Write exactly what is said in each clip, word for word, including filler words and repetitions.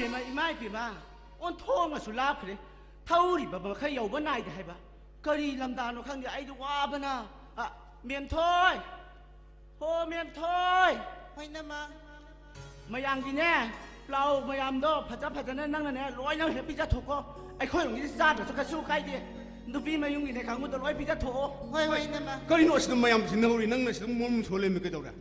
ꯏꯃꯥ, ꯏꯃꯥ ꯏꯕꯦꯝꯃ, ꯑꯣꯟꯊꯣꯛꯅꯁꯨ ꯂꯥꯞꯈ꯭ꯔꯦ꯫ ꯊꯧꯔꯤꯕ ꯃꯈꯩ ꯌꯧꯕ ꯅꯥꯏꯗꯦ ꯍꯥꯏꯕ꯫ ꯀꯔꯤ ꯂꯝꯗꯥꯅꯣ ꯈꯪꯗꯦ, ꯑꯩꯗꯤ ꯋꯥꯕꯅ꯫ ꯑ, ꯃꯦꯝꯊꯣꯏ! ꯍꯣ, ꯃꯦꯝꯊꯣꯏ! ꯍꯣꯏ, ꯏꯅꯝꯃ꯫ ꯃꯌꯥꯝꯒꯤꯅꯦ, ꯄ꯭ꯂꯥꯎ ꯃꯌꯥꯝꯗꯣ ꯐꯖ ꯐꯖꯅ ꯅꯪꯅꯅꯦ, ꯂꯣꯏꯅ ꯍꯦꯛ ꯄꯤꯖꯊꯣꯛꯀꯣ꯫ ꯑꯩꯈꯣꯏꯔꯣꯝꯒꯤꯗꯤ ꯆꯥꯗ꯭ꯔꯁꯨ ꯀꯩꯁꯨ ꯀꯥꯏꯗꯦ꯫ ꯅꯨꯄꯤ ꯃꯌꯨꯝꯒꯤꯅꯦ, ꯀꯥꯡꯕꯨꯗꯣ ꯂꯣꯏ ꯄꯤꯖꯊꯣꯛꯑꯣ꯫ ꯍꯣꯏ, ꯍꯣꯏ, ꯏꯅꯝꯃ꯫ ꯀꯔꯤꯅꯣ ꯑꯁꯤꯗ ꯃꯌꯥꯝ ꯁꯤꯟꯅꯍꯧꯔꯤ, ꯅꯪꯅ ꯁꯤꯗ ꯃꯣꯟ ꯁꯣꯜꯂꯦꯃꯤ ꯀꯩꯗꯧꯔꯦ?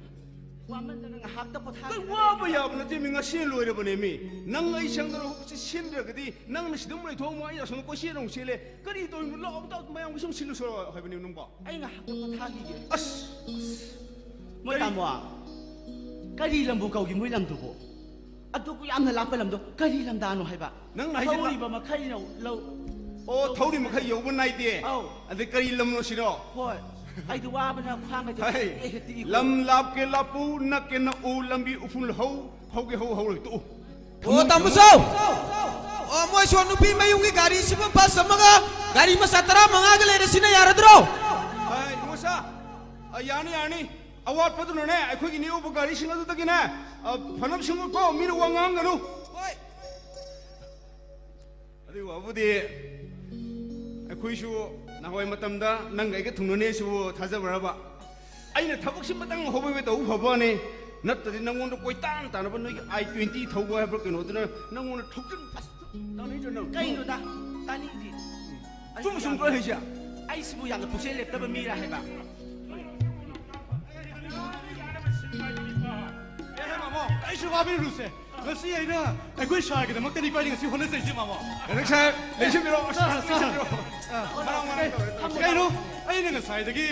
ꯋꯥꯃꯟꯗꯅ ꯉꯥꯏꯍꯥꯛꯇ ꯄꯣꯊꯥꯒꯦ꯫ ꯀꯩ ꯋꯥꯕ ꯌꯥꯕ ꯅꯠꯇꯦꯃꯤ, ꯉꯁꯤ ꯂꯣꯏꯔꯕꯅꯦꯃꯤ꯫ ꯅꯪ ꯑꯩ ꯆꯪꯗꯅ ꯍꯧꯖꯤꯛ ꯁꯤꯟꯗ꯭ꯔꯒꯗꯤ ꯅꯪꯅ ꯁꯤꯗ ꯑꯃꯨꯛ ꯂꯩꯊꯣꯛꯑꯝꯃꯣ, ꯑꯩ ꯑꯁꯣꯝꯗ ꯀꯣꯏꯆꯦꯟ ꯑꯃꯨꯛ ꯆꯦꯜꯂꯦ꯫ ꯀꯔꯤ ꯇꯧꯔꯤꯅꯣ? ꯂꯥꯛꯑꯣ, ꯇꯥꯎ, ꯃꯌꯥꯝꯒꯤ ꯁꯨꯝ ꯁꯤꯜꯂꯨꯁꯣ ꯍꯥꯏꯕꯅꯦ ꯅꯪꯕꯣ꯫ ꯑꯩ ꯉꯥꯏꯍꯥꯛꯇ ꯄꯣꯊꯥꯈꯤꯒꯦ꯫ ꯑꯁ! ꯃꯣꯏ ꯀꯔꯤ? ꯇꯥꯃꯣ, ꯀꯔꯤ ꯂꯝꯕꯨ ꯀꯧꯒꯦ ꯃꯣꯏ ꯂꯝꯗꯨꯕꯨ? ꯑꯗꯨꯕꯨ ꯌꯥꯝꯅ ꯂꯥꯞꯄ ꯂꯝꯗꯣ ꯀꯔꯤ ꯂꯝꯗꯥꯅꯣ ꯍꯥꯏꯕ? ꯅꯪꯅ ꯍꯥꯏꯁꯦ ꯂ- ꯊꯧꯔꯤꯕ ꯃꯈꯩ ꯂꯧ, ꯂꯧ꯫ ꯑꯣ, ꯊꯧꯔꯤ ꯃꯈꯩ ꯌꯧꯕ ꯅꯥꯏꯗꯦ꯫ ꯑꯧ꯫ ꯑꯗꯩ ꯀꯔꯤ ꯂꯝꯅꯣ ꯁꯤꯔꯣ? ꯍꯣꯏ꯫ ꯑꯩꯗꯤ ꯋꯥꯕꯅ ꯈ꯭ꯋꯥꯡꯒ ꯍꯩ, ꯇꯦꯛꯑꯦ, ꯇꯦꯛꯑꯦ꯫ ꯂꯝ ꯂꯥꯞꯀꯦ ꯂꯥꯞꯄꯨ, ꯅꯛꯀꯦ ꯅꯛꯎ, ꯂꯝꯕꯤ ꯎꯐꯨꯜ ꯍꯧ, ꯍꯧꯒꯦ ꯍꯧ, ꯍꯧꯔꯣꯏ ꯇꯣꯛꯎ꯫ ꯑꯣ, ꯇꯥꯃꯣ ꯆꯧ! ꯑꯣ, ꯃꯣꯏ ꯁꯣꯝ ꯅꯨꯄꯤ ꯃꯌꯨꯝꯒꯤ ꯒꯥꯔꯤꯁꯤꯕꯨ ꯕꯁ ꯑꯃꯒ ꯒꯥꯔꯤ ꯃꯆꯥ ꯇꯔꯥꯃꯉꯥꯒ ꯂꯩꯔꯦ, ꯁꯤꯅ ꯌꯥꯔꯗ꯭ꯔꯣ? ꯍꯥꯏ, ꯏꯕꯨꯡꯉꯣ ꯁꯥ, ꯑ, ꯌꯥꯅꯤ, ꯌꯥꯅꯤ꯫ ꯑꯋꯥꯠꯄꯗꯨꯅꯅꯦ, ꯑꯩꯈꯣꯏꯒꯤ ꯅꯦꯛꯎꯕ ꯒꯥꯔꯤꯁꯤꯡ ꯑꯗꯨꯗꯒꯤꯅꯦ, ꯑ, ꯐꯅꯕ ꯁꯤꯡꯉꯨꯀꯣ, ꯃꯤꯅ ꯋꯥ ꯉꯥꯡꯒꯅꯨ꯫ ꯍꯣꯏ꯫ ꯑꯗꯨꯒꯤ ꯋꯥꯕꯨꯗꯤ ꯑꯩꯈꯣꯏꯁꯨ ꯅꯍꯥꯟꯋꯥꯏ ꯃꯇꯝꯗ ꯅꯪꯒ ꯑꯩꯒ ꯊꯨꯡꯅꯅꯤ ꯍꯥꯏꯁꯤꯕꯨ ꯊꯥꯖꯕ꯭ꯔꯕ? ꯑꯩꯅ ꯊꯕꯛꯁꯤ ꯃꯇꯪ ꯍꯣꯕꯦ ꯍꯣꯕꯦ ꯇꯧꯕ ꯐꯕꯅꯤ, ꯅꯠꯇ꯭ꯔꯗꯤ ꯅꯪꯉꯣꯟꯗ ꯀꯣꯏꯇꯥꯟ ꯇꯥꯟꯅꯕ ꯅꯣꯏꯒꯤ ꯑꯥꯏ ꯇ꯭ꯋꯦꯟꯇꯤ ꯊꯧꯕ ꯍꯥꯏꯕ꯭ꯔꯥ ꯀꯩꯅꯣꯗꯨꯅ ꯅꯪꯉꯣꯟꯗ ꯊꯧꯖꯤꯟ ꯑꯁ ꯇꯥꯟꯅꯩꯗ꯭ꯔꯣ ꯅꯪ? ꯀꯩꯅꯣꯗ ꯇꯥꯅꯤꯡꯗꯦ꯫ ꯆꯨꯝ ꯆꯨꯝ ꯂꯣꯏ ꯍꯩꯁꯦ꯫ ꯑꯩꯁꯤꯕꯨ ꯌꯥꯝꯅ ꯄꯨꯛꯆꯦꯜ ꯂꯦꯞꯇꯕ ꯃꯤꯔꯥ ꯍꯥꯏꯕ? ꯑꯦ, ꯃꯥꯃꯣ, ꯀꯩꯁꯨ ꯋꯥꯕꯤꯔꯨꯅꯨꯁꯦ꯫ ꯉꯁꯤ ꯑꯩꯅ ꯑꯩꯈꯣꯏ ꯁꯥꯔꯒꯤꯗꯃꯛꯇꯅꯤ ꯈ꯭ꯋꯥꯏꯗꯒꯤ ꯉꯁꯤ ꯍꯣꯠꯅꯖꯩꯁꯦ, ꯃꯥꯃꯣ꯫ ꯗꯥꯏꯔꯦꯛ ꯁꯥꯍꯦꯕ, ꯂꯦꯡꯁꯤꯟꯕꯤꯔꯣ, ꯑꯁ, ꯁꯥꯔ, ꯁꯥꯔ꯫ ꯂꯦꯡꯁꯤꯟꯕꯤꯔꯣ꯫ ꯑ, ꯃꯔꯥꯡ ꯃꯔꯥꯡ ꯇꯧꯔꯦ, ꯇꯧꯔꯦ꯫ ꯀꯩꯅꯣ? ꯑꯩꯅ ꯉꯁꯥꯏꯗꯒꯤ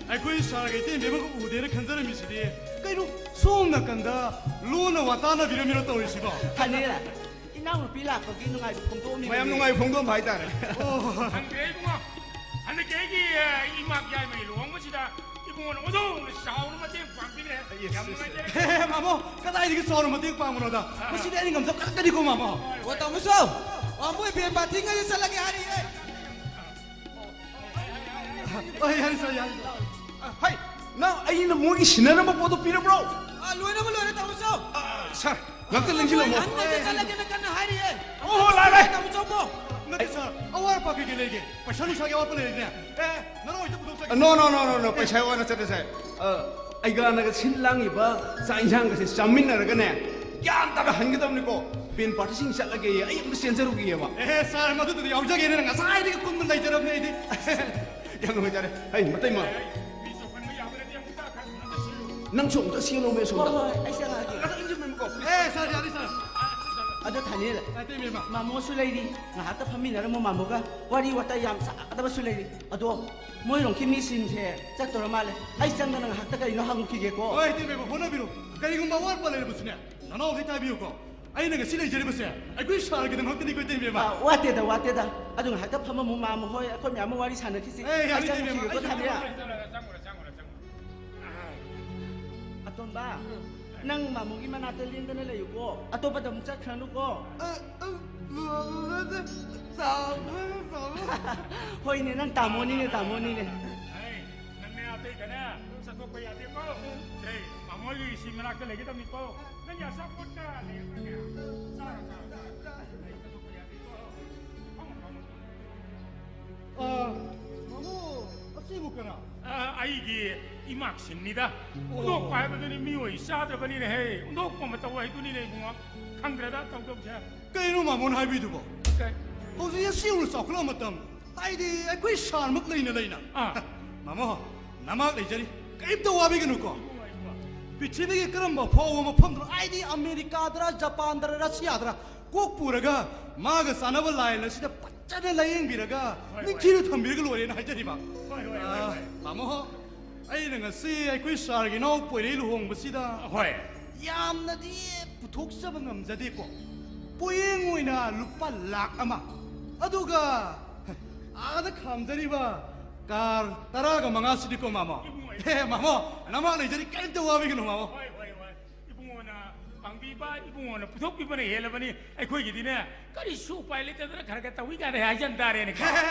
ꯑꯩꯈꯣꯏ ꯁꯥꯔꯒ ꯏꯇꯩꯃ ꯑꯃꯒ ꯎꯗꯦꯅ ꯈꯟꯖꯔꯝꯃꯤꯁꯤꯗꯤ꯫ ꯀꯩꯅꯣ? ꯁꯣꯝ ꯅꯥꯀꯟꯗ ꯂꯣꯟꯅ ꯋꯥ ꯇꯥꯅꯕꯤꯔꯝꯃꯤꯔꯣ ꯇꯧꯔꯤꯁꯤꯕꯣ? ꯐꯅꯤꯔ, ꯏꯅꯥꯎꯅꯨꯄꯤ ꯂꯥꯛꯄꯒꯤ ꯅꯨꯡꯉꯥꯏꯕ ꯐꯣꯡꯗꯣꯛꯑꯝꯃꯤꯕꯅꯤ꯫ ꯃꯌꯥꯝ ꯅꯨꯡꯉꯥꯏꯕ ꯐꯣꯡꯗꯣꯛꯑꯝꯕ ꯍꯥꯏꯇꯥꯔꯦ꯫ ꯑꯣ꯫ ꯈꯪꯗꯦ ꯏꯕꯨꯡꯉꯣ, ꯍꯟꯗꯛꯀꯤ ꯑꯩꯒꯤ, ꯑ, ꯏꯃꯥ ꯌꯥꯏꯃꯒꯤ ꯂꯨꯍꯣꯡꯕꯁꯤꯗ ꯏꯕꯨꯡꯉꯣꯅ ꯑꯣꯟꯊꯣꯛꯅ ꯆꯥꯎꯅ ꯃꯇꯦꯡ ꯄꯥꯡꯕꯤꯈ꯭ꯔꯦ꯫ ꯌꯥꯝ ꯅꯨꯡꯉꯥꯏꯖꯔꯦ꯫ ꯍꯦ, ꯃꯥꯃꯣ, ꯀꯗꯥꯏꯗꯒꯤ ꯆꯥꯎꯅ ꯃꯇꯦꯡ ꯄꯥꯡꯕꯅꯣꯗ? ꯃꯁꯤꯗꯤ ꯑꯩꯅ ꯉꯝꯖꯕ ꯀꯔꯤꯀꯣ, ꯃꯥꯃꯣ꯫ ꯑꯣ, ꯇꯥꯃꯣ ꯆꯧ꯫ ꯑꯣ, ꯃꯣꯏ ꯚꯦꯟ ꯄꯥꯔꯀꯤꯡ ꯑꯩ ꯆꯠꯂꯒꯦ ꯍꯥꯏꯔꯤꯌꯦ꯫ ꯑꯣ, ꯌꯥꯔꯦ, ꯁꯥꯔ, ꯌꯥꯔꯦ, ꯁꯥꯔ꯫ ꯍꯩ, ꯅꯪ ꯑꯩꯅ ꯃꯣꯏꯒꯤ ꯁꯤꯟꯅꯔꯝꯕ ꯄꯣꯠꯇꯣ ꯄꯤꯔꯕ꯭ꯔꯣ? ꯑꯥ, ꯂꯣꯏꯅꯃꯛ ꯂꯣꯏꯔꯦ, ꯇꯥꯃꯣ ꯆꯧ꯫ ꯑꯥ, ꯁꯥꯔ, ꯉꯥꯛꯇ ꯂꯦꯡꯁꯤꯜꯂꯝꯃꯣ꯫ ꯍꯟꯅ ꯆꯠꯂꯒꯦꯅ ꯀꯟꯅ ꯍꯥꯏꯔꯤꯌꯦ꯫ ꯑꯣꯍꯣ, ꯂꯥꯛꯑꯦ, ꯂꯥꯛꯑꯦ꯫ ꯇꯥꯃꯣ ꯆꯥꯎꯕ꯫ ꯅꯠꯇꯦ ꯁꯥꯔ, ꯑꯋꯥꯠ ꯑꯄꯥ ꯀꯩꯀꯩ ꯂꯩꯒꯦ? ꯄꯩꯁꯥ ꯅꯨꯡꯁꯥꯒꯤ ꯑꯋꯥꯠꯄ ꯂꯩꯔꯗꯤꯅꯦ, ꯑꯦ, ꯅꯅꯥꯎ ꯍꯣꯏꯗ ꯄꯨꯊꯣꯛꯆꯒꯦ꯫ No, no, no, no, no, ꯄꯩꯁꯥ ꯋꯥ ꯅꯠꯆꯗꯦ ꯁꯥꯔ꯫ ꯑ, ꯑꯩꯒ ꯅꯪꯒ ꯁꯤꯟ ꯂꯥꯡꯉꯤꯕ ꯆꯥꯛ ꯏꯟꯁꯥꯡꯒꯁꯦ ꯆꯥꯃꯤꯟꯅꯔꯒꯅꯦ, ꯒ꯭ꯌꯥꯟ ꯇꯥꯅ ꯍꯟꯒꯗꯕꯅꯤꯀꯣ꯫ ꯕꯦꯟ ꯄꯥꯔꯇꯤꯁꯤꯡ ꯆꯠꯂꯒꯦꯌꯦ, ꯑꯩ ꯑꯝꯇ ꯆꯦꯟꯖꯔꯨꯒꯦꯕ꯫ ꯑꯦ ꯁꯥꯔ, ꯃꯗꯨꯗꯨꯗꯤ ꯌꯥꯎꯖꯒꯦꯅꯦ, ꯉꯁꯥꯏꯗꯒꯤ ꯀꯨꯟꯗ ꯂꯩꯖꯔꯕꯅꯦ ꯑꯩꯗꯤ꯫ ꯌꯥꯝ ꯅꯨꯡꯉꯥꯏꯖꯔꯦ꯫ ꯍꯩ, ꯃꯇꯩꯃ꯫ ꯅꯪꯁꯨ ꯑꯝꯇ ꯁꯦꯜꯂꯣꯃꯦ, ꯍꯣꯏ ꯁꯣꯝꯗ꯫ ꯍꯣꯏ, ꯑꯩ ꯆꯪꯉꯛꯑꯒꯦ꯫ ꯈꯔ ꯏꯟꯁꯤꯟꯕꯤꯔꯝꯃꯨꯀꯣ, please꯫ ꯑꯦ ꯁꯥꯔ, ꯌꯥꯅꯤ ꯁꯥꯔ꯫ ꯑꯗꯣ ꯊꯥꯅꯤꯜ, ꯅꯠꯇꯦ ꯃꯦꯝꯃ꯫ ꯃꯥꯃꯣꯁꯨ ꯂꯩꯔꯤ, ꯉꯥꯏꯍꯥꯛꯇ ꯐꯝꯃꯤꯟꯅꯔꯝꯃꯣ ꯃꯥꯃꯣꯒ꯫ ꯋꯥꯔꯤ ꯋꯥꯇꯥꯏ ꯌꯥꯝ ꯁꯥꯒꯗꯕꯁꯨ ꯂꯩꯔꯤ꯫ ꯑꯗꯣ ꯃꯣꯏꯔꯣꯝꯒꯤ ꯃꯤꯁꯤꯡꯁꯦ ꯆꯠꯇꯣꯔ ꯃꯥꯜꯂꯦ꯫ ꯑꯩ ꯆꯪꯗꯅ ꯉꯥꯏꯍꯥꯛꯇ ꯀꯔꯤꯅꯣ ꯍꯪꯉꯨꯈꯤꯒꯦꯀꯣ꯫ ꯍꯣꯏ, ꯏꯇꯩ ꯃꯦꯝꯃ, ꯍꯣꯠꯅꯕꯤꯔꯣ꯫ ꯀꯔꯤꯒꯨꯝꯕ ꯑꯋꯥꯠꯄ ꯂꯩꯔꯕꯁꯨꯅꯦ, ꯅꯅꯥꯎ ꯍꯦꯛ ꯍꯥꯏꯕꯤꯌꯨꯀꯣ꯫ ꯑꯩꯅ ꯉꯁꯤ ꯂꯩꯖꯔꯤꯕꯁꯦ ꯑꯩꯈꯣꯏ ꯁꯥꯔꯒꯤꯗꯃꯛꯇꯅꯤꯀꯣ, ꯏꯇꯩ ꯃꯦꯝꯃ꯫ ꯑ, ꯋꯥꯠꯇꯦꯗ, ꯋꯥꯠꯇꯦꯗ꯫ ꯑꯗꯨ ꯉꯥꯏꯍꯥꯛꯇ ꯐꯝꯃꯝꯃꯨ ꯃꯥꯃꯣ ꯍꯣꯏ, ꯑꯩꯈꯣꯏ ꯃꯌꯥꯝ ꯑꯃ ꯋꯥꯔꯤ ꯁꯥꯟꯅꯈꯤꯁꯤ꯫ ꯑꯦ, ꯌꯥꯅꯤ, ꯑꯩ ꯏꯇꯩ ꯃꯦꯝꯃ, ꯆꯪꯉꯨꯈꯤꯒꯦꯀꯣ, ꯑꯩ ꯊꯥꯅꯤꯜ꯫ ꯆꯪꯉꯨꯔꯦ꯫ ꯑꯇꯣꯝꯕ, ꯅꯪ ꯃꯥꯃꯣꯒꯤ ꯃꯅꯥꯛꯇ ꯂꯦꯡꯗꯅ ꯂꯩꯌꯨꯀꯣ꯫ ꯑꯇꯣꯞꯄꯗ ꯑꯃꯨꯛ ꯆꯠꯈ꯭ꯔꯅꯨꯀꯣ꯫ ꯑ, ꯑ, ꯃꯥꯃꯣ ꯅꯠꯇꯦ, ꯇꯥꯃꯣ, ꯇꯥꯃꯣ꯫ ꯍꯣꯏꯅꯦ, ꯅꯪ ꯇꯥꯃꯣꯅꯤꯅꯦ, ꯇꯥꯃꯣꯅꯤꯅꯦ꯫ ꯍꯩ, ꯅꯪꯅꯦ ꯑꯇꯩꯗꯅꯦ ꯆꯠꯊꯣꯛꯄ ꯌꯥꯗꯦꯀꯣ꯫ ꯁꯦ, ꯃꯥꯃꯣꯒꯤ ꯏꯁꯤ ꯃꯅꯥꯛꯇ ꯂꯩꯒꯗꯕꯅꯤꯀꯣ꯫ ꯅꯪꯒꯤ ꯑꯆꯥꯄꯣꯠꯀ ꯂꯩꯔꯝꯒꯅꯦ꯫ ꯆꯥꯔꯣ, ꯆꯥꯔꯣ, ꯆꯥꯔꯣ꯫ ꯑꯩ ꯆꯠꯊꯣꯛꯄ ꯌꯥꯗꯦꯀꯣ꯫ ꯐꯝꯃꯣ, ꯐꯝꯃꯣ꯫ ꯑ, ꯃꯥꯃꯣ, ꯑꯁꯤꯕꯨ ꯀꯅꯥ? ꯑ, ꯑꯩꯒꯤ ꯏꯃꯥꯛꯁꯤꯡꯅꯤꯗ꯫ ꯍꯨꯟꯗꯣꯛꯄ ꯍꯥꯏꯕꯗꯨꯅꯤ ꯃꯤꯑꯣꯏ ꯆꯥꯗ꯭ꯔꯕꯅꯤꯅꯦ ꯍꯦ꯫ ꯍꯨꯟꯗꯣꯛꯄ ꯃꯇꯧ ꯍꯥꯏꯗꯨꯅꯤꯅꯦ ꯏꯕꯨꯡꯉꯣ꯫ ꯈꯪꯗ꯭ꯔꯦꯗ ꯇꯧꯗꯧꯁꯦ꯫ ꯀꯩꯅꯣ ꯃꯥꯃꯣꯅ ꯍꯥꯏꯕꯤꯗꯨꯕꯣ? ꯀꯩ? ꯍꯧꯖꯤꯛ ꯑꯁꯤ ꯌꯧꯅ ꯆꯥꯎꯈꯠꯂꯕ ꯃꯇꯝ, ꯍꯥꯏꯗꯤ ꯑꯩꯈꯣꯏ ꯁꯥꯔꯃꯛ ꯂꯩꯅ ꯂꯩꯅ꯫ ꯑꯥ꯫ ꯃꯥꯃꯣ, ꯅꯃꯥꯛ ꯂꯩꯖꯔꯤ, ꯀꯔꯤꯝꯇ ꯋꯥꯕꯤꯒꯅꯨꯀꯣ꯫ ꯄ꯭ꯔꯤꯊꯤꯕꯤꯒꯤ ꯀꯔꯝꯕ ꯐꯥꯎꯕ ꯃꯐꯝꯗꯅꯣ, ꯍꯥꯏꯗꯤ ꯑꯃꯦꯔꯤꯀꯥꯗꯔ, ꯖꯄꯥꯟꯗꯔ, ꯔꯁꯤꯌꯥꯗꯔ ꯀꯣꯛ ꯄꯨꯔꯒ ꯃꯥꯒ ꯆꯥꯟꯅꯕ ꯂꯥꯏꯟ ꯑꯁꯤꯗ ꯐꯖꯅ ꯂꯥꯏꯌꯦꯡꯕꯤꯔꯒ ꯍꯣꯏ, ꯍꯣꯏ꯫ ꯅꯤꯡꯊꯤꯅ ꯊꯝꯕꯤꯔꯒ ꯂꯣꯏꯔꯦꯅ ꯍꯥꯏꯖꯔꯤꯕ꯫ ꯍꯣꯏ, ꯍꯣꯏ, ꯍꯣꯏ, ꯍꯣꯏ꯫ ꯃꯥꯃꯣ, ꯑꯩꯅ ꯉꯁꯤ ꯑꯩꯈꯣꯏ ꯁꯥꯔꯒꯤ ꯏꯅꯥꯎ ꯄꯣꯏꯔꯩ ꯂꯨꯍꯣꯡꯕꯁꯤꯗ ꯍꯣꯏ꯫ ꯌꯥꯝꯅꯗꯤ ꯄꯨꯊꯣꯛꯆꯕ ꯉꯝꯖꯗꯦꯀꯣ꯫ ꯄꯣꯌꯦꯡ ꯑꯣꯏꯅ ꯂꯨꯄꯥ ꯂꯥꯛ ꯑꯃ, ꯑꯗꯨꯒ ꯑꯥꯗ ꯈꯥꯝꯖꯔꯤꯕ ꯀꯥꯔ ꯇꯔꯥꯒ ꯃꯉꯥꯁꯤꯗꯤꯀꯣ ꯃꯥꯃꯣ꯫ ꯍꯦ ꯃꯥꯃꯣ, ꯅꯃꯥ ꯂꯩꯖꯔꯤ, ꯀꯔꯤꯝꯇ ꯋꯥꯕꯤꯒꯅꯨ ꯃꯥꯃꯣ꯫ ꯍꯣꯏ, ꯍꯣꯏ, ꯍꯣꯏ꯫ ꯏꯕꯨꯡꯉꯣꯅ ꯄꯥꯡꯕꯤꯕ, ꯏꯕꯨꯡꯉꯣꯅ ꯄꯨꯊꯣꯛꯄꯤꯕꯅ ꯍꯦꯜꯂꯕꯅꯤ꯫ ꯑꯩꯈꯣꯏꯒꯤꯗꯤꯅꯦ, ꯀꯔꯤꯁꯨ ꯎꯄꯥꯏ ꯂꯩꯇꯗꯅ ꯈꯔ ꯈꯔ ꯇꯧꯏ ꯀꯥꯏꯅ ꯍꯥꯏꯖꯟ ꯇꯥꯔꯦꯅꯦ꯫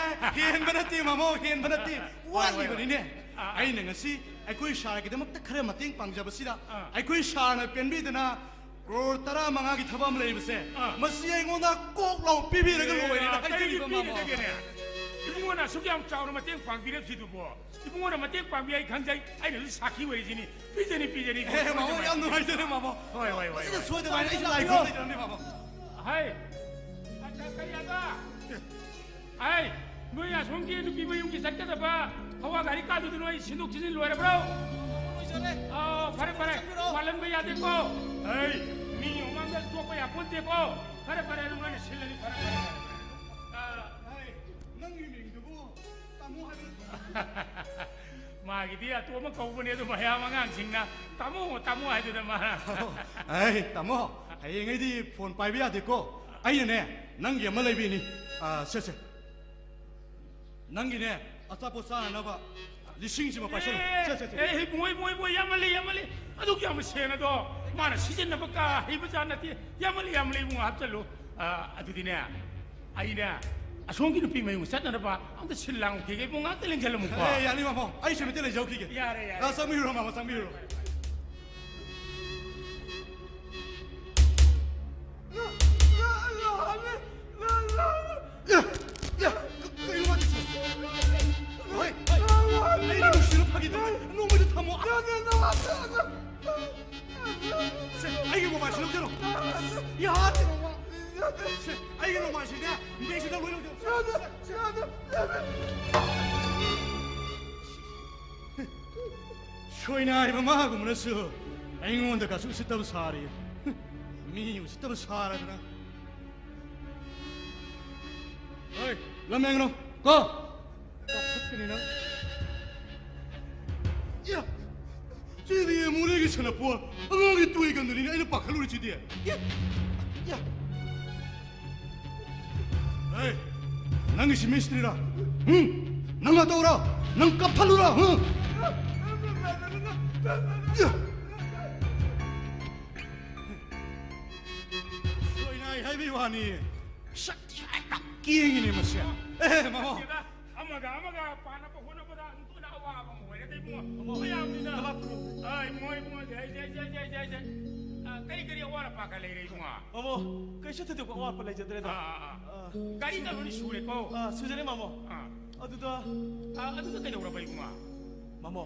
ꯍꯦꯟꯕ ꯅꯠꯇꯦ ꯃꯥꯃꯣ, ꯍꯦꯟꯕ ꯅꯠꯇꯦ, ꯋꯥꯠꯂꯤꯕꯅꯤꯅꯦ꯫ ꯑꯥ꯫ ꯑꯩꯅ ꯉꯁꯤ ꯑꯩꯈꯣꯏ ꯁꯥꯔꯒꯤꯗꯃꯛꯇ ꯈꯔ ꯃꯇꯦꯡ ꯄꯥꯡꯖꯕꯁꯤꯗ ꯑꯥ꯫ ꯑꯩꯈꯣꯏ ꯁꯥꯔꯅ ꯄꯦꯟꯕꯤꯗꯅ ꯀ꯭ꯔꯣꯔ ꯇꯔꯥꯃꯉꯥꯒꯤ ꯊꯕꯛ ꯑꯃ ꯂꯩꯕꯁꯦ, ꯑꯥ꯫ ꯃꯁꯤ ꯑꯩꯉꯣꯟꯗ ꯀꯣꯛ ꯂꯥꯎ ꯄꯤꯕꯤꯔꯒ ꯑꯦ, ꯂꯣꯏꯔꯦꯅ ꯀꯔꯤꯒꯤ ꯍꯥꯏꯖꯔꯤꯕ, ꯃꯥꯃꯣ꯫ ꯄꯤꯔꯤꯗꯒꯦꯅꯦ? ꯏꯕꯨꯡꯉꯣꯅ ꯑꯁꯨꯛ ꯌꯥꯝ ꯆꯥꯎꯅ ꯃꯇꯦꯡ ꯄꯥꯡꯕꯤꯔꯤꯕꯁꯤꯗꯨꯕꯣ? ꯏꯕꯨꯡꯉꯣꯅ ꯃꯇꯦꯡ ꯄꯥꯡꯕꯤ ꯑꯩ ꯈꯪꯖꯩ, ꯑꯩꯅꯁꯨ ꯁꯥꯈꯤ ꯑꯣꯏꯔꯤꯁꯤꯅꯤ꯫ ꯄꯤꯖꯅꯤ, ꯄꯤꯖꯅꯤ, ꯑꯦ, ꯃꯥꯃꯣ, ꯌꯥꯝ ꯅꯨꯡꯉꯥꯏꯖꯔꯦ, ꯃꯥꯃꯣ꯫ ꯍꯣꯏ, ꯍꯣꯏ, ꯍꯣꯏ, ꯃꯁꯤꯗ ꯍꯣꯏ꯫ ꯁꯣꯏꯗꯕ ꯍꯥꯏꯅ ꯑꯩꯁꯨ ꯂꯥꯏ ꯈꯨꯔꯨꯝ ꯂꯩꯖꯔꯝꯅꯤ, ꯃꯥꯃꯣ꯫ ꯍꯥꯏ, ꯑ, ꯀ-, ꯀꯔꯤ ꯍꯥꯏꯕ? ꯍꯥꯏ, ꯅꯣꯏ ꯑꯁꯣꯝꯒꯤ ꯅꯨꯄꯤ ꯃꯌꯨꯝꯒꯤ ꯆꯠꯀꯗꯕ ꯍꯋꯥ ꯒꯥꯔꯤ ꯀꯥꯗꯨꯗꯤ ꯅꯣꯏ ꯁꯤꯟꯗꯣꯛ ꯁꯤꯟꯖꯤꯟ ꯂꯣꯏꯔꯕ꯭ꯔꯣ? ꯂꯣꯏꯖꯔꯦ꯫ ꯑꯣ, ꯐꯔꯦ, ꯐꯔꯦ꯫ ꯆꯪꯕꯤꯔꯣ꯫ ꯋꯥꯠꯍꯟꯕ ꯌꯥꯗꯦꯀꯣ꯫ ꯍꯩ, ꯃꯤ ꯃꯃꯥꯡꯗ ꯆꯣꯞꯄ ꯌꯥꯄꯣꯟꯇꯦꯀꯣ꯫ ꯐꯔꯦ, ꯐꯔꯦ, ꯑꯗꯨꯃꯥꯏꯅ ꯁꯤꯜꯂꯅꯤ꯫ ꯐꯔꯦ, ꯐꯔꯦ, ꯐꯔꯦ꯫ ꯑꯥ, ꯍꯩ, ꯅꯪꯒꯤ ꯃꯤꯡꯗꯨꯕꯨ ꯇꯥꯃꯣ ꯍꯥꯏꯕ ꯅꯠꯇ꯭ꯔꯣ? ꯃꯥꯒꯤꯗꯤ ꯑꯇꯣꯞꯄ ꯀꯧꯕꯅꯦ, ꯑꯗꯨ ꯃꯌꯥꯝ ꯑꯉꯥꯡꯁꯤꯡꯅ "ꯇꯥꯃꯣ, ꯇꯥꯃꯣ" ꯍꯥꯏꯗꯨꯅ ꯃꯥꯅ꯫ ꯑꯩ, ꯇꯥꯃꯣ, ꯍꯌꯦꯡꯉꯩꯗꯤ ꯐꯣꯟ ꯄꯥꯏꯕ ꯌꯥꯗꯦꯀꯣ꯫ ꯑꯩꯅꯅꯦ, ꯅꯪꯒꯤ ꯑꯃ ꯂꯩꯕꯤꯅꯤ꯫ ꯑꯥ, ꯁꯦ, ꯁꯦ꯫ ꯅꯪꯒꯤꯅꯦ, ꯑꯆꯥꯄꯣꯠ ꯆꯥꯅꯅꯕ ꯂꯤꯁꯤꯡꯁꯤꯃ ꯄꯥꯏꯁꯜꯂꯨ꯫ ꯑꯦ, ꯁꯦ, ꯁꯦ, ꯁꯦ꯫ ꯑꯦ, ꯃꯣꯏ, ꯃꯣꯏ, ꯃꯣꯏ, ꯌꯥꯝꯃꯜꯂꯤ, ꯌꯥꯝꯃꯜꯂꯤ꯫ ꯑꯗꯨꯛ ꯌꯥꯝꯕ ꯁꯦꯟ ꯑꯗꯣ ꯃꯥꯅ ꯁꯤꯖꯤꯟꯅꯕ ꯀꯥ ꯍꯩꯕ ꯖꯥꯠ ꯅꯠꯇꯦ꯫ ꯌꯥꯝꯃꯜꯂꯤ, ꯌꯥꯝꯃꯜꯂꯤ, ꯏꯕꯨꯡꯉꯣ, ꯍꯥꯞꯆꯜꯂꯨ꯫ ꯑ, ꯑꯗꯨꯗꯤꯅꯦ, ꯑꯩꯅꯦ, ꯑꯁꯣꯝꯒꯤ ꯅꯨꯄꯤ ꯃꯌꯨꯝ ꯆꯠꯅꯅꯕ ꯑꯝꯇ ꯁꯤꯜ ꯂꯥꯡꯉꯨꯈꯤꯒꯦ꯫ ꯏꯕꯨꯡ, ꯉꯥꯛꯇ ꯂꯦꯡꯁꯜꯂꯝꯃꯨꯀꯣ꯫ ꯑꯦ, ꯌꯥꯅꯤ, ꯃꯥꯃꯣ꯫ ꯑꯩ ꯁꯤꯃꯇ ꯂꯩꯖꯍꯧꯈꯤꯒꯦ꯫ ꯌꯥꯔꯦ, ꯌꯥꯔꯦ꯫ ꯑ, ꯆꯪꯕꯤꯔꯨꯔꯣ, ꯃꯥꯃꯣ, ꯆꯪꯕꯤꯔꯨꯔꯣ꯫ ꯌꯥ, ꯌꯥ, ꯀ-, ꯀꯩꯅꯣ ꯃꯥꯗꯤ? ꯍꯣꯏ, ꯍꯣꯏ꯫ ꯑꯩꯅ ꯅꯨꯡꯁꯤꯅ ꯐꯥꯒꯤ ꯇꯧꯕꯅꯤ꯫ ꯅꯣꯡꯃꯩꯗꯣ ꯊꯝꯃꯣ꯫ ꯁꯦ, ꯑꯩꯒꯤ ꯃꯣꯕꯥꯏꯜꯁꯤ ꯂꯧꯖꯔꯣ꯫ ꯌꯥꯗꯦ꯫ ꯁꯦ, ꯑꯩꯒꯤ ꯅꯣꯡꯃꯥꯏꯁꯤꯅꯦ, ꯕꯦꯒꯁꯤꯗ ꯂꯣꯏ ꯂꯧꯖꯔꯣ꯫ ꯁꯣꯏꯅꯥꯏꯕ ꯃꯥꯒꯨꯝꯕꯅꯁꯨ ꯑꯩꯉꯣꯟꯗ ꯀꯁꯨ ꯎꯁꯤꯠꯇꯕ ꯁꯥꯔꯤ꯫ ꯃꯤ ꯎꯁꯤꯠꯇꯕ ꯁꯥꯔꯗꯅ꯫ ꯍꯣꯏ, ꯂꯝ ꯌꯦꯡꯒꯅꯨ, ꯀꯣ? ꯀꯥꯞꯊꯠꯀꯅꯤ ꯅꯪ꯫ ꯌꯥ! ꯁꯤꯗꯤ ꯃꯣꯔꯦꯒꯤ ꯁꯅꯥꯄꯣꯠ ꯑꯉꯥꯡꯒꯤ ꯇꯣꯏ ꯒꯟꯗꯨꯅꯤꯅꯦ ꯑꯩꯅ ꯄꯥꯈꯠꯂꯨꯔꯤꯁꯤꯗꯤ꯫ ꯌꯥ! ꯌꯥ! ꯑꯦ, ꯅꯪꯒꯤꯁꯤ ꯃꯤꯁꯇ꯭ꯔꯤꯔꯥ? ꯍꯨꯝ? ꯅꯪ ꯇꯧꯔꯣ? ꯅꯪ ꯀꯥꯞꯊꯠꯂꯨꯔꯣ? ꯍꯨꯝ? ꯌꯥ! ꯁꯣꯏꯅꯥꯏ ꯍꯥꯏꯕꯩ ꯋꯥꯅꯤ꯫ ꯁꯛꯇꯤ ꯍꯦꯛꯇ ꯀꯦꯡꯉꯤꯅꯦ ꯃꯁꯦ꯫ ꯑꯦ, ꯃꯃꯥ꯫ ꯑꯃꯒ ꯑꯃꯒ ꯄꯥꯅꯕ ꯍꯣꯠꯅꯕꯗ ꯑꯗꯨꯅ ꯑꯋꯥꯕ ꯑꯃ ꯑꯣꯏꯔꯦꯗ, ꯏꯕꯨꯡꯉꯣ꯫ ꯃꯌꯥꯝꯅꯤꯅ꯫ ꯀꯅꯥ ꯈꯨꯔꯨꯝ? ꯑ, ꯏꯕꯨꯡꯉꯣ, ꯏꯕꯨꯡꯉꯣ, ꯖꯩ, ꯖꯩ, ꯖꯩ꯫ ꯑ, ꯀꯔꯤ ꯀꯔꯤ ꯑꯋꯥ ꯄꯥꯈꯠ ꯂꯩꯔꯦ ꯏꯕꯨꯡꯉꯣ꯫ ꯃꯥꯃꯣ, ꯀꯩꯁꯨ ꯊꯣꯏꯗꯣꯛꯄ ꯑꯋꯥꯠꯄ ꯂꯩꯖꯗ꯭ꯔꯦꯗ꯫ ꯑꯥ, ꯑꯥ, ꯑꯥ꯫ ꯑꯥ, ꯒꯥꯔꯤ ꯇꯧꯔꯅꯤ ꯁꯨꯔꯦꯀꯣ꯫ ꯑꯥ, ꯁꯨꯖꯔꯦ ꯃꯥꯃꯣ꯫ ꯑꯥ꯫ ꯑꯗꯨꯗ ꯑꯥ, ꯑꯗꯨꯗ ꯀꯩꯗꯧꯔꯕ ꯏꯕꯨꯡꯉꯣ? ꯃꯥꯃꯣ,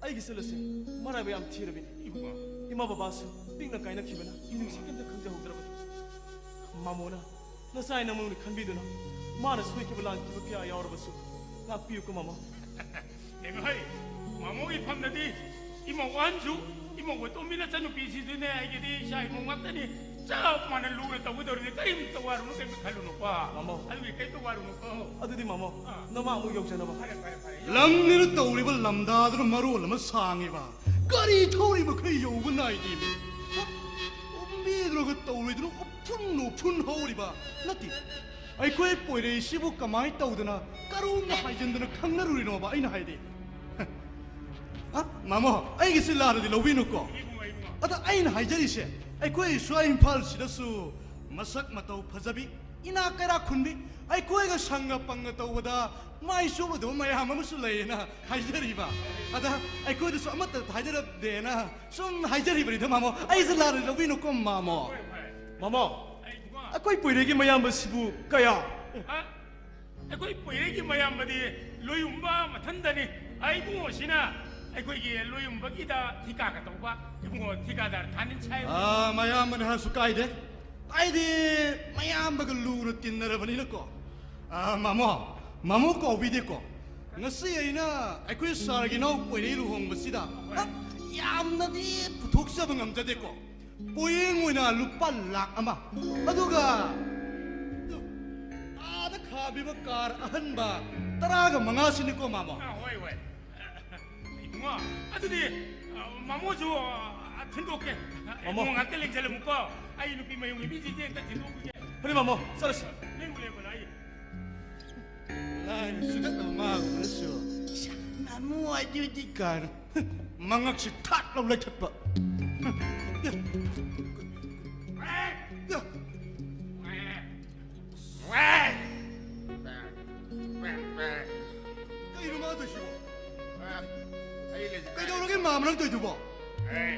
ꯑꯩꯒꯤ ꯏꯆꯜ ꯑꯁꯤ ꯃꯔꯥꯏꯕꯛ ꯌꯥꯝ ꯊꯤꯔꯕꯅꯤ꯫ ꯏꯕꯨꯡꯉꯣ꯫ ꯏꯃꯥ ꯕꯕꯥꯁꯨ ꯄꯤꯛꯅ ꯀꯥꯏꯅꯈꯤꯕꯅ ꯏꯃꯨꯡꯁꯤ ꯀꯩꯝꯇ ꯈꯪꯖꯍꯧꯗ꯭ꯔꯕꯅꯤ꯫ ꯃꯥꯃꯣꯅ ꯅꯆꯥ ꯅꯃꯧꯅꯤ ꯈꯟꯕꯤꯗꯨꯅ ꯃꯥꯅ ꯁꯣꯏꯈꯤꯕ ꯂꯥꯟꯈꯤꯕ ꯀꯌꯥ ꯌꯥꯎꯔꯕꯁꯨ ꯉꯥꯛꯄꯤꯌꯨꯀꯣ ꯃꯥꯃꯣ꯫ ꯌꯦꯡꯉꯣꯍꯩ, ꯃꯥꯃꯣꯒꯤ ꯐꯝꯗꯗꯤ ꯏꯃꯧ ꯑꯍꯟꯁꯨ, ꯏꯃꯧ ꯑꯇꯣꯝꯕꯤ ꯅꯆꯟꯅꯨꯄꯤꯁꯤꯁꯨꯅꯦ, ꯑꯩꯒꯤꯗꯤ ꯏꯆꯥ ꯏꯃꯧ ꯉꯥꯛꯇꯅꯤ꯫ ꯆꯞ ꯃꯥꯟꯅ ꯂꯨꯅ ꯇꯧꯒꯗꯧꯔꯤꯅꯤ꯫ ꯀꯔꯤꯝꯇ ꯋꯥꯔꯨꯅꯨ, ꯀꯔꯤꯝꯇ ꯈꯜꯂꯨꯅꯨꯀꯣ꯫ ꯃꯥꯃꯣ꯫ ꯑꯗꯨꯒꯤ ꯀꯔꯤꯝꯇ ꯋꯥꯔꯨꯅꯨꯀꯣ꯫ ꯑꯗꯨꯗꯤ ꯃꯥꯃꯣ, ꯑꯥ꯫ ꯅꯃꯥ ꯑꯃꯨꯛ ꯌꯧꯖꯅꯕ꯫ ꯐꯔꯦ, ꯐꯔꯦ, ꯐꯔꯦ꯫ ꯂꯝꯅꯤꯅ ꯇꯧꯔꯤꯕ ꯂꯝꯗꯥꯗꯨꯅ ꯃꯔꯣꯜ ꯑꯃ ꯁꯥꯡꯉꯤꯕ, ꯒꯥꯔꯤ ꯊꯧꯔꯤ ꯃꯈꯩ ꯌꯧꯕ ꯅꯥꯏꯗꯦꯃꯤ꯫ ꯎꯞꯄꯤꯗꯨꯅꯒ ꯇꯧꯔꯤꯗꯨꯅ ꯎꯐꯨꯟ ꯎꯐꯨꯟ ꯍꯧꯔꯤꯕ꯫ ꯅꯠꯇꯦ, ꯑꯩꯈꯣꯏ ꯄꯣꯏꯔꯩꯁꯤꯕꯨ ꯀꯃꯥꯏꯅ ꯇꯧꯗꯅ ꯀꯔꯣꯝꯗ ꯍꯥꯏꯖꯤꯟꯗꯅ ꯈꯪꯅꯔꯨꯔꯤꯅꯣꯕ ꯑꯩꯅ ꯍꯥꯏꯗꯤ? ꯑ, ꯃꯥꯃꯣ, ꯑꯩꯒꯤꯁꯤ ꯂꯥꯟꯅꯗꯤ ꯂꯧꯕꯤꯅꯨꯀꯣ꯫ ꯑꯗ ꯑꯩꯅ ꯍꯥꯏꯖꯔꯤꯁꯦ, ꯑꯩꯈꯣꯏ ꯁ꯭ꯋꯥꯏ ꯏꯝꯐꯥꯜꯁꯤꯗꯁꯨ ꯃꯁꯛ ꯃꯇꯧ ꯐꯖꯕꯤ, ꯏꯅꯥꯛ ꯀꯩꯔꯥꯛ ꯈꯨꯟꯕꯤ, ꯑꯩꯈꯣꯏꯒ ꯁꯪꯒ ꯄꯪꯒ ꯇꯧꯕꯗ ꯃꯥꯏ ꯆꯣꯞꯂꯗꯕ ꯃꯌꯥꯝ ꯑꯃꯁꯨ ꯂꯩꯌꯦꯅ ꯍꯥꯏꯖꯔꯤꯕ꯫ ꯑꯗ ꯑꯩꯈꯣꯏꯗꯁꯨ ꯑꯃꯠꯇ ꯍꯥꯏꯅꯔꯝꯗꯦꯅ ꯁꯨꯝ ꯍꯥꯏꯖꯔꯤꯕꯅꯤꯗ, ꯃꯥꯃꯣ꯫ ꯑꯩꯁꯦ ꯂꯥꯟꯅ ꯂꯧꯕꯤꯅꯨꯀꯣ, ꯃꯥꯃꯣ꯫ ꯃꯥꯃꯣ, ꯑꯩꯈꯣꯏ ꯄꯣꯏꯔꯩꯒꯤ ꯃꯌꯥꯝꯕꯁꯤꯕꯨ ꯀꯌꯥ? ꯍꯥ? ꯑꯩꯈꯣꯏ ꯄꯣꯏꯔꯩꯒꯤ ꯃꯌꯥꯝꯕꯗꯤ ꯂꯣꯏꯌꯨꯝꯕ ꯃꯊꯟꯗꯅꯤ꯫ ꯑꯩ ꯏꯕꯨꯡꯉꯣꯁꯤꯅ ꯑꯩꯈꯣꯏꯒꯤ ꯂꯣꯏꯌꯨꯝꯕꯒꯤꯗ ꯊꯤꯀꯥꯒ ꯇꯧꯕ ꯏꯕꯨꯡꯉꯣ ꯊꯤꯀꯥꯗꯥꯔ ꯊꯥꯅꯤꯟ ꯁꯥꯏ꯫ ꯑꯥ, ꯃꯌꯥꯝꯕꯅꯤ ꯍꯥꯏꯔꯁꯨ ꯀꯥꯏꯗꯦ꯫ ꯑꯩꯗꯤ ꯃꯌꯥꯝꯕꯒ ꯂꯨꯅ ꯇꯤꯟꯅꯔꯕꯅꯤꯅꯀꯣ꯫ ꯑꯥ, ꯃꯥꯃꯣ, ꯃꯥꯃꯣ ꯀꯥꯎꯕꯤꯗꯦꯀꯣ꯫ ꯉꯁꯤ ꯑꯩꯅ ꯑꯩꯈꯣꯏ ꯁꯥꯔꯒꯤ ꯏꯅꯥꯎ ꯄꯣꯏꯔꯩ ꯂꯨꯍꯣꯡꯕꯁꯤꯗ, ꯍꯣꯏ꯫ ꯍ, ꯌꯥꯝꯅꯗꯤ ꯄꯨꯊꯣꯛꯆꯕ ꯉꯝꯖꯗꯦꯀꯣ꯫ ꯄꯣꯌꯦꯡ ꯑꯣꯏꯅ ꯂꯨꯄꯥ ꯂꯥꯛ ꯑꯃ, ꯑꯗꯨꯒ ꯑꯥꯗ ꯈꯥꯝꯃꯤꯕ ꯀꯥꯔ ꯑꯍꯟꯕ ꯇꯔꯥꯒ ꯃꯉꯥꯁꯤꯅꯤꯀꯣ, ꯃꯥꯃꯣ꯫ ꯑꯥ, ꯍꯣꯏ, ꯍꯣꯏ꯫ ꯏꯕꯨꯡꯉꯣ, ꯑꯗꯨꯗꯤ, ꯑ, ꯃꯥꯃꯣꯁꯨ, ꯑ, ꯊꯤꯟꯗꯣꯛꯀꯦ꯫ ꯃꯥꯃꯣ꯫ ꯏꯕꯨꯡꯉꯣ, ꯉꯥꯛꯇ ꯂꯦꯡꯁꯜꯂꯝꯃꯨꯀꯣ꯫ ꯑꯩ ꯅꯨꯄꯤ ꯃꯌꯨꯝꯒꯤ ꯃꯤꯁꯤꯡꯁꯦ ꯑꯝꯇ ꯊꯤꯟꯗꯣꯛꯈꯤꯒꯦ꯫ ꯐꯔꯦ, ꯃꯥꯃꯣ, ꯆꯠꯂꯁꯤ꯫ ꯂꯦꯡꯉꯨ, ꯂꯦꯡꯉꯨ, ꯂꯥꯛꯑꯦ꯫ ꯂꯥꯏꯅ ꯁꯤꯗꯠꯅꯕ ꯃꯥ ꯎꯔꯁꯨ, ꯁ꯭ꯌꯥ, ꯃꯥꯃꯣ ꯑꯗꯨꯗꯤ ꯀꯥꯏꯅ꯫ ꯃꯉꯛꯁꯤ ꯊꯥꯠ ꯂꯧ ꯂꯩꯊꯠꯄ꯫ ꯀꯩꯅꯣ ꯃꯥ ꯇꯧꯏꯁꯤꯕꯣ? ꯑꯩ ꯂꯩꯁꯤ꯫ ꯀꯩꯗꯧꯔꯒꯦ ꯃꯥꯝꯃ ꯅꯪ ꯇꯧꯏꯗꯨꯕꯣ? ꯑꯦ,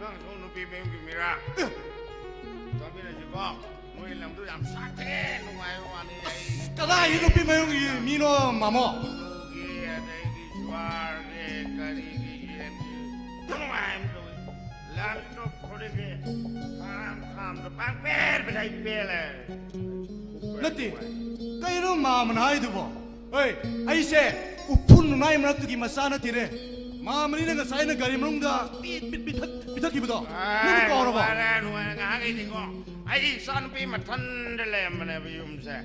ꯅꯪꯁꯨ ꯅꯨꯄꯤ ꯃꯌꯨꯝꯒꯤ ꯃꯤꯔꯥ? ꯆꯠꯃꯤꯟꯅꯁꯤꯀꯣ꯫ ꯃꯣꯏ ꯂꯝꯗꯨ ꯌꯥꯝ ꯁꯥꯊꯤ, ꯅꯨꯡꯉꯥꯏꯕ ꯋꯥꯅꯤ꯫ ꯑꯩ ꯀꯗꯥꯏꯒꯤ ꯅꯨꯄꯤ ꯃꯌꯨꯝꯒꯤ ꯃꯤꯅꯣ, ꯃꯥꯃꯣ? ꯑꯗꯨꯒꯤ ꯑꯗꯩꯒꯤ ꯖꯨꯋꯥꯔꯒꯤ ꯀꯔꯤꯒꯤ ꯌꯦꯟꯒꯤ ꯅꯨꯡꯉꯥꯏ ꯑꯃ ꯇꯧꯏ꯫ ꯂꯝꯗꯣ ꯈꯨꯗꯤꯡꯒꯤ ꯈꯥꯝ ꯈꯥꯝꯗ ꯄꯥꯡꯄꯦꯟ ꯄꯦꯟ, ꯑꯩ ꯄꯦꯜꯂꯦ꯫ ꯅꯠꯇꯦ, ꯀꯩꯅꯣ ꯃꯥꯃꯅ ꯍꯥꯏꯗꯨꯕꯣ? ꯍꯣꯏ, ꯑꯩꯁꯦ ꯎꯐꯨꯟ ꯅꯨꯡꯅꯥꯏ ꯃꯔꯛꯇꯨꯒꯤ ꯃꯆꯥ ꯅꯠꯇꯦꯅꯦ꯫ ꯃꯥꯃꯅꯤꯅ ꯉꯁꯥꯏ ꯑꯩꯅ ꯒꯥꯔꯤ ꯃꯅꯨꯡꯗ ꯄꯤꯠ ꯄꯤꯠ ꯄꯤꯊꯛ ꯄꯤꯊꯛꯈꯤꯕꯗꯣ ꯅꯪ ꯀꯥꯎꯔꯕꯣ? ꯅꯨꯡꯉꯥꯏꯔꯦ, ꯅꯨꯡꯉꯥꯏꯔꯦ꯫ ꯉꯥꯏꯍꯥꯛ ꯂꯩꯇꯦꯀꯣ, ꯑꯩ ꯏꯆꯥ ꯅꯨꯄꯤ ꯃꯊꯟꯗ ꯂꯩꯔꯝꯕꯅꯦꯕ ꯌꯨꯝꯁꯦ꯫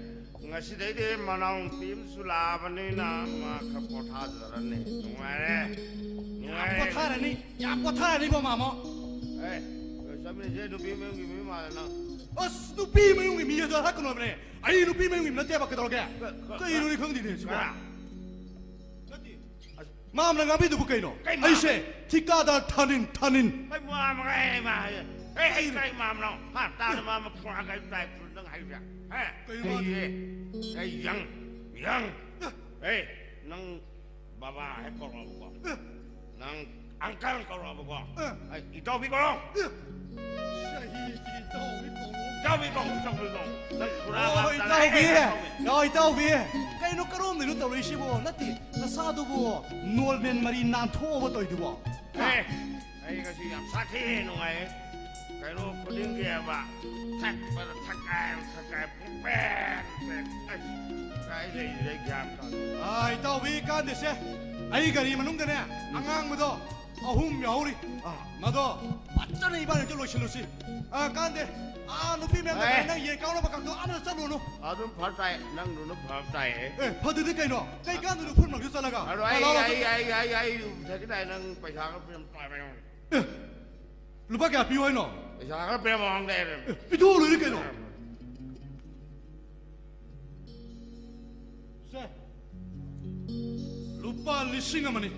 ꯉꯁꯤꯗꯩꯗꯤ ꯃꯅꯥꯎ ꯅꯨꯄꯤ ꯑꯃꯁꯨ ꯂꯥꯛꯑꯕꯅꯤꯅ ꯃꯥ ꯈꯔ ꯄꯣꯊꯥꯖꯔꯅꯤ꯫ ꯅꯨꯡꯉꯥꯏꯔꯦ, ꯅꯨꯡꯉꯥꯏꯔꯦ꯫ ꯄꯣꯊꯥꯔꯅꯤ, ꯌꯥꯝ ꯄꯣꯊꯥꯔꯅꯤꯀꯣ, ꯃꯥꯃꯣ꯫ ꯑꯦ, ꯆꯠꯃꯤꯟꯅꯁꯦ, ꯅꯨꯄꯤ ꯃꯌꯨꯝꯒꯤ ꯃꯤ ꯃꯥꯜꯂꯦ ꯅꯪ꯫ ꯑꯁ, ꯅꯨꯄꯤ ꯃꯌꯨꯝꯒꯤ ꯃꯤ ꯑꯗꯨ ꯍꯥꯏꯔꯛꯀꯅꯣ ꯍꯥꯏꯕꯅꯦ꯫ ꯑꯩ ꯅꯨꯄꯤ ꯃꯌꯨꯝꯒꯤ ꯃꯤ ꯅꯠꯇꯦꯕ, ꯀꯩꯗꯧꯔꯒꯦ? ꯀ-, ꯀ-, ꯀꯩꯅꯣꯅꯦ ꯈꯪꯗꯦꯅꯦ ꯁꯤꯕꯣ꯫ ꯀ-, ꯅꯠꯇꯦ꯫ ꯃꯥꯝꯅ ꯉꯥꯡꯕꯤꯗꯨꯕꯨ ꯀꯩꯅꯣ? ꯀꯩ ꯃꯥ-? ꯑꯩꯁꯦ ꯊꯤꯀꯥꯗꯥꯔ ꯊꯥꯅꯤꯟ, ꯊꯥꯅꯤꯟ꯫ ꯀꯩ ꯃꯥꯝ, ꯀꯩ ꯃꯥꯝ? ꯑꯦ, ꯑꯩ ꯀꯩ ꯃꯥꯝꯅꯣ? ꯍꯥ, ꯇꯥꯗ ꯃꯥꯝ ꯐꯣꯟ ꯀꯩ ꯇꯥꯏ ꯅꯪ ꯍꯥꯏꯁꯦ? ꯍꯥ? ꯀꯩ ꯃꯥꯝ? ꯑꯩ, ꯑꯩ ꯌꯪ, ꯌꯪ꯫ ꯑꯦ, ꯅꯪ ꯕꯕꯥ ꯍꯦꯛ ꯀꯧꯔꯛꯑꯕꯀꯣ꯫ ꯅꯪ ꯑꯪꯀꯜ ꯀꯧꯔꯛꯑꯕꯀꯣ꯫ ꯑꯩ ꯏꯇꯥꯎꯕꯤ ꯀꯧꯔꯣ꯫ ꯏꯇꯥꯎꯕꯤ ꯀꯧ, ꯏꯇꯥꯎꯕꯤ ꯀꯧ꯫ ꯅꯪ ꯈꯨꯔꯥ ꯑꯣ, ꯏꯇꯥꯎꯕꯤ꯫ ꯑꯦ, ꯏꯇꯥꯎꯕꯤ꯫ ꯀꯩꯅꯣ ꯀꯔꯣꯝꯗꯩꯅꯣ ꯇꯧꯔꯛꯏꯁꯤꯕꯣ? ꯅꯠꯇꯦ, ꯅꯁꯥꯗꯨꯕꯨ ꯅꯣꯔꯃꯦꯜ ꯃꯔꯤ ꯅꯥꯟꯊꯣꯛꯑꯕ ꯇꯧꯔꯤꯗꯨꯕꯣ? ꯑꯦ, ꯑꯩ ꯉꯁꯤ ꯌꯥꯝ ꯁꯥꯊꯤ ꯅꯨꯡꯉꯥꯏꯌꯦ꯫ ꯀꯩꯅꯣ ꯈꯨꯗꯤꯡꯒꯤ ꯍꯥꯏꯕ, ꯊꯛꯄꯗ ꯊꯛꯀꯥꯏ, ꯊꯛꯀꯥꯏ, ꯄꯨꯡꯄꯦꯟ ꯄꯦꯟ꯫ ꯑꯁ, ꯀꯥꯏ ꯂꯩꯔꯤꯔ ꯒ꯭ꯌꯥꯟ ꯇꯥꯗꯦ꯫ ꯑꯥ, ꯏꯇꯥꯎꯕꯤ ꯀꯥꯟꯗꯦꯁꯦ, ꯑꯩ ꯒꯥꯔꯤ ꯃꯅꯨꯡꯗꯅꯦ, ꯑꯉꯥꯡꯕꯗꯣ ꯑꯍꯨꯝ ꯌꯥꯎꯔꯤ꯫ ꯑꯥ, ꯃꯗꯣ ꯐꯖꯅ ꯏꯕꯥꯅꯤꯁꯨ ꯂꯣꯏꯁꯤꯜꯂꯨꯁꯤ꯫ ꯑꯥ, ꯀꯥꯟꯗꯦ, ꯑꯥ, ꯅꯨꯄꯤ ꯃꯌꯥꯝꯗ ꯑꯦ꯫ ꯅꯪ ꯌꯦꯟ ꯀꯥꯎꯅꯕ ꯀꯥꯡꯗꯣ ꯑꯃꯗ ꯆꯠꯂꯨꯅꯨ꯫ ꯑꯗꯨꯝ ꯐꯔꯛ ꯇꯥꯏ, ꯅꯪꯗꯨꯅ ꯐꯔꯛ ꯇꯥꯏꯌꯦ꯫ ꯑꯦ, ꯐꯗꯨꯗꯤ ꯀꯩꯅꯣ? ꯀꯩ ꯀꯥꯟꯗꯅꯣ ꯎꯐꯨꯜ ꯃꯔꯛꯇ ꯆꯠꯂꯒ? ꯑꯗꯣ ꯑꯥ, ꯑꯩ, ꯂꯥꯎ, ꯂꯥꯎ, ꯑꯩ, ꯆꯠꯂꯨ꯫ ꯑꯩ, ꯑꯩ, ꯑꯩ ꯌꯨꯝ ꯆꯠꯈꯤ ꯇꯥꯏ, ꯅꯪ ꯄꯩꯁꯥ ꯈꯔ ꯄꯤꯔꯝ ꯇꯥꯕ ꯌꯦꯡꯉꯣ꯫ ꯑꯦ, ꯂꯨꯄꯥ ꯀꯌꯥ ꯄꯤꯌꯨ ꯍꯥꯏꯅꯣ? ꯄꯩꯁꯥ ꯈꯔ ꯄꯤꯔꯝꯃꯣ ꯍꯪꯗꯦ꯫ ꯑꯦ, ꯄꯤꯊꯣꯛꯑ ꯂꯣꯏꯔꯦ ꯀꯩꯅꯣ꯫ ꯁꯦ, ꯂꯨꯄꯥ ꯂꯤꯁꯤꯡ ꯑꯃꯅꯤ꯫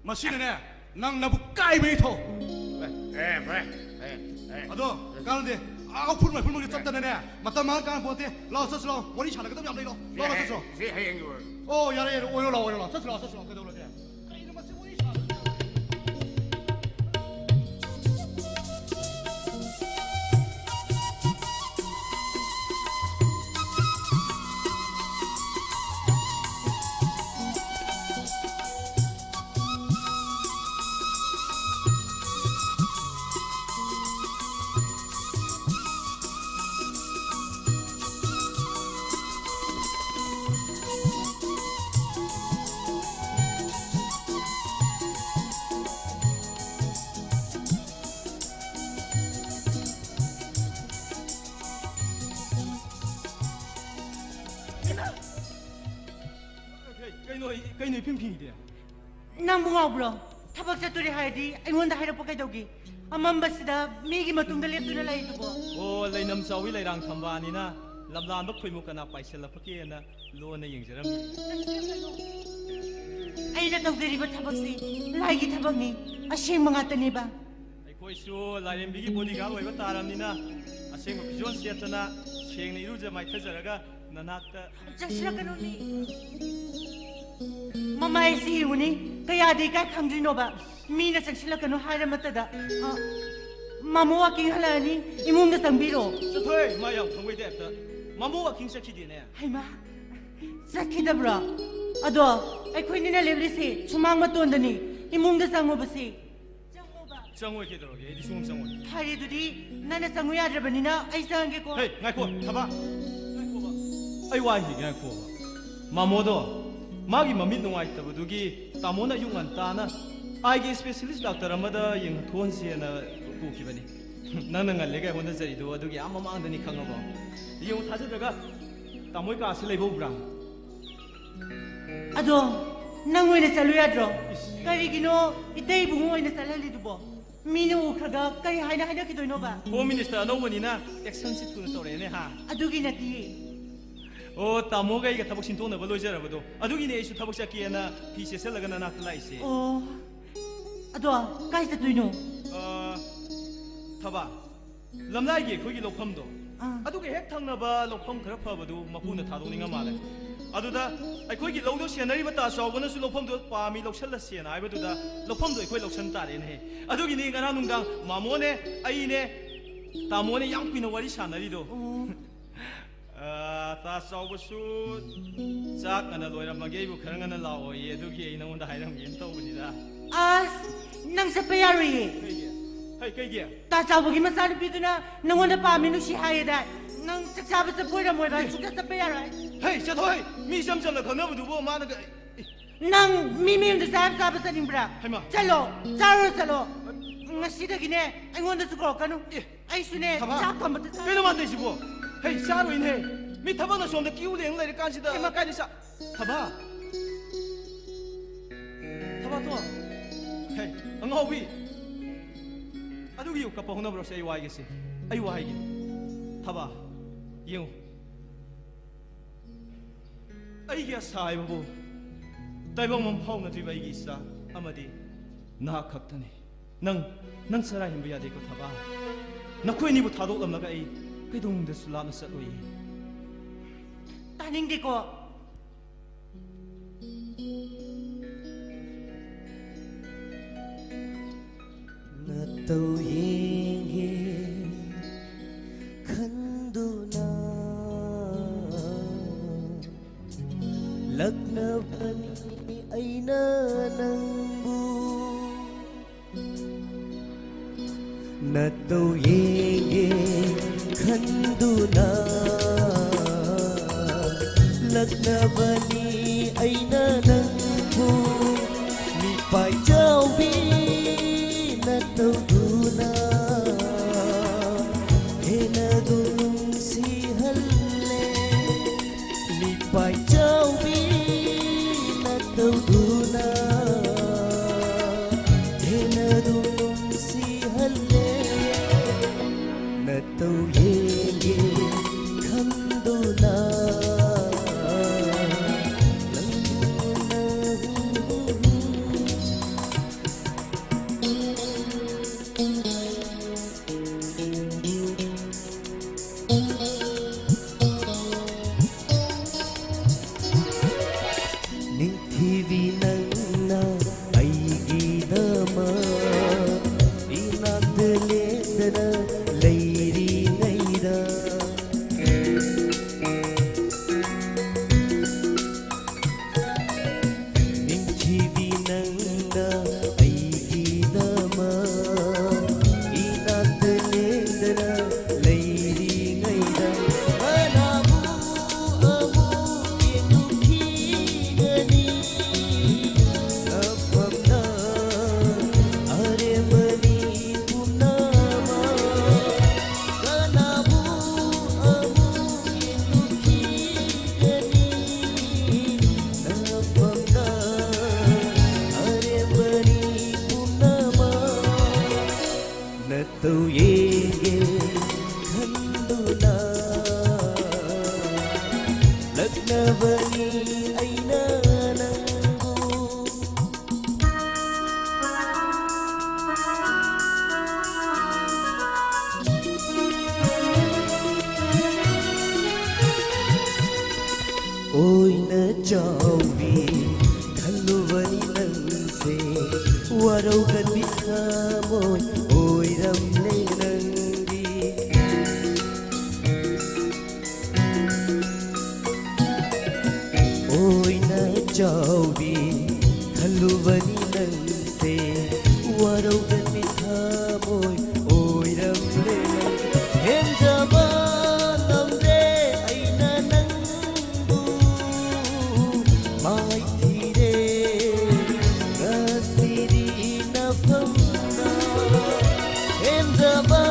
ꯃꯁꯤꯅꯅꯦ, ꯅꯪ ꯅꯕꯨꯛ ꯀꯥꯏꯕꯩ ꯊꯣꯛ꯫ ꯑꯦ, ꯑꯦ, ꯐꯔꯦ꯫ ꯑꯦ, ꯑꯦ꯫ ꯑꯗꯣ, ꯀꯥꯟꯅꯗꯦ꯫ ꯑꯥ, ꯎꯐꯨꯜ ꯃꯥꯏꯐꯨꯜ ꯃꯔꯛꯇ ꯆꯠꯇꯅꯅꯦ, ꯃꯇꯝ ꯃꯥꯡ ꯀꯥꯟꯅꯄꯣꯟꯇꯦ꯫ ꯂꯥꯛꯑꯣ, ꯆꯠꯁꯤ ꯂꯥꯛꯑꯣ꯫ ꯋꯥꯔꯤ ꯁꯥꯟꯅꯒꯗꯕ ꯌꯥꯝ ꯂꯩ, ꯂꯥꯛꯑꯣ꯫ ꯂꯥꯛꯑꯣ, ꯂꯥꯛꯑꯣ, ꯆꯠꯁꯤ ꯂꯥꯛꯑꯣ꯫ ꯁꯤ ꯍꯌꯦꯡꯒꯤ ꯑꯣꯏꯔꯣ꯫ ꯑꯣ, ꯌꯥꯔꯦ, ꯌꯥꯔꯦ꯫ ꯑꯣꯏꯔꯣ ꯂꯥꯛꯑꯣ, ꯑꯣꯏꯔꯣ ꯂꯥꯛꯑꯣ꯫ ꯆꯠꯁꯤ ꯂꯥꯛꯑꯣ, ꯆꯠꯁꯤ ꯂꯥꯛꯑꯣ꯫ ꯀꯩꯗꯧꯔꯒꯦ? ꯀꯩꯅꯣ ꯏꯐꯤꯡ ꯐꯤꯡꯉꯤꯗꯤ? ꯅꯪꯕꯨ ꯉꯥꯎꯕ꯭ꯔꯣ? ꯊꯕꯛ ꯆꯠꯇꯣꯔꯦ ꯍꯥꯏꯔꯗꯤ ꯑꯩꯉꯣꯟꯗ ꯍꯥꯏꯔꯛꯄ ꯀꯩꯗꯧꯒꯦ? ꯑꯃꯝꯕꯁꯤꯗ ꯃꯤꯒꯤ ꯃꯇꯨꯡꯗ ꯂꯦꯞꯇꯨꯅ ꯂꯩꯗꯨꯕꯣ? ꯑꯣ, ꯂꯩꯅꯝ ꯆꯥꯎꯕꯤ ꯂꯩꯔꯥꯡ ꯊꯝꯕꯥꯜꯅꯤꯅ ꯂꯝꯂꯥꯟꯕ ꯈꯣꯏꯃꯨ ꯀꯅꯥ ꯄꯥꯏꯁꯤꯜꯂꯛꯄꯒꯦꯅ ꯂꯣꯟꯅ ꯌꯦꯡꯖꯔꯝꯃꯤ꯫ ꯑꯩꯅ ꯇꯧꯖꯔꯤꯕ ꯊꯕꯛꯁꯤ ꯂꯥꯏꯒꯤ ꯊꯕꯛꯅꯤ, ꯑꯁꯦꯡꯕ ꯉꯥꯛꯇꯅꯦꯕ꯫ ꯑꯩꯈꯣꯏꯁꯨ ꯂꯥꯏꯔꯦꯝꯕꯤꯒꯤ bodyguard ꯑꯣꯏꯕ ꯇꯥꯔꯕꯅꯤꯅ ꯑꯁꯦꯡꯕ ꯐꯤꯖꯣꯜ ꯁꯦꯠꯇꯅ ꯁꯦꯡꯅ ꯏꯔꯨꯖ ꯃꯥꯏꯊꯖꯔꯒ ꯅꯅꯥꯛꯇ ꯆꯪꯁꯤꯜꯂꯛꯀꯅꯨ ꯃꯤ꯫ ꯃꯃꯥꯏ ꯑꯁꯤ ꯌꯦꯡꯉꯨꯅꯤ, ꯀꯌꯥꯗꯤ ꯏꯀꯥꯏ ꯈꯪꯗ꯭ꯔꯤꯅꯣꯕ꯫ ꯃꯤꯅ ꯆꯪꯁꯤꯜꯂꯛꯀꯅꯨ ꯍꯥꯏꯔ ꯃꯇꯗ꯫ ꯑ, ꯃꯥꯃꯣ ꯋꯥꯀꯤꯡ ꯍꯜꯂꯛꯑꯅꯤ, ꯏꯃꯨꯡꯗ ꯆꯪꯕꯤꯔꯣ꯫ ꯆꯠꯊꯣꯏ, ꯃꯥ ꯌꯥꯝ ꯈꯪꯕꯩ ꯇꯥꯏꯞꯇ꯫ ꯃꯥꯃꯣ ꯋꯥꯀꯤꯡ ꯆꯠꯈꯤꯗꯦꯅꯦ꯫ ꯍꯩꯃꯥ, ꯆꯠꯈꯤꯗꯕ꯭ꯔꯣ? ꯑꯗꯣ ꯑꯩꯈꯣꯏꯅꯤꯅ ꯂꯦꯞꯂꯤꯁꯤ ꯁꯨꯃꯥꯡ ꯃꯇꯣꯟꯗꯅꯤ, ꯏꯃꯨꯡꯗ ꯆꯪꯉꯨꯕꯁꯤ꯫ ꯆꯪꯉꯣꯕ꯫ ꯆꯪꯉꯣꯏ, ꯀꯩꯗꯧꯔꯒꯦ? ꯑꯩꯗꯤ ꯁꯨꯡꯆꯪ ꯆꯪꯉꯣꯏ꯫ ꯐꯔꯦ, ꯑꯗꯨꯗꯤ ꯅꯪꯅ ꯆꯪꯉꯨ ꯌꯥꯗ꯭ꯔꯕꯅꯤꯅ ꯑꯩ ꯆꯪꯉꯒꯦꯀꯣ꯫ ꯍꯦ, ꯉꯥꯏꯈꯣ, ꯊꯕꯥ꯫ ꯉꯥꯏꯈꯣꯕ꯫ ꯑꯩ ꯋꯥ ꯍꯥꯏꯒꯦ, ꯉꯥꯏꯈꯣꯕ꯫ ꯃꯥꯃꯣꯗꯣ, ꯃꯥꯒꯤ ꯃꯃꯤꯠ ꯅꯨꯡꯉꯥꯏꯇꯕꯗꯨꯒꯤ ꯇꯥꯃꯣꯅ ꯑꯌꯨꯛ ꯉꯟꯇꯥꯅ ꯑꯥꯏꯒꯤ specialist doctor ꯑꯃꯗ ꯌꯦꯡꯊꯣꯛꯍꯟꯁꯦꯅ ꯄꯨꯈꯤꯕꯅꯤ꯫ ꯅꯪꯅ ꯉꯜꯂꯦꯒ ꯍꯣꯠꯅꯖꯔꯤꯗꯣ ꯑꯗꯨꯒꯤ ꯑꯥ ꯃꯃꯥꯡꯗꯅꯤ, ꯈꯪꯉꯕꯣ? ꯌꯦꯡꯉꯨ, ꯊꯥꯖꯗ꯭ꯔꯒ ꯇꯥꯃꯣꯏ ꯀꯥꯁꯤ ꯂꯩꯕ ꯎꯕ꯭ꯔꯥ? ꯑꯗꯣ ꯅꯪ ꯑꯣꯏꯅ ꯆꯠꯂꯨ ꯌꯥꯗ꯭ꯔꯣ? ꯏꯁ꯫ ꯀꯔꯤꯒꯤꯅꯣ ꯏꯇꯩ ꯏꯕꯨꯡꯉꯣ ꯑꯣꯏꯅ ꯆꯠꯍꯜꯂꯤꯗꯨꯕꯣ? ꯃꯤꯅ ꯎꯈ꯭ꯔꯒ ꯀꯔꯤ ꯍꯥꯏꯅ ꯍꯥꯏꯅꯈꯤꯗꯣꯏꯅꯣꯕ? Home Minister ꯑꯅꯧꯕꯅꯤꯅ actionꯁꯤ ꯊꯨꯅ ꯇꯧꯔꯛꯑꯦꯅꯦ, ꯍꯥ? ꯑꯗꯨꯒꯤ ꯅꯠꯇꯤꯌꯦ꯫ ꯑꯣ, ꯇꯥꯃꯣꯒ ꯑꯩꯒ ꯊꯕꯛ ꯁꯤꯟꯊꯣꯛꯅꯕ ꯂꯣꯏꯖꯔꯕꯗꯣ, ꯑꯗꯨꯒꯤꯅꯦ ꯑꯩꯁꯨ ꯊꯕꯛ ꯆꯠꯀꯦꯅ ꯐꯤ ꯁꯦꯠꯆꯜꯂꯒ ꯅꯅꯥꯛꯇ ꯂꯥꯛꯏꯁꯦ꯫ ꯑꯣ, ꯑꯗꯣ ꯀꯥꯏ ꯆꯠꯇꯣꯏꯅꯣ? ꯑ, ꯊꯕꯥ, ꯂꯝꯂꯥꯏꯒꯤ ꯑꯩꯈꯣꯏꯒꯤ ꯂꯧꯐꯝꯗꯣ, ꯑꯥ꯫ ꯑꯗꯨꯒ ꯍꯦꯛ ꯊꯪꯅꯕ ꯂꯧꯐꯝ ꯈꯔ ꯐꯕꯗꯨ ꯃꯄꯨꯅ ꯊꯥꯗꯣꯛꯅꯤꯡꯉ ꯃꯥꯜꯂꯦ꯫ ꯑꯗꯨꯗ ꯑꯩꯈꯣꯏꯒꯤ ꯂꯧꯗꯣ ꯁꯦꯟꯅꯔꯤꯕ ꯇꯥ ꯆꯥꯎꯕꯅꯁꯨ ꯂꯧꯐꯝꯗꯣ ꯄꯥꯝꯃꯤ, ꯂꯧꯁꯜꯂꯁꯦꯅ ꯍꯥꯏꯕꯗꯨꯗ ꯂꯧꯐꯝꯗꯣ ꯑꯩꯈꯣꯏ ꯂꯧꯁꯟ ꯇꯥꯔꯦꯅꯦ꯫ ꯑꯗꯨꯒꯤꯅꯤ ꯉꯔꯥꯡ ꯅꯨꯡꯗꯥꯡ ꯃꯥꯃꯣꯅꯦ, ꯑꯩꯅꯦ, ꯇꯥꯃꯣꯅꯦ ꯌꯥꯝ ꯀꯨꯏꯅ ꯋꯥꯔꯤ ꯁꯥꯟꯅꯔꯤꯗꯣ꯫ ꯑꯣ꯫ ꯑ, ꯇꯥ ꯆꯥꯎꯕꯁꯨ ꯆꯥꯛ ꯉꯟꯅ ꯂꯣꯏꯔꯝꯃꯒꯦ, ꯑꯩꯕꯨ ꯈꯔ ꯉꯟꯅ ꯂꯥꯛꯑꯣꯌꯦ, ꯑꯗꯨꯒꯤ ꯑꯩ ꯅꯉꯣꯟꯗ ꯍꯥꯏꯔꯝꯒꯦꯅ ꯇꯧꯕꯅꯤꯗ꯫ ꯑꯁ, ꯅꯪ ꯆꯠꯄ ꯌꯥꯔꯣꯏꯌꯦ꯫ ꯀꯩꯒꯤ? ꯍꯩ, ꯀꯩꯒꯤ? ꯇꯥ ꯆꯥꯎꯕꯒꯤ ꯃꯆꯥꯅꯨꯄꯤꯗꯨꯅ ꯅꯉꯣꯟꯗ ꯄꯥꯝꯃꯤ, ꯅꯨꯡꯁꯤ ꯍꯥꯏꯌꯦꯗꯥꯏ? ꯅꯪ ꯆꯥꯛ ꯆꯥꯕ ꯆꯠꯄ ꯑꯣꯏꯔꯝꯃꯣꯏꯕ, ꯑꯦ꯫ ꯁꯨꯡꯆꯠ ꯆꯠꯄ ꯌꯥꯔꯣꯏ꯫ ꯍꯩ, ꯆꯠꯊꯣꯏ! ꯃꯤ ꯏꯆꯝ ꯆꯝꯅ ꯈꯪꯅꯕꯗꯨꯕꯨ ꯃꯥꯅ ꯀ-, ꯏ- ꯅꯪ ꯃꯤ ꯃꯌꯨꯝꯗ ꯆꯥꯛ ꯆꯥꯕ ꯆꯠꯅꯤꯡꯕ꯭ꯔꯥ? ꯍꯩꯃꯥ꯫ ꯆꯠꯂꯣ, ꯆꯥꯔꯨꯔꯣ ꯆꯠꯂꯣ꯫ ꯉꯁꯤꯗꯒꯤꯅꯦ ꯑꯩꯉꯣꯟꯗꯁꯨ ꯀꯧꯔꯛꯀꯅꯨ꯫ ꯑꯦ꯫ ꯑꯩꯁꯨꯅꯦ, ꯊꯕꯥ, ꯆꯥꯛ ꯑꯃꯇ ꯆꯥ- ꯀꯩꯅꯣ ꯃꯥ ꯇꯧꯏꯁꯤꯕꯣ? ꯍꯩ, ꯆꯥꯔꯣꯏꯅꯦ꯫ ꯃꯤ ꯊꯕꯛꯅ ꯁꯣꯝꯗ ꯀ꯭ꯌꯨ ꯂꯦꯡ ꯂꯩꯔ ꯀꯥꯟꯁꯤꯗ ꯍꯩꯃꯥ꯫ ꯀꯥꯏꯗ ꯆꯥ-, ꯊꯕꯥ꯫ ꯍꯦ, ꯑꯉꯥꯎꯕꯤ! ꯑꯗꯨꯒꯤ ꯀꯞꯄ ꯍꯧꯅꯕ꯭ꯔꯣ ꯁꯤ? ꯑꯩ ꯋꯥꯏꯒꯦꯁꯦ, ꯑꯩ ꯋꯥꯏꯒꯦ꯫ ꯊꯕꯥ, ꯌꯦꯡꯉꯨ, ꯑꯩꯒꯤ ꯑꯁꯥ ꯍꯥꯏꯕꯕꯨ ꯇꯥꯏꯕꯪ ꯑꯃ ꯐꯥꯎꯅꯗ꯭ꯔꯤꯕ ꯑꯩꯒꯤ ꯏꯆꯥ ꯑꯃꯗꯤ ꯅꯍꯥꯛ ꯈꯛꯇꯅꯤ꯫ ꯅꯪ, ꯅꯪ ꯆꯔꯥ ꯍꯦꯟꯕ ꯌꯥꯗꯦꯀꯣ ꯊꯕꯥ꯫ ꯅꯈꯣꯏ ꯑꯅꯤꯕꯨ ꯊꯥꯗꯣꯛꯂꯝꯂꯒ ꯑꯩ ꯀꯩꯗꯧꯅꯨꯡꯗꯁꯨ ꯂꯥꯞꯅ ꯆꯠꯂꯣꯏꯌꯦ꯫ ꯇꯥꯅꯤꯡꯗꯦꯀꯣ꯫ ꯅꯇꯧ ꯌꯦꯡꯒꯦ ꯈꯟꯗꯨꯅ ꯂꯛꯅꯕꯅꯤ ꯑꯩꯅ ꯅꯪꯕꯨ꯫ ꯅꯇꯧ ꯌꯦꯡꯒꯦ ꯈꯟꯗꯨꯅ ꯂꯛꯅꯕꯅꯤ ꯑꯩꯅ ꯅꯪꯕꯨ꯫ ꯃꯤꯄꯥꯏ ꯆꯥꯎꯕꯤ ꯅꯇꯧꯗꯨꯅ ꯍꯦꯟꯅ ꯑꯗꯨꯝ ꯅꯨꯡꯁꯤꯍꯜꯂꯦ꯫ ꯃꯤꯄꯥꯏ ꯆꯥꯎꯕꯤ ꯅꯇꯧꯗꯨꯅ ꯍꯦꯟꯅ ꯑꯗꯨꯝ ꯅꯨꯡꯁꯤꯍꯜꯂꯦ꯫ ꯅꯇꯧ ꯌꯦꯡꯒꯦ ꯈꯟꯗꯨꯅ ꯅꯪꯅ ꯌꯦꯡꯒꯦ ꯈꯟꯗꯨꯅ ꯂꯛꯅꯕꯅꯤ ꯑꯩꯅ ꯅꯪꯕꯨ꯫ ꯑꯣꯏꯅ ꯆꯥꯎꯕꯤ ꯈꯜꯂꯨꯕꯅꯤ ꯅꯪꯁꯦ, ꯋꯥꯔꯧꯒꯟꯕꯤ ꯊꯃꯣꯏ ꯑꯣꯏꯔꯝꯂꯦ ꯅꯪꯗꯤ꯫ ꯑꯣꯏꯅ ꯆꯥꯎꯕꯤ ꯈꯜꯂꯨꯕꯅꯤ ꯅꯪꯁꯦ, ꯋꯥꯔꯧꯒꯟꯕꯤ ꯊꯃꯣꯏ ꯑꯣꯏꯔꯝꯂꯦ ꯅꯪꯗꯤ꯫ ꯍꯦꯟꯖꯕ ꯉꯝꯗ꯭ꯔꯦ ꯑꯩꯅ ꯅꯪꯕꯨ, ꯃꯥꯏꯊꯤꯔꯦ ꯉꯁꯤꯗꯤ ꯅꯐꯝꯗ꯫ ꯍꯦꯟꯖꯕ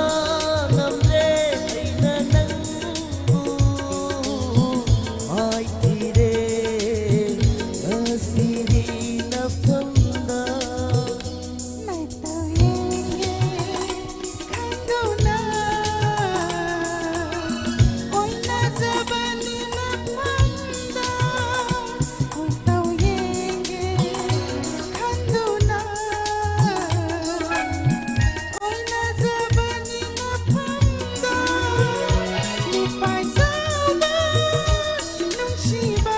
ꯉꯝꯗ꯭ꯔꯦ ꯑꯩꯅ ꯅꯪꯕꯨ, ꯃꯥꯏꯊꯤꯔꯦ ꯉꯁꯤꯗꯤ ꯅꯐꯝꯗ꯫ ꯅꯇꯧ ꯌꯦꯡꯒꯦ ꯈꯟꯗꯨꯅ ꯑꯣꯏꯅꯖꯕꯅꯤ ꯅꯐꯝꯗ꯫ ꯈꯣꯡꯇꯧ ꯌꯦꯡꯒꯦ ꯈꯟꯗꯨꯅ ꯑꯣꯏꯅꯖꯕꯅꯤ ꯅꯐꯝꯗ꯫ ꯃꯤꯄꯥꯏꯖꯕ ꯅꯨꯡꯁꯤꯕ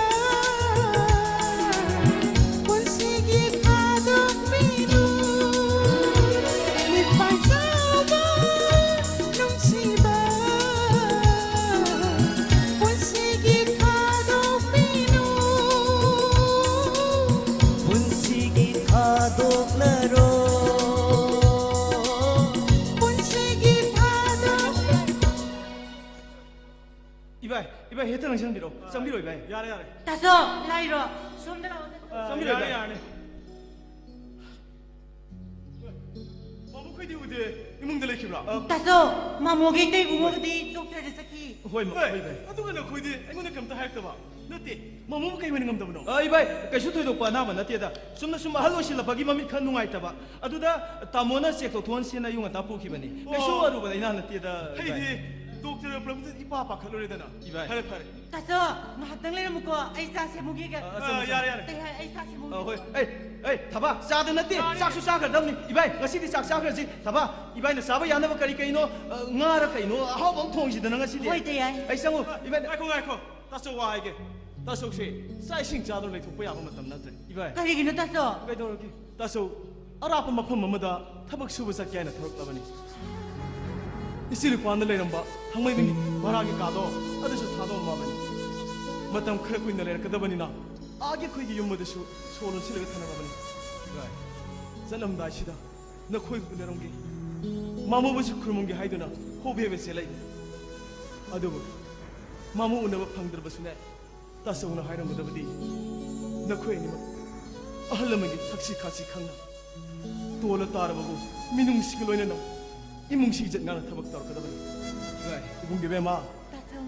ꯄꯨꯟꯁꯤꯒꯤ ꯊꯥꯗꯣꯛꯄꯤꯅꯨ꯫ ꯃꯤꯄꯥꯏꯖꯕ ꯅꯨꯡꯁꯤꯕ ꯄꯨꯟꯁꯤꯒꯤ ꯊꯥꯗꯣꯛꯄꯤꯅꯨ꯫ ꯄꯨꯟꯁꯤꯒꯤ ꯊꯥꯗꯣꯛꯂꯔꯣ꯫ ꯄꯨꯟꯁꯤꯒꯤ ꯊꯥꯗꯣꯛ ꯏꯕꯥꯏ, ꯏꯕꯥꯏ, ꯍꯦꯛꯇ ꯂꯪꯁꯤꯟꯕꯤꯔꯣ꯫ ꯆꯪꯕꯤꯔꯣ, ꯏꯕꯥꯏ꯫ ꯌꯥꯔꯦ, ꯌꯥꯔꯦ꯫ ꯇꯥꯆꯧ, ꯂꯥꯛꯏꯔꯣ? ꯁꯣꯝꯗ ꯂꯥꯛꯑꯣ, ꯇꯥꯆꯧ꯫ ꯑ, ꯆꯪꯕꯤꯔꯣ, ꯌꯥꯔꯦ, ꯏꯕꯥꯏ꯫ ꯌꯥꯔꯦ꯫ ꯃꯥꯃꯣꯈꯣꯏꯗꯤ ꯎꯗꯦ, ꯏꯃꯨꯡꯗ ꯂꯩꯈꯤꯕ꯭ꯔꯥ? ꯑ, ꯇꯥꯆꯧ, ꯃꯥꯃꯣꯒꯤ ꯏꯇꯩ ꯏꯕꯨꯡꯉꯣꯒꯗꯤ ꯗꯣꯛꯇꯔꯗ ꯆꯠꯈꯤ꯫ ꯍꯣꯏ, ꯃ-, ꯍꯣꯏ, ꯏꯕꯥꯏ꯫ ꯑꯗꯨꯒ ꯅꯈꯣꯏꯗꯤ ꯑꯩꯉꯣꯟꯗ ꯀꯩꯝꯇ ꯍꯥꯏꯔꯛꯇꯕ? ꯅꯠꯇꯦ, ꯃꯃꯣꯕꯨ ꯀꯩ ꯑꯣꯏꯅ ꯉꯝꯗꯕꯅꯣ? ꯑ, ꯏꯕꯥꯏ, ꯀꯩꯁꯨ ꯊꯣꯏꯗꯣꯛꯄ ꯑꯅꯥꯕ ꯅꯠꯇꯦꯗ꯫ ꯆꯨꯝꯅ ꯁꯨꯝ ꯑꯍꯜ ꯑꯣꯏꯁꯤꯜꯂꯛꯄꯒꯤ ꯃꯃꯤꯠ ꯈꯔ ꯅꯨꯡꯉꯥꯏꯇꯕ꯫ ꯑꯗꯨꯗ ꯇꯥꯃꯣꯅ ꯆꯦꯛ ꯇꯧꯊꯣꯛꯍꯟꯁꯦꯅ ꯑꯌꯨꯛ ꯉꯟꯇꯥ ꯄꯨꯈꯤꯕꯅꯤ꯫ ꯀꯩꯁꯨ ꯑꯣ꯫ ꯑꯔꯨꯕ ꯂꯥꯏꯅꯥ ꯅꯠꯇꯦꯗ, ꯏꯕꯥꯏ꯫ ꯑꯩꯗꯤ ꯗꯣꯛꯇꯔ ꯌꯧꯔꯛꯄꯗ ꯏꯄꯥ ꯄꯥꯈꯠꯂꯨꯔꯦꯗꯅ꯫ ꯏꯕꯥꯏ꯫ ꯐꯔꯦ, ꯐꯔꯦ꯫ ꯇꯥꯆꯧ, ꯉꯥꯏꯍꯥꯛꯇꯪ ꯂꯩꯔꯝꯃꯨꯀꯣ, ꯑꯩ ꯆꯥ ꯁꯦꯝꯃꯨꯈꯤꯒꯦ꯫ ꯑ, ꯑ, ꯆꯪꯉꯣ, ꯌꯥꯔꯦ, ꯆꯪꯉꯣ꯫ ꯌꯥꯔꯦ꯫ ꯀꯩ ꯍꯥꯏ, ꯑꯩ ꯆꯥ ꯁꯦꯝꯃꯨꯈꯤꯒꯦ꯫ ꯑ, ꯍꯣꯏ꯫ ꯑꯩ, ꯑꯩ, ꯊꯕꯥ, ꯆꯥꯗ ꯅꯠꯇꯦ, ꯌꯥꯔꯦ꯫ ꯆꯥꯛꯁꯨ ꯆꯥꯈ꯭ꯔꯗꯕꯅꯤ꯫ ꯏꯕꯥꯏ, ꯉꯁꯤꯗꯤ ꯆꯥꯛ ꯆꯥꯈ꯭ꯔꯁꯤ꯫ ꯊꯕꯥ, ꯏꯕꯥꯏꯅ ꯆꯥꯕ ꯌꯥꯅꯕ ꯀꯔꯤ ꯀꯩꯅꯣ, ꯑ, ꯉꯥꯔ ꯀꯩꯅꯣ ꯑꯍꯥꯎꯕ ꯑꯃ ꯊꯣꯡꯁꯤꯗꯅ ꯉꯁꯤꯗꯤ꯫ ꯍꯣꯏ, ꯇꯌꯥꯏ꯫ ꯑꯩ ꯆꯪꯉꯨ, ꯏꯕꯥꯏ꯫ ꯉꯥꯏꯈꯣ, ꯉꯥꯏꯈꯣ꯫ ꯇꯥꯆꯧ, ꯋꯥ ꯍꯥꯏꯒꯦ꯫ ꯇꯥꯆꯧꯁꯦ ꯆꯥꯛ ꯏꯁꯤꯡ ꯆꯥꯗꯨꯅ ꯂꯩꯊꯣꯛꯄ ꯌꯥꯕ ꯃꯇꯝ ꯅꯠꯇ꯭ꯔꯦ꯫ ꯏꯕꯥꯏ꯫ ꯀꯔꯤꯒꯤꯅꯣ, ꯇꯥꯆꯧ? ꯀꯩꯗꯧꯔꯒꯦ? ꯇꯥꯆꯧ, ꯑꯔꯥꯞꯄ ꯃꯐꯝ ꯑꯃꯗ ꯊꯕꯛ ꯁꯨꯕ ꯆꯠꯀꯦ ꯍꯥꯏꯅ ꯊꯣꯔꯛꯂꯕꯅꯤ꯫ ꯏꯆꯦ ꯅꯨꯄꯥꯅ ꯂꯩꯔꯝꯕ ꯊꯥꯡꯃꯩꯕꯟꯒꯤ ꯚꯔꯥꯒꯤ ꯀꯥꯗꯣ ꯑꯗꯨꯁꯨ ꯊꯥꯗꯣꯛꯑꯝꯃꯕꯅꯤ꯫ ꯃꯇꯝ ꯈꯔ ꯀꯨꯏꯅ ꯂꯩꯔꯛꯀꯗꯕꯅꯤꯅ ꯑꯥꯒꯤ ꯑꯩꯈꯣꯏꯒꯤ ꯌꯨꯝ ꯑꯗꯨꯁꯨ ꯁꯣ ꯂꯣꯟꯁꯤꯜꯂꯒ ꯊꯝꯂꯝꯃꯕꯅꯤ꯫ ꯏꯕꯥꯏ꯫ ꯆꯠꯂꯝꯗꯥꯏꯁꯤꯗ ꯅꯈꯣꯏ ꯎꯅꯔꯝꯒꯦ, ꯃꯥꯃꯣꯕꯨꯁꯨ ꯈꯨꯔꯨꯝꯒꯦ ꯍꯥꯏꯗꯨꯅ ꯍꯣꯕꯦ ꯍꯣꯕꯦ ꯆꯦꯜꯂꯛꯏ꯫ ꯑꯗꯨꯕꯨ ꯃꯥꯃꯣ ꯎꯅꯕ ꯐꯪꯗ꯭ꯔꯕꯁꯨꯅꯦ, ꯇꯥꯆꯧꯅ ꯍꯥꯏꯔꯝꯒꯗꯕꯗꯤ ꯅꯈꯣꯏ ꯑꯅꯤꯃꯛ ꯑꯍꯜ ꯂꯃꯟꯒꯤ ꯊꯛꯁꯤ ꯈꯥꯁꯤ ꯈꯪꯅ, ꯇꯣꯜꯂ ꯇꯥꯔꯕꯕꯨ ꯃꯤꯅꯨꯡꯁꯤꯒ ꯂꯣꯏꯅꯅ ꯏꯃꯨꯡꯁꯤ ꯏꯖꯠ ꯉꯥꯛꯅ ꯊꯕꯛ ꯇꯧꯔꯛꯀꯗꯕꯅꯤ꯫ ꯏꯕꯥꯏ꯫ ꯏꯕꯨꯡ ꯏꯕꯦꯝꯃ, ꯇꯥꯆꯧ꯫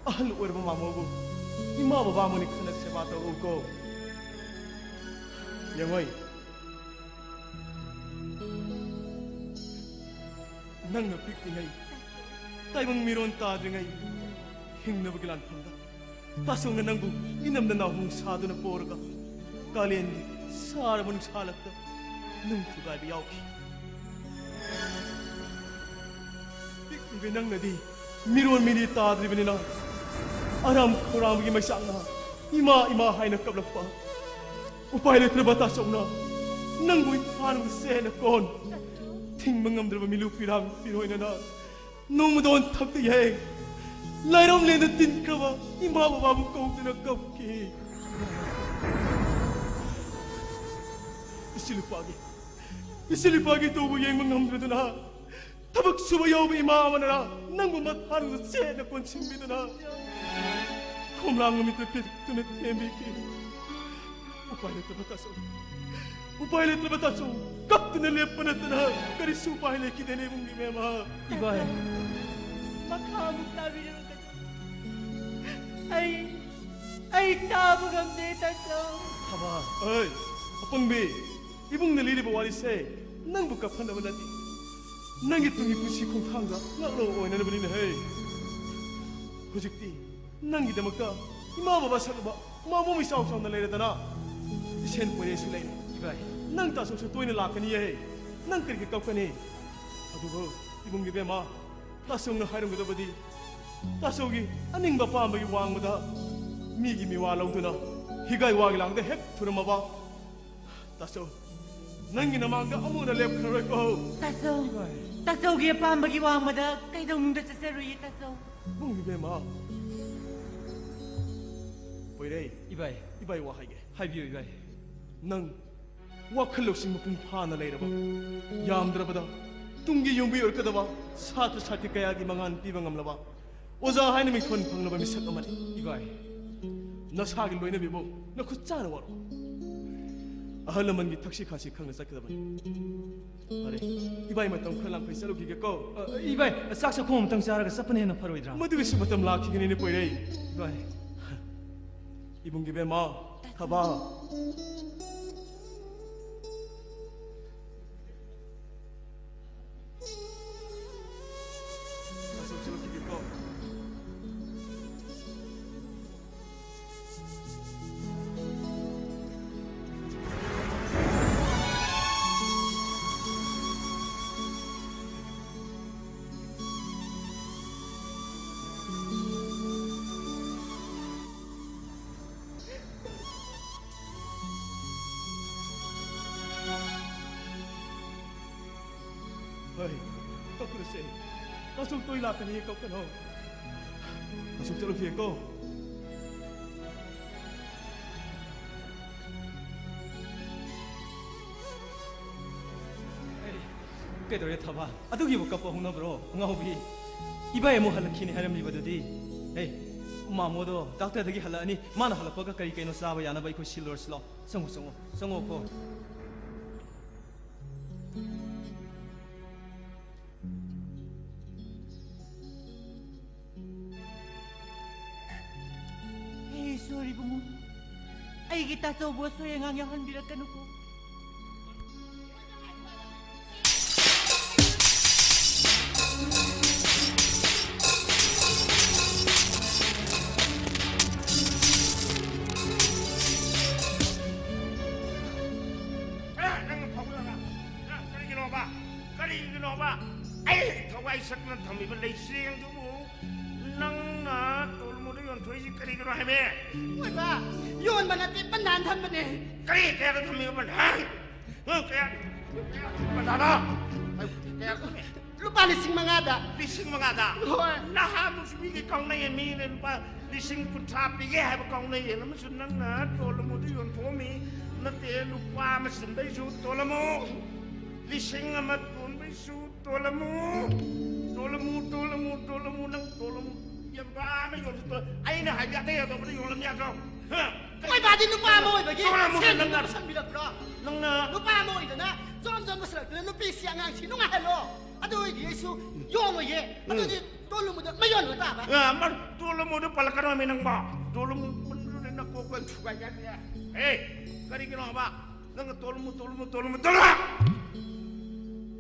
ꯑꯍꯜ ꯑꯣꯏꯔꯕ ꯃꯥꯃꯣꯕꯨ ꯏꯃꯥ ꯕꯕꯥ ꯑꯃꯅꯤ ꯈꯟꯅ ꯁꯦꯕꯥ ꯇꯧꯔꯛꯎꯀꯣ꯫ ꯌꯦꯡꯉꯣꯏ, ꯅꯪꯅ ꯄꯤꯛꯂꯤꯉꯩ, ꯇꯥꯏꯕꯪ ꯃꯤꯔꯣꯟ ꯇꯥꯗ꯭ꯔꯤꯉꯩ ꯍꯤꯡꯅꯕꯒꯤ ꯂꯥꯟꯐꯝꯗ ꯇꯥꯆꯧꯅ ꯅꯪꯕꯨ ꯏꯅꯝꯗ ꯅꯥꯍꯣꯡ ꯁꯥꯗꯨꯅ ꯄꯣꯔꯒ ꯀꯥꯂꯦꯟꯒꯤ ꯁꯥꯔꯕ ꯅꯨꯡꯁꯥꯂꯛꯇ ꯅꯨꯡ ꯊꯨꯒꯥꯏꯕ ꯌꯥꯎꯈꯤ꯫ ꯄꯤꯛꯂꯤꯕꯤ ꯅꯪꯅꯗꯤ ꯃꯤꯔꯣꯟ ꯃꯤꯔꯤ ꯇꯥꯗ꯭ꯔꯤꯕꯅꯤꯅ ꯑꯔꯥꯝ ꯈꯧꯔꯥꯡꯕꯒꯤ ꯃꯩꯆꯥꯛꯅ ꯏꯃꯥ ꯏꯃꯥ ꯍꯥꯏꯅ ꯀꯞꯂꯛꯄ꯫ ꯎꯄꯥꯏ ꯂꯩꯇ꯭ꯔꯕ ꯇꯥꯆꯧꯅ ꯅꯪꯕꯨ ꯏꯝꯐꯥꯜ ꯆꯦꯅ ꯀꯣꯟ ꯊꯤꯡꯕ ꯉꯝꯗ꯭ꯔꯕ ꯃꯤꯂꯨ ꯄꯤꯔꯥꯡ ꯄꯤꯔꯣꯏꯅꯅ ꯅꯣꯡꯃꯗ ꯑꯣꯟꯊꯛꯇ ꯌꯥꯏ꯫ ꯂꯥꯏꯔꯝꯂꯦꯟꯗ ꯇꯤꯟꯈ꯭ꯔꯕ ꯏꯃꯥ ꯕꯕꯥꯕꯨ ꯀꯧꯗꯨꯅ ꯀꯞꯈꯤ꯫ ꯏꯆꯤꯜ ꯏꯄꯥꯒꯤ, ꯏꯆꯤꯜ ꯏꯄꯥꯒꯤ ꯇꯧꯕ ꯌꯦꯡꯕ ꯉꯝꯗ꯭ꯔꯗꯨꯅ ꯊꯕꯛ ꯁꯨꯕ ꯌꯥꯎꯕ ꯏꯃꯥ ꯑꯃꯅ ꯅꯪꯕꯨ ꯃꯊꯥꯅꯨꯗ ꯆꯦꯠꯅ ꯀꯣꯟꯁꯤꯟꯕꯤꯗꯨꯅ ꯈꯣꯝꯂꯥꯡ ꯅꯨꯃꯤꯠꯇ ꯄꯤꯔꯛꯇꯨꯅ ꯊꯦꯝꯕꯤꯈꯤ꯫ ꯎꯄꯥꯏ ꯂꯩꯇ꯭ꯔꯕ ꯇꯥꯆꯧ, ꯎꯄꯥꯏ ꯂꯩꯇ꯭ꯔꯕ ꯇꯥꯆꯧ, ꯀꯞꯇꯨꯅ ꯂꯦꯞꯄ ꯅꯠꯇꯅ ꯀꯔꯤꯁꯨ ꯎꯄꯥꯏ ꯂꯩꯈꯤꯗꯦꯅꯦ ꯏꯕꯨꯡꯒꯤ ꯃꯦꯝꯃ꯫ ꯏꯕꯥꯏ꯫ ꯃꯈꯥ ꯑꯃꯨꯛ ꯇꯥꯕꯤꯔꯔꯣꯏꯗꯕ꯫ ꯑꯩ ꯑꯩ ꯇꯥꯕ ꯉꯝꯗꯦ, ꯇꯥꯆꯧ꯫ ꯊꯕꯥ, ꯑꯩ, ꯑꯄꯪꯕꯤ, ꯏꯕꯨꯡꯅ ꯂꯤꯔꯤꯕ ꯋꯥꯔꯤꯁꯦ ꯅꯪꯕꯨ ꯀꯞꯍꯟꯅꯕ ꯅꯠꯇꯦ, ꯅꯪꯒꯤ ꯇꯨꯡꯒꯤ ꯄꯨꯟꯁꯤ ꯈꯣꯡꯊꯥꯡꯗ ꯉꯥꯛꯂꯧ ꯑꯣꯏꯅꯅꯕꯅꯤꯅꯦꯍꯦ꯫ ꯍꯧꯖꯤꯛꯇꯤ ꯅꯪꯒꯤꯗꯃꯛꯇ ꯏꯃꯥ ꯕꯕꯥ ꯁꯛꯂꯕ ꯃꯃꯣꯝ ꯏꯆꯥꯎ ꯆꯥꯎꯅ ꯂꯩꯔꯗꯅ, ꯏꯁꯦꯟ ꯄꯣꯏꯔꯩꯁꯨ ꯂꯩꯔꯦ꯫ ꯏꯕꯥꯏ꯫ ꯅꯪ ꯇꯥꯆꯧꯁꯨ ꯇꯣꯏꯅ ꯂꯥꯛꯀꯅꯤꯌꯦ꯫ ꯅꯪ ꯀꯔꯤꯒꯤ ꯀꯞꯀꯅꯤ? ꯑꯗꯨꯕꯨ ꯏꯕꯨꯡ ꯏꯕꯦꯝꯃ, ꯇꯥꯆꯧꯅ ꯍꯥꯏꯔꯝꯒꯗꯕꯗꯤ, ꯇꯥꯆꯧꯒꯤ ꯑꯅꯤꯡꯕ ꯑꯄꯥꯝꯕꯒꯤ ꯋꯥꯡꯃꯗ ꯃꯤꯒꯤ ꯃꯤꯋꯥ ꯂꯧꯗꯨꯅ ꯍꯤꯒꯥꯏ ꯋꯥꯒꯤ ꯂꯥꯡꯗ ꯍꯦꯛ ꯊꯨꯔꯝꯃꯕ, ꯇꯥꯆꯧ, ꯅꯪꯒꯤ ꯅꯃꯥꯡꯗ ꯑꯃꯨꯛ ꯍꯟꯅ ꯂꯦꯞꯈ꯭ꯔꯔꯣꯏꯀꯣ꯫ ꯇꯥꯆꯧ, ꯇꯥꯆꯧꯒꯤ ꯑꯄꯥꯝꯕꯒꯤ ꯋꯥꯡꯃꯗ ꯀꯩꯗꯧꯅꯨꯡꯗ ꯆꯠꯆꯔꯨꯏ, ꯇꯥꯆꯧ꯫ ꯏꯕꯨꯡ ꯏꯕꯦꯝꯃ꯫ ꯄꯣꯏꯔꯩ꯫ ꯏꯕꯥꯏ꯫ ꯏꯕꯥꯏ ꯋꯥ ꯍꯥꯏꯒꯦ꯫ ꯍꯥꯏꯕꯤꯌꯨ, ꯏꯕꯥꯏ꯫ ꯅꯪ ꯋꯥꯈꯜ ꯂꯧꯁꯤꯡ ꯃꯄꯨꯡ ꯐꯥꯅ ꯂꯩꯔꯕ, ꯌꯥꯝꯗ꯭ꯔꯕꯗ ꯇꯨꯡꯒꯤ ꯌꯨꯝꯕꯤ ꯑꯣꯏꯔꯛꯀꯗꯕ ꯁꯥꯇ꯭ꯔ ꯁꯥꯇ꯭ꯔꯤ ꯀꯌꯥꯒꯤ ꯃꯉꯥꯜ ꯄꯤꯕ ꯉꯝꯂꯕ ꯑꯣꯖꯥ ꯍꯥꯏꯅ ꯃꯤꯡꯊꯣꯟ ꯐꯪꯂꯕ ꯃꯤꯁꯛ ꯑꯃꯅꯤ꯫ ꯏꯕꯥꯏ꯫ ꯅꯁꯥꯒꯤ ꯂꯣꯏꯅꯕꯤꯕꯨ ꯅꯈꯨꯠ ꯆꯥꯅ ꯋꯥꯔꯣ꯫ ꯑꯍꯜ ꯂꯃꯟꯒꯤ ꯊꯛꯁꯤ ꯈꯥꯁꯤ ꯈꯪꯅ ꯆꯠꯀꯗꯕꯅꯤ꯫ ꯐꯔꯦ, ꯏꯕꯥꯏ ꯃꯇꯝ ꯈꯔ ꯂꯥꯡꯐꯩ ꯆꯠꯂꯨꯈꯤꯒꯦꯀꯣ꯫ ꯑ, ꯏꯕꯥꯏ, ꯆꯥꯛ ꯆꯥꯈꯣꯝ ꯑꯃꯇꯪ ꯆꯥꯔꯒ ꯆꯠꯄꯅ ꯍꯦꯟꯅ ꯐꯔꯣꯏꯗ꯭ꯔꯥ? ꯃꯗꯨꯒꯤꯁꯨ ꯃꯇꯝ ꯂꯥꯛꯈꯤꯒꯅꯤꯅꯦ ꯄꯣꯏꯔꯩ꯫ ꯏꯕꯥꯏ꯫ ꯏꯕꯨꯡꯒꯤ ꯕꯦꯝꯃ, ꯊꯕꯥ꯫ ꯆꯥꯛ ꯆꯥꯈꯤꯒꯦꯀꯣ꯫ ꯍꯣꯏ, ꯀꯞꯀꯅꯨꯁꯦ꯫ ꯇꯥꯆꯧ ꯇꯣꯏ ꯂꯥꯛꯀꯅꯤ, ꯀꯞꯀꯅꯨ꯫ ꯇꯥꯆꯧ ꯆꯠꯂꯨꯈꯤꯒꯦꯀꯣ꯫ ꯑꯩ, ꯀꯩꯗꯧꯔꯦ ꯊꯕꯥ? ꯑꯗꯨꯒꯤꯕꯨ ꯀꯞꯄ ꯍꯧꯅꯕ꯭ꯔꯣ, ꯑꯉꯥꯎꯕꯤ? ꯏꯕꯥꯏ ꯑꯃꯨꯛ ꯍꯜꯂꯛꯈꯤꯅꯤ ꯍꯥꯏꯔꯝꯂꯤꯕꯗꯨꯗꯤ꯫ ꯑꯦ, ꯃꯥꯃꯣꯗꯣ ꯗꯥꯛꯇꯔꯗꯒꯤ ꯍꯜꯂꯛꯑꯅꯤ꯫ ꯃꯥꯅ ꯍꯜꯂꯛꯄꯒ ꯀꯔꯤ ꯀꯩꯅꯣ ꯆꯥꯕ ꯌꯥꯅꯕ ꯑꯩꯈꯣꯏ ꯁꯤꯜꯂꯨꯔꯁꯤ ꯂꯥꯎ꯫ ꯆꯪꯉꯣ, ꯆꯪꯉꯣ, ꯆꯪꯉꯣꯀꯣ꯫ ꯍꯦ ꯏꯁꯣꯔ ꯇꯥꯆꯧꯕꯨ ꯑꯁꯣꯏ ꯑꯉꯥꯡ ꯌꯥꯎꯍꯟꯕꯤꯔꯛꯀꯅꯨꯀꯣ꯫ ꯑꯦ, ꯅꯪ ꯐꯥꯎꯒꯠꯂꯒ, ꯅꯪ ꯀꯔꯤꯒꯤꯅꯣꯕ? ꯀꯔꯤꯒꯤꯅꯣꯕ? ꯑꯩ ꯊꯋꯥꯏ ꯁꯛꯅ ꯊꯝꯃꯤꯕ ꯂꯩꯆꯦꯡꯗꯨꯕꯨ ꯅꯪꯅ ꯇꯣꯜꯃꯨꯗ ꯌꯣꯟꯊꯣꯛꯏꯁꯤ ꯀꯔꯤꯒꯤꯅꯣ ꯍꯥꯏꯕ? ꯍꯣꯏꯕ, ꯌꯣꯟꯕ ꯅꯠꯇꯦ, ꯄꯟꯗꯥꯟ ꯊꯝꯕꯅꯦ꯫ ꯀꯔꯤ ꯀꯌꯥꯗ ꯊꯝꯃꯤꯕ ꯄꯟꯗꯥꯟ? ꯍ, ꯀꯌꯥ? ꯀꯌꯥ? ꯄꯟꯗꯥꯟꯗꯣ? ꯀꯌꯥ ꯊꯝꯃꯤ? ꯂꯨꯄꯥ ꯂꯤꯁꯤꯡ ꯃꯉꯥꯗ꯫ ꯂꯤꯁꯤꯡ ꯃꯉꯥꯗ? ꯍꯣꯏ꯫ ꯅꯍꯥꯟꯃꯨꯛꯁꯨ ꯃꯤꯒꯤ ꯀꯥꯎꯅꯩꯌꯦ, ꯃꯤꯅ ꯂꯨꯄꯥ ꯂꯤꯁꯤꯡ ꯀꯨꯟꯊ꯭ꯔꯥ ꯄꯤꯒꯦ ꯍꯥꯏꯕ ꯀꯥꯎꯅꯩꯌꯦ, ꯑꯃꯁꯨ ꯅꯪꯅ ꯇꯣꯜꯂꯃꯨꯗ ꯌꯣꯟꯊꯣꯛꯑꯝꯃꯤ꯫ ꯅꯠꯇꯦ, ꯂꯨꯄꯥ ꯑꯃ ꯁꯤꯟꯕꯩꯁꯨ ꯇꯣꯜꯂꯃꯨ꯫ ꯂꯤꯁꯤꯡ ꯑꯃ ꯇꯣꯟꯕꯩꯁꯨ ꯇꯣꯜꯂꯃꯨ꯫ ꯇꯣꯜꯂꯃꯨ, ꯇꯣꯜꯂꯃꯨ, ꯇꯣꯜꯂꯃꯨ, ꯅꯪ ꯇꯣꯜꯂꯃꯨ꯫ ꯌꯦꯟꯕꯥ ꯑꯃ ꯌꯣꯜꯂꯁꯨ ꯇꯣꯜ-, ꯑꯩꯅ ꯍꯥꯏꯗꯤ ꯑꯇꯩ ꯑꯇꯣꯞꯄꯗ ꯌꯣꯜꯂꯝ ꯌꯥꯗ꯭ꯔꯣ? ꯍ? ꯃꯣꯏ ꯕꯥꯗꯤ ꯅꯨꯄꯥ ꯑꯃ ꯑꯣꯏꯕꯒꯤ ꯇꯣꯜꯂꯃꯨ, ꯁꯦꯟ ꯅꯪꯅ ꯄꯨꯁꯟꯕꯤꯔꯛꯄ꯭ꯔꯣ? ꯅꯪꯅ ꯅꯨꯄꯥ ꯑꯃ ꯑꯣꯏꯗꯅ ꯖꯣꯝ ꯖꯣꯝ ꯄꯨꯁꯜꯂꯛꯇꯅ ꯅꯨꯄꯤꯁꯤ ꯑꯉꯥꯡꯁꯤ ꯅꯨꯡꯉꯥꯏꯍꯜꯂꯣ꯫ ꯑꯗꯨ ꯑꯣꯏꯗꯤ ꯑꯩꯁꯨ ꯌꯣꯜꯂꯣꯏꯌꯦ꯫ ꯎꯝ꯫ ꯑꯗꯨꯗꯤ ꯇꯣꯜꯂꯨꯃꯨꯗ ꯃ ꯌꯣꯟꯕ ꯇꯥꯕ꯫ ꯑ, ꯃ-, ꯇꯣꯜꯂꯨꯃꯨꯗ ꯄꯜꯂꯛꯀꯅꯣꯃꯤ ꯅꯪꯕꯣ꯫ ꯇꯣꯜꯂꯨꯃꯨ ꯄꯜꯂꯨꯔꯗꯤ ꯅꯀꯣꯛ ꯂꯣꯏ ꯊꯨꯒꯥꯏꯒꯅꯤ꯫ ꯑꯦ, ꯀꯔꯤꯒꯤꯅꯣꯕ? ꯅꯪꯅ ꯇꯣꯜꯂꯨꯃꯨ, ꯇꯣꯜꯂꯨꯃꯨ, ꯇꯣꯜꯂꯨꯃꯨ, ꯇꯣꯜꯂꯨꯃꯨ!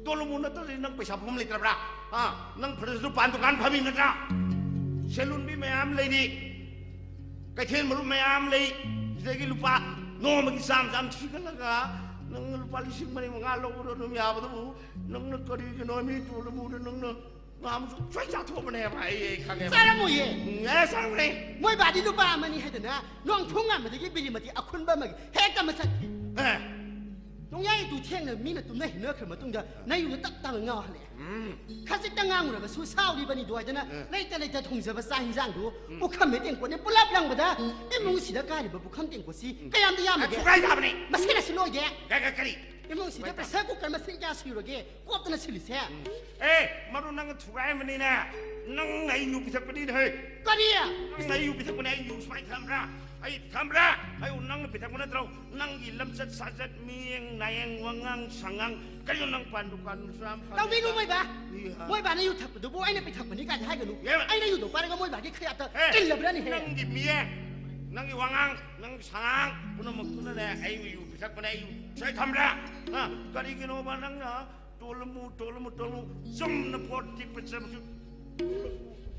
ꯇꯣꯜꯂꯨꯃꯨ ꯅꯠꯇ꯭ꯔꯗꯤ ꯅꯪ ꯄꯩꯁꯥ ꯐꯝ ꯂꯩꯇ꯭ꯔꯕ꯭ꯔꯥ? ꯑ, ꯅꯪ ꯐꯔꯁꯨ ꯗꯨꯀꯥꯟ, ꯗꯨꯀꯥꯟ ꯐꯝꯃꯤ ꯅꯠꯇ꯭ꯔꯥ? ꯁꯦꯂꯨꯟꯕꯤ ꯃꯌꯥꯝ ꯂꯩꯔꯤ, ꯀꯩꯊꯦꯜ ꯃꯔꯨꯞ ꯃꯌꯥꯝ ꯂꯩ, ꯁꯤꯗꯒꯤ ꯂꯨꯄꯥ ꯅꯣꯡꯃꯒꯤ ꯆꯥꯝ ꯆꯥꯝ ꯊꯤꯒꯠꯂꯒ ꯅꯪꯅ ꯂꯨꯄꯥ ꯂꯤꯁꯤꯡ ꯃꯔꯤ ꯃꯉꯥ ꯂꯧꯕꯗꯣ ꯑꯗꯨꯝ ꯌꯥꯕꯗꯨꯕꯨ ꯅꯪꯅ ꯀꯔꯤꯒꯤꯅꯣ ꯃꯤ ꯇꯣꯜꯂꯨꯃꯨꯗ ꯅꯪꯅ ꯉꯥꯃꯨꯁꯨ ꯁꯣꯏ ꯆꯥꯊꯣꯛꯑꯕꯅꯦꯕ ꯑꯩ, ꯑꯩ ꯈꯪꯉꯦꯕ꯫ ꯆꯥꯔꯝꯃꯣꯏꯌꯦ꯫ ꯎꯝ, ꯑꯦ, ꯆꯥꯔꯝꯒꯅꯤ꯫ ꯃꯣꯏ ꯕꯥꯗꯤ ꯅꯨꯄꯥ ꯑꯃꯅꯤ ꯍꯥꯏꯗꯅ ꯅꯣꯡꯐꯨꯡ ꯑꯃꯗꯒꯤ ꯕꯤꯔꯤꯃꯇꯤ ꯑꯈꯨꯟꯕ ꯑꯃꯒꯤ ꯍꯦꯛꯇ ꯃꯁꯛ ꯊꯤ꯫ ꯑꯦ꯫ ꯅꯣꯡꯌꯥꯏ ꯏꯇꯨ ꯊꯦꯡꯅ ꯃꯤꯅ ꯇꯨꯝꯅ ꯍꯤꯡꯅꯈ꯭ꯔ ꯃꯇꯨꯡꯗ ꯅꯌꯨꯝꯗ ꯇꯞ ꯇꯥꯅ ꯉꯥꯎꯍꯜꯂꯛꯑꯦ꯫ ꯎꯝ꯫ ꯈꯖꯤꯛꯇ ꯉꯥꯡꯉꯨꯔꯕꯁꯨ ꯁꯥꯎꯔꯤꯕꯅꯤꯗꯣ ꯍꯥꯏꯗꯅ ꯑꯦ꯫ ꯂꯩꯇ ꯂꯩꯇ ꯊꯣꯡꯖꯕ ꯆꯥꯛ ꯍꯤꯟꯖꯥꯡꯗꯨ ꯎꯝ꯫ ꯄꯨꯈꯝ ꯃꯦꯇꯦꯡꯀꯣꯠꯅꯦ ꯄꯨꯂꯞ ꯂꯪꯕꯗ ꯎꯝ꯫ ꯏꯃꯨꯡꯁꯤꯗ ꯀꯥꯔꯤꯕ ꯄꯨꯈꯝ ꯇꯦꯡꯀꯣꯠꯁꯤ ꯎꯝ꯫ ꯀꯌꯥꯝꯗꯤ ꯌꯥꯝꯃꯒꯦ? ꯑꯦ, ꯊꯨꯒꯥꯏ ꯌꯥꯕꯅꯦ꯫ ꯃꯁꯤꯅ ꯁꯤ ꯂꯣꯏꯒꯦ꯫ ꯀ-, ꯀ-, ꯀꯔꯤ? ꯏꯃꯨꯡꯁꯤꯗ ꯀꯃꯥꯏ ꯇꯧ-, pressure cooker ꯃꯁꯤꯡ ꯀꯌꯥ ꯁꯨꯔꯒꯦ ꯀꯣꯛꯇꯅ ꯁꯤꯜꯂꯤꯁꯦ? ꯎꯝ꯫ ꯑꯦ, ꯃꯔꯨ ꯅꯪ ꯊꯨꯒꯥꯏꯕꯅꯤꯅꯦ꯫ ꯅꯪ ꯑꯩ ꯌꯨ ꯄꯤꯊꯛꯄꯅꯤꯅꯦ, ꯍꯦ꯫ ꯀꯔꯤ? ꯅꯪ ꯑꯩ ꯌꯨ ꯄꯤꯊꯛꯄꯅꯦ, ꯑꯩ ꯌꯨ ꯁꯨꯃꯥꯏꯅ ꯊꯝꯕ꯭ꯔꯥ? ꯑꯩ ꯊꯝꯕ꯭ꯔꯥ? ꯑꯩ ꯅꯪꯅ ꯄꯤꯊꯛꯄ ꯅꯠꯇ꯭ꯔꯣ? ꯅꯪꯒꯤ ꯂꯝꯆꯠ ꯁꯥꯖꯠ, ꯃꯤꯌꯦꯡ ꯅꯥꯌꯦꯡ, ꯋꯥꯉꯥꯡ ꯁꯉꯥꯡ, ꯀꯔꯤꯅꯣ ꯅꯪ ꯄꯥꯟ ꯗꯨꯀꯥꯟ ꯃꯆꯥ ꯑꯃ ꯐꯝꯃꯤꯗ? ꯇꯧꯕꯤꯅꯨ, ꯃꯣꯏꯕꯥ꯫ ꯏꯍꯥ꯫ ꯃꯣꯏꯕꯥꯅ ꯌꯨ ꯊꯛꯄꯗꯨꯕꯨ ꯑꯩꯅ ꯄꯤꯊꯛꯄꯅꯤ ꯀꯥꯏꯅ ꯍꯥꯏꯒꯅꯨ꯫ ꯑꯦ꯫ ꯑꯩꯅ ꯌꯨꯗꯣ ꯄꯥꯏꯔꯒ ꯃꯣꯏꯕꯥꯒꯤ ꯈꯌꯥꯠꯇ ꯑꯦ, ꯏꯜꯂꯕ꯭ꯔꯥꯅꯦꯍꯦ? ꯅꯪꯒꯤ ꯃꯤꯌꯦꯡ, ꯅꯪꯒꯤ ꯋꯥꯉꯥꯡ, ꯅꯪꯒꯤ ꯁꯉꯥꯡ ꯄꯨꯝꯅꯃꯛꯇꯨꯅꯅꯦ ꯑꯩꯕꯨ ꯌꯨ ꯄꯤꯊꯛꯄꯅꯦ, ꯑꯩ ꯌꯨ ꯄꯤꯊꯛ ꯊꯝꯕ꯭ꯔꯥ? ꯍꯥ? ꯀꯔꯤꯒꯤꯅꯣꯕ ꯅꯪꯅ ꯇꯣꯜꯂꯝꯃꯨ, ꯇꯣꯜꯂꯝꯃꯨ, ꯇꯣꯜꯂꯝꯃꯨ, ꯆꯨꯝꯅ ꯄꯣꯠ ꯇꯤꯛꯄ ꯆꯠꯄꯁꯨ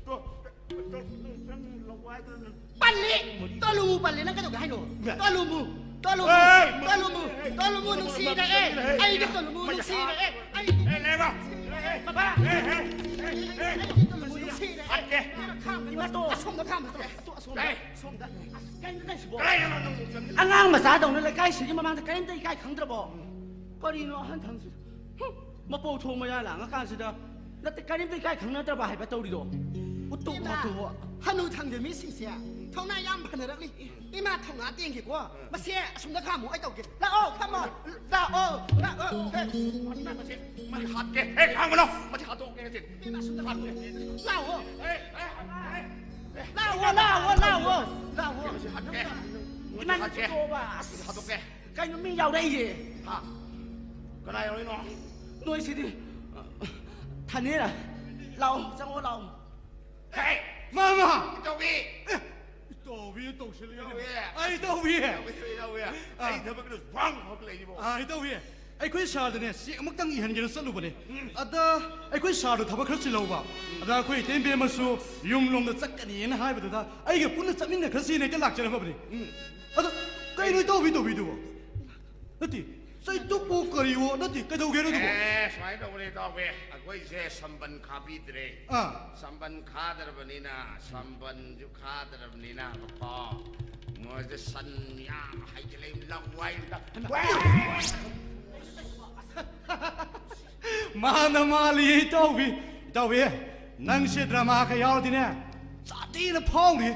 ꯇꯣ-, ꯇꯣ-, ꯇꯣ-, ꯅꯪ ꯂꯋꯥꯏꯗꯨꯗ ꯅꯪ ꯄꯜꯂꯤ! ꯇꯣꯜꯂꯨꯃꯨ ꯄꯜꯂꯤ! ꯅꯪ ꯀꯩꯗꯧꯒꯦ ꯍꯥꯏꯅꯣ? ꯇꯣꯜꯂꯨꯃꯨ! ꯇꯣꯜꯂꯨꯃꯨ! ꯑꯦ! ꯇꯣꯜꯂꯨꯃꯨ! ꯇꯣꯜꯂꯨꯃꯨ! ꯅꯨꯡꯁꯤꯔꯛꯑꯦ! ꯑꯩꯗꯤ ꯇꯣꯜꯂꯨꯃꯨ ꯅꯨꯡꯁꯤꯔꯛꯑꯦ! ꯑꯩꯗꯤ ꯑꯦ, ꯂꯩꯃ! ꯕꯕꯥ! ꯑꯦ, ꯑꯦ, ꯑꯦ, ꯑꯦ, ꯑꯩꯗꯤ ꯇꯣꯜꯂꯨꯃꯨ ꯅꯨꯡꯁꯤꯔꯛꯑꯦ! ꯍꯥꯠꯀꯦ! ꯈꯥꯝꯕ, ꯏꯃꯥꯇꯣ! ꯑꯁꯣꯝꯗ ꯈꯥꯝꯕ ꯆꯠꯂꯣ! ꯑꯁꯣꯝꯗ! ꯑꯦ! ꯁꯣꯝꯗ! ꯀꯩꯅꯣ ꯇꯧꯏꯁꯤꯕꯣ? ꯀꯗꯥꯏꯗꯅꯣ ꯅꯪ ꯆꯪꯉꯤꯗꯣ? ꯑꯉꯥꯡ ꯃꯆꯥꯗꯧꯅ ꯂꯩꯀꯥꯏꯁꯤꯒꯤ ꯃꯃꯥꯡꯗ ꯀꯔꯤꯝꯇ ꯏꯀꯥꯏ ꯈꯪꯗ꯭ꯔꯕꯣ? ꯀꯔꯤꯅꯣ ꯑꯍꯟ ꯊꯪꯁꯤꯗ? ꯍꯨꯝ! ꯃꯄꯧ ꯊꯣꯡ ꯃꯌꯥ ꯂꯥꯡꯉꯀꯥꯟꯁꯤꯗ ꯅꯠꯇꯦ, ꯀꯔꯤꯝꯇ ꯏꯀꯥꯏ ꯈꯪꯅꯗ꯭ꯔꯕ ꯍꯥꯏꯕ ꯇꯧꯔꯤꯗꯣ? ꯎꯇꯨꯞ ꯏꯃꯥ, ꯃꯇꯨꯞ꯫ ꯍꯅꯨ ꯊꯪꯗ ꯃꯤꯁꯤꯡꯁꯦ ꯊꯧꯅꯥ ꯌꯥꯝ ꯐꯅꯔꯛꯂꯤ꯫ ꯏꯃꯥ ꯊꯧꯅꯥ ꯇꯦꯡꯒꯦꯀꯣ꯫ ꯃꯁꯦ ꯑꯁꯣꯝꯗ ꯈꯥꯝꯃꯨ, ꯑꯩ ꯇꯧꯒꯦ꯫ ꯂꯥꯛꯑꯣ, ꯈꯥꯝꯃꯣ꯫ ꯂꯥꯛꯑꯣ, ꯂꯥꯛꯑꯣ꯫ ꯍꯦ꯫ ꯃꯁꯤ, ꯃꯁꯤ ꯍꯥꯠꯀꯦ꯫ ꯍꯦ, ꯈꯥꯝꯒꯅꯨ꯫ ꯃꯁꯤ ꯍꯥꯠꯇꯣꯛꯀꯦ ꯉꯁꯤ꯫ ꯏꯃꯥ ꯑꯁꯣꯝꯗ ꯈꯥꯝꯃꯨ꯫ ꯂꯥꯛꯑꯣ꯫ ꯍꯦ, ꯍꯦ, ꯍꯦ, ꯍꯦ꯫ ꯂꯥꯛꯑꯣ, ꯂꯥꯛꯑꯣ, ꯂꯥꯛꯑꯣ꯫ ꯂꯥꯛꯑꯣ꯫ ꯃꯁꯤ ꯍꯥꯠꯀꯦ꯫ ꯏꯃꯥ ꯍꯥꯠꯀꯦ꯫ ꯇꯣꯛꯑꯣꯕ꯫ ꯃꯁꯤ ꯍꯥꯠꯇꯣꯛꯀꯦ꯫ ꯀꯩꯅꯣ ꯃꯤ ꯌꯥꯎꯔꯛꯏꯌꯦ꯫ ꯍꯥ? ꯀꯅꯥ ꯌꯥꯎꯔꯛꯏꯅꯣ? ꯅꯣꯏꯁꯤꯗꯤ꯫ ꯊꯥꯅꯦꯔꯥ? ꯂꯥꯛꯑꯣ, ꯆꯪꯉꯣ ꯂꯥꯛꯑꯣ꯫ ꯍꯦ! ꯃꯥꯃ! ꯏꯇꯥꯎꯕꯤ! ꯑꯦ, ꯏꯇꯥꯎꯕꯤ ꯇꯧꯁꯤꯜꯂꯛꯑꯦ꯫ ꯏꯇꯥꯎꯕꯤ! ꯑꯩ ꯏꯇꯥꯎꯕꯤ! ꯏꯇꯥꯎꯕꯤ, ꯏꯇꯥꯎꯕꯤ! ꯑꯥ꯫ ꯑꯩ ꯊꯕꯛ ꯈꯔ ꯁꯨꯍꯥꯡ ꯍꯥꯞ ꯂꯩꯔꯤꯕꯣ? ꯑꯥ, ꯏꯇꯥꯎꯕꯤ! ꯑꯩꯈꯣꯏ ꯁꯥꯔꯗꯅꯦ ꯆꯦꯛ ꯑꯃꯨꯛꯇꯪ ꯏꯍꯟꯒꯦꯅ ꯆꯠꯂꯨꯕꯅꯦ꯫ ꯎꯝ꯫ ꯑꯗ ꯑꯩꯈꯣꯏ ꯁꯥꯔꯗꯣ ꯊꯕꯛ ꯈꯔ ꯆꯤꯜꯍꯧꯕ꯫ ꯎꯝ꯫ ꯑꯗ ꯑꯩꯈꯣꯏ ꯏꯇꯩꯃ ꯕꯦꯝꯃꯁꯨ ꯌꯨꯝ ꯂꯣꯝꯗ ꯆꯠꯀꯅꯤꯅ ꯍꯥꯏꯕꯗꯨꯗ ꯑꯩꯒ ꯄꯨꯟꯅ ꯆꯠꯃꯤꯟꯅꯈ꯭ꯔꯁꯤꯅ ꯍꯦꯛꯇ ꯂꯥꯛꯆꯔꯝꯃꯕꯅꯤ꯫ ꯎꯝ꯫ ꯑꯗꯣ ꯀꯩꯅꯣ ꯏꯇꯥꯎꯕꯤ ꯇꯧꯕꯤꯗꯨꯕꯣ? ꯅꯠꯇꯦ, ꯆꯩꯇꯨꯞꯄꯨ ꯀꯔꯤꯋꯣ? ꯅꯠꯇꯦ, ꯀꯩꯗꯧꯒꯦꯅꯣ ꯑꯗꯨꯕꯣ? ꯑꯦ, ꯁꯨꯃꯥꯏꯅ ꯇꯧꯕꯅꯦ, ꯏꯇꯥꯎꯕꯤ꯫ ꯑꯩꯈꯣꯏꯁꯦ ꯁꯝꯕꯟ ꯈꯥꯕꯤꯗ꯭ꯔꯦ꯫ ꯑꯥ꯫ ꯁꯝꯕꯟ ꯈꯥꯗ꯭ꯔꯕꯅꯤꯅ, ꯁꯝꯕꯟꯁꯨ ꯈꯥꯗ꯭ꯔꯕꯅꯤꯅ, ꯀꯣ, ꯃꯣꯏꯁꯦ ꯁꯟ ꯌꯥꯝ ꯍꯩꯖꯤꯜꯂꯛꯏ, ꯂꯋꯥꯏ ꯑꯝꯇ꯫ ꯃꯥꯅ ꯃꯥꯜꯂꯤ, ꯏꯇꯥꯎꯕꯤ꯫ ꯏꯇꯥꯎꯕꯤ, ꯅꯪꯁꯦ ꯗ꯭ꯔꯃꯥꯒ ꯌꯥꯎꯔꯗꯤꯅꯦ, ꯆꯥꯇꯤꯅ ꯐꯥꯎꯔꯤ꯫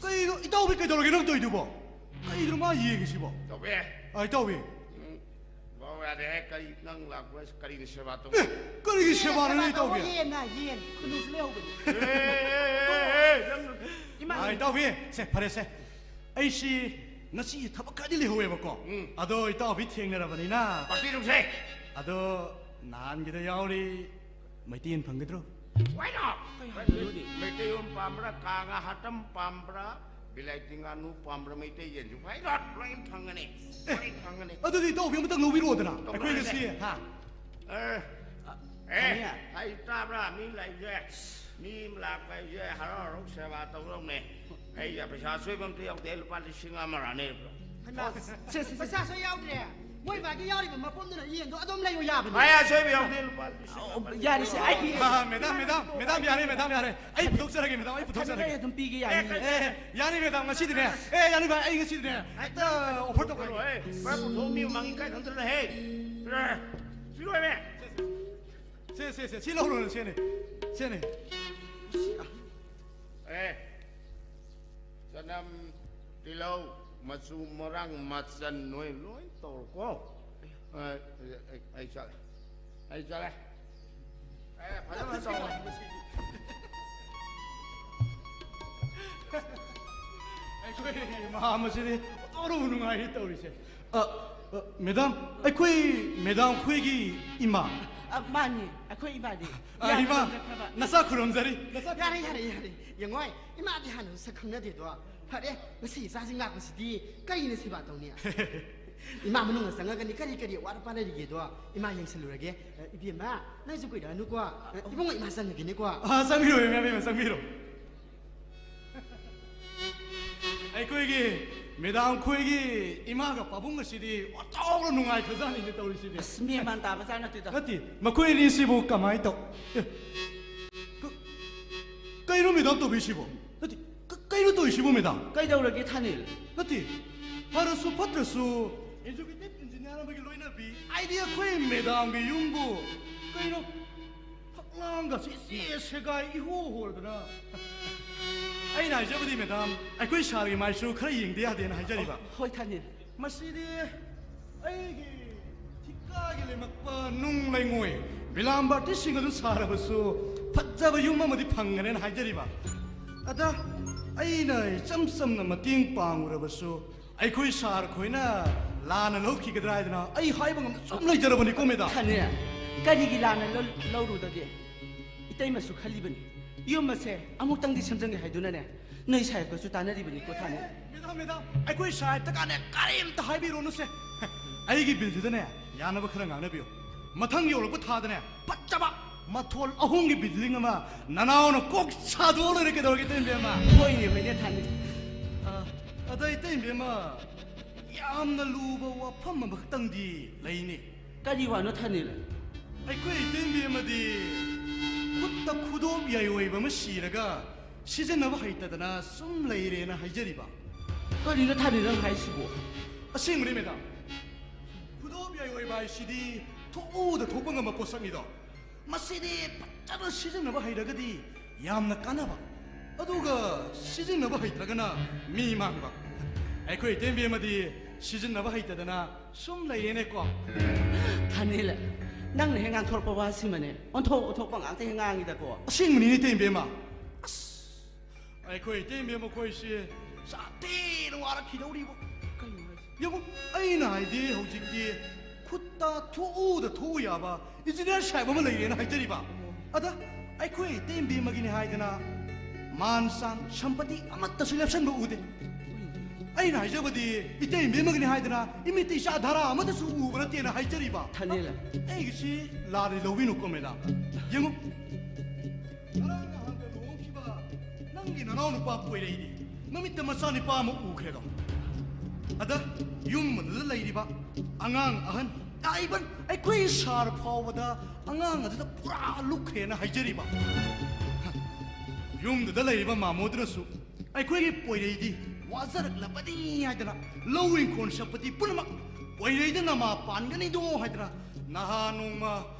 ꯀꯩꯅꯣ, ꯏꯇꯥꯎꯕꯤ, ꯀꯩꯗꯧꯔꯒꯦ ꯅꯪ ꯇꯧꯔꯤꯗꯨꯕꯣ? ꯀꯩꯅꯣ ꯃꯥ ꯌꯦꯡꯉꯤꯁꯤꯕꯣ? ꯏꯇꯥꯎꯕꯤ꯫ ꯑꯥ, ꯏꯇꯥꯎꯕꯤ꯫ ꯎꯝ, ꯚꯥꯎ ꯌꯥꯗꯦꯍꯦ꯫ ꯀꯔꯤ, ꯅꯪ ꯂꯥꯛꯄ ꯀꯔꯤꯅ ꯁꯦꯕꯥ ꯇꯧ? ꯑꯦ, ꯀꯔꯤꯒꯤ ꯁꯦꯕꯥꯅꯣꯅꯦ, ꯏꯇꯥꯎꯕꯤ? ꯌꯦꯟꯅ, ꯌꯦꯟ꯫ ꯈꯨꯅꯨꯁꯨ ꯂꯩꯍꯧꯕꯅꯤ꯫ ꯑꯦ, ꯑꯦ, ꯑꯦ, ꯑꯦ, ꯅꯪ ꯏꯃꯥ꯫ ꯑꯥ, ꯏꯇꯥꯎꯕꯤ, ꯁꯦ, ꯐꯔꯦꯁꯦ꯫ ꯑꯩꯁꯤ ꯉꯁꯤ ꯊꯕꯛ ꯈꯔꯗꯤ ꯂꯩꯍꯧꯋꯦꯕꯀꯣ꯫ ꯎꯝ꯫ ꯑꯗꯣ ꯏꯇꯥꯎꯕꯤ ꯊꯦꯡꯅꯔꯕꯅꯤꯅ꯫ ꯄꯥꯔꯇꯤ ꯇꯧꯁꯦ꯫ ꯑꯗꯣ ꯅꯍꯥꯟꯒꯤꯗ ꯌꯥꯎꯔꯤ, ꯃꯩꯇꯩ ꯌꯦꯟ ꯐꯪꯒꯗ꯭ꯔꯣ? Why not? ꯀꯩ ꯍꯥꯏꯕꯅꯣꯅꯦ? ꯃꯩꯇꯩ ꯌꯦꯟ ꯄꯥꯝꯕ꯭ꯔꯥ, ꯀꯥꯡꯉꯥ ꯍꯥꯇꯝ ꯄꯥꯝꯕ꯭ꯔꯥ, ꯕꯤꯂꯥꯏꯇꯤ ꯉꯥꯅꯨ ꯄꯥꯝꯕ꯭ꯔꯥ, ꯃꯩꯇꯩ ꯌꯦꯟꯁꯨ ꯐꯥꯏꯔꯣꯠ ꯂꯣꯏ ꯐꯪꯒꯅꯤ꯫ ꯂꯣꯏ ꯐꯪꯒꯅꯤ꯫ ꯑꯗꯨꯗꯤ ꯏꯇꯥꯎꯕꯤ ꯑꯃꯇꯪ ꯂꯧꯕꯤꯔꯣꯗꯅ꯫ ꯑꯩꯈꯣꯏ ꯉꯁꯤ, ꯍꯥ? ꯑꯦ, ꯑ, ꯑꯦ, ꯈꯪꯉꯦ꯫ ꯑꯩ ꯇꯥꯕ꯭ꯔꯥ? ꯃꯤ ꯂꯩꯁꯦ, ꯃꯤ ꯑꯃ ꯂꯥꯛꯄ ꯍꯥꯏꯁꯦ ꯍꯔꯥꯎ ꯍꯔꯥꯎ ꯁꯦꯕꯥ ꯇꯧꯗꯧꯅꯦ꯫ ꯑꯩ ꯄꯩꯁꯥ ꯑꯁꯣꯏꯕ ꯑꯝꯇ ꯌꯥꯎꯗꯦ, ꯂꯨꯄꯥ ꯂꯤꯁꯤꯡ ꯑꯃꯔ ꯑꯅꯤꯔ꯫ ꯍꯩꯃꯥ, ꯄꯩꯁꯥꯁꯨ ꯌꯥꯎꯗ꯭ꯔꯦ꯫ ꯃꯣꯏ ꯕꯥꯒꯤ ꯌꯥꯎꯔꯤꯕ ꯃꯄꯣꯝꯗꯨꯅ ꯌꯦꯟꯗꯣ ꯑꯗꯨꯝ ꯂꯩꯌꯣ ꯌꯥꯕꯅꯦ꯫ ꯃꯥꯏ ꯑꯁꯣꯏꯕ ꯌꯥꯎꯗꯦ, ꯂꯨꯄꯥ ꯂꯤꯁꯤꯡ ꯑꯣ, ꯑꯃ꯫ ꯌꯥꯔꯦꯁꯦ, ꯑꯩ ꯑꯥ, ꯃꯦꯗꯥꯝ, ꯃꯦꯗꯥꯝ, ꯃꯦꯗꯥꯝ, ꯌꯥꯔꯦ, ꯃꯦꯗꯥꯝ, ꯌꯥꯔꯦ꯫ ꯑꯩ ꯄꯨꯊꯣꯛꯆꯔꯒꯦ, ꯃꯦꯗꯥꯝ, ꯑꯩ ꯄꯨꯊꯣꯛꯆꯔꯒꯦ꯫ ꯈꯟꯕ ꯑꯩ ꯑꯗꯨꯝ ꯄꯤꯒꯦ, ꯌꯥꯅꯤ꯫ ꯑꯦ, ꯌꯥꯅꯤ, ꯃꯦꯗꯥꯝ, ꯉꯁꯤꯗꯤꯅꯦ꯫ ꯑꯦ, ꯌꯥꯅꯤ, ꯚꯥꯏ, ꯑꯩ ꯉꯁꯤꯗꯤꯅꯦ ꯍꯦꯛꯇ ꯑꯣꯐꯔ ꯇꯧꯈ꯭ꯔꯒꯦ꯫ ꯑꯦ, ꯄꯨꯔꯥ ꯄꯨꯊꯣꯛꯑꯣ, ꯃꯤ ꯃꯃꯥꯡꯒꯤ ꯀꯥꯏ ꯈꯪꯗꯅ, ꯍꯦ꯫ ꯑꯦ, ꯁꯤ ꯂꯣꯏꯔꯦ꯫ ꯁꯦ, ꯁꯦ, ꯁꯦ, ꯁꯤ ꯂꯧꯔꯣ, ꯁꯦꯅꯦ, ꯁꯦꯅꯦ꯫ ꯑꯦ, ꯆꯅꯝ, ꯇꯤꯜꯍꯧ, ꯃꯆꯨ, ꯃꯔꯥꯡ, ꯃꯆꯟ ꯅꯣꯏ ꯂꯣꯏ ꯇꯧꯔꯣꯀꯣ꯫ ꯑꯦ, ꯑꯩ, ꯑꯩ ꯆꯠꯂꯦ꯫ ꯑꯩ ꯆꯠꯂꯦ꯫ ꯑꯦ, ꯐꯖꯅ ꯇꯧꯔꯣ꯫ ꯑꯩꯈꯣꯏ ꯏꯃꯥ ꯑꯃꯁꯤꯗꯤ ꯑꯣꯟꯊꯣꯛꯅ ꯅꯨꯡꯉꯥꯏꯔꯤ ꯇꯧꯔꯤꯁꯦ꯫ ꯑ, ꯑ, ꯃꯦꯗꯥꯝ, ꯑꯩꯈꯣꯏ ꯃꯦꯗꯥꯝ ꯈꯣꯏꯒꯤ ꯏꯃꯥ꯫ ꯑ, ꯃꯥꯅꯤ, ꯑꯩꯈꯣꯏ ꯏꯃꯥꯗꯤ꯫ ꯑ, ꯌꯥꯝ ꯏꯃꯥ, ꯅꯨꯡꯉꯥꯏꯖꯈ꯭ꯔꯕ꯫ ꯅꯁꯥ ꯈꯨꯔꯨꯝꯖꯔꯤ꯫ ꯅꯁꯥ ꯌꯥꯔꯦ, ꯌꯥꯔꯦ, ꯌꯥꯔꯦ꯫ ꯌꯦꯡꯉꯣ, ꯏꯃꯥꯗꯤ ꯍꯥꯟꯅ ꯁꯛ ꯈꯪꯅꯗꯦꯗꯣ꯫ ꯐꯔꯦ, ꯉꯁꯤ ꯏꯆꯥꯁꯤ ꯉꯥꯛꯄꯁꯤꯗꯤ ꯀꯔꯤꯅ ꯁꯦꯕꯥ ꯇꯧꯅꯤ? ꯏꯃꯥ ꯃꯅꯨꯡꯗ ꯆꯪꯉꯒꯅꯤ ꯀꯔꯤ ꯀꯔꯤ ꯑꯋꯥꯠ ꯑꯄꯥ ꯂꯩꯔꯤꯒꯦꯗꯣ ꯏꯃꯥ ꯌꯦꯡꯁꯜꯂꯨꯔꯒꯦ꯫ ꯑ, ꯏꯕꯦꯝꯃ, ꯅꯪꯁꯨ ꯀꯨꯏꯔꯛꯑꯅꯨꯀꯣ꯫ ꯑ, ꯏꯕꯨꯡꯉꯣ, ꯏꯃꯥ ꯆꯪꯉꯒꯦꯅꯦꯀꯣ꯫ ꯑ, ꯆꯪꯕꯤꯔꯣ, ꯏꯃꯥ, ꯏꯕꯦꯝꯃ, ꯆꯪꯕꯤꯔꯣ꯫ ꯑꯩꯈꯣꯏꯒꯤ ꯃꯦꯗꯥꯝ ꯈꯣꯏꯒꯤ ꯏꯃꯥꯒ ꯄꯥꯕꯨꯡ ꯑꯁꯤꯗꯤ ꯑꯣꯟꯊꯣꯛꯅ ꯅꯨꯡꯉꯥꯏꯈ꯭ꯔꯖꯥꯠꯅꯤꯅꯦ ꯇꯧꯔꯤꯁꯤꯗꯤ꯫ ꯑꯁ, ꯃꯦꯟ ꯃꯥꯟ ꯇꯥꯕ ꯖꯥꯠ ꯅꯠꯇꯦꯗ꯫ ꯅꯠꯇꯦ, ꯃꯈꯣꯏ ꯑꯅꯤꯁꯤꯕꯨ ꯀꯃꯥꯏꯅ ꯇꯧ-, ꯑꯦ, ꯀ-, ꯀꯩꯅꯣ ꯃꯦꯗꯥꯝ ꯇꯧꯕꯤꯁꯤꯕꯣ? ꯅꯠꯇꯦ, ꯀ-, ꯀꯩꯅꯣ ꯇꯧꯔꯤꯁꯤꯕꯣ ꯃꯦꯗꯥꯝ? ꯀꯩꯗꯧꯔꯒꯦ ꯊꯥꯅꯤꯜ? ꯅꯠꯇꯦ, ꯐꯔꯁꯨ ꯐꯠꯇ꯭ꯔꯁꯨ ꯑꯦꯛꯖꯤꯀ꯭ꯌꯨꯇꯤꯚ ꯏꯟꯖꯤꯅꯤꯌꯥꯔ ꯑꯃꯒꯤ ꯂꯣꯏꯅꯕꯤ ꯑꯩꯗꯤ ꯑꯩꯈꯣꯏ ꯃꯦꯗꯥꯝꯒꯤ ꯌꯨꯝꯕꯨ ꯀꯩꯅꯣ ꯐꯛꯂꯥꯡꯒꯁꯤ ꯏꯆꯦ ꯁꯦꯒꯥꯏ ꯏꯍꯣ ꯍꯣꯔꯗꯅ꯫ ꯑꯩꯅ ꯍꯥꯏꯖꯕꯗꯤ ꯃꯦꯗꯥꯝ, ꯑꯩꯈꯣꯏ ꯁꯥꯔꯒꯤ ꯃꯥꯏꯁꯨ ꯈꯔ ꯌꯦꯡꯗ ꯌꯥꯗꯦꯅ ꯍꯥꯏꯖꯔꯤꯕ꯫ ꯍꯣꯏ ꯊꯥꯅꯤꯜ꯫ ꯃꯁꯤꯗꯤ ꯑꯩꯒꯤ ꯊꯤꯀꯥꯒꯤ ꯂꯩꯃꯛꯄ ꯅꯨꯡ ꯂꯩꯉꯣꯏ ꯕꯤꯂꯥꯝꯕꯥꯇꯤꯁꯤꯡ ꯑꯗꯨ ꯁꯥꯔꯕꯁꯨ ꯐꯖꯕ ꯌꯨꯝ ꯑꯃꯗꯤ ꯐꯪꯒꯅꯦꯅ ꯍꯥꯏꯖꯔꯤꯕ꯫ ꯑꯗ ꯑꯩꯅ ꯏꯆꯝ ꯆꯝꯅ ꯃꯇꯦꯡ ꯄꯥꯡꯉꯨꯔꯕꯁꯨ ꯑꯩꯈꯣꯏ ꯁꯥꯔ ꯈꯣꯏꯅ ꯂꯥꯟꯅ ꯂꯧꯈꯤꯒꯗ꯭ꯔꯥ ꯍꯥꯏꯗꯅ ꯑꯩ ꯍꯥꯏꯕ ꯉꯝꯗ ꯁꯨꯝ ꯂꯩꯖꯔꯕꯅꯤꯀꯣ ꯃꯦꯗꯥꯝ꯫ ꯊꯥꯅꯤꯜ, ꯀꯔꯤꯒꯤ ꯂꯥꯟꯅ ꯂꯧ-, ꯂꯧꯔꯨꯗꯒꯦ? ꯏꯇꯩꯃꯁꯨ ꯈꯜꯂꯤꯕꯅꯤ꯫ ꯌꯨꯝ ꯑꯁꯦ ꯑꯃꯨꯛꯇꯪꯗꯤ ꯁꯦꯝꯖꯟꯒꯦ ꯍꯥꯏꯗꯨꯅꯅꯦ, ꯅꯣꯏ ꯁꯥꯍꯦꯕꯀꯁꯨ ꯇꯥꯟꯅꯔꯤꯕꯅꯤꯀꯣ, ꯊꯥꯅꯤ꯫ ꯃꯦꯗꯥꯝ, ꯃꯦꯗꯥꯝ, ꯑꯩꯈꯣꯏ ꯁꯥꯍꯦꯕꯇꯒꯅꯦ ꯀꯔꯤꯝꯇ ꯍꯥꯏꯕꯤꯔꯨꯅꯨꯁꯦ꯫ ꯑꯩꯒꯤ ꯕꯤꯜꯗꯨꯗꯅꯦ ꯌꯥꯅꯕ ꯈꯔ ꯉꯥꯡꯅꯕꯤꯌꯨ꯫ ꯃꯊꯪ ꯌꯧꯔꯛꯄ ꯊꯥꯗꯅꯦ ꯐꯖꯕ ꯃꯊꯣꯜ ꯑꯍꯨꯝꯒꯤ ꯕꯤꯜꯗꯤꯡ ꯑꯃ ꯅꯅꯥꯎꯅ ꯀꯣꯛ ꯁꯥꯗꯣꯛꯑ ꯂꯣꯏꯔꯦ꯫ ꯀꯩꯗꯧꯔꯒꯦ, ꯏꯇꯩ ꯏꯕꯦꯝꯃ? ꯍꯣꯏꯅꯦ, ꯍꯣꯏꯅꯦ, ꯊꯥꯅꯤ꯫ ꯑ, ꯑꯗ ꯏꯇꯩ ꯏꯕꯦꯝꯃ, ꯌꯥꯝꯅ ꯂꯨꯕ ꯋꯥꯐꯝ ꯑꯃꯈꯛꯇꯪꯗꯤ ꯂꯩꯅꯦ꯫ ꯀꯔꯤ ꯋꯥꯅꯣ, ꯊꯥꯅꯤꯜ? ꯑꯩꯈꯣꯏ ꯏꯇꯩ ꯏꯕꯦꯝꯃꯗꯤ ꯈꯨꯠꯇ ꯈꯨꯗꯣꯞ ꯌꯥꯏꯑꯣꯏꯕ ꯑꯃ ꯁꯤꯔꯒ ꯁꯤꯖꯤꯟꯅꯕ ꯍꯩꯇꯗꯅ ꯁꯨꯝ ꯂꯩꯔꯦꯅ ꯍꯥꯏꯖꯔꯤꯕ꯫ ꯀꯔꯤꯅꯣ, ꯊꯥꯅꯤꯜ, ꯅꯪ ꯍꯥꯏꯁꯤꯕꯣ? ꯑꯁꯦꯡꯕꯅꯤ, ꯃꯦꯗꯥꯝ꯫ ꯈꯨꯗꯣꯞ ꯌꯥꯏꯑꯣꯏꯕ ꯍꯥꯏꯁꯤꯗꯤ ꯊꯣꯛꯎꯗ ꯊꯣꯛꯄ ꯉꯝꯕ ꯄꯣꯠꯁꯛꯅꯤꯗꯣ꯫ ꯃꯁꯤꯗꯤ ꯐꯖꯅ ꯁꯤꯖꯤꯟꯅꯕ ꯍꯩꯔꯒꯗꯤ ꯌꯥꯝꯅ ꯀꯥꯟꯅꯕ, ꯑꯗꯨꯒ ꯁꯤꯖꯤꯟꯅꯕ ꯍꯩꯇ꯭ꯔꯒꯅ ꯃꯤ ꯃꯥꯡꯕ꯫ ꯑꯩꯈꯣꯏ ꯏꯇꯩ ꯏꯕꯦꯝꯃꯗꯤ ꯁꯤꯖꯤꯟꯅꯕ ꯍꯩꯇꯗꯅ ꯁꯨꯝ ꯂꯩꯔꯦꯅꯦꯀꯣ꯫ ꯊꯥꯅꯤꯜ, ꯅꯪꯅ ꯍꯦꯛ ꯉꯥꯡꯊꯣꯔꯛꯄ ꯋꯥꯁꯤꯃꯅꯦ, ꯑꯣꯟꯊꯣꯛ ꯑꯣꯟꯊꯣꯛꯄ ꯉꯥꯛꯇ ꯍꯦꯛ ꯉꯥꯡꯉꯤꯗꯀꯣ꯫ ꯑꯁꯦꯡꯕꯅꯤꯅꯦ, ꯏꯇꯩ ꯏꯕꯦꯝꯃ꯫ ꯑꯁ, ꯑꯩꯈꯣꯏ ꯏꯇꯩ ꯏꯕꯦꯝꯃ ꯈꯣꯏꯁꯦ ꯁꯥꯊꯤꯅ ꯋꯥꯔꯛꯈꯤꯗꯧꯔꯤꯕꯣ꯫ ꯀꯩꯅꯣ ꯍꯥꯏꯁꯦ? ꯌꯦꯡꯉꯨ, ꯑꯩꯅ ꯍꯥꯏꯗꯤ ꯍꯧꯖꯤꯛꯇꯤ ꯈꯨꯠꯇ ꯊꯣꯛꯎꯗ ꯊꯣꯛꯎ ꯌꯥꯕ ꯏꯟꯖꯤꯅꯤꯌꯥꯔ ꯁꯥꯍꯦꯕ ꯑꯃ ꯂꯩꯔꯦꯅ ꯍꯥꯏꯖꯔꯤꯕ꯫ ꯑꯗ ꯑꯩꯈꯣꯏ ꯏꯇꯩ ꯏꯕꯦꯝꯃꯒꯤꯅꯤ ꯍꯥꯏꯗꯅ ꯃꯥꯟ ꯁꯥꯟ ꯁꯝꯄꯇꯤ ꯑꯃꯠꯇꯁꯨ ꯂꯦꯞꯁꯟꯕ ꯎꯗꯦ꯫ ꯑꯩꯅ ꯍꯥꯏꯖꯕꯗꯤ ꯏꯇꯩ ꯏꯕꯦꯝꯃꯒꯤꯅꯤ ꯍꯥꯏꯗꯅ ꯏꯃꯤꯠꯇ ꯏꯆꯥ ꯙꯔꯥ ꯑꯃꯠꯇꯁꯨ ꯎꯕ ꯅꯠꯇꯦꯅ ꯍꯥꯏꯖꯔꯤꯕ꯫ ꯊꯥꯅꯤꯜ꯫ ꯑꯩꯒꯤꯁꯤ ꯂꯥꯟꯅ ꯂꯧꯕꯤꯅꯨꯀꯣ, ꯃꯦꯗꯥꯝ꯫ ꯌꯦꯡꯉꯨ, ꯉꯔꯥꯡ ꯅꯍꯥꯟꯗ ꯂꯨꯍꯣꯡꯈꯤꯕ ꯅꯪꯒꯤ ꯅꯅꯥꯎꯅꯨꯄꯥ ꯄꯣꯏꯔꯩꯗꯤ ꯃꯃꯤꯠꯇ ꯃꯆꯥꯅꯤꯄꯥ ꯑꯃ ꯎꯈ꯭ꯔꯦꯗꯣ꯫ ꯑꯗ ꯌꯨꯝ ꯑꯗꯨꯗ ꯂꯩꯔꯤꯕ ꯑꯉꯥꯡ ꯑꯍꯟ, even ꯑꯩꯈꯣꯏ ꯁꯥꯔ ꯐꯥꯎꯕꯗ ꯑꯉꯥꯡ ꯑꯗꯨꯗ ꯄꯨꯔꯥ ꯂꯨꯞꯈ꯭ꯔꯦꯅ ꯍꯥꯏꯖꯔꯤꯕ꯫ ꯌꯨꯝꯗꯨꯗ ꯂꯩꯔꯤꯕ ꯃꯥꯃꯣꯗꯨꯅꯁꯨ ꯑꯩꯈꯣꯏꯒꯤ ꯄꯣꯏꯔꯩꯗꯤ ꯋꯥꯖꯔꯛꯂꯕꯅꯤ ꯍꯥꯏꯗꯅ ꯂꯧ ꯏꯪꯈꯣꯜ ꯁꯝꯄꯇꯤ ꯄꯨꯝꯅꯃꯛ ꯄꯣꯏꯔꯩꯗ ꯅꯃꯥ ꯄꯥꯟꯒꯅꯤꯗꯣ ꯍꯥꯏꯗꯅ ꯅꯍꯥꯟ ꯅꯣꯡꯃ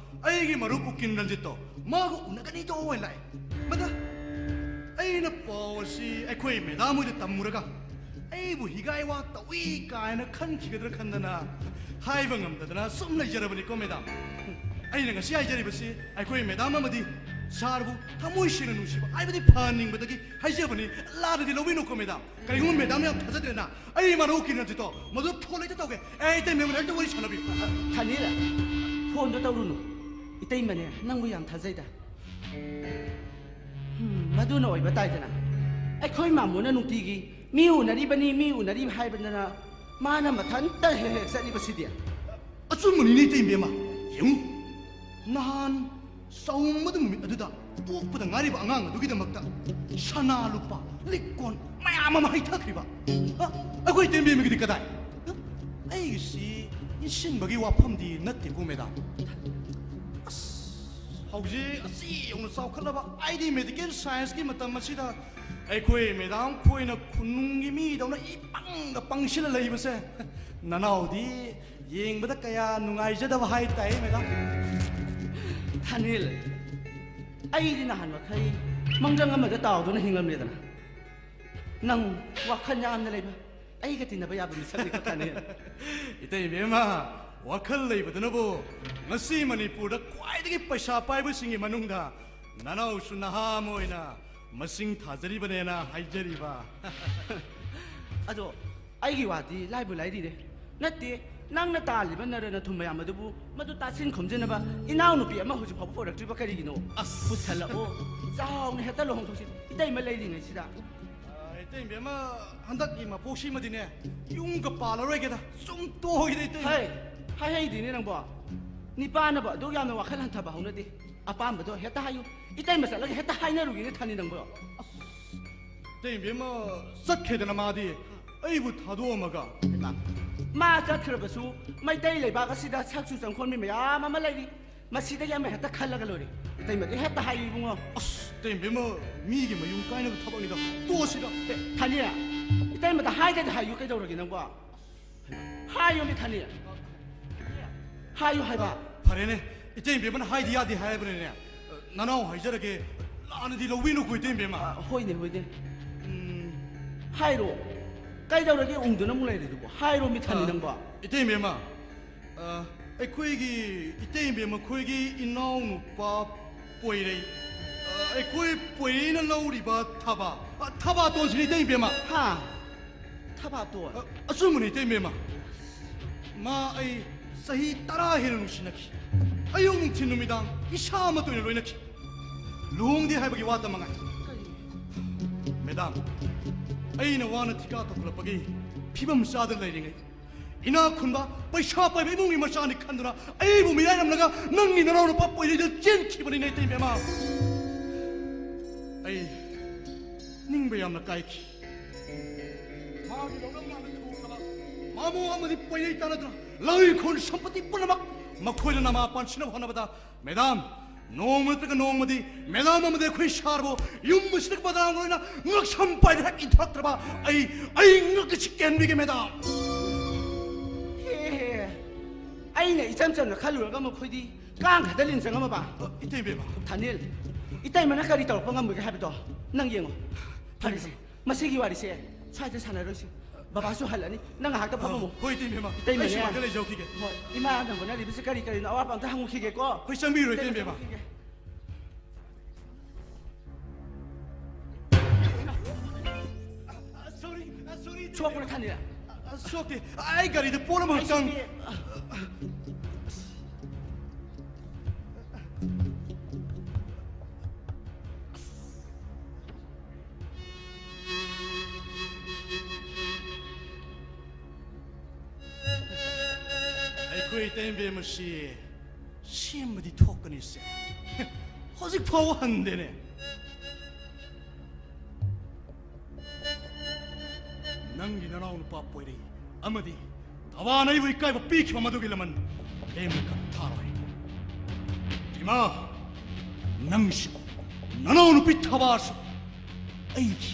ꯑꯩꯒꯤ ꯃꯔꯨꯞ ꯎꯀꯤꯜ ꯔꯟꯖꯤꯠꯇꯣ ꯃꯥꯒ ꯎꯅꯒꯅꯤꯗꯣ ꯑꯣꯏꯅ ꯂꯥꯛꯑꯦ꯫ ꯃꯗ ꯑꯩꯅ ꯄꯥꯎ ꯑꯁꯤ ꯑꯩꯈꯣꯏ ꯃꯦꯗꯥꯝ ꯍꯣꯏꯗ ꯇꯝꯃꯨꯔꯒ ꯑꯩꯕꯨ ꯍꯤꯒꯥꯏ ꯋꯥ ꯇꯧꯏ ꯀꯥꯏꯅ ꯈꯟꯈꯤꯒꯗ꯭ꯔꯥ ꯈꯟꯗꯅ ꯍꯥꯏꯕ ꯉꯝꯗꯗꯅ ꯁꯨꯝ ꯂꯩꯖꯔꯕꯅꯤꯀꯣ, ꯃꯦꯗꯥꯝ꯫ ꯑꯩꯅ ꯉꯁꯤ ꯍꯥꯏꯖꯔꯤꯕꯁꯤ ꯑꯩꯈꯣꯏ ꯃꯦꯗꯥꯝ ꯑꯃꯗꯤ ꯁꯥꯔꯕꯨ ꯊꯃꯣꯏ ꯁꯦꯡꯅ ꯅꯨꯡꯁꯤꯕ ꯍꯥꯏꯕꯗꯤ ꯐꯍꯟꯅꯤꯡꯕꯗꯒꯤ ꯍꯥꯏꯖꯕꯅꯤ꯫ ꯂꯥꯟꯅꯗꯤ ꯂꯧꯕꯤꯅꯨꯀꯣ, ꯃꯦꯗꯥꯝ꯫ ꯀꯔꯤꯒꯨꯝꯕ ꯃꯦꯗꯥꯝꯅ ꯌꯥꯝ ꯊꯥꯖꯗ꯭ꯔꯦꯅ ꯑꯩ ꯃꯔꯨꯞ ꯎꯀꯤꯜ ꯔꯟꯖꯤꯠꯇꯣ ꯃꯗꯨ ꯐꯣꯟ ꯂꯩꯇ ꯇꯧꯒꯦ꯫ ꯑꯦ, ꯏꯇꯩ ꯃꯦꯝ ꯍꯦꯛꯇ ꯋꯥꯔꯤ ꯁꯥꯟꯅꯕꯤꯌꯨ꯫ ꯊꯥꯅꯤꯜ, ꯐꯣꯟꯗꯣ ꯇꯧꯔꯨꯅꯨ꯫ ꯏꯇꯩꯃꯅꯦ, ꯅꯪꯕꯨ ꯌꯥꯝ ꯊꯥꯖꯩꯗ꯫ ꯎꯝ, ꯃꯗꯨꯅ ꯑꯣꯏꯕ ꯇꯥꯏꯗꯅ꯫ ꯑꯩꯈꯣꯏ ꯃꯥꯃꯣꯅ ꯅꯨꯡꯇꯤꯒꯤ "ꯃꯤ ꯎꯅꯔꯤꯕꯅꯤ, ꯃꯤ ꯎꯅꯔꯤꯕ" ꯍꯥꯏꯕꯗꯅ ꯃꯥꯅ ꯃꯊꯟꯇ ꯍꯦꯛ ꯍꯦꯛ ꯆꯠꯂꯤꯕꯁꯤꯗꯤ꯫ ꯑꯆꯨꯝꯕꯅꯤꯅꯦ ꯏꯇꯩꯃ꯫ ꯌꯦꯡꯉꯨ, ꯅꯍꯥꯟ ꯆꯥꯎꯝꯕꯗ ꯅꯨꯃꯤꯠ ꯑꯗꯨꯗ ꯄꯣꯛꯄꯗ ꯉꯥꯏꯔꯤꯕ ꯑꯉꯥꯡ ꯑꯗꯨꯒꯤꯗꯃꯛꯇ ꯁꯅꯥ ꯂꯨꯄꯥ ꯂꯤꯛꯀꯣꯟ ꯃꯌꯥꯝ ꯑꯃ ꯍꯩꯊꯈ꯭ꯔꯤꯕ꯫ ꯑ, ꯑꯩꯈꯣꯏ ꯏꯇꯩꯃꯒꯤꯗꯤ ꯀꯗꯥꯏ? ꯑ, ꯑꯩꯒꯤꯁꯤ ꯏꯟꯁꯤꯟꯕꯒꯤ ꯋꯥꯐꯝꯗꯤ ꯅꯠꯇꯦꯀꯣ, ꯃꯦꯗꯥꯝ꯫ ꯑꯁ, ꯍꯧꯖꯤꯛ ꯑꯁꯤ ꯌꯧꯅ ꯆꯥꯎꯈꯠꯂꯕ ꯑꯥꯏ ꯗꯤ ꯃꯦꯗꯤꯀꯦꯜ ꯁꯥꯏꯟꯁꯀꯤ ꯃꯇꯝ ꯑꯁꯤꯗ ꯑꯩꯈꯣꯏ ꯃꯦꯗꯥꯝ ꯈꯣꯏꯅ ꯈꯨꯅꯨꯡꯒꯤ ꯃꯤꯗꯧꯅ ꯏꯄꯪꯗ ꯄꯪꯁꯤꯜꯂ ꯂꯩꯕꯁꯦ ꯅꯅꯥꯎꯗꯤ ꯌꯦꯡꯕꯗ ꯀꯌꯥ ꯅꯨꯡꯉꯥꯏꯖꯗꯕ ꯍꯥꯏ ꯇꯥꯏ, ꯃꯦꯗꯥꯝ꯫ ꯊꯥꯅꯤꯜ, ꯑꯩꯗꯤ ꯅꯍꯥꯟ ꯃꯈꯩ ꯃꯪꯖꯪ ꯑꯃꯗ ꯇꯥꯎꯗꯨꯅ ꯍꯤꯡꯂꯝꯂꯦꯗꯅ꯫ ꯅꯪ ꯋꯥꯈꯜ ꯌꯥꯝꯅ ꯂꯩꯕ, ꯑꯩꯒ ꯇꯤꯟꯅꯕ ꯌꯥꯕ ꯃꯤꯁꯛꯅꯤꯀꯣ, ꯊꯥꯅꯤꯜ꯫ ꯏꯇꯩ ꯏꯕꯦꯝꯃ, ꯋꯥꯈꯜ ꯂꯩꯕꯗꯨꯅꯕꯨ ꯉꯁꯤ ꯃꯅꯤꯄꯨꯔꯗ ꯈ꯭ꯋꯥꯏꯗꯒꯤ ꯄꯩꯁꯥ ꯄꯥꯏꯕꯁꯤꯡꯒꯤ ꯃꯅꯨꯡꯗ ꯅꯅꯥꯎꯁꯨ ꯅꯍꯥ ꯑꯃ ꯑꯣꯏꯅ ꯃꯁꯤꯡ ꯊꯥꯖꯔꯤꯕꯅꯦꯅ ꯍꯥꯏꯖꯔꯤꯕ꯫ ꯑꯗꯣ ꯑꯩꯒꯤ ꯋꯥꯗꯤ ꯂꯥꯏꯕꯨ ꯂꯥꯏꯔꯤꯔꯦ꯫ ꯅꯠꯇꯦ, ꯅꯪꯅ ꯇꯥꯜꯂꯤꯕ ꯅꯔ ꯅꯊꯨꯝ ꯃꯌꯥꯝ ꯑꯗꯨꯕꯨ ꯃꯗꯨ ꯇꯥꯁꯤꯟ ꯈꯣꯝꯖꯤꯟꯅꯕ ꯏꯅꯥꯎꯅꯨꯄꯤ ꯑꯃ ꯍꯧꯖꯤꯛ ꯐꯥꯎꯕ ꯄꯨꯔꯛꯇ꯭ꯔꯤꯕ ꯀꯔꯤꯒꯤꯅꯣ? ꯑꯁ꯫ ꯄꯨꯁꯜꯂꯛꯑꯣ, ꯆꯥꯎꯅ ꯍꯦꯛꯇ ꯂꯨꯍꯣꯡꯊꯣꯛꯁꯤ, ꯏꯇꯩꯃ ꯂꯩꯔꯤꯉꯩꯁꯤꯗ꯫ ꯑ, ꯏꯇꯩꯃ ꯏꯕꯦꯝꯃ, ꯍꯟꯗꯛꯀꯤ ꯃꯄꯣꯛꯁꯤꯃꯗꯤꯅꯦ, ꯌꯨꯝꯒ ꯄꯥꯜꯂꯔꯣꯏꯒꯦꯗ, ꯁꯨꯝ ꯇꯣꯛꯑꯒꯦꯗ, ꯏꯇꯩꯃ꯫ ꯍꯩ, ꯍꯥꯏꯍꯩꯗꯦꯅꯦ ꯅꯪꯕꯣ꯫ ꯅꯤꯄꯥꯅꯕ ꯑꯗꯨꯛ ꯌꯥꯝꯅ ꯋꯥꯈꯜ ꯍꯟꯊꯕ ꯍꯧꯅꯗꯦ꯫ ꯑꯄꯥꯝꯕꯗꯣ ꯍꯦꯛꯇ ꯍꯥꯏꯌꯨ꯫ ꯏꯇꯩꯃ ꯆꯠꯂꯒ ꯍꯦꯛꯇ ꯍꯥꯏꯅꯔꯨꯒꯦꯅꯦ, ꯊꯥꯅꯤ ꯅꯪꯕꯣ꯫ ꯑꯁ, ꯏꯇꯩꯃ ꯏꯕꯦꯝꯃ, ꯆꯠꯈ꯭ꯔꯦꯗꯅ ꯃꯥꯗꯤ, ꯑꯩꯕꯨ ꯊꯥꯗꯣꯛꯑꯝꯃꯒ꯫ ꯍꯩꯃꯥ, ꯃꯥ ꯆꯠꯈ꯭ꯔꯕꯁꯨ ꯃꯩꯇꯩ ꯂꯩꯕꯥꯛ ꯑꯁꯤꯗ ꯁꯛ ꯆꯨ ꯆꯪꯈꯣꯟꯕꯤ ꯃꯌꯥꯝ ꯑꯃ ꯂꯩꯔꯤ꯫ ꯃꯁꯤꯗꯒꯤ ꯑꯃ ꯍꯦꯛꯇ ꯈꯜꯂꯒ ꯂꯣꯏꯔꯦ꯫ ꯏꯇꯩꯃꯗ ꯍꯦꯛꯇ ꯍꯥꯏꯌꯨ, ꯏꯕꯨꯡꯉꯣ꯫ ꯑꯁ, ꯏꯇꯩꯃ ꯏꯕꯦꯝꯃ, ꯃꯤꯒꯤ ꯃꯌꯨꯝ ꯀꯥꯏꯅꯕ ꯊꯕꯛꯅꯤꯗ꯫ ꯇꯣꯛꯑꯁꯤꯗ꯫ ꯑꯦ, ꯊꯥꯅꯤ, ꯏꯇꯩꯃꯗ ꯍꯥꯏꯒꯗꯤ ꯍꯥꯏꯌꯨ, ꯀꯩꯗꯧꯔꯒꯦ ꯅꯪꯕꯣ? ꯍꯥꯏꯌꯨꯅꯦ, ꯊꯥꯅꯤ꯫ ꯍꯥꯏꯌꯨ ꯍꯥꯏꯕ꯫ ꯐꯔꯦꯅꯦ, ꯏꯇꯩꯃ ꯏꯕꯦꯝꯃꯅ ꯍꯥꯏꯗꯤ ꯌꯥꯗꯦ ꯍꯥꯏꯔꯕꯅꯤꯅꯦ꯫ ꯅꯅꯥꯎ ꯍꯥꯏꯖꯔꯒꯦ, ꯂꯥꯟꯅꯗꯤ ꯂꯧꯕꯤꯅꯨꯀꯣ, ꯏꯇꯩꯃ ꯏꯕꯦꯝꯃ꯫ ꯑ, ꯍꯣꯏꯅꯦ, ꯍꯣꯏꯅꯦ꯫ ꯎꯝ, ꯍꯥꯏꯔꯣ꯫ ꯀꯩꯗꯧꯔꯒꯦ ꯎꯪꯗꯨꯅ ꯑꯃꯨꯛ ꯂꯩꯔꯤꯗꯨꯕꯣ? ꯍꯥꯏꯔꯣ, ꯃꯤ ꯊꯥꯅꯤ ꯑ, ꯅꯪꯕꯣ꯫ ꯏꯇꯩꯃ ꯏꯕꯦꯝꯃ, ꯑ, ꯑꯩꯈꯣꯏꯒꯤ ꯏꯇꯩꯃ ꯏꯕꯦꯝꯃ ꯈꯣꯏꯒꯤ ꯏꯅꯥꯎꯅꯨꯄꯥ ꯄꯣꯏꯔꯩ, ꯑ, ꯑꯩꯈꯣꯏ ꯄꯣꯏꯔꯩꯅ ꯂꯧꯔꯤꯕ ꯊꯕꯥ, ꯑ, ꯊꯕꯥꯇꯣꯟꯁꯤꯅꯤ, ꯏꯇꯩꯃ ꯏꯕꯦꯝꯃ꯫ ꯍꯥ? ꯊꯕꯥꯇꯣꯟ? ꯑ, ꯑꯆꯨꯝꯕꯅꯤ, ꯏꯇꯩꯃ ꯏꯕꯦꯝꯃ꯫ ꯃꯥ ꯑꯩ ꯆꯍꯤ ꯇꯔꯥ ꯍꯦꯟꯅ ꯅꯨꯡꯁꯤꯅꯈꯤ꯫ ꯑꯌꯨꯛ ꯅꯨꯡꯊꯤꯜ ꯅꯨꯃꯤꯗꯥꯡ ꯏꯁꯥꯃꯛꯇ ꯑꯣꯏꯅ ꯂꯣꯏꯅꯈꯤ꯫ ꯂꯨꯍꯣꯡꯗꯦ ꯍꯥꯏꯕꯒꯤ ꯋꯥꯇ ꯃꯉꯥꯏ꯫ ꯀꯔꯤ? ꯃꯦꯗꯥꯝ, ꯑꯩꯅ ꯋꯥꯅ ꯊꯤꯀꯥ ꯇꯧꯈꯠꯂꯛꯄꯒꯤ ꯐꯤꯕꯝ ꯆꯥꯗꯅ ꯂꯩꯔꯤꯉꯩ, ꯏꯅꯥꯛ ꯈꯨꯟꯕ, ꯄꯩꯁꯥ ꯄꯥꯏꯕ ꯏꯃꯨꯡꯒꯤ ꯃꯆꯥꯅꯤ ꯈꯟꯗꯨꯅ ꯑꯩꯕꯨ ꯃꯤꯔꯥꯏꯔꯝꯂꯒ ꯅꯪꯒꯤ ꯅꯅꯥꯎꯅꯨꯄꯥ ꯄꯣꯏꯔꯩꯗ ꯆꯦꯟꯈꯤꯕꯅꯤꯅꯦ, ꯏꯇꯩꯃ꯫ ꯑꯩ ꯅꯤꯡꯕ ꯌꯥꯝꯅ ꯀꯥꯏꯈꯤ꯫ ꯃꯥꯒꯤ ꯂꯧꯅꯝ ꯃꯥꯅ ꯊꯣꯛꯂꯕ ꯃꯃꯣ ꯑꯃꯗꯤ ꯄꯣꯏꯔꯩ ꯇꯥꯟꯅꯗꯨꯅ ꯂꯧ ꯏꯪꯈꯣꯜ ꯁꯝꯄꯇꯤ ꯄꯨꯝꯅꯃꯛ ꯃꯈꯣꯏꯅ ꯅꯃꯥ ꯄꯥꯟꯁꯤꯟꯅꯕ ꯍꯣꯠꯅꯕꯗ, ꯃꯦꯗꯥꯝ, ꯅꯣꯡꯃ ꯅꯠꯇ꯭ꯔꯒ ꯅꯣꯡꯃꯗꯤ ꯃꯦꯗꯥꯝ ꯑꯃꯗꯤ ꯑꯩꯈꯣꯏ ꯁꯥꯔꯕꯨ ꯌꯨꯝ ꯑꯁꯤꯗ ꯕꯗꯅꯥꯝ ꯑꯣꯏꯅ ꯉꯛꯁꯝ ꯄꯥꯏꯗ ꯍꯦꯛ ꯏꯟꯊꯣꯔꯛꯇ꯭ꯔꯕ ꯑꯩ, ꯑꯩ ꯉꯛ ꯑꯁꯤ ꯀꯦꯟꯕꯤꯒꯦ, ꯃꯦꯗꯥꯝ꯫ ꯍꯦ, ꯍꯦ꯫ ꯑꯩꯅ ꯏꯆꯝ ꯆꯝꯅ ꯈꯜꯂꯨꯔꯒ ꯃꯈꯣꯏꯗꯤ ꯀꯥꯡ ꯈꯛꯇ ꯂꯤꯟ ꯆꯪꯉꯝꯃꯕ? ꯑ, ꯏꯇꯩꯃ꯫ ꯊꯥꯅꯤꯜ, ꯏꯇꯩꯃꯅ ꯀꯔꯤ ꯇꯧꯔꯛꯄ ꯉꯝꯕꯒꯦ ꯍꯥꯏꯕꯗꯣ ꯅꯪ ꯌꯦꯡꯉꯣ꯫ ꯐꯔꯦꯁꯦ, ꯃꯁꯤꯒꯤ ꯋꯥꯔꯤꯁꯦ ꯁ꯭ꯋꯥꯏꯗ ꯁꯥꯟꯅꯔꯣꯏꯁꯤ꯫ ꯕꯕꯥꯁꯨ ꯍꯜꯂꯅꯤ, ꯅꯪ ꯉꯥꯏꯍꯥꯛꯇ ꯐꯝꯃꯝꯃꯣ꯫ ꯍꯣꯏ, ꯏꯇꯩꯃ꯫ ꯏꯇꯩꯃꯅꯦ꯫ ꯑꯩ ꯁꯨꯃꯥꯡꯗ ꯂꯩꯖꯍꯧꯈꯤꯒꯦ꯫ ꯍꯣꯏ, ꯏꯃꯥꯅ ꯍꯣꯠꯅꯔꯤꯕꯁꯤ ꯀꯔꯤ ꯀꯔꯤꯅꯣ, ꯑꯋꯥꯠꯄ ꯑꯝꯇ ꯍꯪꯉꯨꯈꯤꯒꯦꯀꯣ꯫ ꯍꯣꯏ, ꯆꯪꯕꯤꯔꯣ, ꯏꯇꯩꯃ꯫ ꯏꯇꯩꯃ꯫ ꯆꯪꯉꯨꯈꯤꯒꯦ꯫ ꯁꯣꯛꯄ꯭ꯔꯥ, ꯊꯥꯅꯤꯜ? ꯑ, ꯁꯣꯛꯇꯦ꯫ ꯑꯩ ꯒꯥꯔꯤꯗ ꯄꯣꯠ ꯑꯃ ꯑꯩ ꯍꯛꯆꯥꯡ ꯁꯣꯛꯇꯦ꯫ ꯑꯩꯈꯣꯏ ꯏꯇꯩꯃ ꯃꯁꯤ ꯁꯦꯝꯕꯗꯤ ꯊꯣꯛꯀꯅꯤꯁꯦ꯫ ꯍꯧꯖꯤꯛ ꯐꯥꯎꯕ ꯍꯟꯗꯦꯅꯦ꯫ ꯅꯪꯒꯤ ꯅꯅꯥꯎ ꯅꯨꯄꯥ ꯄꯣꯏꯔꯩ ꯑꯃꯗꯤ ꯊꯋꯥꯟ ꯑꯩꯕꯨ ꯏꯀꯥꯏꯕ ꯄꯤꯈꯤꯕ ꯃꯗꯨꯒꯤ ꯂꯃꯟ ꯂꯦꯝꯅ ꯀꯠꯊꯔꯣꯏ꯫ ꯏꯃꯥ, ꯅꯪꯁꯨ ꯅꯅꯥꯎ ꯅꯨꯄꯤ ꯊꯕꯥꯁꯨ ꯑꯩꯒꯤ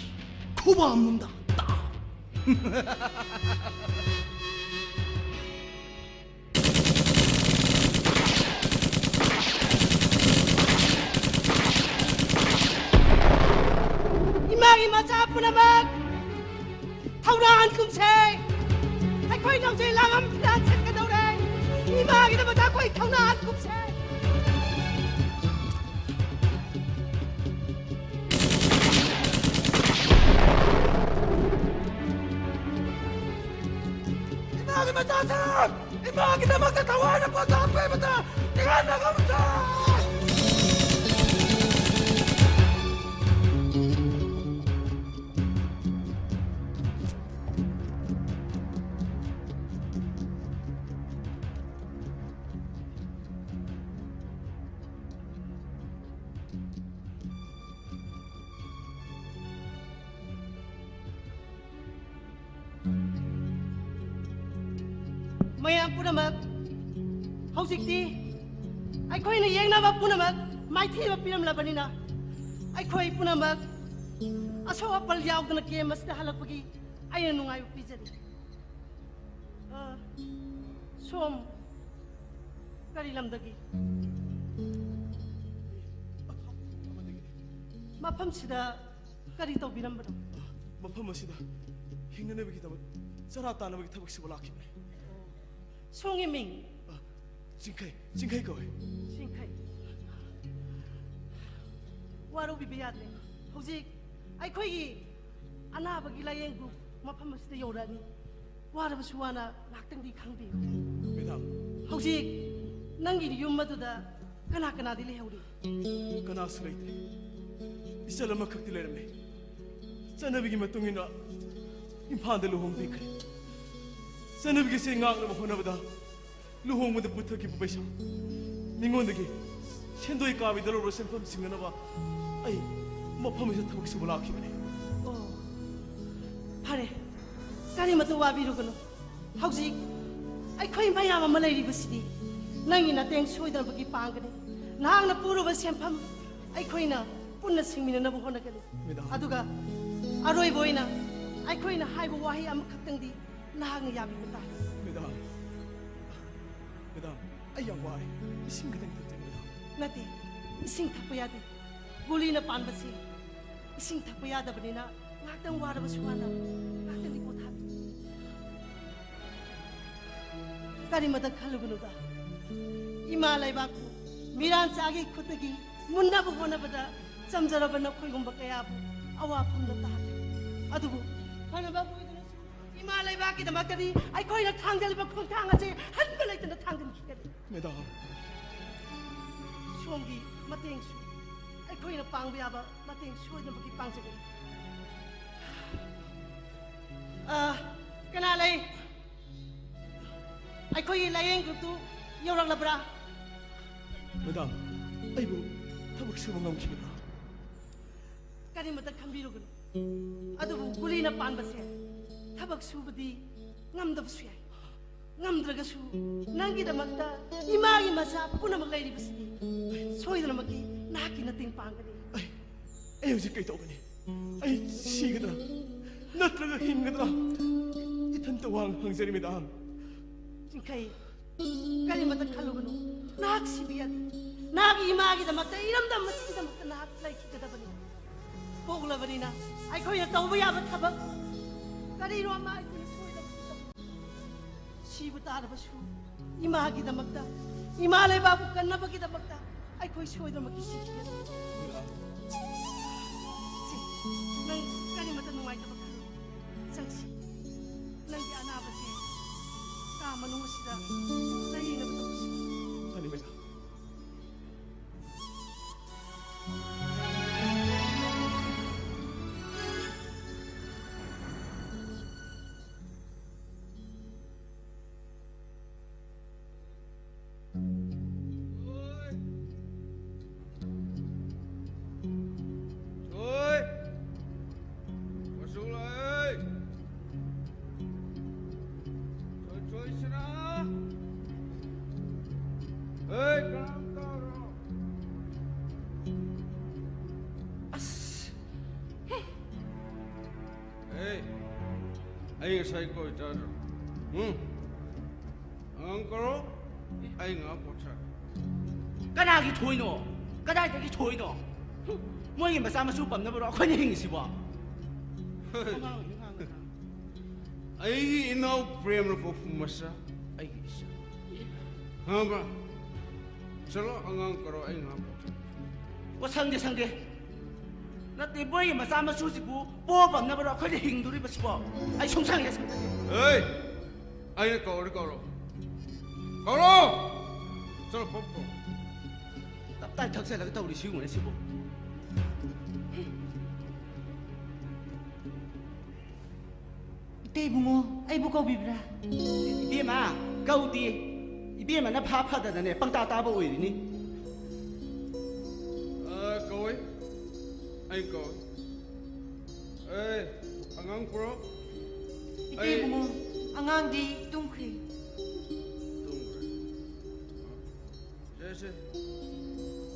ꯈꯨꯕꯥꯛ ꯅꯨꯡꯗ ꯇꯥꯎ꯫ ꯏꯃꯥꯒꯤ ꯃꯆꯥ ꯄꯨꯝꯅꯃꯛ ꯊꯧꯅꯥ ꯍꯟꯀꯨꯝꯁꯦ꯫ ꯑꯩꯈꯣꯏ ꯅꯧꯖꯩ ꯂꯥꯡꯉꯝ ꯐꯤꯔꯥꯟ ꯆꯠꯀꯗꯧꯔꯦ꯫ ꯏꯃꯥꯒꯤꯗꯃꯛꯇ ꯑꯩꯈꯣꯏ ꯊꯧꯅꯥ ꯍꯟꯀꯨꯝꯁꯦ꯫ ꯏꯃꯥꯒꯤ ꯃꯆꯥꯁꯤꯡ! ꯏꯃꯥꯒꯤꯗꯃꯛꯇ ꯊꯋꯥꯏꯅ ꯄꯣꯠꯊꯥ ꯄꯤꯕꯗ ꯏꯍꯥꯟ ꯉꯝꯗꯦ! ꯃꯌꯥꯝ ꯄꯨꯝꯅꯃꯛ, ꯍꯧꯖꯤꯛꯇꯤ ꯑꯩꯈꯣꯏꯅ ꯌꯦꯡꯅꯕ ꯄꯨꯝꯅꯃꯛ ꯃꯥꯏꯊꯤꯕ ꯄꯤꯔꯝꯂꯕꯅꯤꯅ, ꯑꯩꯈꯣꯏ ꯄꯨꯝꯅꯃꯛ ꯑꯁꯣꯛ ꯑꯄꯜ ꯌꯥꯎꯗꯅ ꯀꯦꯝ ꯑꯁꯤꯗ ꯍꯜꯂꯛꯄꯒꯤ ꯑꯩꯅ ꯅꯨꯡꯉꯥꯏꯕ ꯄꯤꯖꯔꯤ꯫ ꯑ, ꯁꯣꯝ ꯀꯔꯤ ꯂꯝꯗꯒꯤ? ꯃꯐꯝꯁꯤꯗ ꯀꯔꯤ ꯇꯧꯕꯤꯔꯝꯕꯅꯣ? ꯃꯐꯝ ꯑꯁꯤꯗ ꯍꯤꯡꯅꯅꯕꯒꯤꯗꯃꯛ ꯆꯔꯥ ꯇꯥꯟꯅꯕꯒꯤ ꯊꯕꯛ ꯁꯨꯕ ꯂꯥꯛꯈꯤꯕꯅꯦ꯫ ꯁꯣꯝꯒꯤ ꯃꯤꯡ? ꯑ, ꯆꯤꯡꯈꯩ, ꯆꯤꯡꯈꯩ ꯀꯧꯏ꯫ ꯆꯤꯡꯈꯩ꯫ ꯋꯥꯔꯧꯕꯤꯕ ꯌꯥꯗ꯭ꯔꯦ꯫ ꯍꯧꯖꯤꯛ ꯑꯩꯈꯣꯏꯒꯤ ꯑꯅꯥꯕꯒꯤ ꯂꯥꯌꯦꯡꯕꯨ ꯃꯐꯝ ꯑꯁꯤꯗ ꯌꯧꯔꯛꯑꯅꯤ꯫ ꯋꯥꯔꯕꯁꯨ ꯋꯥꯅ ꯉꯥꯛꯇꯪꯗꯤ ꯈꯪꯕꯤꯌꯨ꯫ ꯃꯦꯗꯥꯝ꯫ ꯍꯧꯖꯤꯛ ꯅꯪꯒꯤ ꯌꯨꯝ ꯑꯗꯨꯗ ꯀꯅꯥ ꯀꯅꯥꯗꯤ ꯂꯩꯍꯧꯔꯤ? ꯀꯅꯥꯁꯨ ꯂꯩꯇ꯭ꯔꯦ꯫ ꯏꯆꯜ ꯑꯃꯈꯛꯇꯤ ꯂꯩꯔꯝꯃꯤ꯫ ꯆꯠꯅꯕꯤꯒꯤ ꯃꯇꯨꯡ ꯏꯟꯅ ꯏꯝꯐꯥꯜꯗ ꯂꯨꯍꯣꯡꯕꯤꯈ꯭ꯔꯦ꯫ ꯆꯠꯅꯕꯤꯒꯤꯁꯦ ꯉꯥꯛꯅꯕ ꯍꯣꯠꯅꯕꯗ ꯂꯨꯍꯣꯡꯕꯗ ꯄꯨꯊꯈꯤꯕ ꯄꯩꯁꯥ, ꯃꯤꯉꯣꯟꯗꯒꯤ ꯁꯦꯟꯗꯣꯏ ꯀꯥꯕꯤꯗ ꯂꯧꯔꯕ ꯁꯦꯟꯐꯝ ꯁꯤꯡꯅꯅꯕ ꯑꯩ ꯃꯐꯝ ꯑꯁꯤꯗ ꯊꯕꯛ ꯁꯨꯕ ꯂꯥꯛꯈꯤꯕꯅꯤ꯫ ꯑꯣ, ꯐꯔꯦ, ꯀꯔꯤꯃꯇ ꯋꯥꯕꯤꯔꯨꯒꯅꯨ꯫ ꯍꯧꯖꯤꯛ ꯑꯩꯈꯣꯏ ꯃꯌꯥꯝ ꯑꯃ ꯂꯩꯔꯤꯕꯁꯤꯗꯤ ꯅꯪꯒꯤ ꯅꯇꯦꯡ ꯁꯣꯏꯗꯅꯕꯒꯤ ꯄꯥꯡꯒꯅꯤ꯫ ꯅꯍꯥꯛꯅ ꯄꯨꯔꯨꯕ ꯁꯦꯟꯐꯝ ꯑꯩꯈꯣꯏꯅ ꯄꯨꯟꯅ ꯁꯤꯡꯃꯤꯟꯅꯅꯕ ꯍꯣꯠꯅꯒꯅꯤ꯫ ꯃꯦꯗꯥꯝ꯫ ꯑꯗꯨꯒ ꯑꯔꯣꯏꯕ ꯑꯣꯏꯅ ꯑꯩꯈꯣꯏꯅ ꯍꯥꯏꯕ ꯋꯥꯍꯩ ꯑꯃꯈꯛꯇꯪꯗꯤ ꯅꯍꯥꯛꯅ ꯌꯥꯕꯤꯕ ꯇꯥꯏ꯫ ꯃꯦꯗꯥꯝ, ꯃꯦꯗꯥꯝ, ꯑꯩ ꯌꯥꯝ ꯋꯥꯔꯦ꯫ ꯏꯁꯤꯡ ꯈꯤꯇꯪ ꯊꯛꯆꯒꯦ, ꯃꯦꯗꯥꯝ꯫ ꯅꯠꯇꯦ, ꯏꯁꯤꯡ ꯊꯛꯄ ꯌꯥꯗꯦ꯫ ꯒꯨꯂꯤꯅ ꯄꯥꯟꯕꯁꯤ ꯏꯁꯤꯡ ꯊꯛꯄ ꯌꯥꯗꯕꯅꯤꯅ ꯉꯥꯏꯍꯥꯛꯇꯪ ꯋꯥꯔꯕꯁꯨ ꯋꯥꯅ ꯉꯥꯏꯍꯥꯛꯇꯪꯗꯤ ꯄꯣꯊꯥꯕꯤꯌꯨ꯫ ꯀꯔꯤꯃꯇ ꯈꯜꯂꯨꯒꯅꯨꯗ꯫ ꯏꯃꯥ ꯂꯩꯕꯥꯛꯄꯨ ꯃꯤꯔꯥꯟꯆꯥꯒꯤ ꯈꯨꯠꯇꯒꯤ ꯃꯨꯟꯅꯕ ꯍꯣꯠꯅꯕꯗ ꯆꯝꯖꯔꯕ ꯅꯈꯣꯏꯒꯨꯝꯕ ꯀꯌꯥꯕꯨ ꯑꯋꯥꯐꯝꯗ ꯇꯥꯍꯜꯂꯤ꯫ ꯑꯗꯨꯕꯨ ꯐꯅꯕ ꯑꯣꯏꯗꯨꯅꯁꯨ ꯏꯃꯥ ꯂꯩꯕꯥꯛꯀꯤꯗꯃꯛꯇꯗꯤ ꯑꯩꯈꯣꯏꯅ ꯊꯥꯡꯖꯜꯂꯤꯕ ꯈꯣꯡꯊꯥꯡ ꯑꯁꯦ ꯍꯟꯕ ꯂꯩꯇꯅ ꯊꯥꯡꯖꯤꯟꯈꯤꯒꯅꯤ꯫ ꯃꯦꯗꯥꯝ꯫ ꯁꯣꯝꯒꯤ ꯃꯇꯦꯡꯁꯨ ꯑꯩꯈꯣꯏꯅ ꯄꯥꯡꯕ ꯌꯥꯕ ꯃꯇꯦꯡ ꯁꯣꯏꯗꯅꯃꯛꯀꯤ ꯄꯥꯡꯖꯒꯅꯤ꯫ ꯑ, ꯀꯅꯥ ꯂꯩ? ꯑꯩꯈꯣꯏꯒꯤ ꯂꯥꯌꯦꯡ ꯒ꯭ꯔꯨꯞꯇꯨ ꯌꯧꯔꯛꯂꯕ꯭ꯔꯥ? ꯃꯦꯗꯥꯝ, ꯑꯩꯕꯨ ꯊꯕꯛ ꯁꯨꯕ ꯉꯝꯈꯤꯕ꯭ꯔꯥ? ꯀꯔꯤꯃꯇ ꯈꯟꯕꯤꯔꯨꯒꯅꯨ꯫ ꯑꯗꯨꯕꯨ ꯒꯨꯂꯤꯅ ꯄꯥꯟꯕꯁꯦ ꯊꯕꯛ ꯁꯨꯕꯗꯤ ꯉꯝꯗꯕꯁꯨ ꯌꯥꯏ꯫ ꯉꯝꯗ꯭ꯔꯒꯁꯨ ꯅꯪꯒꯤꯗꯃꯛꯇ ꯏꯃꯥꯒꯤ ꯃꯆꯥ ꯄꯨꯝꯅꯃꯛ ꯂꯩꯔꯤꯕꯁꯤꯗꯤ ꯁꯣꯏꯗꯅꯃꯛꯀꯤ ꯅꯍꯥꯛꯀꯤ ꯃꯇꯦꯡ ꯄꯥꯡꯒꯅꯤ꯫ ꯑꯩ ꯍꯧꯖꯤꯛ ꯀꯩ ꯇꯧꯒꯅꯤ? ꯑꯩ ꯁꯤꯒꯗ꯭ꯔꯥ ꯅꯠꯇ꯭ꯔꯒ ꯍꯤꯡꯒꯗ꯭ꯔꯥ? ꯏꯊꯟꯇ ꯋꯥ ꯍꯪꯖꯔꯤ, ꯃꯦꯗꯥꯝ꯫ ꯆꯤꯡꯈꯩ, ꯀꯔꯤꯃꯇ ꯈꯜꯂꯨꯒꯅꯨ꯫ ꯅꯍꯥꯛ ꯁꯤꯕ ꯌꯥꯗꯦ꯫ ꯅꯍꯥꯛꯀꯤ ꯏꯃꯥꯒꯤꯗꯃꯛꯇ, ꯏꯔꯝꯗꯝ ꯑꯁꯤꯒꯤꯗꯃꯛꯇ ꯅꯍꯥꯛ ꯂꯩꯈꯤꯒꯗꯕꯅꯤ꯫ ꯄꯣꯛꯂꯕꯅꯤꯅ ꯑꯩꯈꯣꯏꯅ ꯇꯧꯕ ꯌꯥꯕ ꯊꯕꯛ ꯀꯔꯤꯅꯣ ꯑꯃ ꯑꯩꯈꯣꯏꯅ ꯁꯣꯏꯗꯅ ꯇꯧꯒꯗꯕꯅꯤ꯫ ꯁꯤꯕ ꯇꯥꯔꯕꯁꯨ ꯏꯃꯥꯒꯤꯗꯃꯛꯇ, ꯏꯃꯥ ꯂꯩꯕꯥꯛꯄꯨ ꯀꯟꯅꯕꯒꯤꯗꯃꯛꯇ ꯑꯩꯈꯣꯏ ꯁꯣꯏꯗꯅꯃꯛꯀꯤ ꯁꯤꯈꯤꯒꯅꯤ꯫ ꯁꯤ, ꯅꯪ ꯀꯔꯤꯃꯇ ꯅꯨꯡꯉꯥꯏꯇꯕ ꯈꯜꯂꯨ꯫ ꯆꯪꯁꯤ꯫ ꯅꯪꯒꯤ ꯑꯅꯥꯕꯁꯦ ꯀꯥ ꯃꯅꯨꯡ ꯑꯁꯤꯗ ꯂꯥꯌꯦꯡꯅꯕ ꯇꯧꯁꯤ꯫ ꯐꯅꯤ, ꯃꯦꯗꯥꯝ꯫ ꯑꯁ! ꯑꯦ, ꯑꯩ ꯉꯁꯥꯏ ꯀꯣꯏ ꯇꯥꯗ꯭ꯔꯣ? ꯎꯝ? ꯑꯉꯥꯡ ꯀꯧꯔꯣ, ꯑꯩ ꯉꯥ ꯄꯣꯊꯥ꯫ ꯀꯅꯥꯒꯤ ꯊꯣꯏꯅꯣ? ꯀꯗꯥꯏꯗꯒꯤ ꯊꯣꯏꯅꯣ? ꯍꯨꯝ, ꯃꯣꯏꯒꯤ ꯃꯆꯥ ꯃꯁꯨ ꯄꯝꯅꯕꯔꯣ ꯑꯩꯈꯣꯏꯅ ꯍꯤꯡꯉꯤꯁꯤꯕꯣ? ꯑꯉꯥꯡ ꯑꯣꯏꯅ ꯉꯥꯡꯒꯗ꯭ꯔꯥ? ꯑꯩꯒꯤ ꯏꯅꯥꯎ ꯄ꯭ꯔꯦꯝꯅ ꯄꯣꯛꯄ ꯃꯆꯥ, ꯑꯩꯒꯤ ꯏꯆꯥ꯫ ꯈꯪꯉꯕ꯭ꯔꯥ? ꯆꯠꯂꯣ, ꯑꯉꯥꯡ ꯀꯧꯔꯣ, ꯑꯩ ꯉꯥ ꯄꯣꯊꯥ꯫ ꯑꯣ, ꯁꯪꯗꯦ, ꯁꯪꯗꯦ꯫ ꯅꯠꯇꯦ, ꯃꯣꯏꯒꯤ ꯃꯆꯥ ꯃꯁꯨꯁꯤꯕꯨ ꯄꯣ ꯄꯝꯅꯕꯔꯣ ꯑꯩꯈꯣꯏꯅ ꯍꯤꯡꯗꯣꯔꯤꯕꯁꯤꯕꯣ? ꯑꯩ ꯁꯨꯡꯁꯪ ꯍꯦꯛ ꯁꯪꯖꯗꯦ꯫ ꯑꯦ! ꯑꯩꯅ ꯀꯧꯔꯗꯤ ꯀꯧꯔꯣ꯫ ꯀꯧꯔꯣ! ꯆꯠꯂꯣ, ꯄꯣ ꯀꯧꯔꯣ꯫ ꯇꯞꯇꯥꯏ ꯊꯛꯆꯜꯂꯒ ꯇꯧꯔꯤ ꯁꯤꯒꯨꯝꯕꯅꯦ ꯁꯤꯕꯨ꯫ ꯏꯇꯩ ꯏꯕꯨꯡꯉꯣ, ꯑꯩꯕꯨ ꯀꯧꯕꯤꯕ꯭ꯔꯥ? ꯏꯕꯦꯝꯃ, ꯀꯧꯗꯦ꯫ ꯏꯕꯦꯝꯃꯅ ꯐꯥ ꯐꯗꯅꯅꯦ, ꯄꯪꯇꯥ ꯇꯥꯕ ꯑꯣꯏꯔꯤꯅꯤ꯫ ꯑ, ꯀꯧꯏ꯫ ꯑꯩ ꯀꯧꯏ꯫ ꯑꯦ, ꯑꯉꯥꯡ ꯄꯨꯔꯛꯑꯣ꯫ ꯏꯇꯩ ꯑꯩ ꯏꯕꯨꯡꯉꯣ, ꯑꯉꯥꯡꯗꯤ ꯇꯨꯝꯈ꯭ꯔꯦ꯫ ꯁꯦ,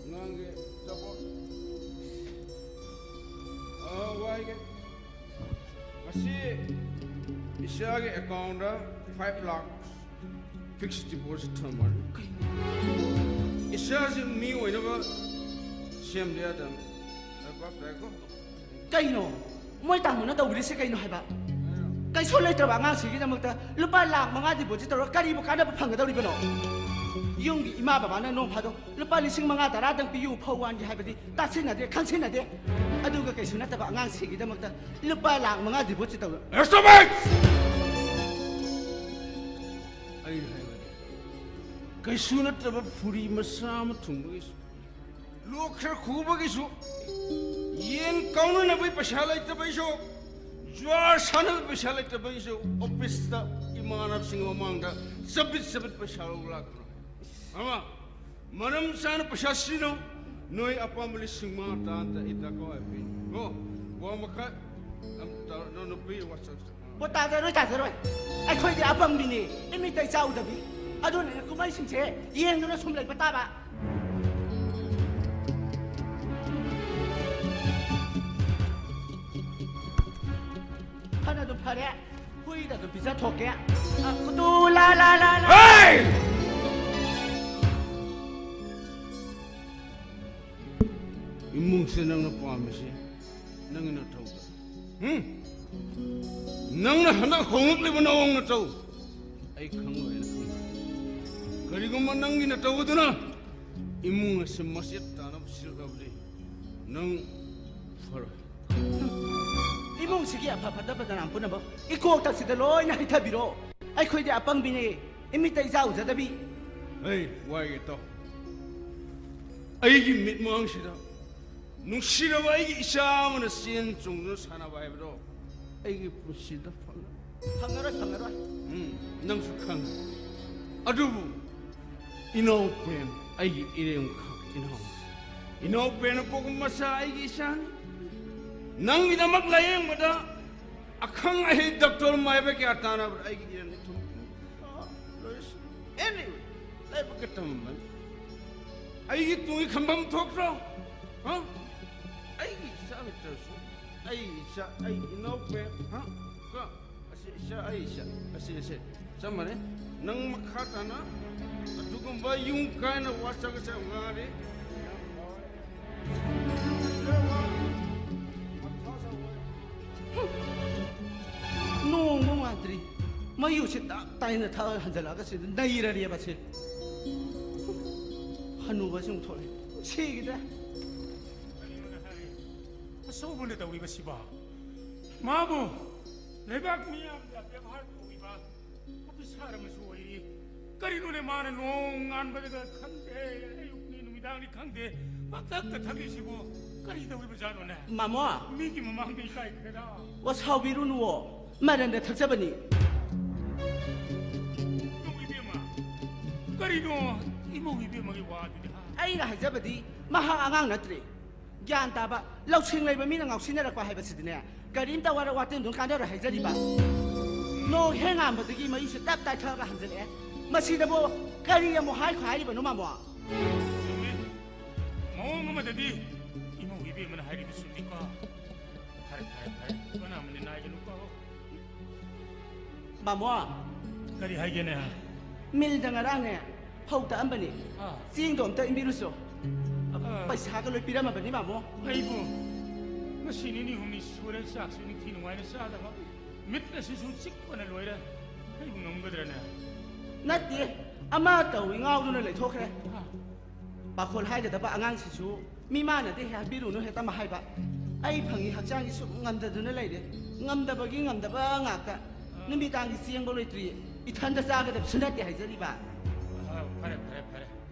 ꯑꯉꯥꯡꯒꯤ ꯑꯆꯥꯄꯣꯠ꯫ ꯑꯥ, ꯋꯥꯏꯒꯦ꯫ ꯉꯁꯤ ꯏꯆꯥꯒꯤ ꯑꯦꯀꯥꯎꯟꯗ ꯐꯥꯏꯚ ꯂꯥꯈ ꯐꯤꯛꯁ ꯗꯤꯄꯣꯖꯤꯠ ꯊꯝꯃꯅꯤ꯫ ꯏꯆꯥꯁꯤ ꯃꯤ ꯑꯣꯏꯅꯕ ꯁꯦꯝꯗ ꯌꯥꯗꯕꯅꯤ꯫ ꯚꯥꯞ ꯇꯥꯏꯀꯣ? ꯀꯩꯅꯣ? ꯃꯣꯏ ꯇꯥꯃꯣꯅ ꯇꯧꯕꯤꯔꯤꯁꯦ ꯀꯩꯅꯣ ꯍꯥꯏꯕ? ꯀꯩꯁꯨ ꯂꯩꯇ꯭ꯔꯕ ꯑꯉꯥꯡꯁꯤꯒꯤꯗꯃꯛꯇ ꯂꯨꯄꯥ ꯂꯥꯈ ꯃꯉꯥ ꯗꯤꯄꯣꯖꯤꯠ ꯇꯧꯔꯒ ꯀꯔꯤꯕꯨ ꯀꯥꯟꯅꯕ ꯐꯪꯒꯗꯧꯔꯤꯕꯅꯣ? ꯌꯨꯝꯒꯤ ꯏꯃꯥ ꯕꯕꯥꯅ ꯅꯣꯡ ꯐꯥꯗꯣꯛ ꯂꯨꯄꯥ ꯂꯤꯁꯤꯡ ꯃꯉꯥ ꯇꯔꯥꯗꯪ ꯄꯤꯌꯨ ꯐꯧ ꯋꯥꯟꯒꯦ ꯍꯥꯏꯕꯗꯤ ꯇꯥꯁꯤꯟꯅꯗꯦ, ꯈꯪꯁꯤꯟꯅꯗꯦ꯫ ꯑꯗꯨꯒ ꯀꯩꯁꯨ ꯅꯠꯇꯕ ꯑꯉꯥꯡꯁꯤꯒꯤꯗꯃꯛꯇ ꯂꯨꯄꯥ ꯂꯥꯈ ꯃꯉꯥ ꯗꯤꯄꯣꯖꯤꯠ ꯇꯧꯔ Stop it! ꯑꯩꯅ ꯍꯥꯏꯕꯗꯤ, ꯀꯩꯁꯨ ꯅꯠꯇꯕ ꯐꯨꯔꯤ ꯃꯆꯥ ꯑꯃ ꯊꯨꯡꯕꯒꯤꯁꯨ, ꯂꯣꯛ ꯈꯔ ꯈꯨꯕꯒꯤꯁꯨ, ꯌꯦꯟ ꯀꯥꯎꯅꯅꯕꯒꯤ ꯄꯩꯁꯥ ꯂꯩꯇꯕꯩꯁꯨ, ꯖꯨꯋꯥꯔ ꯁꯥꯟꯅꯕꯒꯤ ꯄꯩꯁꯥ ꯂꯩꯇꯕꯩꯁꯨ, ꯑꯣꯐꯤꯁꯇ ꯏꯃꯥꯟꯅꯕꯁꯤꯡ ꯃꯃꯥꯡꯗ ꯆꯕꯤꯠ ꯆꯕꯤꯠ ꯄꯩꯁꯥ ꯂꯧ ꯂꯥꯛꯀꯅꯨ꯫ ꯑꯃ, ꯃꯔꯝ ꯆꯥꯅ ꯄꯩꯁꯥ ꯁꯤꯖꯤꯟꯅꯧ꯫ ꯅꯣꯏ ꯑꯄꯥꯝꯕ ꯂꯤꯁꯤꯡ ꯃꯉꯥ ꯇꯔꯥ ꯑꯝꯇ ꯑꯩ ꯗꯔꯀꯥꯔ ꯑꯣꯏ ꯄꯤꯅꯤ꯫ ꯀꯣ? ꯋꯥ ꯃꯈꯥ ꯑꯝꯇ ꯇꯧꯔ-, ꯅꯣ, ꯅꯨꯄꯤ ꯋꯥꯆꯞ ꯑꯣ, ꯇꯥꯖꯔꯣꯏ, ꯇꯥꯖꯔꯣꯏ꯫ ꯑꯩꯈꯣꯏꯗꯤ ꯑꯄꯪꯕꯤꯅꯤ, ꯏꯃꯤꯠꯇ ꯏꯆꯥ ꯎꯗꯕꯤ꯫ ꯑꯗꯨꯅꯅꯦ ꯀꯨꯝꯍꯩꯁꯤꯡꯁꯦ ꯌꯦꯡꯗꯨꯅ ꯁꯨꯝ ꯂꯩꯕ ꯇꯥꯕ꯫ ꯐꯅ ꯑꯗꯨꯝ ꯐꯔꯦ, ꯍꯨꯏꯗ ꯑꯗꯨꯝ ꯄꯤꯖꯊꯣꯛꯀꯦ꯫ ꯑ, ꯀꯨꯇꯨ ꯂꯥ ꯂꯥ ꯂꯥ ꯂꯥ꯫ ꯍꯦ! ꯏꯃꯨꯡꯁꯦ ꯅꯪꯅ ꯄꯥꯝꯃꯤꯁꯦ ꯅꯪꯒꯤ ꯅꯊꯧꯗ꯫ ꯍꯨꯝ? ꯅꯪꯅ ꯍꯟꯗꯛ ꯍꯣꯡꯂꯛꯂꯤꯕ ꯅꯑꯣꯡ ꯅꯇꯧ ꯑꯩ ꯈꯪꯂꯣꯏꯅ ꯈꯪꯏ꯫ ꯀꯔꯤꯒꯨꯝꯕ ꯅꯪꯒꯤ ꯅꯇꯧ ꯑꯗꯨꯅ ꯏꯃꯨꯡ ꯑꯁꯤ ꯃꯆꯦꯠ ꯇꯥꯅꯕ ꯁꯤꯜꯂꯛꯂꯕꯗꯤ ꯅꯪ ꯐꯔꯣꯏ꯫ ꯏꯃꯨꯡꯁꯤꯒꯤ ꯑꯐ ꯐꯠꯇꯕ ꯇꯅꯥꯝ ꯄꯨꯝꯅꯃꯛ ꯏꯀꯣꯛꯇ ꯁꯤꯗ ꯂꯣꯏꯅ ꯍꯩꯊꯕꯤꯔꯣ꯫ ꯑꯩꯈꯣꯏꯗꯤ ꯑꯄꯪꯕꯤꯅꯦ, ꯏꯃꯤꯠꯇ ꯏꯆꯥ ꯎꯖꯗꯕꯤ꯫ ꯑꯩ ꯋꯥꯏꯒꯦ ꯇꯧ꯫ ꯑꯩꯒꯤ ꯃꯤꯠꯃꯥꯡꯁꯤꯗ ꯅꯨꯡꯁꯤꯔꯕ ꯑꯩꯒꯤ ꯏꯆꯥ ꯑꯃꯅ ꯆꯦꯟ ꯆꯣꯡꯗꯨꯅ ꯁꯥꯟꯅꯕ ꯍꯥꯏꯕꯗꯣ ꯑꯩꯒꯤ ꯄꯨꯟꯁꯤꯗ ꯐꯪꯉꯔꯣꯏ꯫ ꯐꯪꯉꯔꯣꯏ, ꯐꯪꯉꯔꯣꯏ꯫ ꯎꯝ, ꯅꯪꯁꯨ ꯈꯪꯉꯤ꯫ ꯑꯗꯨꯕꯨ ꯏꯅꯥꯎ ꯄ꯭ꯔꯦꯝ ꯑꯩꯒꯤ ꯏꯔꯦꯝꯈꯛ ꯏꯅꯥꯎ, ꯏꯅꯥꯎ ꯄ꯭ꯔꯦꯝꯅ ꯄꯣꯛꯄ ꯃꯆꯥ ꯑꯩꯒꯤ ꯏꯆꯥꯅꯤ꯫ ꯅꯪꯒꯤꯗꯃꯛ ꯂꯥꯌꯦꯡꯕꯗ ꯑꯈꯪ ꯑꯍꯩ ꯗꯣꯛꯇꯔ ꯃꯥꯏꯕ ꯀꯌꯥ ꯇꯥꯟꯅꯕꯗ ꯑꯩꯒꯤ ꯏꯔꯝꯗꯤ ꯊꯨꯝ꯫ Anyway, ꯂꯥꯏꯕꯛꯀ ꯇꯝꯃꯝꯕꯅꯤ꯫ ꯑꯩꯒꯤ ꯇꯨꯡꯒꯤ ꯈꯟꯐꯝ ꯊꯣꯛꯇ꯭ꯔꯣ? ꯍꯥ? ꯑꯩꯒꯤ ꯏꯆꯥ ꯅꯠꯇ꯭ꯔꯁꯨ, ꯑꯩ ꯏꯆꯥ, ꯑꯩ ꯏꯅꯥꯎꯄꯦ, ꯍꯥ? ꯀꯣ? ꯑꯁꯤ ꯏꯆꯥ, ꯑꯩ ꯏꯆꯥ, ꯑꯁꯤ, ꯑꯁꯤ ꯆꯞ ꯃꯥꯟꯅꯩ꯫ ꯅꯪ ꯃꯈꯥ ꯇꯥꯅ ꯑꯗꯨꯒꯨꯝꯕ ꯌꯨꯝ ꯀꯥꯏꯅ ꯋꯥ ꯆꯒꯠ ꯆꯒꯠ ꯉꯥꯡꯉꯗꯤ ꯅꯣꯡꯕꯨ ꯃꯥꯟꯗ꯭ꯔꯤ꯫ ꯃꯌꯨꯁꯦ ꯇꯞ ꯇꯥꯏꯅ ꯊꯛꯑ ꯍꯟꯖꯜꯂꯛꯑꯒ ꯁꯤꯗ ꯅꯩꯔꯅꯦꯕ ꯁꯤ꯫ ꯍꯅꯨꯕꯁꯨ ꯑꯃꯨꯛ ꯊꯣꯛꯂꯛꯑꯦ꯫ ꯁꯤꯒꯤꯗ꯫ ꯑꯆꯧꯕꯅ ꯇꯧꯔꯤꯕꯁꯤꯕꯣ? ꯃꯥꯕꯨ ꯂꯩꯕꯥꯛ ꯃꯤꯌꯥꯝꯅ ꯕꯦꯕꯥꯔ ꯇꯧꯔꯤꯕ ꯑꯣꯐꯤꯁꯥꯔ ꯑꯃꯁꯨ ꯑꯣꯏꯔꯤ꯫ ꯀꯔꯤꯅꯣꯅꯦ ꯃꯥꯅ ꯅꯣꯡ ꯉꯥꯟꯕꯗꯒ ꯈꯪꯗꯦ, ꯑꯌꯨꯛꯅꯤ ꯅꯨꯃꯤꯗꯥꯡꯅꯤ ꯈꯪꯗꯦ, ꯄꯪꯊꯛꯇ ꯊꯛꯂꯤꯁꯤꯕꯨ ꯀꯔꯤ ꯇꯧꯔꯤꯕꯖꯥꯠꯅꯣꯅꯦ? ꯃꯥꯃꯣ, ꯃꯤꯒꯤ ꯃꯃꯥꯡꯗ ꯏꯀꯥꯏꯈ꯭ꯔꯦꯗ꯫ ꯋꯥ ꯁꯥꯎꯕꯤꯔꯨꯅꯨꯋꯣ, ꯃꯔꯟꯗ ꯊꯛꯆꯕꯅꯤ꯫ ꯏꯃꯧ ꯏꯕꯦꯝꯃ, ꯀꯔꯤꯅꯣ ꯏꯃꯧ ꯏꯕꯦꯝꯃꯒꯤ ꯋꯥꯗꯨꯗꯤ, ꯍꯥ? ꯑꯩꯅ ꯍꯥꯏꯖꯕꯗꯤ ꯃꯍꯥꯛ ꯑꯉꯥꯡ ꯅꯠꯇ꯭ꯔꯦ꯫ ꯒ꯭ꯌꯥꯟ ꯇꯥꯕ, ꯂꯧꯁꯤꯡ ꯂꯩꯕ ꯃꯤꯅ ꯉꯥꯎꯁꯤꯟꯅꯔꯛꯄ ꯍꯥꯏꯕꯁꯤꯗꯤꯅꯦ, ꯀꯔꯤꯝꯇ ꯋꯥꯔ ꯋꯥꯇꯦꯝꯗꯨꯅ ꯀꯥꯟꯅꯔꯣꯏ ꯍꯥꯏꯖꯔꯤꯕ꯫ ꯅꯣꯡ ꯍꯦꯛ ꯉꯥꯟꯕꯗꯒꯤ ꯃꯌꯨꯁꯦ ꯇꯞ ꯇꯥꯏꯊꯛꯑꯒ ꯍꯟꯖꯤꯜꯂꯛꯑꯦ꯫ ꯃꯁꯤꯗꯕꯨ ꯀꯔꯤ ꯑꯃꯨꯛ ꯍꯥꯏꯈꯣ ꯍꯥꯏꯔꯤꯕꯅꯣ, ꯃꯥꯃꯣ? ꯆꯨꯝꯃꯤ꯫ ꯃꯑꯣꯡ ꯑꯃꯗꯗꯤ ꯏꯃꯧ ꯏꯕꯦꯝꯃꯅ ꯍꯥꯏꯔꯤꯕ ꯆꯨꯝꯃꯤꯀꯣ꯫ ꯐꯔꯦ, ꯐꯔꯦ, ꯐꯔꯦ꯫ ꯃꯅꯥ ꯑꯃꯅꯤ ꯅꯥꯏꯒꯅꯨꯀꯣ꯫ ꯃꯥꯃꯣ꯫ ꯀꯔꯤ ꯍꯥꯏꯒꯦꯅꯦ? ꯃꯤꯜꯗ ꯉꯔꯥꯡꯅꯦ ꯐꯧ ꯇꯛꯑꯝꯕꯅꯤ꯫ ꯑꯥ꯫ ꯆꯦꯡꯗꯣ ꯑꯝꯇ ꯏꯟꯕꯤꯔꯨꯆꯣ꯫ ꯑꯥ꯫ ꯄꯩꯁꯥꯒ ꯂꯣꯏ ꯄꯤꯔꯝꯃꯕꯅꯤ, ꯃꯥꯃꯣ꯫ ꯑꯩꯕꯨ ꯉꯁꯤ ꯅꯤꯅꯤ ꯍꯨꯝꯅꯤ ꯁꯨꯔꯦ ꯆꯥꯛꯁꯨ ꯅꯤꯡꯊꯤ ꯅꯨꯡꯉꯥꯏꯅ ꯆꯥꯗꯕ꯫ ꯃꯤꯠ ꯑꯁꯤꯁꯨ ꯆꯤꯛꯄꯅ ꯂꯣꯏꯔꯦ꯫ ꯑꯩꯕꯨ ꯉꯝꯒꯗ꯭ꯔꯅꯦ? ꯅꯠꯇꯦ, ꯑꯃ ꯇꯧꯏ ꯉꯥꯎꯗꯨꯅ ꯂꯩꯊꯣꯛꯈ꯭ꯔꯦ꯫ ꯑꯥ꯫ ꯄꯥꯈꯣꯜ ꯍꯥꯏꯒꯗꯕ ꯑꯉꯥꯡꯁꯤꯁꯨ ꯃꯤꯃꯥꯟꯅꯗꯦ ꯍꯥꯏꯕꯤꯔꯨꯅꯨ ꯍꯦꯛꯇ ꯃꯍꯥꯏꯕ꯫ ꯑꯩ ꯐꯪꯉꯤ ꯍꯛꯆꯥꯡꯒꯤ ꯁꯨꯝ ꯉꯝꯗꯗꯨꯅ ꯂꯩꯔꯦ꯫ ꯉꯝꯗꯕꯒꯤ ꯉꯝꯗꯕ ꯉꯥꯛꯇ꯫ ꯅꯨꯃꯤꯗꯥꯡꯒꯤ ꯆꯦꯡꯕ ꯂꯣꯏꯇ꯭ꯔꯤ꯫ ꯏꯊꯟꯗ ꯆꯥꯒꯗꯕꯁꯨ ꯅꯠꯇꯦ ꯍꯥꯏꯖꯔꯤꯕ꯫ ꯑꯥ, ꯐꯔꯦ, ꯐꯔꯦ, ꯐꯔꯦ꯫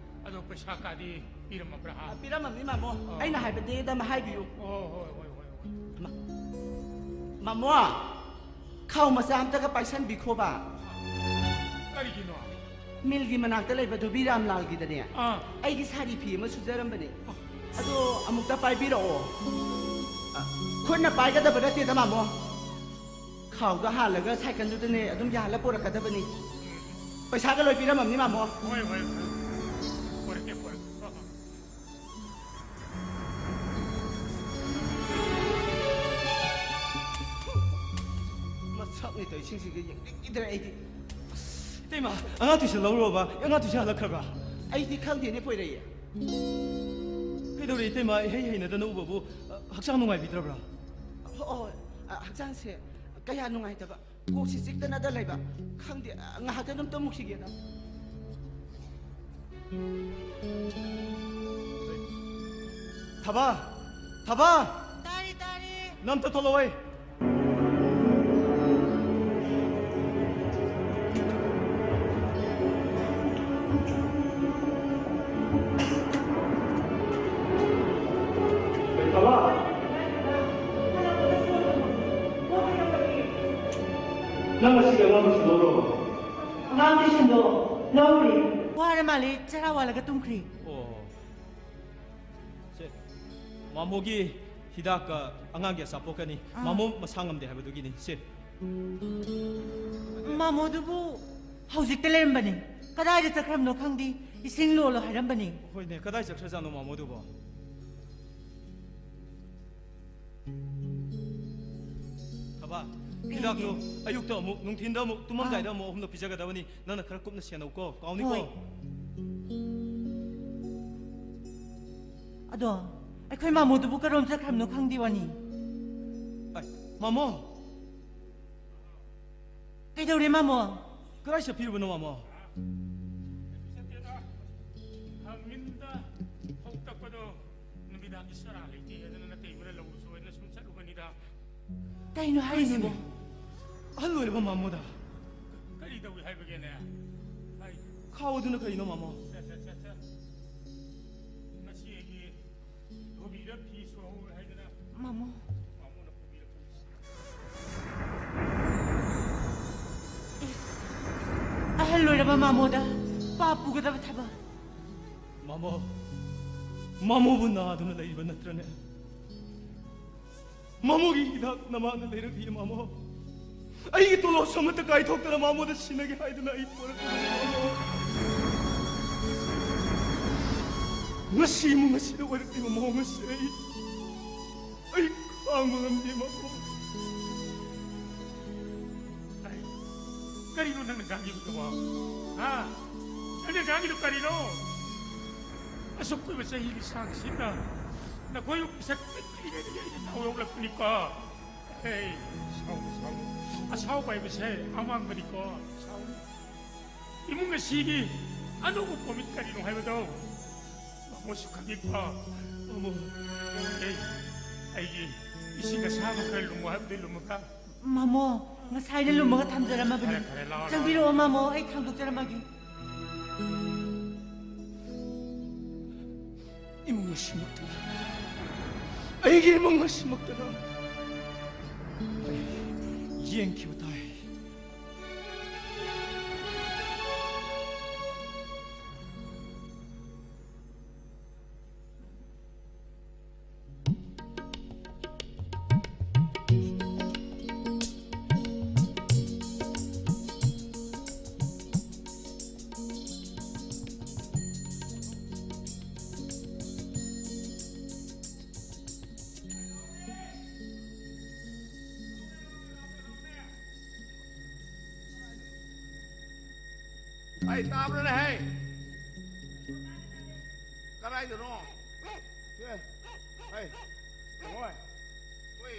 ꯑꯗꯣ ꯄꯩꯁꯥ ꯀꯥꯗꯤ ꯄꯤꯔꯝꯃꯕ꯭ꯔꯥ, ꯍꯥ? ꯑ, ꯄꯤꯔꯝꯃꯕꯅꯤ, ꯃꯥꯃꯣ꯫ ꯑꯥ꯫ ꯑꯩꯅ ꯍꯥꯏꯕꯗꯤ ꯑꯗꯨꯝ ꯍꯥꯏꯕꯤꯌꯨ꯫ ꯑꯣ, ꯍꯣꯏ, ꯍꯣꯏ, ꯍꯣꯏ, ꯍꯣꯏ꯫ ꯃꯥ-, ꯃꯥꯃꯣ, ꯈꯥꯎ ꯃꯆꯥ ꯑꯝꯇꯒ ꯄꯥꯏꯁꯟꯕꯤꯈꯣꯕ꯫ ꯀꯔꯤꯒꯤꯅꯣ? ꯃꯤꯜꯒꯤ ꯃꯅꯥꯛꯇ ꯂꯩꯕ ꯙꯨꯕꯤꯔꯥꯝ ꯂꯥꯜꯒꯤꯗꯅꯦ, ꯑꯥ꯫ ꯑꯩꯒꯤ ꯁꯥꯔꯤ ꯐꯤ ꯑꯃ ꯁꯨꯖꯔꯝꯕꯅꯦ꯫ ꯑꯗꯣ ꯑꯃꯨꯛꯇ ꯄꯥꯏꯕꯤꯔꯛꯑꯣ꯫ ꯑ, ꯈꯨꯠꯅ ꯄꯥꯏꯒꯗꯕ ꯅꯠꯇꯦꯗ, ꯃꯥꯃꯣ꯫ ꯈꯥꯎꯗ ꯍꯥꯜꯂꯒ ꯁꯥꯏꯀꯜꯗꯨꯗꯅꯦ ꯑꯗꯨꯝ ꯌꯥꯜꯂ ꯄꯣꯔꯛꯀꯗꯕꯅꯤ꯫ ꯄꯩꯁꯥꯒ ꯂꯣꯏ ꯄꯤꯔꯝꯃꯕꯅꯤ, ꯃꯥꯃꯣ꯫ ꯍꯣꯏ, ꯍꯣꯏ, ꯍꯣꯏ꯫ ꯄꯣꯔꯛꯀꯦ, ꯄꯣꯔꯛꯀꯦ꯫ ꯇꯧꯔꯤꯁꯤꯡꯁꯤꯒ ꯌꯦꯡꯅꯤꯡꯈꯤꯗ꯭ꯔꯦ ꯑꯩꯗꯤ꯫ ꯏꯇꯩꯃ, ꯑꯉꯥꯡ tuition ꯂꯧꯔꯨꯔꯕ? ꯑꯉꯥꯡ tuition ꯍꯜꯂꯛꯈ꯭ꯔꯕ? ꯑꯩꯗꯤ ꯈꯪꯗꯦꯅꯦ, ꯄꯣꯏꯔꯩ꯫ ꯀꯩꯗꯧꯔꯦ ꯏꯇꯩꯃ? ꯏꯍꯩ ꯍꯩꯅꯗꯅ ꯎꯕꯕꯨ, ꯑ, ꯍꯛꯆꯥꯡ ꯅꯨꯡꯉꯥꯏꯕꯤꯗ꯭ꯔꯕ꯭ꯔꯥ? ꯑꯣ, ꯑ, ꯍꯛꯆꯥꯡꯁꯦ ꯀꯌꯥ ꯅꯨꯡꯉꯥꯏꯇꯕ, ꯀꯣꯛꯁꯤ ꯆꯤꯛꯇꯅꯗ ꯂꯩꯕ꯫ ꯈꯪꯗꯦ, ꯑ, ꯉꯥꯏꯍꯥꯛꯇ ꯑꯗꯨꯝ ꯇꯨꯝꯃꯨꯈꯤꯒꯦꯗ꯫ ꯊꯕꯥ! ꯊꯕꯥ! ꯇꯥꯔꯤ, ꯇꯥꯔꯤ꯫ ꯅꯪ ꯑꯝꯇ ꯊꯣꯛꯂꯛꯑꯣ꯫ ꯊꯕꯥ! ꯅꯪ ꯉꯁꯤꯒꯤ ꯑꯉꯥꯡ tuition ꯂꯧꯔꯕꯣ? ꯑꯉꯥꯡ tuitionꯗꯣ ꯂꯧꯔꯨꯔꯦ꯫ ꯋꯥꯔ ꯃꯥꯜꯂꯦ, ꯆꯔꯥ ꯋꯥꯜꯂꯒ ꯇꯨꯝꯈ꯭ꯔꯦ꯫ ꯑꯣ꯫ ꯁꯦ, ꯃꯥꯃꯣꯒꯤ ꯍꯤꯗꯥꯛꯀ ꯑꯉꯥꯡꯒꯤ ꯑꯆꯥꯄꯣꯠꯀꯅꯤ꯫ ꯑꯥ꯫ ꯃꯥꯃꯣ ꯃꯁꯥ ꯉꯝꯗꯦ ꯍꯥꯏꯕꯗꯨꯒꯤꯅꯤ꯫ ꯁꯦ꯫ ꯃꯥꯃꯣꯗꯨꯕꯨ ꯍꯧꯖꯤꯛꯇ ꯂꯩꯔꯝꯕꯅꯤ꯫ ꯀꯗꯥꯏꯗ ꯆꯠꯈ꯭ꯔꯕꯅꯣ ꯈꯪꯗꯦ꯫ ꯏꯁꯤꯡ ꯂꯣꯜꯂꯣ ꯍꯥꯏꯔꯝꯕꯅꯤ꯫ ꯍꯣꯏꯅꯦ, ꯀꯗꯥꯏ ꯆꯠꯈ꯭ꯔꯖꯥꯠꯅꯣ ꯃꯥꯃꯣꯗꯨꯕꯣ? ꯊꯕꯥ, ꯀꯩ ꯍꯤꯗꯥꯛꯇꯣ ꯍꯥꯏꯒꯦ? ꯑꯌꯨꯛꯇ ꯑꯃꯨꯛ, ꯅꯨꯡꯊꯤꯟꯗ ꯑꯃꯨꯛ, ꯇꯨꯝꯃꯝꯗꯥꯏꯗ ꯑꯥ꯫ ꯑꯃꯨꯛ ꯑꯍꯨꯝꯂꯛ ꯄꯤꯖꯒꯗꯕꯅꯤ꯫ ꯅꯪꯅ ꯈꯔ ꯀꯨꯞꯅ ꯁꯦꯟꯅꯧꯀꯣ, ꯀꯥꯎꯅꯤꯀꯣ? ꯍꯣꯏ꯫ ꯑꯗꯣ, ꯑꯩꯈꯣꯏ ꯃꯥꯃꯣꯗꯨꯕꯨ ꯀꯔꯣꯝ ꯆꯠꯈ꯭ꯔꯕꯅꯣ ꯈꯪꯗꯦ ꯋꯥꯅꯤ꯫ ꯑꯩ, ꯃꯥꯃꯣ! ꯀꯩꯗꯧꯔꯦ, ꯃꯥꯃꯣ? ꯀꯗꯥꯏ ꯆꯠꯄꯤꯔꯨꯕꯅꯣ, ꯃꯥꯃꯣ? ꯀꯩꯁꯨ ꯆꯠꯇꯦꯗ꯫ ꯍꯪꯉꯤꯟꯗ ꯐꯧ ꯇꯛꯄꯗꯣ ꯅꯨꯃꯤꯗꯥꯡꯒꯤ ꯆꯔꯥ ꯂꯩꯇꯦ ꯍꯥꯏꯗꯅ ꯅꯇꯩꯃꯅ ꯂꯧꯔꯨꯆꯣ ꯍꯥꯏꯅ ꯁꯨꯝ ꯆꯠꯂꯨꯕꯅꯤꯗ꯫ ꯀꯩꯅꯣ ꯍꯥꯏꯔꯤꯁꯤꯕꯣ? ꯀꯩꯅꯣꯅꯦ? ꯑꯍꯜ ꯑꯣꯏꯔꯕ ꯃꯥꯃꯣꯗ? ꯀꯔꯤ ꯇꯧꯏ ꯍꯥꯏꯕꯒꯦꯅꯦ? ꯍꯥꯏ꯫ ꯈꯥꯎ ꯑꯗꯨꯅ ꯀꯔꯤꯅꯣ, ꯃꯥꯃꯣ? ꯁꯦ, ꯁꯦ, ꯁꯦ, ꯁꯦ꯫ ꯉꯁꯤ ꯑꯩꯒꯤ ꯙꯣꯕꯤꯗ ꯐꯤ ꯁꯨꯍꯧ ꯍꯥꯏꯗꯅ ꯃꯥꯃꯣ꯫ ꯃꯥꯃꯣꯅ ꯄꯨꯕꯤꯔꯛꯄꯅꯤ꯫ ꯏꯁ, ꯑꯍꯜ ꯑꯣꯏꯔꯕ ꯃꯥꯃꯣꯗ ꯄꯥꯞ ꯄꯨꯒꯗꯕ ꯊꯕꯛ꯫ ꯃꯥꯃꯣ, ꯃꯥꯃꯣꯕꯨ ꯅꯥꯗꯨꯅ ꯂꯩꯔꯤꯕ ꯅꯠꯇ꯭ꯔꯅꯦ? ꯃꯥꯃꯣꯒꯤ ꯍꯤꯗꯥꯛ ꯅꯃꯥꯅ ꯂꯩꯔꯛꯂꯤ, ꯃꯥꯃꯣ꯫ ꯑꯩꯒꯤ ꯇꯣꯂꯣꯞꯁꯨ ꯑꯃꯠꯇ ꯀꯥꯏꯊꯣꯛꯇꯅ ꯃꯥꯃꯣꯗ ꯁꯤꯟꯅꯒꯦ ꯍꯥꯏꯗꯨꯅ ꯑꯩ ꯄꯣꯔꯛꯄꯅꯤ, ꯃꯥꯃꯣ꯫ ꯉꯁꯤ ꯑꯃꯨꯛ ꯉꯁꯤꯗ ꯑꯣꯏꯔꯛꯂꯤꯕ ꯃꯑꯣꯡ ꯑꯁꯤ ꯑꯩ, ꯑꯩ ꯈꯥꯡꯕ ꯉꯝꯗꯦ, ꯃꯥꯃꯣ꯫ ꯀꯔꯤꯅꯣ ꯅꯪꯅ ꯉꯥꯡꯉꯤꯕꯗꯨꯕꯣ? ꯍꯥ? ꯅꯪꯅ ꯉꯥꯡꯉꯤꯗꯨ ꯀꯔꯤꯅꯣ? ꯑꯁꯨꯛ ꯀꯨꯏꯕ ꯆꯍꯤ ꯂꯤꯁꯥꯡꯁꯤꯗ ꯅꯈꯣꯏ ꯑꯍꯨꯝ ꯃꯁꯛ ꯎꯗ꯭ꯔꯤꯉꯩꯗꯒꯤ ꯑꯩꯅ ꯊꯥꯎ ꯌꯧꯔꯛꯄꯅꯤꯀꯣ꯫ ꯑꯦ, ꯁꯥꯎꯅꯨ, ꯁꯥꯎꯅꯨ꯫ ꯑꯁꯥꯎꯕ ꯍꯥꯏꯕꯁꯦ ꯑꯃꯥꯡꯕꯅꯤꯀꯣ꯫ ꯁꯥꯎꯅꯨ꯫ ꯏꯃꯨꯡ ꯑꯁꯤꯒꯤ ꯑꯅꯧꯕ ꯄꯣꯃꯤꯠ ꯀꯔꯤꯅꯣ ꯍꯥꯏꯕꯗꯣ ꯃꯃꯣꯁꯨ ꯈꯪꯉꯤꯀꯣ꯫ ꯃꯃꯣ, ꯑꯦ, ꯑꯩꯒꯤ ꯏꯁꯤꯡ ꯑꯁꯥꯕ ꯈꯔ ꯂꯨꯝꯃꯣ ꯍꯥꯏꯕꯗꯤ ꯂꯨꯝꯃꯒ꯫ ꯃꯃꯣ, ꯉꯁꯥꯏꯅ ꯂꯨꯝꯃꯒ ꯊꯝꯖꯔꯝꯃꯕꯅꯤ꯫ ꯐꯔꯦ, ꯐꯔꯦ, ꯂꯥꯛꯑꯣ, ꯂꯥꯛꯑꯣ꯫ ꯆꯪꯕꯤꯔꯛꯑꯣ ꯃꯃꯣ, ꯑꯩ ꯊꯥꯡꯗꯣꯛꯆꯔꯝꯃꯒꯦ꯫ ꯏꯃꯨꯡ ꯑꯁꯤꯃꯛꯇꯅ, ꯑꯩꯒꯤ ꯏꯃꯨꯡ ꯑꯁꯤꯃꯛꯇꯅ ꯑꯩ ꯌꯦꯡꯈꯤꯕ ꯇꯥꯏ꯫ ꯑꯩ ꯇꯥꯕ꯭ꯔꯅꯦ ꯍꯦ? ꯀꯗꯥꯏꯗꯅꯣ? ꯑꯦ, ꯍꯩ, ꯍꯣꯏ꯫ ꯑꯩꯈꯣꯏ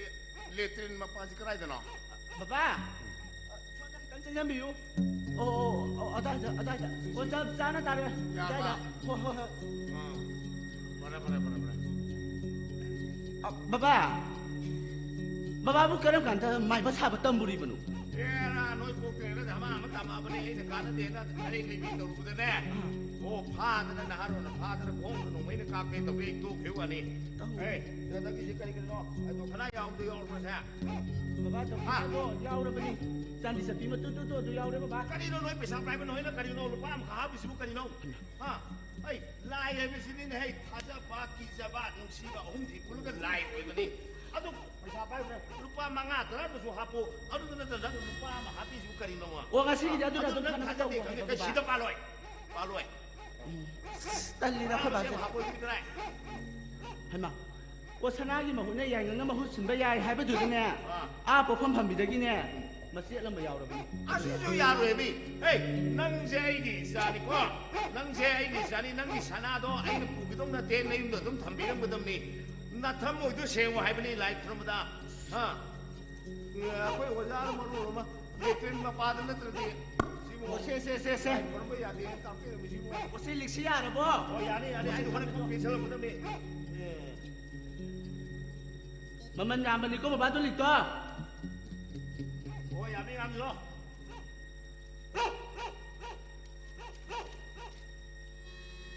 ꯂꯦꯇ꯭ꯔꯤꯟ ꯃꯄꯥꯁꯤ ꯀꯗꯥꯏꯗꯅꯣ? ꯕꯕꯥ, ꯁꯣꯝꯗ ꯈꯤꯇꯪ ꯆꯪꯁꯤꯟꯕꯤꯌꯨ꯫ ꯑꯣ, ꯑꯣ, ꯑꯣ, ꯑꯗꯥꯏꯗ, ꯑꯗꯥꯏꯗ꯫ ꯑꯣ, ꯆꯞ ꯆꯥꯅ ꯇꯥꯔꯦ꯫ ꯌꯥꯔꯕ? ꯑꯗꯥꯏꯗ꯫ ꯍꯣꯏ, ꯍꯣꯏ, ꯍꯣꯏ꯫ ꯑꯥ, ꯐꯔꯦ, ꯐꯔꯦ, ꯐꯔꯦ, ꯐꯔꯦ꯫ ꯑ, ꯕꯕꯥ, ꯕꯕꯥꯕꯨ ꯀꯔꯝ ꯀꯥꯟꯗ ꯃꯥꯏꯕ ꯁꯥꯕ ꯇꯝꯃꯨꯔꯤꯕꯅꯣ? ꯑꯦꯔꯥ, ꯅꯣꯏ ꯄꯣꯛꯇ꯭ꯔꯤꯉꯩꯗ ꯙꯃꯥ ꯑꯃ ꯇꯝꯃꯛꯑꯕꯅꯦ, ꯑꯩꯅ ꯀꯥꯟꯅꯗꯦꯅ ꯂꯥꯏꯔꯤꯛ ꯂꯩꯕꯤ ꯇꯧꯔꯨꯕꯗꯅꯦ꯫ ꯑꯣ, ꯐꯥꯗꯅ ꯅꯍꯥꯔꯣꯟꯅ ꯐꯥꯗꯅ ꯈꯣꯡꯗ ꯅꯣꯡꯃꯩꯅ ꯀꯥꯞꯀꯦ ꯇꯧꯒꯦ, ꯑꯩ ꯇꯣꯛꯈꯤꯕ ꯋꯥꯅꯤ꯫ ꯇꯧ꯫ ꯑꯦ, ꯅꯪꯒꯤꯁꯦ ꯀꯔꯤ ꯀꯔꯤꯅꯣ? ꯑꯗꯣ ꯈꯅꯥ ꯌꯥꯎꯕꯗꯣ ꯌꯥꯎꯔꯕ꯭ꯔꯁꯦ? ꯕꯕꯥ, ꯍꯥ? ꯇꯧꯕꯤꯌꯣ, ꯌꯥꯎꯔꯕꯅꯤ꯫ ꯆꯥꯟꯗꯤ ꯆꯠꯄꯤ ꯃꯇꯨꯗꯨꯗꯣ ꯑꯗꯨ ꯌꯥꯎꯔꯦ, ꯕꯕꯥ꯫ ꯀꯔꯤꯅꯣ ꯅꯣꯏ ꯄꯩꯁꯥ ꯄꯥꯏꯕ ꯅꯣꯏꯅ ꯀꯔꯤꯅꯣ ꯂꯨꯄꯥ ꯑꯃꯈꯛ ꯍꯥꯞꯄꯤꯁꯤꯕꯨ ꯀꯔꯤꯅꯣ? ꯍꯥ? ꯑꯩ ꯂꯥꯏ ꯍꯥꯏꯕꯁꯤꯅꯤꯅꯦ, ꯍꯩ, ꯊꯥꯖꯕ, ꯀꯤꯖꯕ, ꯅꯨꯡꯁꯤꯕ ꯑꯍꯨꯝꯁꯤ ꯄꯨꯜꯂꯒ ꯂꯥꯏ ꯑꯣꯏꯕꯅꯤ꯫ ꯑꯗꯨ ꯄꯩꯁꯥ ꯄꯥꯏꯕꯅ ꯂꯨꯄꯥ ꯃꯉꯥ ꯇꯔꯥꯗꯁꯨ ꯍꯥꯞꯄꯨ, ꯑꯗꯨꯗ ꯅꯠꯇ꯭ꯔꯒ ꯂꯨꯄꯥ ꯑꯃ ꯍꯥꯞꯄꯤꯁꯤꯕꯨ ꯀꯔꯤꯅꯣ? ꯑꯣ, ꯉꯁꯤꯒꯤꯗꯤ ꯑꯗꯨꯅ ꯑꯗꯨ ꯑꯗꯨꯝ ꯅꯪ ꯊꯝꯅꯕ ꯊꯥꯖꯗꯦ ꯇꯧꯔꯣ, ꯈꯪꯉꯦ, ꯕꯕꯥ꯫ ꯀꯩ ꯁꯤꯗ ꯄꯥꯜꯂꯣꯏ, ꯄꯥꯜꯂꯣꯏ꯫ ꯎꯝ, ꯑꯁ, ꯇꯜꯂꯤꯗ, ꯑꯩꯈꯣꯏ ꯕꯥꯁꯦ꯫ ꯍꯥꯞꯄꯣꯏ, ꯄꯤꯗ꯭ꯔꯦ꯫ ꯍꯩꯃꯥ, ꯑꯣ, ꯁꯅꯥꯒꯤ ꯃꯍꯨꯠꯅ ꯌꯥꯏꯉꯪꯅ ꯃꯍꯨꯠ ꯁꯤꯟꯕ ꯌꯥꯏ ꯍꯥꯏꯕꯗꯨꯗꯅꯦ, ꯑꯥ꯫ ꯑꯥ ꯄꯣꯠꯐꯝ ꯐꯝꯕꯤꯗꯒꯤꯅꯦ, ꯃꯆꯦꯠ ꯑꯃ ꯌꯥꯎꯔꯕꯅꯤ꯫ ꯑꯁꯤꯁꯨ ꯌꯥꯔꯣꯏꯃꯤ꯫ ꯍꯦ, ꯅꯪꯁꯦ ꯑꯩꯒꯤ ꯏꯆꯥꯅꯤꯀꯣ꯫ ꯅꯪꯁꯦ ꯑꯩꯒꯤ ꯏꯆꯥꯅꯤ꯫ ꯅꯪꯒꯤ ꯁꯅꯥꯗꯣ ꯑꯩꯅ ꯄꯨꯈꯤꯗꯧ ꯅꯠꯇꯦ, ꯅꯌꯨꯝꯗ ꯑꯗꯨꯝ ꯊꯝꯕꯤꯔꯝꯒꯗꯕꯅꯤ꯫ ꯅꯊꯃꯣꯏꯗꯣ ꯁꯦꯡꯉꯨ ꯍꯥꯏꯕꯅꯤ ꯂꯥꯏ ꯈꯨꯔꯨꯝꯕꯗ꯫ ꯍꯥ? ꯑꯦ, ꯑꯩꯈꯣꯏ ꯑꯣꯖꯥꯅ ꯃꯔꯣꯜ ꯑꯃ ꯂꯦꯇ꯭ꯔꯤꯟ ꯃꯄꯥꯗ ꯅꯠꯇ꯭ꯔꯗꯤ ꯁꯤꯕꯨ ꯑꯣ, ꯁꯦ, ꯁꯦ, ꯁꯦ, ꯁꯦ꯫ ꯂꯥꯏ ꯈꯨꯔꯨꯝꯕ ꯌꯥꯗꯦꯅ ꯇꯥꯛꯄꯤꯔꯝꯃꯤꯁꯤꯕꯨ꯫ ꯑꯣ, ꯁꯤ ꯂꯤꯛꯁꯤ ꯌꯥꯔꯕꯣ? ꯑꯣ, ꯌꯥꯅꯤ, ꯌꯥꯅꯤ꯫ ꯑꯩ ꯍꯣꯔꯦꯟ ꯄꯤꯁꯜꯂꯛꯀꯗꯕꯅꯤ꯫ ꯑꯦ꯫ ꯃꯃꯜ ꯌꯥꯝꯕꯅꯤꯀꯣ ꯕꯕꯥ, ꯑꯗꯨ ꯂꯤꯛꯇꯣ꯫ ꯍꯣꯏ, ꯌꯥꯝꯃꯤ, ꯌꯥꯝꯃꯤꯔꯣ꯫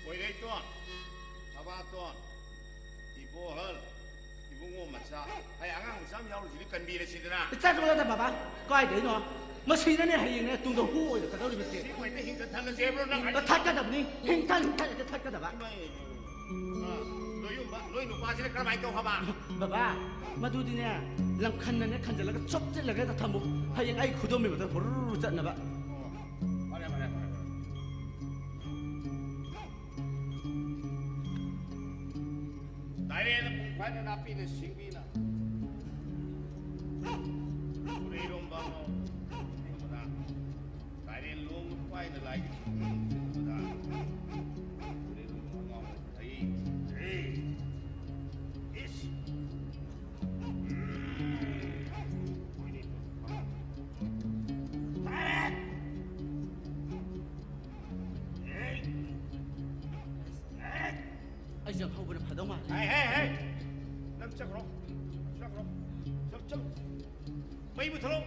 ꯀꯣꯏꯔꯩꯇꯣꯟ, ꯊꯕꯥꯇꯣꯟ, ꯏꯕꯣꯍꯜ, ꯏꯕꯨꯡꯉꯣ ꯃꯆꯥ꯫ ꯑꯩ ꯑꯉꯥꯡ ꯃꯆꯥ ꯑꯃ ꯌꯥꯎꯔꯤꯁꯤꯗꯤ ꯀꯟꯕꯤꯔꯁꯤꯗꯅ꯫ ꯏꯆꯥ ꯆꯣꯂꯗ ꯕꯕꯥ, ꯀꯥꯏꯗꯩꯅꯣ? ꯃꯁꯤꯅꯅꯦ ꯍꯌꯦꯡꯅꯦ ꯇꯨꯡꯗ ꯍꯨ ꯑꯣꯏꯅ ꯀꯗꯧꯔꯤꯕꯁꯦ꯫ ꯁꯤ ꯑꯣꯏꯅ ꯍꯤꯡꯒꯠꯍꯜꯂꯁꯦ ꯍꯥꯏꯕ꯭ꯔꯣ ꯅꯪ ꯍꯥꯏꯁꯦ? ꯊꯠꯀꯗꯕꯅꯤ꯫ ꯍꯤꯡꯊꯜ, ꯍꯤꯡꯊꯜ ꯍꯦꯛꯇ ꯊꯠꯀꯗꯕ꯫ ꯏꯃꯥꯏ꯫ ꯑꯥ, ꯅꯣꯏ ꯌꯨꯝꯕ-, ꯅꯣꯏ ꯅꯨꯄꯥꯁꯤꯅ ꯀꯔꯝꯍꯥꯏꯅ ꯇꯧ ꯍꯥꯏꯕ? ꯕꯕꯥ, ꯃꯗꯨꯗꯤꯅꯦ, ꯂꯪꯈꯟꯅꯅꯦ ꯈꯟꯖꯤꯜꯂꯒ ꯆꯣꯞꯆꯤꯜꯂꯒ ꯍꯦꯛꯇ ꯊꯝꯃꯨ꯫ ꯍꯌꯦꯡ ꯑꯩ ꯈꯨꯗꯣꯝꯕꯤꯕꯗ ꯍꯨꯔꯨꯔꯨ ꯆꯠꯅꯕ꯫ ꯑꯣ, ꯐꯔꯦ, ꯐꯔꯦ, ꯐꯔꯦ, ꯐꯔꯦ꯫ ꯗꯥꯏꯔꯦꯟꯅ ꯄꯨꯡ ꯐꯥꯏꯅ ꯅꯥꯄꯤꯅ ꯁꯤꯡꯕꯤꯅ ꯎꯔꯩꯔꯣꯝꯕ ꯑꯃ ꯌꯦꯡꯕꯗ ꯗꯥꯏꯔꯦꯟ ꯂꯣꯡ ꯅꯨꯄꯥꯏꯅ ꯂꯥꯏꯒꯤ ꯁꯤꯡꯕꯗ ꯎꯔꯩꯔꯣꯝꯕ ꯑꯉꯥꯎꯕ ꯐꯩ꯫ ꯐꯩ꯫ ꯏꯁ꯫ ꯗꯥꯏꯔꯦꯟ! ꯑꯩ ꯆꯪꯍꯧꯕꯅ ꯐꯗꯧ ꯃꯥꯜꯂꯦ꯫ ꯍꯩ, ꯍꯩ, ꯍꯩ! ꯅꯪ ꯆꯠꯈ꯭ꯔꯣ꯫ ꯆꯠꯈ꯭ꯔꯣ꯫ ꯆꯠ-, ꯆꯠ-, ꯃꯩ ꯃꯨꯊꯠꯂꯣ꯫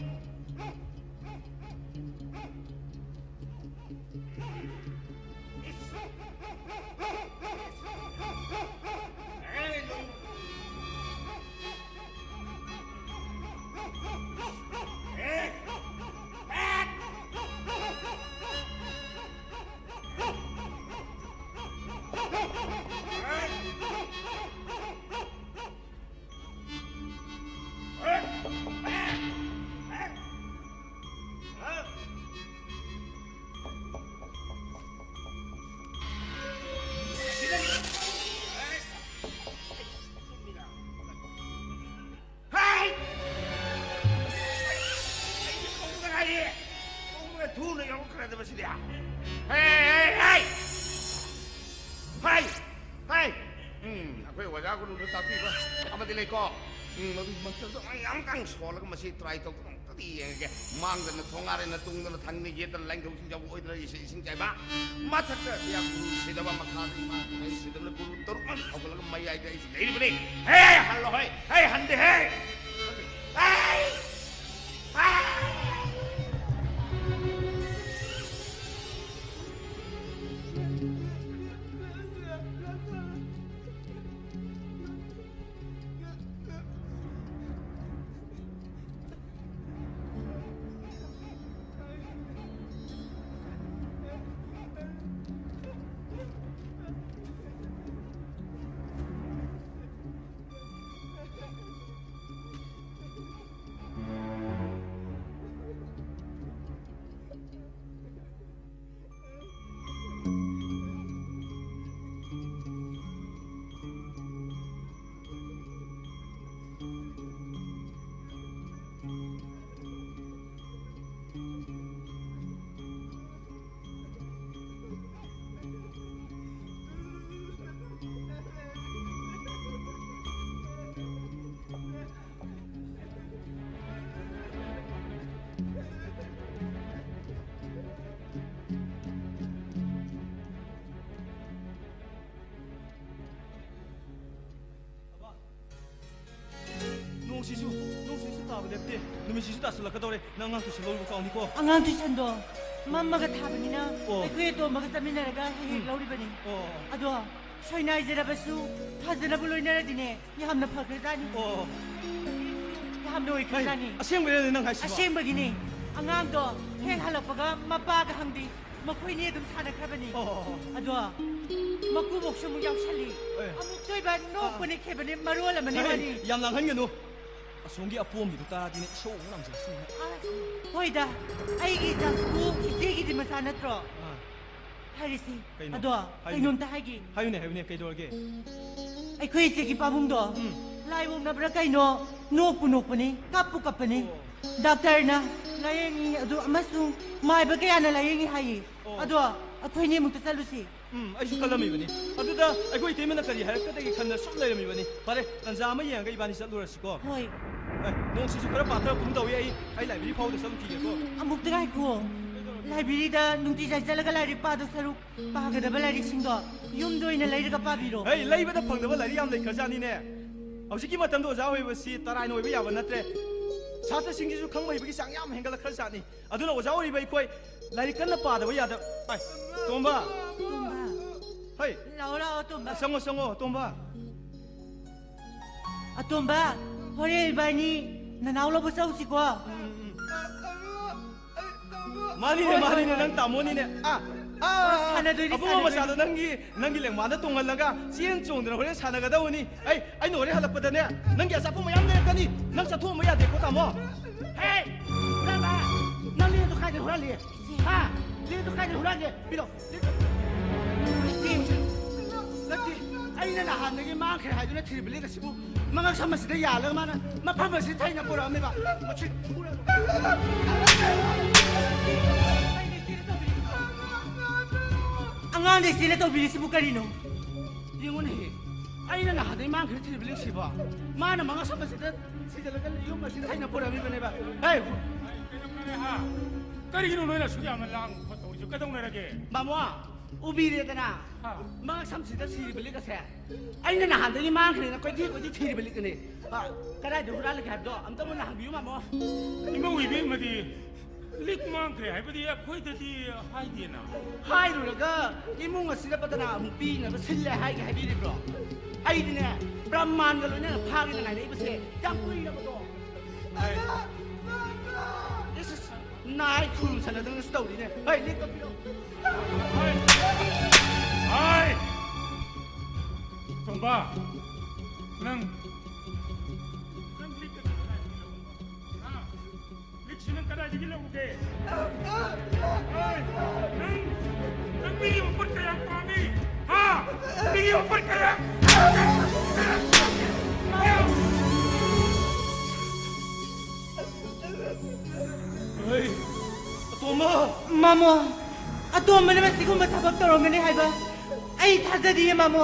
ꯍꯥꯏ! ꯍꯥꯏ! ꯎꯝ, ꯑꯩꯈꯣꯏ ꯑꯣꯖꯥ ꯒꯨꯔꯨꯅ ꯇꯥꯛꯄꯤꯕ ꯑꯃꯗꯤ ꯂꯩꯀꯣ꯫ ꯎꯝ, ꯃꯗꯨꯒꯤ ꯃꯛꯇꯁꯨ ꯑꯩ ꯑꯃꯨꯛꯇꯪ ꯁꯣꯜꯂꯒ ꯃꯁꯤ try ꯇꯧꯗꯨꯅ ꯑꯃꯨꯛꯇꯗꯤ ꯌꯦꯡꯉꯒꯦ꯫ ꯃꯥꯡꯗꯅ ꯊꯣꯡꯉꯥꯔꯦꯅ, ꯇꯨꯡꯗꯅ ꯊꯪꯅ ꯌꯦꯠꯇꯅ ꯂꯥꯏꯅꯤꯡꯊꯧ ꯏꯁꯤꯡ ꯆꯥꯏꯕ ꯑꯣꯏꯗꯅ ꯑꯩꯁꯦ ꯏꯁꯤꯡ ꯆꯥꯏꯕ꯫ ꯃꯊꯛꯇ ꯏꯌꯥ ꯒꯨꯔꯨ ꯁꯤꯗꯕ, ꯃꯈꯥꯗ ꯏꯃꯥ ꯏꯁꯤꯡ ꯁꯤꯗꯕꯅ ꯒꯨꯔꯨ ꯇꯔꯨꯛꯃꯛ ꯍꯧꯒꯠꯂꯒ ꯃꯌꯥꯏꯗ ꯑꯩꯁꯦ ꯂꯩꯔꯤꯕꯅꯤ꯫ ꯍꯦ, ꯍꯜꯂꯣ, ꯍꯦ! ꯍꯦ, ꯍꯟꯗꯦ, ꯍꯦ! ꯍꯦ! ꯍꯦ! ꯅꯣꯡꯁꯤꯁꯨ, ꯅꯣꯡꯁꯤꯁꯨ ꯇꯥꯕ ꯂꯦꯞꯇꯦ꯫ ꯅꯨꯃꯤꯠꯁꯤꯁꯨ ꯇꯥꯁꯜꯂꯛꯀꯗꯧꯔꯦ꯫ ꯅꯪ ꯑꯉꯥꯡ ꯇꯨꯏꯁꯟ ꯂꯧꯔꯨꯕ ꯀꯥꯎꯅꯤꯀꯣ꯫ ꯑꯉꯥꯡ ꯇꯨꯏꯁꯟꯗꯣ ꯃꯝꯃꯒ ꯊꯥꯕꯅꯤꯅ ꯑꯣ꯫ ꯑꯩꯈꯣꯏ ꯑꯇꯣꯝꯕꯒ ꯆꯠꯃꯤꯟꯅꯔꯒ ꯍꯦꯛ ꯍꯦꯛ ꯎꯝ꯫ ꯂꯧꯔꯤꯕꯅꯤ꯫ ꯑꯣ꯫ ꯑꯗꯣ ꯁꯣꯏꯅꯥꯏꯖꯔꯕꯁꯨ ꯐꯖꯅꯕꯨ ꯂꯣꯏꯅꯔꯗꯤꯅꯦ ꯌꯥꯝꯅ ꯐꯈ꯭ꯔꯖꯥꯠꯅꯤ꯫ ꯑꯣ꯫ ꯌꯥꯝꯅ ꯑꯣꯏꯈ꯭ꯔꯖꯥꯠꯅꯤ꯫ ꯑꯩ, ꯑꯁꯦꯡꯕꯩꯔꯅꯦ ꯅꯪ ꯍꯥꯏꯁꯤꯕꯣ? ꯑꯁꯦꯡꯕꯒꯤꯅꯤ꯫ ꯑꯉꯥꯡꯗꯣ ꯍꯦꯛ ꯍꯜꯂꯛꯄꯒ ꯃꯄꯥꯒ ꯍꯪꯗꯦ꯫ ꯃꯈꯣꯏꯅꯤ ꯑꯗꯨꯝ ꯁꯥꯟꯅꯈ꯭ꯔꯕꯅꯤ꯫ ꯑꯣ꯫ ꯑꯗꯣ ꯃꯀꯨꯕꯣꯛꯁꯨ ꯑꯃꯨꯛ ꯌꯥꯎꯁꯜꯂꯤ꯫ ꯑꯦ꯫ ꯑꯃꯨꯛꯇꯣꯏꯕ ꯅꯣꯛꯄꯅꯦ ꯈꯦꯕꯅꯦ ꯃꯔꯣꯜ ꯑꯃꯅꯤ ꯍꯦ, ꯃꯥꯅꯤ꯫ ꯌꯥꯝ ꯂꯥꯡꯍꯟꯒꯅꯨ꯫ ꯑꯁꯣꯝꯒꯤ ꯑꯄꯣꯝꯕꯤꯗꯣ ꯇꯥꯔꯗꯤꯅꯦ ꯏꯁꯧ ꯑꯃꯨꯛ ꯂꯥꯡꯖꯔꯛꯁꯅꯤ꯫ ꯑꯁ, ꯍꯣꯏꯗ, ꯑꯩꯒꯤ ꯏꯆꯥꯁꯤꯕꯨ ꯏꯆꯦꯒꯤꯗꯤ ꯃꯆꯥ ꯅꯠꯇ꯭ꯔꯣ? ꯑꯥ꯫ ꯍꯥꯏꯔꯤꯁꯤ꯫ ꯀꯩꯅꯣ? ꯑꯗꯣ ꯍꯥꯏꯌꯨꯅꯦ꯫ ꯀꯩꯅꯣꯝꯇ ꯍꯥꯏꯒꯦ꯫ ꯍꯥꯏꯌꯨꯅꯦ, ꯍꯥꯏꯌꯨꯅꯦ, ꯀꯩꯗꯧꯔꯒꯦ? ꯑꯩꯈꯣꯏ ꯏꯆꯦꯒꯤ ꯄꯥꯕꯨꯡꯗꯣ ꯎꯝ꯫ ꯂꯥꯏ ꯑꯣꯛꯅꯕ꯭ꯔꯥ ꯀꯩꯅꯣ ꯅꯣꯛꯄꯨ ꯅꯣꯛꯄꯅꯤ, ꯀꯞꯄꯨ ꯀꯞꯄꯅꯤ꯫ ꯑꯣ꯫ ꯗꯥꯛꯇꯔꯅ ꯂꯥꯏꯌꯦꯡꯉꯤ ꯑꯗꯨ ꯑꯃꯁꯨꯡ ꯃꯥꯏꯕ ꯀꯌꯥꯅ ꯂꯥꯏꯌꯦꯡꯉꯤ ꯍꯥꯏꯌꯦ꯫ ꯑꯣ꯫ ꯑꯗꯣ ꯑꯩꯈꯣꯏꯅꯤ ꯑꯃꯨꯛꯇ ꯆꯠꯂꯨꯁꯤ꯫ ꯎꯝ, ꯑꯩꯁꯨ ꯈꯜꯂꯝꯃꯤꯕꯅꯤ꯫ ꯑꯗꯨꯗ ꯑꯩꯈꯣꯏ ꯏꯇꯩꯃꯅ ꯀꯔꯤ ꯍꯥꯏꯔꯛꯀꯗꯒꯦ ꯈꯟꯗꯅ ꯁꯨꯝ ꯂꯩꯔꯝꯃꯤꯕꯅꯤ꯫ ꯐꯔꯦ, ꯇꯟꯖꯥ ꯑꯃ ꯌꯦꯡꯉꯒ ꯏꯕꯥꯅꯤ ꯆꯠꯂꯨꯔꯁꯤꯀꯣ꯫ ꯍꯣꯏ꯫ ꯑꯦ, ꯅꯣꯡꯁꯤꯁꯨ ꯈꯔ ꯄꯥꯊꯔꯛꯄꯒꯨꯝ ꯇꯧꯏ꯫ ꯑꯩ, ꯑꯩ ꯂꯥꯏꯕ꯭ꯔꯦꯔꯤ ꯐꯥꯎꯕꯗ ꯆꯠꯂꯨꯈꯤꯒꯦꯀꯣ꯫ ꯑꯃꯨꯛꯇ ꯉꯥꯏꯈꯣ꯫ ꯂꯥꯏꯕ꯭ꯔꯦꯔꯤꯗ ꯅꯨꯡꯇꯤꯖꯥꯏ ꯆꯠꯂꯒ ꯂꯥꯏꯔꯤꯛ ꯄꯥꯗꯧ ꯁꯔꯨꯛ, ꯄꯥꯒꯗꯕ ꯂꯥꯏꯔꯤꯛꯁꯤꯡꯗꯣ ꯌꯨꯝꯗ ꯑꯣꯏꯅ ꯂꯩꯔꯒ ꯄꯥꯕꯤꯔꯣ꯫ ꯍꯩ, ꯂꯩꯕꯗ ꯐꯪꯗꯕ ꯂꯥꯏꯔꯤꯛ ꯌꯥꯝ ꯂꯩꯈ꯭ꯔꯖꯥꯠꯅꯤꯅꯦ꯫ ꯍꯧꯖꯤꯛꯀꯤ ꯃꯇꯝꯗ ꯑꯣꯖꯥ ꯑꯣꯏꯕꯁꯤ ꯇꯔꯥꯏꯅ ꯑꯣꯏꯕ ꯌꯥꯕ ꯅꯠꯇ꯭ꯔꯦ꯫ ꯁꯥꯇ꯭ꯔꯁꯤꯡꯁꯤꯁꯨ ꯈꯪꯕ ꯍꯩꯕꯒꯤ ꯆꯥꯡ ꯌꯥꯝ ꯍꯦꯟꯒꯠꯂꯛꯈ꯭ꯔꯖꯥꯠꯅꯤ꯫ ꯑꯗꯨꯅ ꯑꯣꯖꯥ ꯑꯣꯏꯔꯤꯕ ꯑꯩꯈꯣꯏ ꯂꯥꯏꯔꯤꯛ ꯀꯟꯅ ꯄꯥꯗꯕ ꯌꯥꯗꯕ꯫ ꯑꯥꯏ, ꯇꯣꯝꯕ꯫ ꯇꯣꯝꯕ꯫ ꯍꯩ꯫ ꯂꯥꯛꯑꯣ, ꯂꯥꯛꯑꯣ, ꯇꯣꯝꯕ꯫ ꯆꯪꯉꯣ, ꯆꯪꯉꯣ, ꯇꯣꯝꯕ꯫ ꯑꯇꯣꯝꯕ, ꯍꯣꯔꯦꯟ ꯏꯕꯥꯅꯤ ꯅꯅꯥꯎ ꯂꯧꯕ ꯆꯧꯁꯤꯀꯣ꯫ ꯎꯝ, ꯎꯝ꯫ ꯃꯥꯅꯤꯅꯦ, ꯍꯣꯏ, ꯃꯥꯅꯤꯅꯦ, ꯍꯣꯏ, ꯅꯪ ꯍꯣꯏ꯫ ꯇꯥꯃꯣꯅꯤꯅꯦ꯫ ꯑꯥ, ꯑꯥ, ꯁꯥꯟꯅꯗꯣꯏꯅꯤ, ꯑꯕꯨꯡꯉꯣ ꯁꯥꯟꯅꯗꯣꯏꯅꯤ꯫ ꯃꯆꯥꯗꯣ ꯅꯪꯒꯤ, ꯅꯪꯒꯤ ꯂꯦꯡꯃꯥꯟꯗ ꯇꯣꯡꯍꯜꯂꯒ ꯆꯦꯟ ꯆꯣꯡꯗꯅ ꯍꯣꯔꯦꯟ ꯁꯥꯟꯅꯒꯗꯧꯕꯅꯤ꯫ ꯑꯩ, ꯑꯩꯅ ꯍꯣꯔꯦꯟ ꯍꯜꯂꯛꯄꯗꯅꯦ, ꯅꯪꯒꯤ ꯑꯆꯥꯄꯣꯠ ꯃꯌꯥꯝ ꯂꯩꯔꯛꯀꯅꯤ꯫ ꯅꯪ ꯆꯠꯊꯣꯛꯑꯝꯕ ꯌꯥꯗꯦꯀꯣ, ꯇꯥꯃꯣ꯫ ꯍꯦ! ꯍꯨꯔꯥꯟꯕ! ꯅꯪ ꯂꯦꯛꯇꯣ ꯀꯥꯏꯗ ꯍꯨꯔꯥꯜꯂꯤ? ꯍꯥ? ꯂꯦꯛꯇꯣ ꯀꯥꯏꯗ ꯍꯨꯔꯥꯜꯒꯦ? ꯄꯤꯔꯛꯑꯣ, ꯂꯦꯛꯇꯣ꯫ ꯅꯠꯇꯦ, ꯑꯩꯅ ꯅꯍꯥꯟꯗꯒꯤ ꯃꯥꯡꯈ꯭ꯔꯦ ꯍꯥꯏꯗꯨꯅ ꯊꯤꯔꯤꯕ ꯂꯦꯛ ꯑꯁꯤꯕꯨ ꯃꯉꯛ ꯁꯝ ꯑꯁꯤꯗ ꯌꯥꯜꯂꯒ ꯃꯥꯅ ꯃꯐꯝ ꯑꯁꯤ ꯊꯩꯅ ꯄꯨꯔꯛꯑꯝꯃꯦꯕ꯫ ꯃꯁꯤ ꯑꯉꯥꯡꯗ ꯏꯆꯦꯅ ꯇꯧꯕꯤꯔꯤꯁꯤꯕꯨ ꯀꯔꯤꯅꯣ? ꯌꯦꯡꯉꯨꯅꯦꯍꯦ, ꯑꯩꯅ ꯅꯍꯥꯟꯗꯩ ꯃꯥꯡꯈ꯭ꯔꯦ ꯊꯤꯔꯤꯕ ꯂꯦꯛꯁꯤꯕꯣ꯫ ꯃꯥꯅ ꯃꯉꯛ ꯁꯝ ꯑꯁꯤꯗ ꯁꯤꯖꯤꯜꯂꯒ ꯌꯨꯝ ꯑꯁꯤꯗ ꯊꯩꯅ ꯄꯨꯔꯛꯑꯝꯃꯤꯕꯅꯦꯕ꯫ ꯍꯦ! ꯀꯩꯗꯧꯅꯔꯦ, ꯍꯥ? ꯀꯔꯤꯒꯤꯅꯣ ꯅꯣꯏꯅ ꯑꯁꯨꯛ ꯌꯥꯝꯅ ꯂꯥꯡ ꯈꯣꯠ ꯇꯧꯔꯤꯁꯦ? ꯀꯩꯗꯧꯅꯔꯒꯦ? ꯃꯥꯃꯣ, ꯎꯕꯤꯔꯦꯗꯅ꯫ ꯍꯥ? ꯃꯉꯛ ꯁꯝꯁꯤꯗ ꯁꯤꯔꯤꯕ ꯂꯤꯛ ꯑꯁꯦ ꯑꯩꯅ ꯅꯍꯥꯟꯗꯒꯤ ꯃꯥꯡꯈ꯭ꯔꯦꯅ ꯀꯣꯏꯊꯤ ꯀꯣꯏꯊꯤ ꯊꯤꯔꯤꯕ ꯂꯤꯛꯅꯦ꯫ ꯑ, ꯀꯗꯥꯏꯗ ꯍꯨꯔꯥꯜꯂꯒꯦ ꯍꯥꯏꯕꯗꯣ ꯑꯝꯇ ꯃꯨꯟꯅ ꯍꯪꯕꯤꯌꯨ, ꯃꯥꯃꯣ꯫ ꯏꯃꯧ ꯏꯕꯦꯝꯃꯗꯤ ꯂꯤꯛ ꯃꯥꯡꯈ꯭ꯔꯦ ꯍꯥꯏꯕꯗꯤ ꯑꯩꯈꯣꯏꯗꯗꯤ ꯍꯥꯏꯗꯦꯅ꯫ ꯍꯥꯏꯔꯨꯔꯒ ꯏꯃꯨꯡ ꯑꯁꯤꯗ ꯄꯇꯅꯥ ꯑꯃꯨꯛ ꯄꯤꯅꯕ ꯁꯤꯜꯂꯦ ꯍꯥꯏꯒꯦ ꯍꯥꯏꯕꯤꯔꯤꯕ꯭ꯔꯣ? ꯑꯩꯗꯤꯅꯦ, ꯄ꯭ꯔꯃꯥꯟꯒ ꯂꯣꯏꯅꯅ ꯐꯥꯒꯦꯅ ꯉꯥꯏꯔꯛꯏꯕꯁꯦ ꯌꯥꯝ ꯀꯨꯏꯔꯕꯗꯣ꯫ ꯏꯁ, ꯏꯁ, ꯅꯥꯏ ꯈꯨꯔꯨꯝ ꯁꯥꯟꯅꯗꯅꯁꯨ ꯇꯧꯔꯤꯅꯦ꯫ ꯍꯩ, ꯂꯤꯛ ꯀꯛꯄꯤꯔꯣ꯫ ꯍꯩ! ꯍꯩ! ꯇꯣꯝꯕ, ꯅꯪ, ꯅꯪ ꯂꯤꯛ ꯀꯗꯥꯏꯗꯒꯤ ꯂꯧꯕ? ꯍꯥ? ꯂꯤꯛꯁꯤ ꯅꯪ ꯀꯗꯥꯏꯗꯒꯤ ꯂꯧꯒꯦ? ꯍꯩ! ꯅꯪ, ꯅꯪ ꯃꯤꯒꯤ ꯃꯄꯣꯠ ꯀꯌꯥꯝ ꯄꯥꯝꯃꯤ? ꯍꯥ? ꯃꯤꯒꯤ ꯃꯄꯣꯠ ꯀꯌꯥꯝ? ꯍꯩ! ꯑꯇꯣꯝꯕ! ꯃꯥꯃꯣ! ꯑꯇꯣꯝꯕꯅ ꯃꯁꯤꯒꯨꯝꯕ ꯊꯕꯛ ꯇꯧꯔꯝꯒꯅꯤ ꯍꯥꯏꯕ ꯑꯩ ꯊꯥꯖꯗꯤꯌꯦ, ꯃꯥꯃꯣ꯫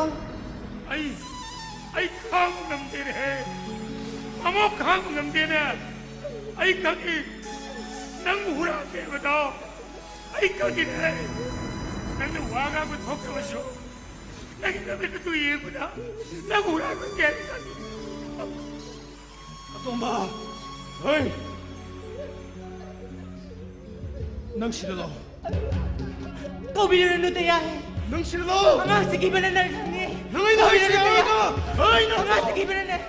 ꯑꯩ, ꯑꯩ ꯈꯥꯡꯕ ꯉꯝꯗꯦꯅꯦꯍꯦ꯫ ꯃꯥꯃꯣ, ꯈꯥꯡꯕ ꯉꯝꯗꯦꯅꯦ꯫ ꯑꯩ ꯈꯪꯏ, ꯅꯪ ꯍꯨꯔꯥꯟꯗꯦ ꯍꯥꯏꯕꯗꯣ꯫ ꯑꯩ ꯈꯪꯏꯅꯦ꯫ ꯅꯪꯅ ꯋꯥ ꯉꯥꯡꯕ ꯊꯣꯛꯇꯕꯁꯨ, ꯅꯪꯒꯤ ꯅꯃꯤꯠ ꯑꯗꯨ ꯌꯦꯡꯕꯗ ꯅꯪ ꯍꯨꯔꯥꯟꯕ ꯀꯌꯥ ꯈꯪꯏ꯫ ꯑꯇꯣꯝꯕ! ꯍꯩ! ꯅꯪ ꯁꯤꯗ ꯂꯥꯛꯑꯣ꯫ ꯀꯧꯕꯤꯔꯨꯔꯅꯨ, ꯇꯌꯥꯏ꯫ ꯅꯪ ꯁꯤꯗ ꯂꯥꯛꯑꯣ꯫ ꯑꯉꯥꯡꯁꯤ ꯀꯤꯕꯅ ꯅꯪ ꯈꯪꯉꯦ꯫ ꯅꯪ ꯑꯩꯅ ꯍꯥꯏꯁꯤ ꯀꯧꯕꯤꯔꯨꯔꯅꯨ, ꯇꯌꯥꯏ꯫ ꯀꯥꯏꯗ? ꯍꯩ, ꯅꯪ! ꯑꯉꯥꯡꯁꯤ ꯀꯤꯕꯅ ꯅꯪ꯫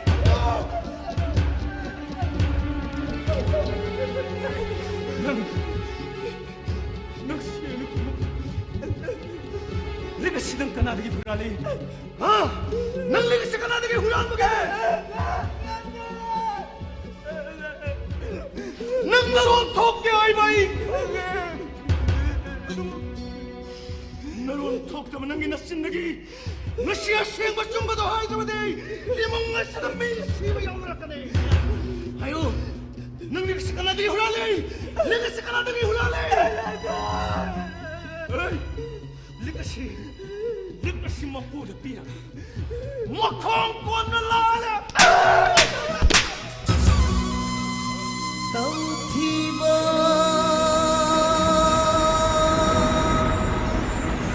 ꯅꯪ, ꯅꯪ ꯁꯤ ꯂꯤꯛ ꯑꯁꯤ ꯅꯪ ꯀꯅꯥꯗꯒꯤ ꯍꯨꯔꯥꯜꯂꯤ? ꯍꯥ? ꯅꯪ ꯂꯤꯛ ꯑꯁꯤ ꯀꯅꯥꯗꯒꯤ ꯍꯨꯔꯥꯟꯕꯒꯦ? ꯅꯪ ꯅꯔꯣꯟ ꯊꯣꯛꯇꯦ ꯍꯥꯏꯕ ꯑꯩ ꯈꯪꯉꯦ꯫ ꯅꯔꯣꯟ ꯊꯣꯛꯇꯕ ꯅꯪꯒꯤ ꯅꯆꯤꯟꯗꯒꯤ ꯉꯁꯤ ꯑꯁꯦꯡꯕ ꯑꯆꯨꯝꯕꯗꯣ ꯍꯥꯏꯗ꯭ꯔꯕꯗꯤ ꯏꯃꯨꯡ ꯑꯁꯤꯗ ꯃꯤ ꯁꯤꯕ ꯌꯥꯎꯅꯔꯛꯀꯅꯤ꯫ ꯍꯥꯏꯌꯨ, ꯅꯪ ꯂꯤꯛ ꯑꯁꯤ ꯀꯅꯥꯗꯒꯤ ꯍꯨꯔꯥꯜꯂꯤ? ꯂꯤꯛ ꯑꯁꯤ ꯀꯅꯥꯗꯒꯤ ꯍꯨꯔꯥꯜꯂꯤ? ꯍꯩ! ꯂꯤꯛ ꯑꯁꯤ, ꯂꯤꯛ ꯑꯁꯤ ꯃꯄꯨꯗ ꯄꯤꯔꯒ ꯃꯈꯣꯡ ꯀꯣꯟꯅ ꯂꯥꯜꯂꯦ꯫ ꯇꯧꯊꯤꯕ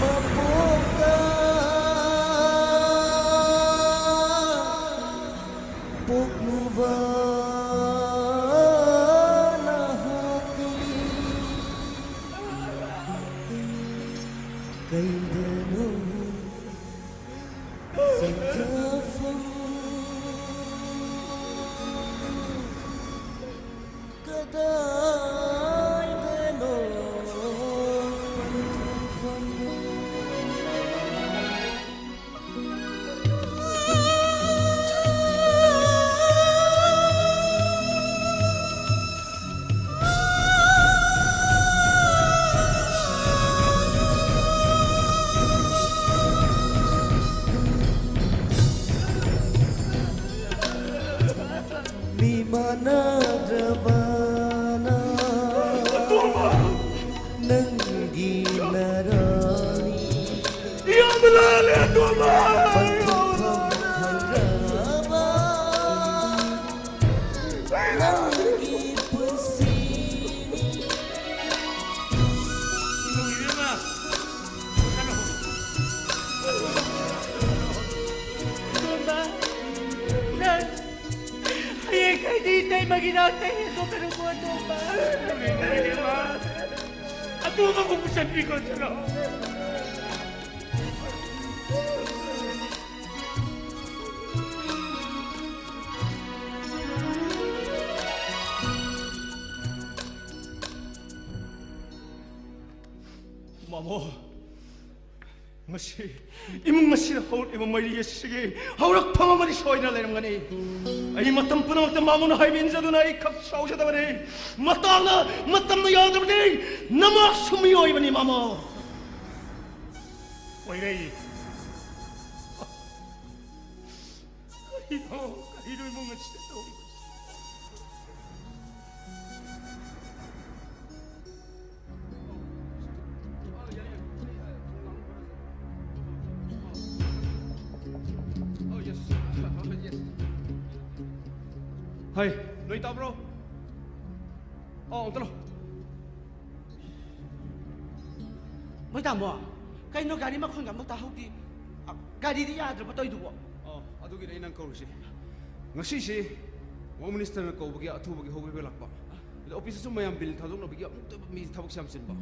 ꯃꯄꯣꯛꯇ ꯄꯣꯛꯂꯨꯕ ꯅꯍꯥꯛꯇꯤ ꯀꯩꯗꯅꯣ ꯆꯦꯟꯖꯐꯝ ꯀꯗꯥꯏꯗꯅꯣ ꯄꯟꯊꯨꯡꯐꯝ? ꯃꯤꯃꯥꯟꯅꯗ꯭ꯔꯕꯅ ꯅꯪꯒꯤ ꯃꯒꯤ ꯅꯥꯛꯇ ꯍꯦꯟꯗꯣꯛꯀꯅꯨꯀꯣ, ꯑꯇꯣꯝꯕ꯫ ꯑꯇꯣꯝꯕꯕꯨ ꯄꯨꯁꯟꯕꯤꯈꯣ ꯆꯠꯂꯣ꯫ ꯃꯥꯃꯣ, ꯉꯁꯤ ꯏꯃꯨꯡ ꯑꯁꯤꯗ ꯍꯧꯔꯛꯂꯤꯕ ꯃꯔꯤ ꯑꯁꯤꯒꯤ ꯍꯧꯔꯛꯐꯝ ꯑꯃꯗꯤ ꯁꯣꯏꯗꯅ ꯂꯩꯔꯝꯒꯅꯤ꯫ ꯑꯩ ꯃꯇꯝ ꯄꯨꯝꯅꯃꯛꯇ ꯃꯥꯃꯣꯅ ꯍꯥꯏꯕ ꯏꯟꯖꯗꯨꯅ ꯑꯩ ꯈꯛ ꯁꯥꯎꯖꯗꯕꯅꯤ꯫ ꯃꯇꯥꯡꯅ ꯃꯇꯝꯅ ꯌꯥꯗꯕꯅꯤ꯫ ꯅꯃꯛꯁꯨ ꯃꯤꯑꯣꯏꯕꯅꯤ, ꯃꯥꯃꯣ꯫ ꯄꯣꯏꯔꯩ꯫ ꯀꯔꯤꯅꯣ, ꯀꯔꯤꯅꯣ ꯏꯃꯨꯡ ꯑꯁꯤꯗ ꯇꯧꯔꯤꯕꯁꯤ? ꯍꯩ, ꯅꯣꯏ ꯇꯥꯕ꯭ꯔꯣ? ꯑꯣ, ꯑꯝꯇ ꯂꯥꯎ꯫ ꯃꯣꯏ ꯇꯥꯃꯣ, ꯀꯩꯅꯣ ꯒꯥꯔꯤ ꯃꯈꯣꯟꯒ ꯑꯃꯨꯛ ꯇꯥꯍꯧꯗꯦ? ꯑ, ꯒꯥꯔꯤꯗꯤ ꯌꯥꯗ꯭ꯔꯕ ꯇꯧꯏꯗꯨꯕꯣ? ꯑꯣ, ꯑꯗꯨꯒꯤꯅꯦ ꯑꯩ ꯅꯪ ꯀꯧꯔꯤꯁꯦ꯫ ꯉꯁꯤꯁꯦ Home Ministerꯅ ꯀꯧꯕꯒꯤ ꯑꯊꯨꯕꯒꯤ ꯍꯧꯕꯤꯕ ꯂꯥꯛꯄ꯫ ꯑꯗꯣ officeꯇꯁꯨ ꯃꯌꯥꯝ bill ꯊꯥꯗꯣꯛꯅꯕꯒꯤ ꯑꯃꯨꯛꯇ ꯃꯤ ꯊꯕꯛꯁꯦ ꯌꯥꯝ ꯆꯤꯟꯕ꯫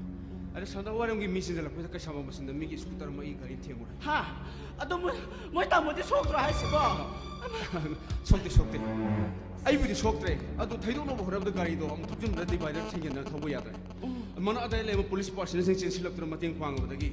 ꯑꯗ ꯁꯟꯗꯥꯋꯥꯏꯔꯝꯒꯤ ꯃꯤ ꯆꯤꯟꯖꯜꯂꯛꯄꯁꯤꯗ ꯀꯩꯁꯥꯝꯕ ꯃꯆꯤꯟꯗ ꯃꯤꯒꯤ scooter ꯑꯃ ꯑꯩꯒꯤ ꯒꯥꯔꯤ ꯊꯦꯡꯉꯨꯔꯦ꯫ ꯍꯥ? ꯑꯗꯣ ꯃꯣꯏ, ꯃꯣꯏ ꯇꯥꯃꯣꯗꯤ ꯁꯣꯛꯇ꯭ꯔꯣ ꯍꯥꯏꯁꯤꯕꯣ? ꯁꯣꯛꯇꯦ, ꯁꯣꯛꯇꯦ꯫ ꯑꯩꯕꯨꯗꯤ ꯁꯣꯛꯇ꯭ꯔꯦ꯫ ꯑꯗꯣ ꯊꯩꯗꯣꯛꯅꯕ ꯍꯣꯠꯅꯕꯗ ꯒꯥꯔꯤꯗꯣ ꯑꯃꯨꯛ ꯊꯧꯖꯤꯟꯕꯗ divider ꯊꯤꯡꯖꯤꯟꯗꯅ ꯊꯧꯕ ꯌꯥꯗ꯭ꯔꯦ꯫ ꯃꯅꯥꯛ ꯑꯗꯥꯏ ꯂꯩꯕ police personnelꯁꯤꯡ ꯆꯦꯟꯁꯤꯜꯂꯛꯇꯨꯅ ꯃꯇꯦꯡ ꯄꯥꯡꯕꯗꯒꯤ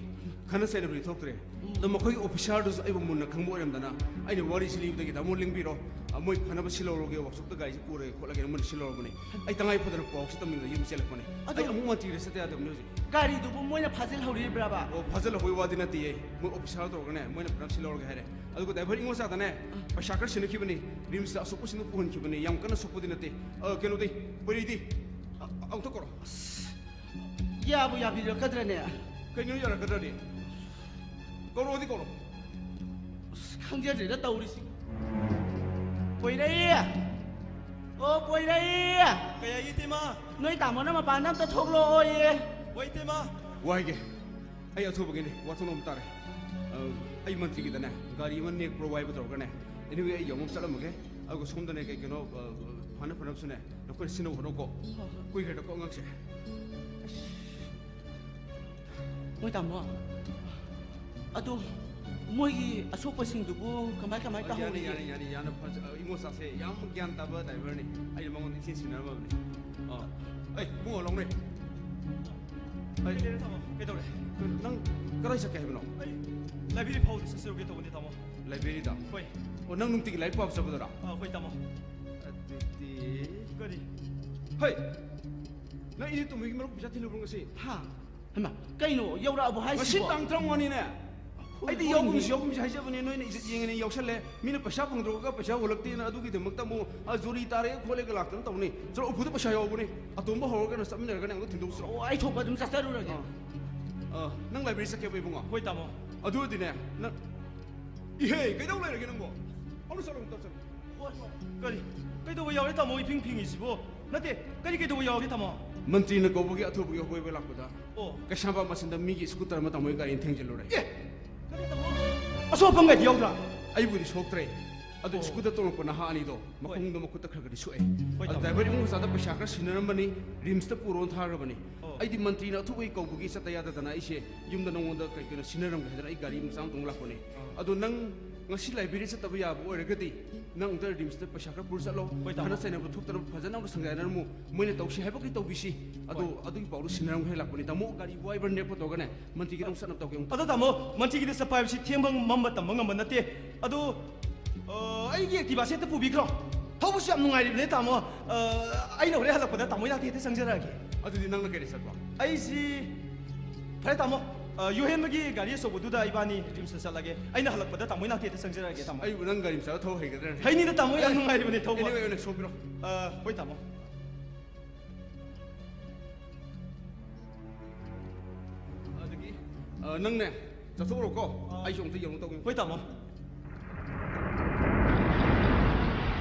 ꯈꯠꯅ ꯆꯩꯅꯕꯗꯤ ꯊꯣꯛꯇ꯭ꯔꯦ꯫ ꯑꯗꯣ ꯃꯈꯣꯏꯒꯤ officerꯗꯨꯁꯨ ꯑꯩꯕꯨ ꯃꯨꯟꯅ ꯈꯪꯕ ꯑꯣꯏꯔꯝꯗꯅ ꯑꯩꯅ ꯋꯥꯔꯤꯁꯤ ꯂꯤꯕꯗꯒꯤ "ꯇꯥꯃꯣ ꯂꯦꯡꯕꯤꯔꯣ, ꯑ, ꯃꯣꯏ ꯐꯅꯕ ꯁꯤꯜꯍꯧꯔꯒꯦ, workshopꯇ ꯒꯥꯔꯤꯁꯤ ꯄꯨꯔꯒꯦ ꯈꯣꯠꯂꯒꯦꯅ" ꯃꯣꯏꯅ ꯁꯤꯜꯍꯧꯔꯕꯅꯦ꯫ ꯑꯩ ꯇꯉꯥꯏ ꯐꯗꯅ ꯄꯥꯎꯁꯤ ꯇꯝꯅꯤꯡꯗꯅ ꯌꯨꯝ ꯆꯦꯜꯂꯛꯄꯅꯦ꯫ ꯑꯗꯣ ꯑꯩ ꯑꯃꯨꯛ ꯃꯟꯇ꯭ꯔꯤꯗ ꯆꯠꯇ ꯌꯥꯗꯕꯅꯦ ꯍꯧꯖꯤꯛ꯫ ꯒꯥꯔꯤꯗꯨꯕꯨ ꯃꯣꯏꯅ ꯐꯥꯖꯤꯜꯍꯧꯔꯤꯕ꯭ꯔꯕ? ꯑꯣ, ꯐꯥꯖꯤꯜꯍꯧꯕꯒꯤ ꯋꯥꯗꯤ ꯅꯠꯇꯦꯌꯦ꯫ ꯃꯣꯏ officer ꯇꯧꯔꯒꯅꯦ, ꯃꯣꯏꯅ ꯐꯅꯕ ꯁꯤꯜꯍꯧꯔꯒꯦ ꯍꯥꯏꯔꯦ꯫ ꯑꯗꯨꯒ driver ꯏꯉꯣꯆꯥꯗꯅꯦ, ꯄꯩꯁꯥ ꯈꯔ ꯁꯤꯟꯅꯈꯤꯕꯅꯤ, RIMSꯇ ꯑꯁꯣꯛꯄꯁꯤꯡꯗꯨ ꯄꯨꯍꯟꯈꯤꯕꯅꯤ, ꯌꯥꯝ ꯀꯟꯅ ꯁꯣꯛꯄꯗꯤ ꯅꯠꯇꯦ꯫ ꯑ, ꯀꯩꯅꯣꯗꯤ, ꯄꯣꯏꯔꯩꯗꯤ, ꯑ, ꯑꯃꯨꯛꯇ ꯀꯧꯔꯣ꯫ ꯌꯥꯕꯨ ꯌꯥꯕꯤꯔꯛꯀꯗ꯭ꯔꯅꯦ? ꯀꯩꯅꯣ ꯌꯥꯔꯛꯀꯗ꯭ꯔꯗꯤ? ꯀꯧꯔꯛꯑꯣꯗꯤ ꯀꯧꯔꯣ꯫ ꯑꯁ, ꯈꯪꯖꯗ꯭ꯔꯦꯗ ꯇꯧꯔꯤꯁꯤ꯫ ꯄꯣꯏꯔꯩ! ꯑꯣ, ꯄꯣꯏꯔꯩ! ꯀꯩ ꯍꯥꯏꯒꯦ, ꯏꯇꯩꯃ? ꯅꯣꯏ ꯇꯥꯃꯣꯅ ꯃꯄꯥꯟꯗ ꯑꯝꯇ ꯊꯣꯛꯂꯛꯑꯣꯌꯦ꯫ ꯍꯣꯏ, ꯏꯇꯩꯃ꯫ ꯋꯥꯏꯒꯦ꯫ ꯑꯩ ꯑꯊꯨꯕꯒꯤꯅꯤ, ꯋꯥꯊꯣꯛ ꯑꯃ ꯇꯥꯔꯦ꯫ ꯑ, ꯑꯩ ꯃꯟꯇ꯭ꯔꯤꯒꯤꯗꯅꯦ, ꯒꯥꯔꯤ ꯑꯃ ꯅꯦꯛꯄ꯭ꯔꯣ ꯋꯥꯏꯕ ꯇꯧꯔꯒꯅꯦ, anyway, ꯑꯩ ꯌꯦꯡꯉꯨ ꯆꯠꯂꯝꯃꯒꯦ꯫ ꯑꯗꯨꯒ ꯁꯣꯝꯗꯅꯦ, ꯀꯩ ꯀꯩꯅꯣ, ꯑ, ꯑ, ꯐꯅ ꯐꯅꯕꯁꯨꯅꯦ, ꯅꯈꯣꯏꯅ ꯁꯤꯟꯅꯕ ꯍꯣꯠꯅꯧꯀꯣ꯫ ꯍꯣꯏ, ꯍꯣꯏ꯫ ꯀꯨꯏꯈ꯭ꯔꯦꯗꯀꯣ ꯑꯉꯥꯡꯁꯦ꯫ ꯃꯣꯏ ꯇꯥꯃꯣ, ꯑꯗꯣ ꯃꯣꯏꯒꯤ ꯑꯁꯣꯛꯄꯁꯤꯡꯗꯨꯕꯨ ꯀꯃꯥꯏ ꯀꯃꯥꯏ ꯑ, ꯌꯥꯅꯤ, ꯇꯧꯍꯧꯔꯤꯒꯦ? ꯌꯥꯅꯤ, ꯌꯥꯅꯤ, ꯌꯥꯅ ꯐꯖ-, ꯑ, ꯏꯃꯣꯆꯥꯁꯦ ꯌꯥꯝ ꯒ꯭ꯌꯥꯟ ꯇꯥꯕ ꯗ꯭ꯔꯥꯏꯚꯔꯅꯤ꯫ ꯑꯩꯅ ꯃꯉꯣꯟꯗ ꯏꯁꯤꯡ ꯁꯤꯟꯅꯔꯝꯃꯕꯅꯤ꯫ ꯑ, ꯑꯩ, ꯏꯕꯨꯡꯉꯣ, ꯂꯥꯎꯅꯦ꯫ ꯑꯩ, ꯇꯥꯃꯣ, ꯀꯩꯗꯧꯔꯦ? ꯅꯪ ꯀꯗꯥꯏ ꯆꯠꯀꯦ ꯍꯥꯏꯕꯅꯣ? ꯑꯩ ꯂꯥꯏꯕ꯭ꯔꯦꯔꯤ ꯐꯥꯎꯗ ꯆꯠꯆꯔꯨꯒꯦ ꯇꯧꯕꯅꯤ, ꯇꯥꯃꯣ꯫ ꯂꯥꯏꯕ꯭ꯔꯦꯔꯤꯗ? ꯍꯣꯏ꯫ ꯑꯣ, ꯅꯪ ꯅꯨꯡꯇꯤꯒꯤ ꯂꯥꯏꯔꯤꯛ ꯄꯥꯕ ꯆꯠꯄꯗꯨꯔꯥ? ꯑ, ꯍꯣꯏ, ꯇꯥꯃꯣ꯫ ꯑꯗꯨꯗꯤ, ꯀꯔꯤ? ꯍꯩ! ꯅꯪ ꯏꯅꯦ ꯇꯣꯝꯕꯤꯒꯤ ꯃꯔꯨꯞ ꯄꯩꯁꯥ ꯊꯤꯜꯂꯨꯕ꯭ꯔꯣ ꯉꯁꯤ? ꯍꯥ? ꯍꯩꯃꯥ, ꯀꯩꯅꯣ? ꯌꯧꯔꯛꯑꯕꯣ ꯉꯁꯤ ꯍꯥꯏꯁꯤꯕꯣ? ꯇꯥꯡ ꯇꯔꯥꯃꯉꯥꯅꯤꯅꯦ꯫ ꯑꯩꯈꯣꯏ ꯑꯩꯗꯤ ꯍꯣꯏꯅꯦ꯫ ꯌꯥꯎꯒꯨꯝꯁꯤ, ꯌꯥꯎꯒꯨꯝꯁꯤ ꯍꯥꯏꯖꯕꯅꯤ, ꯅꯣꯏꯅ ꯏꯖꯠ ꯌꯦꯡꯉꯦꯅ ꯌꯥꯎꯁꯜꯂꯦ꯫ ꯃꯤꯅ ꯄꯩꯁꯥ ꯐꯪꯗ꯭ꯔꯒ ꯄꯩꯁꯥ ꯍꯣꯜꯂꯛꯇꯦꯅ ꯑꯗꯨꯒꯤꯗꯃꯛꯇ ꯑꯃꯨꯛ, ꯑ, ꯖꯨꯔꯤ ꯇꯥꯔꯦꯒ ꯈꯣꯠꯂꯦꯒ ꯂꯥꯛꯇꯅ ꯇꯧꯅꯤ꯫ ꯆꯠꯂꯣ, ꯎꯐꯨꯗ ꯄꯩꯁꯥ ꯌꯥꯎꯕꯅꯤ꯫ ꯑꯇꯣꯝꯕ ꯍꯧꯔꯒ ꯆꯠꯃꯤꯟꯅꯔꯒꯅꯦ ꯑꯃꯨꯛ ꯊꯤꯟꯗꯣꯛꯁꯤꯔꯣ? ꯑꯣ, ꯑꯩ ꯊꯣꯛꯄ ꯑꯗꯨꯝ ꯆꯠꯆꯔꯨꯔꯒꯦ꯫ ꯑ, ꯑ, ꯅꯪ ꯂꯥꯏꯕ꯭ꯔꯦꯔꯤ ꯆꯠꯀꯦꯕ ꯏꯕꯨꯡꯉꯣ? ꯍꯣꯏ, ꯇꯥꯃꯣ꯫ ꯑꯗꯨ ꯑꯣꯏꯔꯗꯤꯅꯦ, ꯅꯪ, ꯏꯍꯦ, ꯀꯩꯗꯧ ꯂꯩꯔꯒꯦ ꯅꯪꯕꯣ? ꯑꯃꯨꯛ ꯆꯠꯂꯣ, ꯑꯃꯨꯛ ꯆꯠꯂꯣ꯫ ꯍꯣꯏ, ꯍꯣꯏ꯫ ꯀꯔꯤ? ꯀꯩꯗꯧꯕ ꯌꯥꯎꯔꯦ, ꯇꯥꯃꯣ? ꯏꯐꯤꯡ ꯐꯤꯡꯉꯤꯁꯤꯕꯣ? ꯅꯠꯇꯦ, ꯀꯔꯤ ꯀꯩꯗꯧꯕ ꯌꯥꯎꯔꯦ, ꯇꯥꯃꯣ? ꯃꯟꯇ꯭ꯔꯤꯅ ꯀꯧꯕꯒꯤ ꯑꯊꯨꯕꯒꯤ ꯍꯣꯏꯕ ꯂꯥꯛꯄꯗ, ꯑꯣ꯫ ꯀꯩꯁꯥꯝꯄꯥꯠ ꯃꯆꯤꯟꯗ ꯃꯤꯒꯤ ꯁ꯭ꯀꯨꯇꯔ ꯑꯃ ꯇꯥꯃꯣꯒꯤ ꯒꯥꯔꯤꯅ ꯊꯦꯡꯖꯤꯜꯂꯨꯔꯦ꯫ ꯑꯦ! ꯀꯔꯤ, ꯇꯥꯃꯣ? ꯑꯁꯣꯛ ꯑꯄꯟꯒꯗꯤ ꯌꯥꯎꯗ꯭ꯔꯥ? ꯑꯩꯕꯨꯗꯤ ꯁꯣꯛꯇ꯭ꯔꯦ꯫ ꯑꯗꯨ ꯑꯣ꯫ ꯁ꯭ꯀꯨꯇꯔ ꯇꯣꯡꯂꯛꯄ ꯅꯍꯥ ꯑꯅꯤꯗꯣ ꯍꯣꯏ꯫ ꯃꯈꯣꯡꯗ ꯃꯈꯨꯠꯇ ꯈꯔ ꯈꯔꯗꯤ ꯁꯣꯛꯑꯦ꯫ ꯍꯣꯏ, ꯑꯗꯨ ꯇꯥꯃꯣ꯫ ꯗ꯭ꯔꯥꯏꯚꯔ ꯏꯕꯨꯡ ꯃꯆꯥꯗ ꯄꯩꯁꯥ ꯈꯔ ꯁꯤꯟꯅꯔꯝꯕꯅꯤ, ꯔꯤꯝꯁꯇ ꯄꯨꯔꯣꯅ ꯊꯥꯈ꯭ꯔꯕꯅꯤ꯫ ꯑꯣ꯫ ꯑꯩꯗꯤ ꯃꯟꯇ꯭ꯔꯤꯅ ꯑꯊꯨꯕꯒꯤ ꯀꯧꯕꯒꯤ ꯆꯠꯇ ꯌꯥꯗꯗꯅ ꯑꯩꯁꯦ ꯌꯨꯝꯗ ꯅꯉꯣꯟꯗ ꯀꯩ ꯀꯩꯅꯣ ꯁꯤꯟꯅꯔꯝꯒꯦ ꯍꯥꯏꯗꯅ ꯑꯩ ꯒꯥꯔꯤ ꯃꯆꯥ ꯑꯃ ꯇꯣꯡ ꯂꯥꯛꯄꯅꯦ꯫ ꯑꯥ꯫ ꯑꯗꯣ ꯅꯪ ꯉꯁꯤ ꯂꯥꯏꯕ꯭ꯔꯦꯔꯤ ꯆꯠꯇꯕ ꯌꯥꯕ ꯑꯣꯏꯔꯒꯗꯤ ꯅꯪ ꯑꯝꯇ ꯔꯤꯝꯁꯇ ꯄꯩꯁꯥ ꯈꯔ ꯄꯨꯔ ꯆꯠꯂꯣ꯫ ꯍꯣꯏ, ꯇꯥꯃꯣ꯫ ꯈꯠꯅ ꯆꯩꯅꯕ ꯊꯣꯛꯇꯅꯕ ꯐꯖꯅ ꯑꯃꯨꯛ ꯁꯪꯖꯥꯏꯅꯔꯝꯃꯨ꯫ ꯃꯣꯏꯅ ꯇꯧꯁꯤ ꯍꯥꯏꯕꯒꯤ ꯇꯧꯕꯤꯁꯤ꯫ ꯑꯗꯣ ꯍꯣꯏ꯫ ꯑꯗꯨꯒꯤ ꯄꯥꯎꯗꯣ ꯁꯤꯟꯅꯔꯝꯒꯦ ꯍꯥꯏ ꯂꯥꯛꯄꯅꯤ꯫ ꯇꯥꯃꯣ, ꯒꯥꯔꯤ ꯋꯥꯏꯕꯔ ꯅꯦꯛꯄ ꯇꯧꯔꯒꯅꯦ ꯃꯟꯇ꯭ꯔꯤꯒꯤ ꯑꯃꯨꯛ ꯆꯠꯅꯕ ꯇꯧꯒꯦ ꯑꯃꯨꯛ꯫ ꯑꯗꯣ ꯇꯥꯃꯣ, ꯃꯟꯇ꯭ꯔꯤꯒꯤꯗꯤ ꯆꯠꯄ ꯍꯥꯏꯕꯁꯤ ꯊꯦꯡꯕ ꯃꯝꯕ ꯇꯝꯕ ꯉꯝꯕ ꯅꯠꯇꯦ꯫ ꯑꯗꯣ, ꯑ, ꯑꯩꯒꯤ ꯑꯦꯛꯇꯤꯚꯥꯁꯦ ꯍꯦꯛꯇ ꯄꯨꯕꯤꯈ꯭ꯔꯣ꯫ ꯊꯧꯕꯁꯨ ꯌꯥꯝ ꯅꯨꯡꯉꯥꯏꯔꯤꯕꯅꯦ, ꯇꯥꯃꯣ꯫ ꯑ, ꯑꯩꯅ ꯍꯣꯔꯦꯟ ꯍꯜꯂꯛꯄꯗ ꯇꯥꯃꯣ ꯏꯅꯥꯛꯇ ꯍꯦꯛꯇ ꯆꯪꯖꯔꯛꯑꯒꯦ꯫ ꯑꯗꯨꯗꯤ ꯅꯪꯅ ꯀꯩꯗ ꯆꯠꯄ? ꯑꯩꯁꯤ, ꯐꯔꯦ, ꯇꯥꯃꯣ꯫ ꯑ, ꯌꯨꯍꯦꯟꯕꯒꯤ ꯒꯥꯔꯤ ꯑꯆꯧꯕꯗꯨꯗ ꯏꯕꯥꯅꯤ ꯔꯤꯝꯁꯇ ꯆꯠꯂꯒꯦ꯫ ꯑꯩꯅ ꯍꯜꯂꯛꯄꯗ ꯇꯥꯃꯣ ꯏꯅꯥꯛꯇ ꯍꯦꯛꯇ ꯆꯪꯖꯔꯛꯑꯒꯦ, ꯇꯥꯃꯣ꯫ ꯑꯩꯕꯨ ꯅꯪ ꯒꯥꯔꯤ ꯃꯆꯥꯗ ꯊꯧ ꯍꯩꯒꯗ꯭ꯔꯅꯦ? ꯍꯩꯅꯤꯗ, ꯇꯥꯃꯣ, ꯌꯥꯝ ꯅꯨꯡꯉꯥꯏꯔꯤꯕꯅꯦ ꯊꯧꯕ꯫ Anyway, ꯑꯣꯏꯅ ꯁꯣꯛꯄꯤꯔꯣ꯫ ꯑ, ꯍꯣꯏ, ꯇꯥꯃꯣ꯫ ꯑꯗꯒꯤ, ꯑ, ꯅꯪꯅꯦ, ꯆꯠꯊꯣꯛꯎꯔꯣꯀꯣ꯫ ꯑꯥ꯫ ꯑꯩꯁꯨ ꯑꯝꯇ ꯌꯦꯡꯉꯨ ꯇꯧꯒꯦ꯫ ꯍꯣꯏ, ꯇꯥꯃꯣ꯫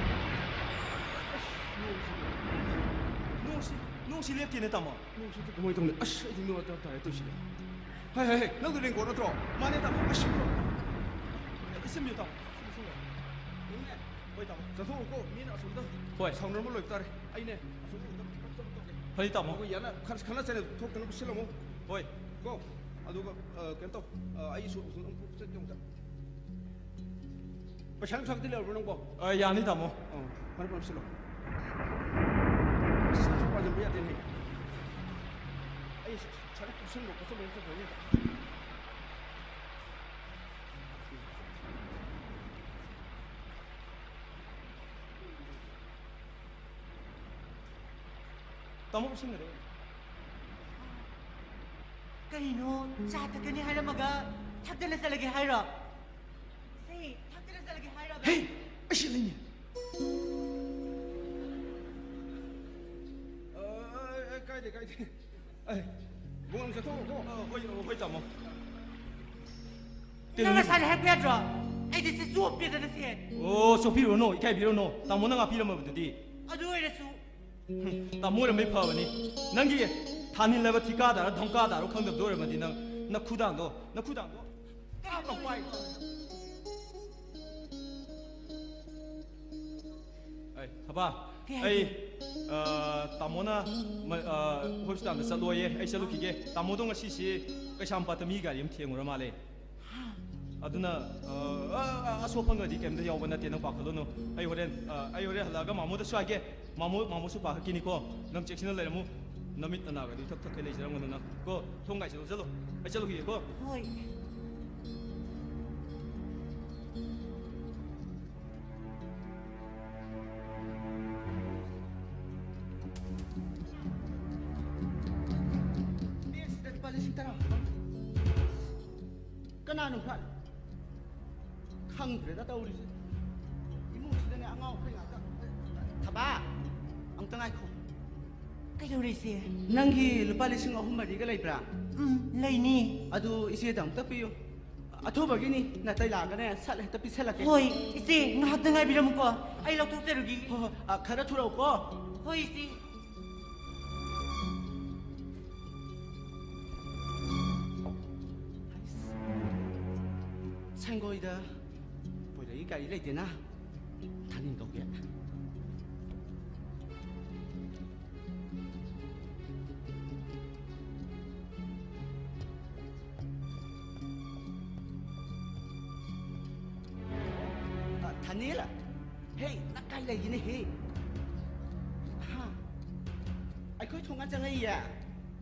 ꯅꯣꯡꯁꯤ, ꯅꯣꯡꯁꯤ ꯂꯦꯞꯇꯦꯅꯦ, ꯇꯥꯃꯣ꯫ ꯅꯣꯡꯁꯤ ꯀꯃꯥꯏꯅ ꯇꯧꯅꯤ? ꯑꯁ, ꯑꯩꯗꯤ ꯃꯤꯋꯥ ꯇꯥꯔꯦ ꯇꯧꯔꯤꯁꯤꯗꯤ꯫ ꯍꯥꯏ, ꯍꯥꯏ, ꯍꯥꯏ, ꯅꯪꯗꯣ raincoat ꯅꯠꯇ꯭ꯔꯣ? ꯃꯥꯅꯦ, ꯇꯥꯃꯣ꯫ ꯑꯁ, ꯏꯁꯤꯟꯕꯤꯌꯨ, ꯇꯥꯃꯣ꯫ ꯆꯠꯊꯣꯛꯎꯀꯣ, ꯃꯤꯅ ꯑꯁꯣꯝꯗ ꯍꯣꯏ꯫ ꯁꯥꯎꯅꯔꯝꯕ ꯂꯣꯏꯕ ꯇꯥꯔꯦ꯫ ꯑꯩꯅꯦ ꯑꯁꯣꯝꯗ ꯑꯝꯇ ꯄꯤꯛꯑꯞ ꯇꯧꯒꯦ꯫ ꯐꯅꯤ, ꯇꯥꯃꯣ꯫ ꯑꯩꯈꯣꯏ ꯌꯥꯅ ꯈꯔ ꯈꯟꯅ ꯆꯩꯅ ꯊꯣꯛꯇꯅꯕ ꯁꯤꯜꯂꯝꯃꯣ꯫ ꯍꯣꯏ꯫ ꯀꯣ, ꯑꯗꯨꯒ, ꯑ, ꯀꯩꯅꯣ ꯇꯧ, ꯑ, ꯑꯩ ꯁꯣ-, ꯁꯣꯝꯗ ꯑꯃꯨꯛ ꯆꯠꯀꯦ ꯑꯃꯨꯛꯇ꯫ ꯄꯩꯁꯥ ꯅꯨꯡꯁꯥꯒꯗꯤ ꯂꯩꯔꯕ꯭ꯔꯣ ꯅꯪꯕꯣ? ꯑ, ꯌꯥꯅꯤ, ꯇꯥꯃꯣ꯫ ꯑ, ꯐꯔꯦ, ꯐꯔꯦ, ꯁꯤꯜꯂꯣ꯫ ꯄꯩꯁꯥꯁꯨ ꯄꯥꯁꯤꯟꯕ ꯌꯥꯗꯦꯅꯦ꯫ ꯑꯩ ꯁ-, ꯁꯔꯨꯛ ꯀꯨꯞꯁꯟꯕ ꯈꯣꯠꯆꯟꯕ ꯑꯝꯇ ꯇꯧꯒꯦ꯫ ꯇꯥꯃꯣ, ꯀꯨꯞꯁꯟꯒꯗꯕ꯫ ꯀꯩꯅꯣ, ꯆꯥ ꯊꯛꯀꯅꯤ ꯍꯥꯏꯔꯝꯃꯒ ꯊꯛꯇꯅ ꯆꯠꯂꯒꯦ ꯍꯥꯏꯔꯣ? ꯁꯤ, ꯊꯛꯇꯅ ꯆꯠꯂꯒꯦ ꯍꯥꯏꯔꯕ? ꯍꯦ! ꯑꯩ ꯁꯤ ꯂꯩꯅꯤ꯫ ꯑ, ꯑ, ꯑ, ꯀꯥꯏꯗꯦ, ꯀꯥꯏꯗꯦ꯫ ꯑꯦ, ꯕꯣꯟ ꯆꯠꯊꯣꯛꯑꯣꯀꯣ꯫ ꯑ, ꯍꯣꯏ, ꯑ, ꯍꯣꯏ, ꯇꯥꯃꯣ꯫ ꯅꯪ ꯉꯁꯥꯏꯅ ꯍꯥꯏꯔꯛꯄ ꯌꯥꯗ꯭ꯔꯣ? ꯑꯩꯗꯤ ꯁꯤ ꯆꯣꯞꯄꯦꯗꯅ ꯁꯤ꯫ ꯑꯣ, ꯆꯣꯞꯄꯤꯔꯨꯔꯅꯨ, ꯏꯀꯥꯏꯕꯤꯔꯨꯔꯅꯨ꯫ ꯇꯥꯃꯣꯅ ꯉꯥꯛꯄꯤꯔꯝꯃꯕꯗꯨꯗꯤ꯫ ꯑꯗꯨ ꯑꯣꯏꯔꯁꯨ꯫ ꯍꯨꯝ, ꯇꯥꯃꯣ ꯑꯣꯏꯔꯝꯕꯩ ꯐꯕꯅꯤ꯫ ꯅꯪꯒꯤ ꯊꯥꯅꯤꯜꯂꯕ ꯊꯤꯀꯥꯗꯥꯔ ꯙꯝꯀꯥꯗꯥꯔꯣ ꯈꯪꯗꯕꯗꯣ ꯑꯣꯏꯔꯝꯃꯗꯤ ꯅꯪ ꯅꯈꯨꯗꯥꯡꯗꯣ, ꯅꯈꯨꯗꯥꯡꯗꯣ꯫ ꯀꯥꯞꯅ ꯄꯥꯏ꯫ ꯑꯩ, ꯊꯕꯥ, ꯀꯩ ꯍꯥꯏꯒꯦ? ꯑꯩ, ꯑ, ꯇꯥꯃꯣꯅ ꯃ-, ꯑ, ꯍꯣꯁꯄꯤꯇꯥꯜꯗ ꯆꯠꯂꯣꯌꯦ꯫ ꯑꯩ ꯆꯠꯂꯨꯈꯤꯒꯦ꯫ ꯇꯥꯃꯣꯗꯣ ꯉꯁꯤꯁꯤ ꯀꯩꯁꯥꯝꯄꯥꯠꯇ ꯃꯤ ꯒꯥꯔꯤ ꯑꯃ ꯊꯦꯡꯉꯨꯔ ꯃꯥꯜꯂꯦ꯫ ꯑꯗꯨꯅ, ꯑ, ꯑ, ꯑ, ꯑꯁꯣꯛ ꯑꯄꯟꯒꯗꯤ ꯀꯩꯝꯇ ꯌꯥꯎꯕ ꯅꯠꯇꯦ, ꯅꯪ ꯄꯥꯈꯠꯂꯨꯅꯨ꯫ ꯑꯩ ꯍꯣꯔꯦꯟ, ꯑ, ꯑꯩ ꯍꯣꯔꯦꯟ ꯍꯜꯂꯛꯑꯒ ꯃꯥꯃꯣꯗꯁꯨ ꯍꯥꯏꯒꯦ꯫ ꯃꯥꯃꯣ, ꯃꯥꯃꯣꯁꯨ ꯄꯥꯈꯠꯈꯤꯅꯤꯀꯣ꯫ ꯅꯪ ꯆꯦꯛꯁꯤꯟꯅ ꯂꯩꯔꯝꯃꯨ꯫ ꯅꯃꯤꯠ ꯅꯅꯥꯒꯗꯤ ꯊꯛ ꯊꯛꯀꯩ ꯂꯩꯖꯔꯝꯒꯅꯨ ꯅꯪ꯫ ꯀꯣ, ꯊꯣꯡ ꯒꯥꯏꯁꯤꯜꯂꯣ, ꯆꯠꯂꯣ꯫ ꯑꯩ ꯆꯠꯂꯨꯈꯤꯒꯦꯀꯣ꯫ ꯍꯣꯏ꯫ ꯕꯦꯛꯁꯤꯗ ꯂꯨꯄꯥ ꯂꯤꯁꯤꯡ ꯇꯔꯥ꯫ ꯀꯅꯥꯅꯣ ꯍꯨꯔꯥꯟ-, ꯈꯪꯗ꯭ꯔꯦꯗ ꯇꯧꯔꯤꯁꯦ꯫ ꯏꯃꯨꯡꯁꯤꯗꯅꯦ ꯑꯉꯥꯎ ꯑꯐꯩ ꯉꯥꯛꯇ꯫ ꯊꯕꯥ, ꯑꯝꯇ ꯉꯥꯏꯈꯣ꯫ ꯀꯩꯗꯧꯔꯦ, ꯏꯆꯦ? ꯅꯪꯒꯤ ꯂꯨꯄꯥ ꯂꯤꯁꯤꯡ ꯑꯍꯨꯝ ꯃꯔꯤꯒ ꯂꯩꯕ꯭ꯔꯥ? ꯎꯝ, ꯂꯩꯅꯤ꯫ ꯑꯗꯨ ꯏꯆꯦꯗ ꯑꯝꯇ ꯄꯤꯌꯨ꯫ ꯑꯊꯨꯕꯒꯤꯅꯤ, ꯅꯥꯇꯩ ꯂꯥꯛꯑꯒꯅꯦ ꯁꯠ ꯍꯦꯛꯇ ꯄꯤꯁꯜꯂꯛꯀꯦ꯫ ꯍꯣꯏ, ꯏꯆꯦ, ꯉꯥꯏꯍꯥꯛꯇ ꯉꯥꯏꯕꯤꯔꯝꯃꯨꯀꯣ, ꯑꯩ ꯂꯧꯊꯣꯛꯆꯔꯨꯈꯤꯒꯦ꯫ ꯍꯣꯏ, ꯍꯣꯏ, ꯑ, ꯈꯔ ꯊꯨꯔꯛꯎꯀꯣ꯫ ꯍꯣꯏ, ꯏꯆꯦ꯫ ꯁꯪꯒꯣꯏꯗ ꯄꯣꯏꯔꯛꯏ ꯒꯥꯔꯤ ꯂꯩꯇꯦꯅ꯫ ꯊꯥꯅꯤꯜ ꯀꯧꯒꯦ꯫ ꯑ, ꯊꯥꯅꯤꯜ? ꯍꯦ, ꯅꯪ ꯀꯥꯏ ꯂꯩꯒꯦꯅꯦ ꯍꯦ? ꯍꯥ? ꯑꯩꯈꯣꯏ ꯊꯣꯡꯒꯥꯟ ꯆꯪꯉꯛꯏꯌꯦ꯫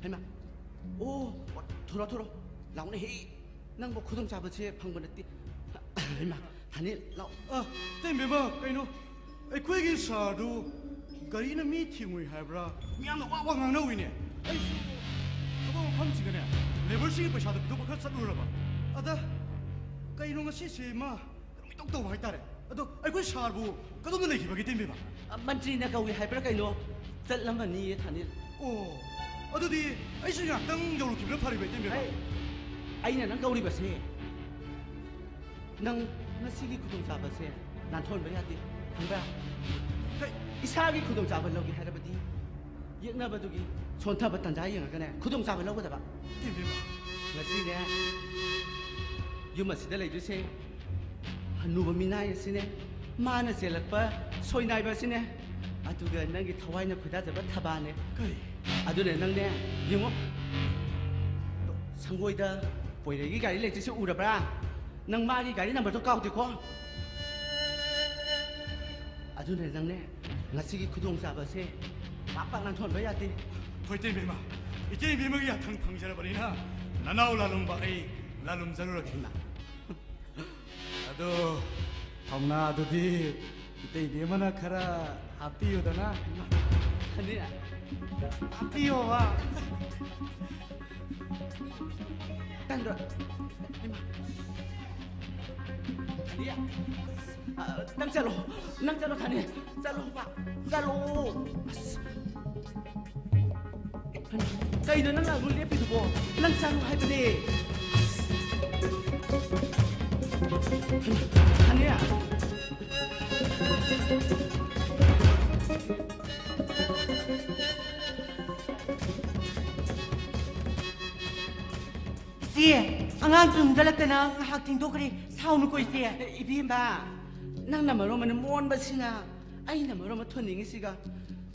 ꯍꯩꯃꯥ꯫ ꯑꯣ, ꯑꯣ, ꯊꯣꯔꯣ, ꯊꯣꯔꯣ꯫ ꯂꯥꯎꯅꯦ ꯍꯦ꯫ ꯅꯪꯕꯨ ꯈꯨꯗꯣꯡꯆꯥꯕꯁꯦ ꯐꯪꯕ ꯅꯠꯇꯦ꯫ ꯍꯩꯃꯥ, ꯊꯥꯅꯤꯜ, ꯂꯥꯎ꯫ ꯑ, ꯏꯇꯩꯃ, ꯀꯩꯅꯣ? ꯑꯩꯈꯣꯏꯒꯤ ꯁꯥꯔꯗꯨ ꯒꯥꯔꯤꯅ ꯃꯤ ꯊꯦꯡꯉꯨꯏ ꯍꯥꯏꯕ꯭ꯔꯥ? ꯃꯤꯌꯥꯝꯅ ꯋꯥ ꯋꯥ ꯉꯥꯡꯅꯧꯏꯅꯦ꯫ ꯑꯩꯁꯨ ꯊꯕꯛ ꯃꯐꯝꯁꯤꯗꯅꯦ, ꯂꯦꯕꯔꯁꯤꯡꯒꯤ ꯄꯩꯁꯥꯗꯣ ꯄꯤꯊꯣꯛꯄ ꯈꯔ ꯆꯠꯂꯨꯔꯕ꯫ ꯑꯗ ꯀꯩꯅꯣ ꯉꯁꯤꯁꯦ ꯃꯥ ꯀꯩꯅꯣꯝ ꯏꯇꯧ ꯇꯧꯕ ꯍꯥꯏꯇꯥꯔꯦ꯫ ꯑꯗꯣ ꯑꯩꯈꯣꯏ ꯁꯥꯔꯕꯨ ꯀꯗꯣꯝꯗ ꯂꯩꯈꯤꯕꯒꯦ, ꯏꯇꯩꯃ? ꯑ, ꯃꯟꯇ꯭ꯔꯤꯅ ꯀꯧꯏ ꯍꯥꯏꯕ꯭ꯔꯥ ꯀꯩꯅꯣ? ꯆꯠꯂꯝꯃꯅꯤꯌꯦ, ꯊꯥꯅꯤꯜ꯫ ꯑꯣ, ꯑꯗꯨꯗꯤ ꯑꯩꯁꯨ ꯉꯥꯛꯇꯪ ꯌꯧꯔꯨꯈꯤꯕꯅ ꯐꯔꯤꯕ, ꯏꯇꯩꯃ꯫ ꯍꯩ, ꯑꯩꯅ ꯅꯪ ꯀꯧꯔꯤꯕꯁꯦ, ꯅꯪ ꯉꯁꯤꯒꯤ ꯈꯨꯗꯣꯡꯆꯥꯕꯁꯦ ꯅꯥꯟꯊꯣꯛꯍꯟꯕ ꯌꯥꯗꯦ, ꯈꯪꯕ꯭ꯔꯥ? ꯀꯩ? ꯏꯁꯥꯒꯤ ꯈꯨꯗꯣꯡꯆꯥꯕ ꯂꯧꯒꯦ ꯍꯥꯏꯔꯕꯗꯤ ꯌꯦꯛꯅꯕꯗꯨꯒꯤ ꯁꯣꯟꯊꯕ ꯇꯟꯖꯥ ꯌꯦꯡꯉꯒꯅꯦ ꯈꯨꯗꯣꯡꯆꯥꯕ ꯂꯧꯒꯗꯕ꯫ ꯏꯕꯦꯝꯃ꯫ ꯉꯁꯤꯅꯦ ꯌꯨꯝ ꯑꯁꯤꯗ ꯂꯩꯗꯣꯏꯁꯦ ꯍꯅꯨꯕ ꯃꯤꯅꯥꯏ ꯑꯁꯤꯅꯦ, ꯃꯥꯅ ꯆꯦꯜꯂꯛꯄ ꯁꯣꯏꯅꯥꯏꯕ ꯑꯁꯤꯅꯦ, ꯑꯗꯨꯒ ꯅꯪꯒꯤ ꯊꯋꯥꯏꯅ ꯈꯣꯏꯗꯥꯖꯕ ꯊꯕꯥꯅꯦ꯫ ꯀꯔꯤ? ꯑꯗꯨꯅꯦ ꯅꯪꯅꯦ, ꯌꯦꯡꯉꯣ, ꯁꯪꯒꯣꯏꯗ ꯄꯣꯏꯔꯩꯒꯤ ꯒꯥꯔꯤ ꯂꯩꯇ꯭ꯔꯤꯁꯦ ꯎꯔꯕ꯭ꯔꯥ? ꯅꯪ ꯃꯥꯒꯤ ꯒꯥꯔꯤ ꯅꯝꯕꯔꯗꯣ ꯀꯥꯎꯗꯦꯀꯣ? ꯑꯗꯨꯅ ꯅꯪꯅꯦ, ꯉꯁꯤꯒꯤ ꯈꯨꯗꯣꯡꯆꯥꯕꯁꯦ ꯄꯥꯛ ꯄꯥꯛ ꯅꯥꯟꯊꯣꯛꯍꯟꯕ ꯌꯥꯗꯦ꯫ ꯍꯣꯏ, ꯏꯇꯩꯃ, ꯏꯇꯩꯃꯒꯤ ꯌꯥꯊꯪ ꯐꯪꯖꯔꯕꯅꯤꯅ ꯅꯅꯥꯎ ꯂꯥꯂꯨꯝꯕ ꯑꯩ ꯂꯥꯂꯨꯝꯖꯔꯨꯔꯒꯦ꯫ ꯏꯃꯥ꯫ ꯑꯗꯣ ꯊꯧꯅꯥꯗꯨꯗꯤ ꯏꯇꯩꯕꯤ ꯑꯃꯅ ꯈꯔ ꯍꯥꯞꯄꯤꯌꯨꯗꯅ꯫ ꯈꯅꯤ? ꯍꯥꯞꯄꯤꯌꯣꯕ꯫ ꯇꯟꯗ꯭ꯔꯣ? ꯏꯃꯥ꯫ ꯏꯌꯥ꯫ ꯑ, ꯅꯪ ꯆꯠꯂꯣ꯫ ꯅꯪ ꯆꯠꯂꯣ, ꯊꯥꯅꯤ꯫ ꯆꯠꯂꯣꯕ꯫ ꯆꯠꯂꯣ꯫ ꯑꯁ꯫ ꯀꯩꯅꯣ ꯅꯪꯅ ꯑꯃꯨꯛ ꯂꯦꯞꯄꯤꯗꯨꯕꯣ? ꯅꯪ ꯆꯠꯂꯣ ꯍꯥꯏꯕꯅꯦ꯫ ꯊꯥꯅꯤ꯫ ꯏꯆꯦ, ꯑꯉꯥꯡ ꯇꯨꯝꯖꯜꯂꯛꯇꯅ ꯉꯥꯏꯍꯥꯛ ꯊꯦꯡꯗꯣꯛꯈ꯭ꯔꯦ꯫ ꯁꯥꯎꯅꯨꯀꯣ, ꯏꯆꯦ꯫ ꯏꯕꯦꯝꯃ, ꯅꯪꯅ ꯃꯔꯣꯟ ꯑꯃ ꯃꯣꯟꯕꯁꯤꯅ, ꯑꯩꯅ ꯃꯔꯣꯟ ꯑꯃ ꯊꯣꯟꯅꯤꯡꯉꯤꯁꯤꯒ꯫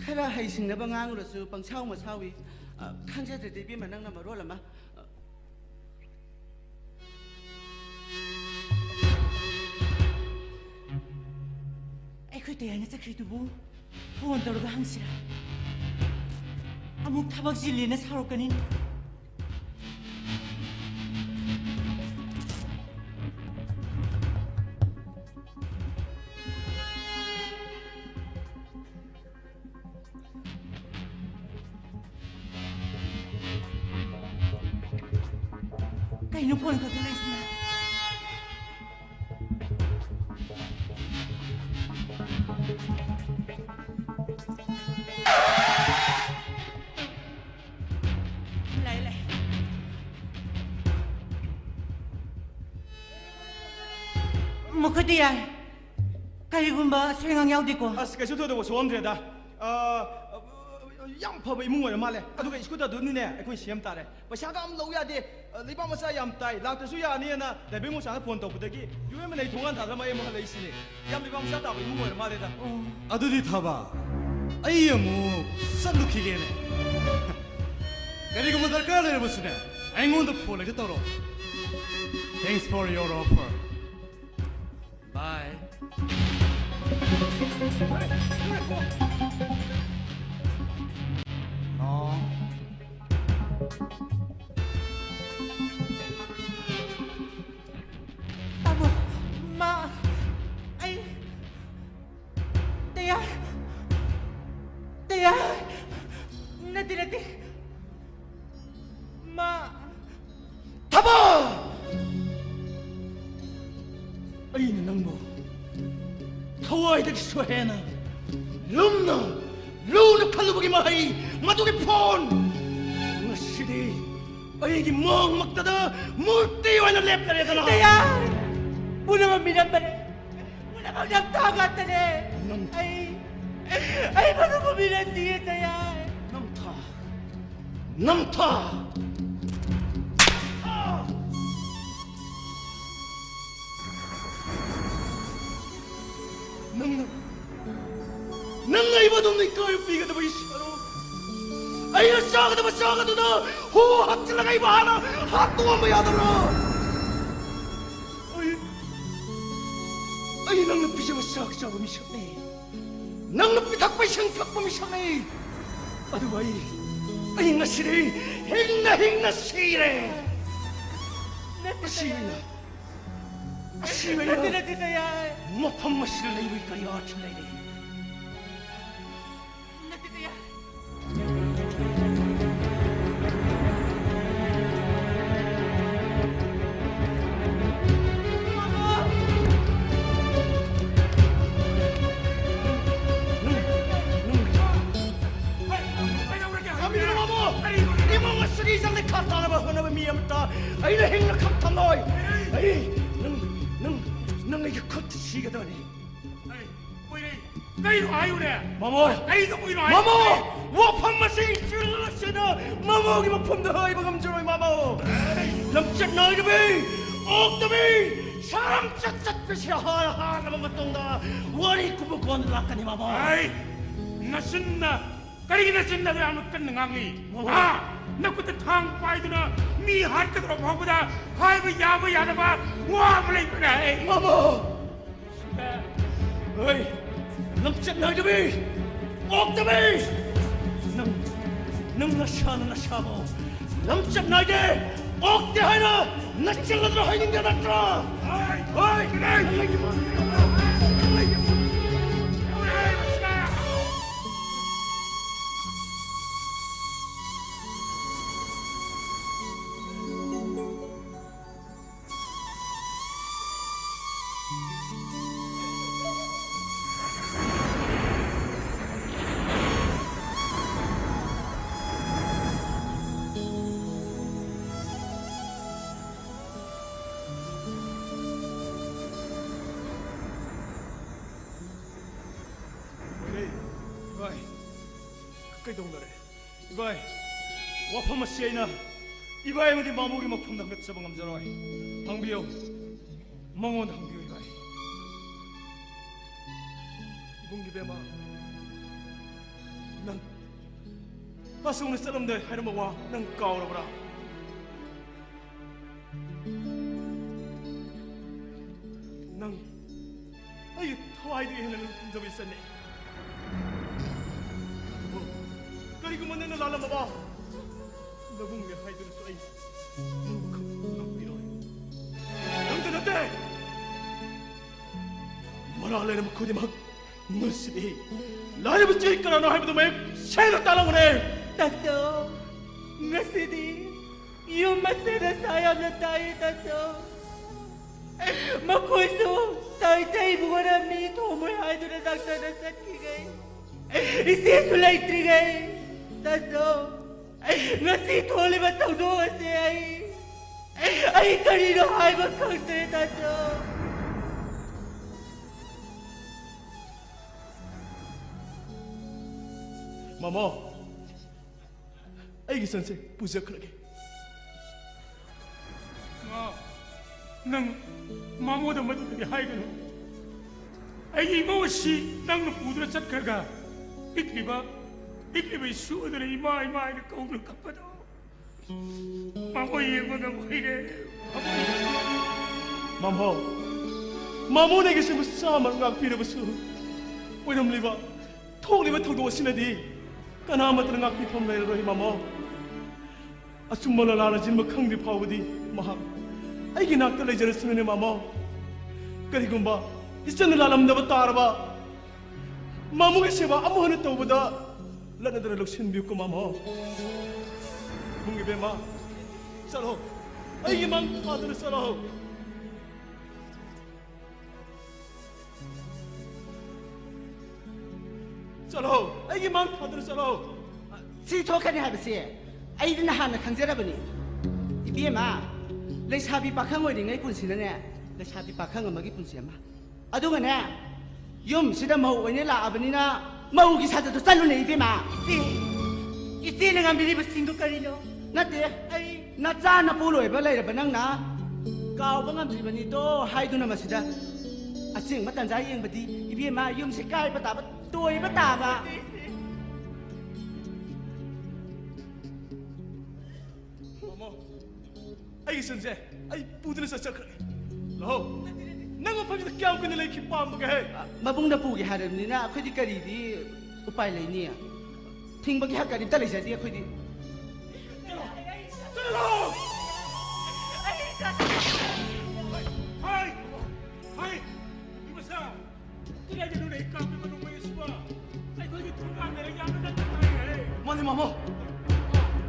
ꯈꯔ ꯍꯩꯁꯤꯡꯅꯕ ꯉꯥꯡꯂꯨꯔꯁꯨ ꯄꯪꯁꯥꯎ ꯃꯁꯥꯎꯏ꯫ ꯑ, ꯈꯪꯖꯗ꯭ꯔꯦꯗ ꯏꯕꯦꯝꯃ, ꯅꯪꯅ ꯃꯔꯣꯜ ꯑꯃ꯫ ꯑ, ꯑꯩꯈꯣꯏ ꯇꯌꯥꯏꯅ ꯆꯠꯈ꯭ꯔꯤꯗꯨꯕꯨ ꯐꯣꯟ ꯇꯧꯔꯒ ꯍꯪꯁꯤꯔꯥ? ꯑꯃꯨꯛ ꯊꯕꯛ ꯆꯤꯜꯂꯦꯅ ꯁꯥꯎꯔꯛꯀꯅꯤ꯫ ꯀꯩꯅꯣ ꯐꯣꯟ ꯀꯛꯊꯠꯂꯛꯏꯁꯤꯅ? ꯂꯩ, ꯂꯩ꯫ ꯃꯈꯣꯏꯗꯤ ꯌꯥꯏ꯫ ꯀꯔꯤꯒꯨꯝꯕ ꯑꯁꯣꯏ ꯑꯉꯥꯡ ꯌꯥꯎꯗꯦꯀꯣ? ꯑꯁ, ꯀꯩꯁꯨ ꯊꯣꯏꯗꯣꯛꯄ ꯁꯣꯛꯑꯝꯗ꯭ꯔꯦꯗ꯫ ꯑ, ꯌꯥꯝ ꯐꯕ ꯏꯃꯨꯡ ꯑꯣꯏꯔ ꯃꯥꯜꯂꯦ꯫ ꯑꯗꯨꯒ ꯁ꯭ꯀꯨꯇꯔꯗꯨꯅꯤꯅꯦ, ꯑꯩꯈꯣꯏ ꯁꯦꯝ ꯇꯥꯔꯦ꯫ ꯄꯩꯁꯥꯒ ꯑꯝ ꯂꯧ ꯌꯥꯗꯦ꯫ ꯑ, ꯂꯩꯕꯥꯛ ꯃꯆꯥ ꯌꯥꯝ ꯇꯥꯏ, ꯂꯥꯛꯇ꯭ꯔꯁꯨ ꯌꯥꯅꯤꯅ ꯗꯥꯏꯕꯦꯡ ꯃꯆꯥꯅ ꯐꯣꯟ ꯇꯧꯕꯗꯒꯤ ꯌꯨ ꯑꯦꯝ ꯑꯦꯜ ꯑꯦ ꯊꯣꯡꯒꯥꯟ ꯊꯥꯗ꯭ꯔ ꯃꯥ ꯑꯩ ꯑꯃꯨꯛ ꯍꯜꯂꯛꯏꯁꯤꯅꯦ꯫ ꯌꯥꯝ ꯂꯩꯕꯥꯛ ꯃꯆꯥ ꯇꯥꯕ ꯏꯃꯨꯡ ꯑꯣꯏꯔ ꯃꯥꯜꯂꯦꯗ꯫ ꯑꯣ꯫ ꯑꯗꯨꯗꯤ ꯊꯕ, ꯑꯩ ꯑꯃꯨꯛ ꯆꯠꯂꯨꯈꯤꯒꯦꯅꯦ꯫ ꯀꯔꯤꯒꯨꯝꯕ ꯗꯔꯀꯥꯔ ꯂꯩꯔꯕꯁꯨꯅꯦ, ꯑꯩꯉꯣꯟꯗ ꯐꯣꯟ ꯍꯦꯛꯇ ꯇꯧꯔꯛꯑꯣ꯫ Thanks for your offer. Bye. No. ꯇꯥꯃꯣ, ꯃꯥ, ꯑꯩ, ꯇꯌꯥꯏ, ꯇꯌꯥꯏ, ꯅꯠꯇꯦ, ꯅꯠꯇꯦ, ꯃꯥ, ꯊꯕ! ꯑꯩꯅ ꯅꯪꯕꯨ ꯊꯋꯥꯏꯗꯒꯤꯁꯨ ꯍꯦꯟꯅ ꯂꯨꯝꯅ, ꯂꯨꯅ ꯈꯜꯂꯨꯕꯒꯤ ꯃꯍꯩ, ꯃꯗꯨꯒꯤ ꯐꯣꯟ ꯉꯁꯤꯗꯤ ꯑꯩꯒꯤ ꯃꯥꯡꯃꯛꯇꯗ ꯃꯨꯔꯇꯤ ꯑꯣꯏꯅ ꯂꯦꯞꯂꯔꯦꯗꯅ꯫ ꯇꯌꯥꯏ! ꯄꯨꯝꯅꯃꯛ ꯃꯤꯔꯝꯕꯅꯦ꯫ ꯄꯨꯝꯅꯃꯛ ꯅꯝꯊꯥꯛ ꯉꯥꯛꯇꯅꯦ꯫ ꯅꯝꯊꯥꯛ꯫ ꯑꯩ, ꯑꯩ ꯃꯗꯨꯕꯨ ꯃꯤꯔꯝꯗꯤꯌꯦ, ꯇꯌꯥꯏ꯫ ꯅꯝꯊꯥꯛ꯫ ꯅꯝꯊꯥꯛ꯫ ꯅꯪꯅ, ꯅꯪ ꯑꯩꯕꯨ ꯑꯗꯨꯝ ꯏꯀꯥꯏꯕ ꯄꯤꯒꯗꯕ ꯏꯁꯥꯔꯣ? ꯑꯩꯅ ꯆꯥꯒꯗꯕ ꯆꯥꯛ ꯑꯗꯨꯗ ꯍꯨ ꯍꯥꯞꯆꯤꯜꯂꯒ ꯑꯩꯕꯨ ꯍꯥꯟꯅ ꯍꯥꯠꯇꯣꯛꯑꯝꯕ ꯌꯥꯗꯕ꯭ꯔꯣ? ꯑꯩ, ꯑꯩ ꯅꯪꯅ ꯄꯤꯖꯕ ꯆꯥꯛ ꯆꯥꯕ ꯃꯤꯁꯛꯅꯤ꯫ ꯅꯪꯅ ꯄꯤꯊꯛꯄ ꯏꯁꯤꯡ ꯊꯛꯄ ꯃꯤꯁꯛꯅꯤ꯫ ꯑꯗꯨꯕꯨ ꯑꯩ, ꯑꯩ ꯉꯁꯤꯗꯤ ꯍꯤꯡꯅ ꯍꯤꯡꯅ ꯁꯤꯔꯦ꯫ ꯅꯠꯇꯦ, ꯃꯁꯤ ꯑꯩꯅ, ꯃꯁꯤ ꯑꯩꯅ ꯅꯠꯇꯦ, ꯅꯠꯇꯦ, ꯇꯌꯥꯏ꯫ ꯃꯐꯝ ꯑꯁꯤꯗ ꯂꯩꯕꯒꯤ ꯀꯔꯤ ꯑꯔꯊ ꯂꯩꯔꯤ? ꯅꯠꯇꯦ, ꯇꯌꯥꯏ꯫ ꯈꯥꯝꯕꯤꯒꯅꯨ, ꯃꯥꯃꯣ! ꯏꯃꯨꯡ ꯑꯁꯤꯒꯤ ꯏꯖꯠ ꯂꯩꯈꯥ ꯇꯥꯅꯕ ꯍꯣꯠꯅꯕ ꯃꯤ ꯑꯃꯠꯇ ꯑꯩꯅ ꯍꯤꯡꯅ ꯈꯝ ꯊꯝꯂꯣꯏ꯫ ꯑꯩ, ꯅꯪ, ꯅꯪ, ꯅꯪ ꯑꯩꯒꯤ ꯈꯨꯠꯇ ꯁꯤꯒꯗꯕꯅꯤ꯫ ꯑꯩ ꯀꯨꯏꯔꯦ꯫ ꯀꯩꯅꯣ ꯍꯥꯏꯌꯨꯅꯦ? ꯃꯥꯃꯣ! ꯀꯩꯅꯣ ꯀꯨꯏꯅꯣ ꯍꯥꯏꯌꯨꯅꯦ? ꯃꯥꯃꯣ! ꯋꯥꯐꯝ ꯑꯁꯤ ꯏꯆꯤꯜ ꯑꯁꯤꯅ ꯃꯥꯃꯣꯒꯤ ꯃꯐꯝꯗ ꯍꯥꯏꯕ ꯉꯝꯖꯔꯣꯏ, ꯃꯥꯃꯣ! ꯑꯩ ꯂꯝꯆꯠ ꯅꯥꯏꯗꯕꯤ, ꯑꯣꯛꯇꯕꯤ, ꯁꯥꯔꯝ ꯆꯠ ꯆꯠꯄꯁꯤ ꯍꯥ-, ꯍꯥꯔꯕ ꯃꯇꯨꯡꯗ ꯋꯥꯔꯤ ꯀꯨꯝꯕ ꯀꯣꯟꯅ ꯂꯥꯛꯀꯅꯤ, ꯃꯥꯃꯣ! ꯑꯩ ꯅꯆꯤꯟꯅ ꯀꯔꯤꯒꯤ ꯅꯆꯤꯟ ꯑꯗꯨ ꯌꯥꯝꯅ ꯀꯟꯅ ꯉꯥꯡꯂꯤ? ꯃꯥꯃꯣ! ꯍꯥ? ꯅꯈꯨꯠꯇ ꯊꯥꯡ ꯄꯥꯏꯗꯨꯅ ꯃꯤ ꯍꯥꯠꯀꯗꯧꯔꯕ ꯐꯥꯎꯕꯗ ꯍꯥꯏꯕ ꯌꯥꯕ ꯌꯥꯗꯕ ꯋꯥ ꯑꯃ ꯂꯩꯕ꯭ꯔꯥ? ꯑꯩ ꯃꯥꯃꯣ! ꯍꯣꯏ, ꯂꯝꯆꯠ ꯅꯥꯏꯗꯕꯤ, ꯑꯣꯛꯇꯕꯤ! ꯅꯪ, ꯅꯪ ꯅꯁꯥꯅ ꯅꯁꯥꯕꯨ ꯂꯝꯆꯠ ꯅꯥꯏꯗꯦ, ꯑꯣꯛꯇꯦ ꯍꯥꯏꯅ ꯅꯆꯤꯜ ꯑꯗꯨ ꯍꯥꯏꯅꯤꯡꯗꯦ ꯅꯠꯇ꯭ꯔꯥ? ꯍꯣꯏ, ꯍꯣꯏ! ꯏꯚꯥꯏ, ꯀꯩꯗꯧꯅꯔꯦ? ꯏꯚꯥꯏ, ꯋꯥꯐꯝ ꯑꯁꯤ ꯑꯩꯅ ꯏꯚꯥꯏ ꯑꯃꯗꯤ ꯃꯥꯃꯣꯒꯤ ꯃꯐꯝꯗ ꯍꯪꯒꯠꯆꯕ ꯉꯝꯖꯔꯣꯏ꯫ ꯍꯪꯕꯤꯌꯨ, ꯃꯉꯣꯟꯗ ꯍꯪꯕꯤꯌꯨ, ꯏꯚꯥꯏ꯫ ꯏꯕꯨꯡ ꯏꯕꯦꯝꯃ, ꯅꯪ ꯑꯁꯨꯝꯅ ꯆꯠꯂꯝꯗꯥꯏ ꯍꯥꯏꯔꯝꯕ ꯋꯥ ꯅꯪ ꯀꯥꯎꯔꯕ꯭ꯔꯥ? ꯅꯪ ꯑꯩꯒꯤ ꯊꯋꯥꯏꯗꯒꯤ ꯍꯦꯟꯅ ꯅꯪ ꯊꯝꯖꯕ ꯏꯆꯟꯅꯤ꯫ ꯑꯗꯨꯕꯨ ꯀꯔꯤꯒꯨꯝꯕ ꯅꯪꯅ ꯂꯥꯜꯂꯝꯃꯕ, ꯅꯕꯨꯡꯅꯦ ꯍꯥꯏꯗꯨꯅꯁꯨ ꯑꯩ ꯅꯪꯕꯨ ꯈꯛ ꯉꯥꯛꯄꯤꯔꯣꯏ꯫ ꯅꯪꯇ ꯅꯠꯇꯦ, ꯃꯔꯥꯜ ꯂꯩꯔꯕ ꯈꯨꯗꯤꯡꯃꯛ ꯉꯁꯤꯗꯤ ꯂꯥꯏꯔꯕ ꯆꯦ ꯀꯅꯥꯅꯣ ꯍꯥꯏꯕꯗꯨ ꯃꯌꯦꯛ ꯁꯦꯡꯅ ꯇꯥꯛꯂꯝꯒꯅꯤ꯫ ꯇꯥꯆꯧ, ꯉꯁꯤꯗꯤ ꯌꯨꯝ ꯑꯁꯤꯗ ꯁꯥ ꯌꯥꯝꯅ ꯇꯥꯏ, ꯇꯥꯆꯧ꯫ ꯃꯈꯣꯏꯁꯨ ꯇꯥꯏꯇꯩ ꯏꯕꯨꯡꯉꯣꯅ ꯃꯤ ꯊꯣꯝꯃꯣꯏ ꯍꯥꯏꯗꯨꯅ ꯗꯥꯛꯇꯔꯗ ꯆꯠꯈꯤꯒꯩ, ꯏꯆꯦꯁꯨ ꯂꯩꯇ꯭ꯔꯤꯒꯩ, ꯇꯥꯆꯧ, ꯉꯁꯤ ꯊꯣꯛꯂꯤꯕ ꯊꯧꯗꯣꯛ ꯑꯁꯦ ꯑꯩ, ꯑꯩ ꯀꯔꯤꯅꯣ ꯍꯥꯏꯕ ꯈꯪꯗ꯭ꯔꯦ, ꯇꯥꯆꯧ꯫ ꯃꯃꯣ, ꯑꯩꯒꯤ ꯁꯟꯁꯦ ꯄꯨꯖꯈ꯭ꯔꯒꯦ꯫ ꯃꯥ, ꯅꯪ ꯃꯃꯣꯗ ꯃꯗꯨꯗꯤ ꯍꯥꯏꯒꯅꯨ꯫ ꯑꯩꯒꯤ ꯏꯃꯧ ꯑꯁꯤ ꯅꯪꯅ ꯄꯨꯗꯨꯅ ꯆꯠꯈ꯭ꯔꯒ ꯄꯤꯛꯂꯤꯕ, ꯄꯤꯛꯂꯤꯕ ꯏꯁꯨ ꯑꯗꯨꯅ ꯏꯃꯥ, ꯏꯃꯥ ꯍꯥꯏꯅ ꯀꯧꯗꯨꯅ ꯀꯞꯄꯗꯣ ꯃꯃꯣ ꯌꯦꯡꯕ ꯉꯝꯃꯣꯏꯔꯦ꯫ ꯃꯃꯣ ꯌꯦꯡꯕ ꯃꯃꯣ, ꯃꯃꯣꯅ ꯑꯩꯒꯤ ꯁꯤꯕꯨ ꯆꯥꯝꯃ ꯉꯥꯛꯄꯤꯔꯕꯁꯨ ꯑꯣꯏꯔꯝꯂꯤꯕ ꯊꯣꯛꯂꯤꯕ ꯊꯧꯗꯣꯛ ꯑꯁꯤꯅꯗꯤ ꯀꯅꯥꯃꯠꯇꯅ ꯉꯥꯛꯄꯤꯐꯝ ꯂꯩꯔꯔꯣꯏ, ꯃꯃꯣ꯫ ꯑꯆꯨꯝꯕ ꯂꯥꯂꯥꯅ ꯆꯤꯟꯕ ꯈꯪꯗ꯭ꯔꯤ ꯐꯥꯎꯕꯗꯤ ꯃꯍꯥꯛ ꯑꯩꯒꯤ ꯅꯥꯛꯇ ꯂꯩꯖꯔꯁꯅꯨꯅꯦ, ꯃꯃꯣ꯫ ꯀꯔꯤꯒꯨꯝꯕ ꯏꯆꯟꯅ ꯂꯥꯜꯂꯝꯗꯕ ꯇꯥꯔꯕ, ꯃꯃꯣꯒꯤ ꯁꯦꯕꯥ ꯑꯃꯨꯛ ꯍꯟꯅ ꯇꯧꯕꯗ ꯂꯠꯅꯗꯅ ꯂꯧꯁꯤꯟꯕꯤꯌꯨꯀꯣ, ꯃꯃꯣ꯫ ꯏꯕꯨꯡ ꯏꯕꯦꯝꯃ, ꯆꯠꯂꯣ, ꯑꯩꯒꯤ ꯃꯥꯡ ꯊꯥꯗꯨꯅ ꯆꯠꯂꯣ꯫ ꯆꯠꯂꯣ, ꯑꯩꯒꯤ ꯃꯥꯡ ꯊꯥꯗꯨꯅ ꯆꯠꯂꯣ꯫ ꯁꯤ ꯊꯣꯛꯀꯅꯤ ꯍꯥꯏꯕꯁꯦ ꯑꯩꯗꯤ ꯅꯍꯥꯟꯅ ꯈꯪꯖꯔꯕꯅꯤ꯫ ꯏꯕꯦꯝꯃ, ꯂꯩꯁꯥꯕꯤ ꯄꯥꯈꯪ ꯑꯣꯏꯔꯤꯉꯩ ꯄꯨꯟꯁꯤꯅꯅꯦ, ꯂꯩꯁꯥꯕꯤ ꯄꯥꯈꯪ ꯑꯃꯒꯤ ꯄꯨꯟꯁꯤ ꯑꯃ꯫ ꯑꯗꯨꯒꯅꯦ, ꯌꯨꯝꯁꯤꯗ ꯃꯧ ꯑꯣꯏꯅ ꯂꯥꯛꯑꯕꯅꯤꯅ ꯃꯧꯒꯤ ꯁꯥꯖꯠꯇꯣ ꯆꯠꯂꯨꯅꯦ, ꯏꯕꯦꯝꯃ꯫ ꯏꯆꯦ, ꯏꯆꯦꯅ ꯉꯝꯕꯤꯔꯤꯕꯁꯤꯡꯗꯨ ꯀꯔꯤꯅꯣ? ꯅꯠꯇꯦ, ꯑꯩ ꯅꯆꯥ ꯅꯄꯨ ꯂꯣꯏꯕ ꯂꯩꯔꯕ ꯅꯪꯅ ꯀꯥꯎꯕ ꯉꯝꯗ꯭ꯔꯤꯕꯅꯤꯗꯣ ꯍꯥꯏꯗꯨꯅ ꯃꯁꯤꯗ ꯑꯁꯦꯡꯕ ꯇꯟꯖꯥ ꯌꯦꯡꯕꯗꯤ ꯏꯕꯦꯝꯃ ꯌꯨꯝꯁꯦ ꯀꯥꯏꯕ ꯇꯥꯕ, ꯇꯣꯏꯕ ꯇꯥꯕ꯫ ꯃꯥꯃꯣ, ꯑꯩꯒꯤ ꯁꯟꯁꯦ ꯑꯩ ꯄꯨꯗꯨꯅ ꯆꯠꯆꯈ꯭ꯔꯦ꯫ ꯂꯧꯍꯧ꯫ ꯅꯪ ꯃꯐꯝꯁꯤꯗ ꯀꯌꯥꯝ ꯀꯨꯏꯅ ꯂꯩꯈꯤ ꯄꯥꯝꯕꯒꯦ ꯍꯦ? ꯃꯕꯨꯡꯅ ꯄꯨꯒꯦ ꯍꯥꯏꯔꯕꯅꯤꯅ ꯑꯩꯈꯣꯏꯗꯤ ꯀꯔꯤꯗꯤ ꯎꯄꯥꯏ ꯂꯩꯅꯤ? ꯊꯤꯡꯕꯒꯤ ꯍꯛ ꯀꯔꯤꯝꯇ ꯂꯩꯖꯗꯦ ꯑꯩꯈꯣꯏꯗꯤ꯫ ꯆꯠꯂꯣ! ꯆꯠꯂꯣ! ꯍꯥꯏ! ꯍꯥꯏ! ꯏꯃꯁꯥ! ꯀꯗꯥꯏꯗꯅꯣꯅꯦ ꯀꯥꯞꯄꯤꯕ ꯅꯣꯡꯃꯩ ꯑꯁꯤꯕꯣ? ꯑꯩꯈꯣꯏꯒꯤ ꯊꯣꯡꯒꯥꯟꯗ ꯌꯥꯝꯅ ꯅꯛꯅ ꯇꯥꯏꯍꯦ꯫ ꯃꯥꯅꯦ, ꯃꯥꯃꯣ꯫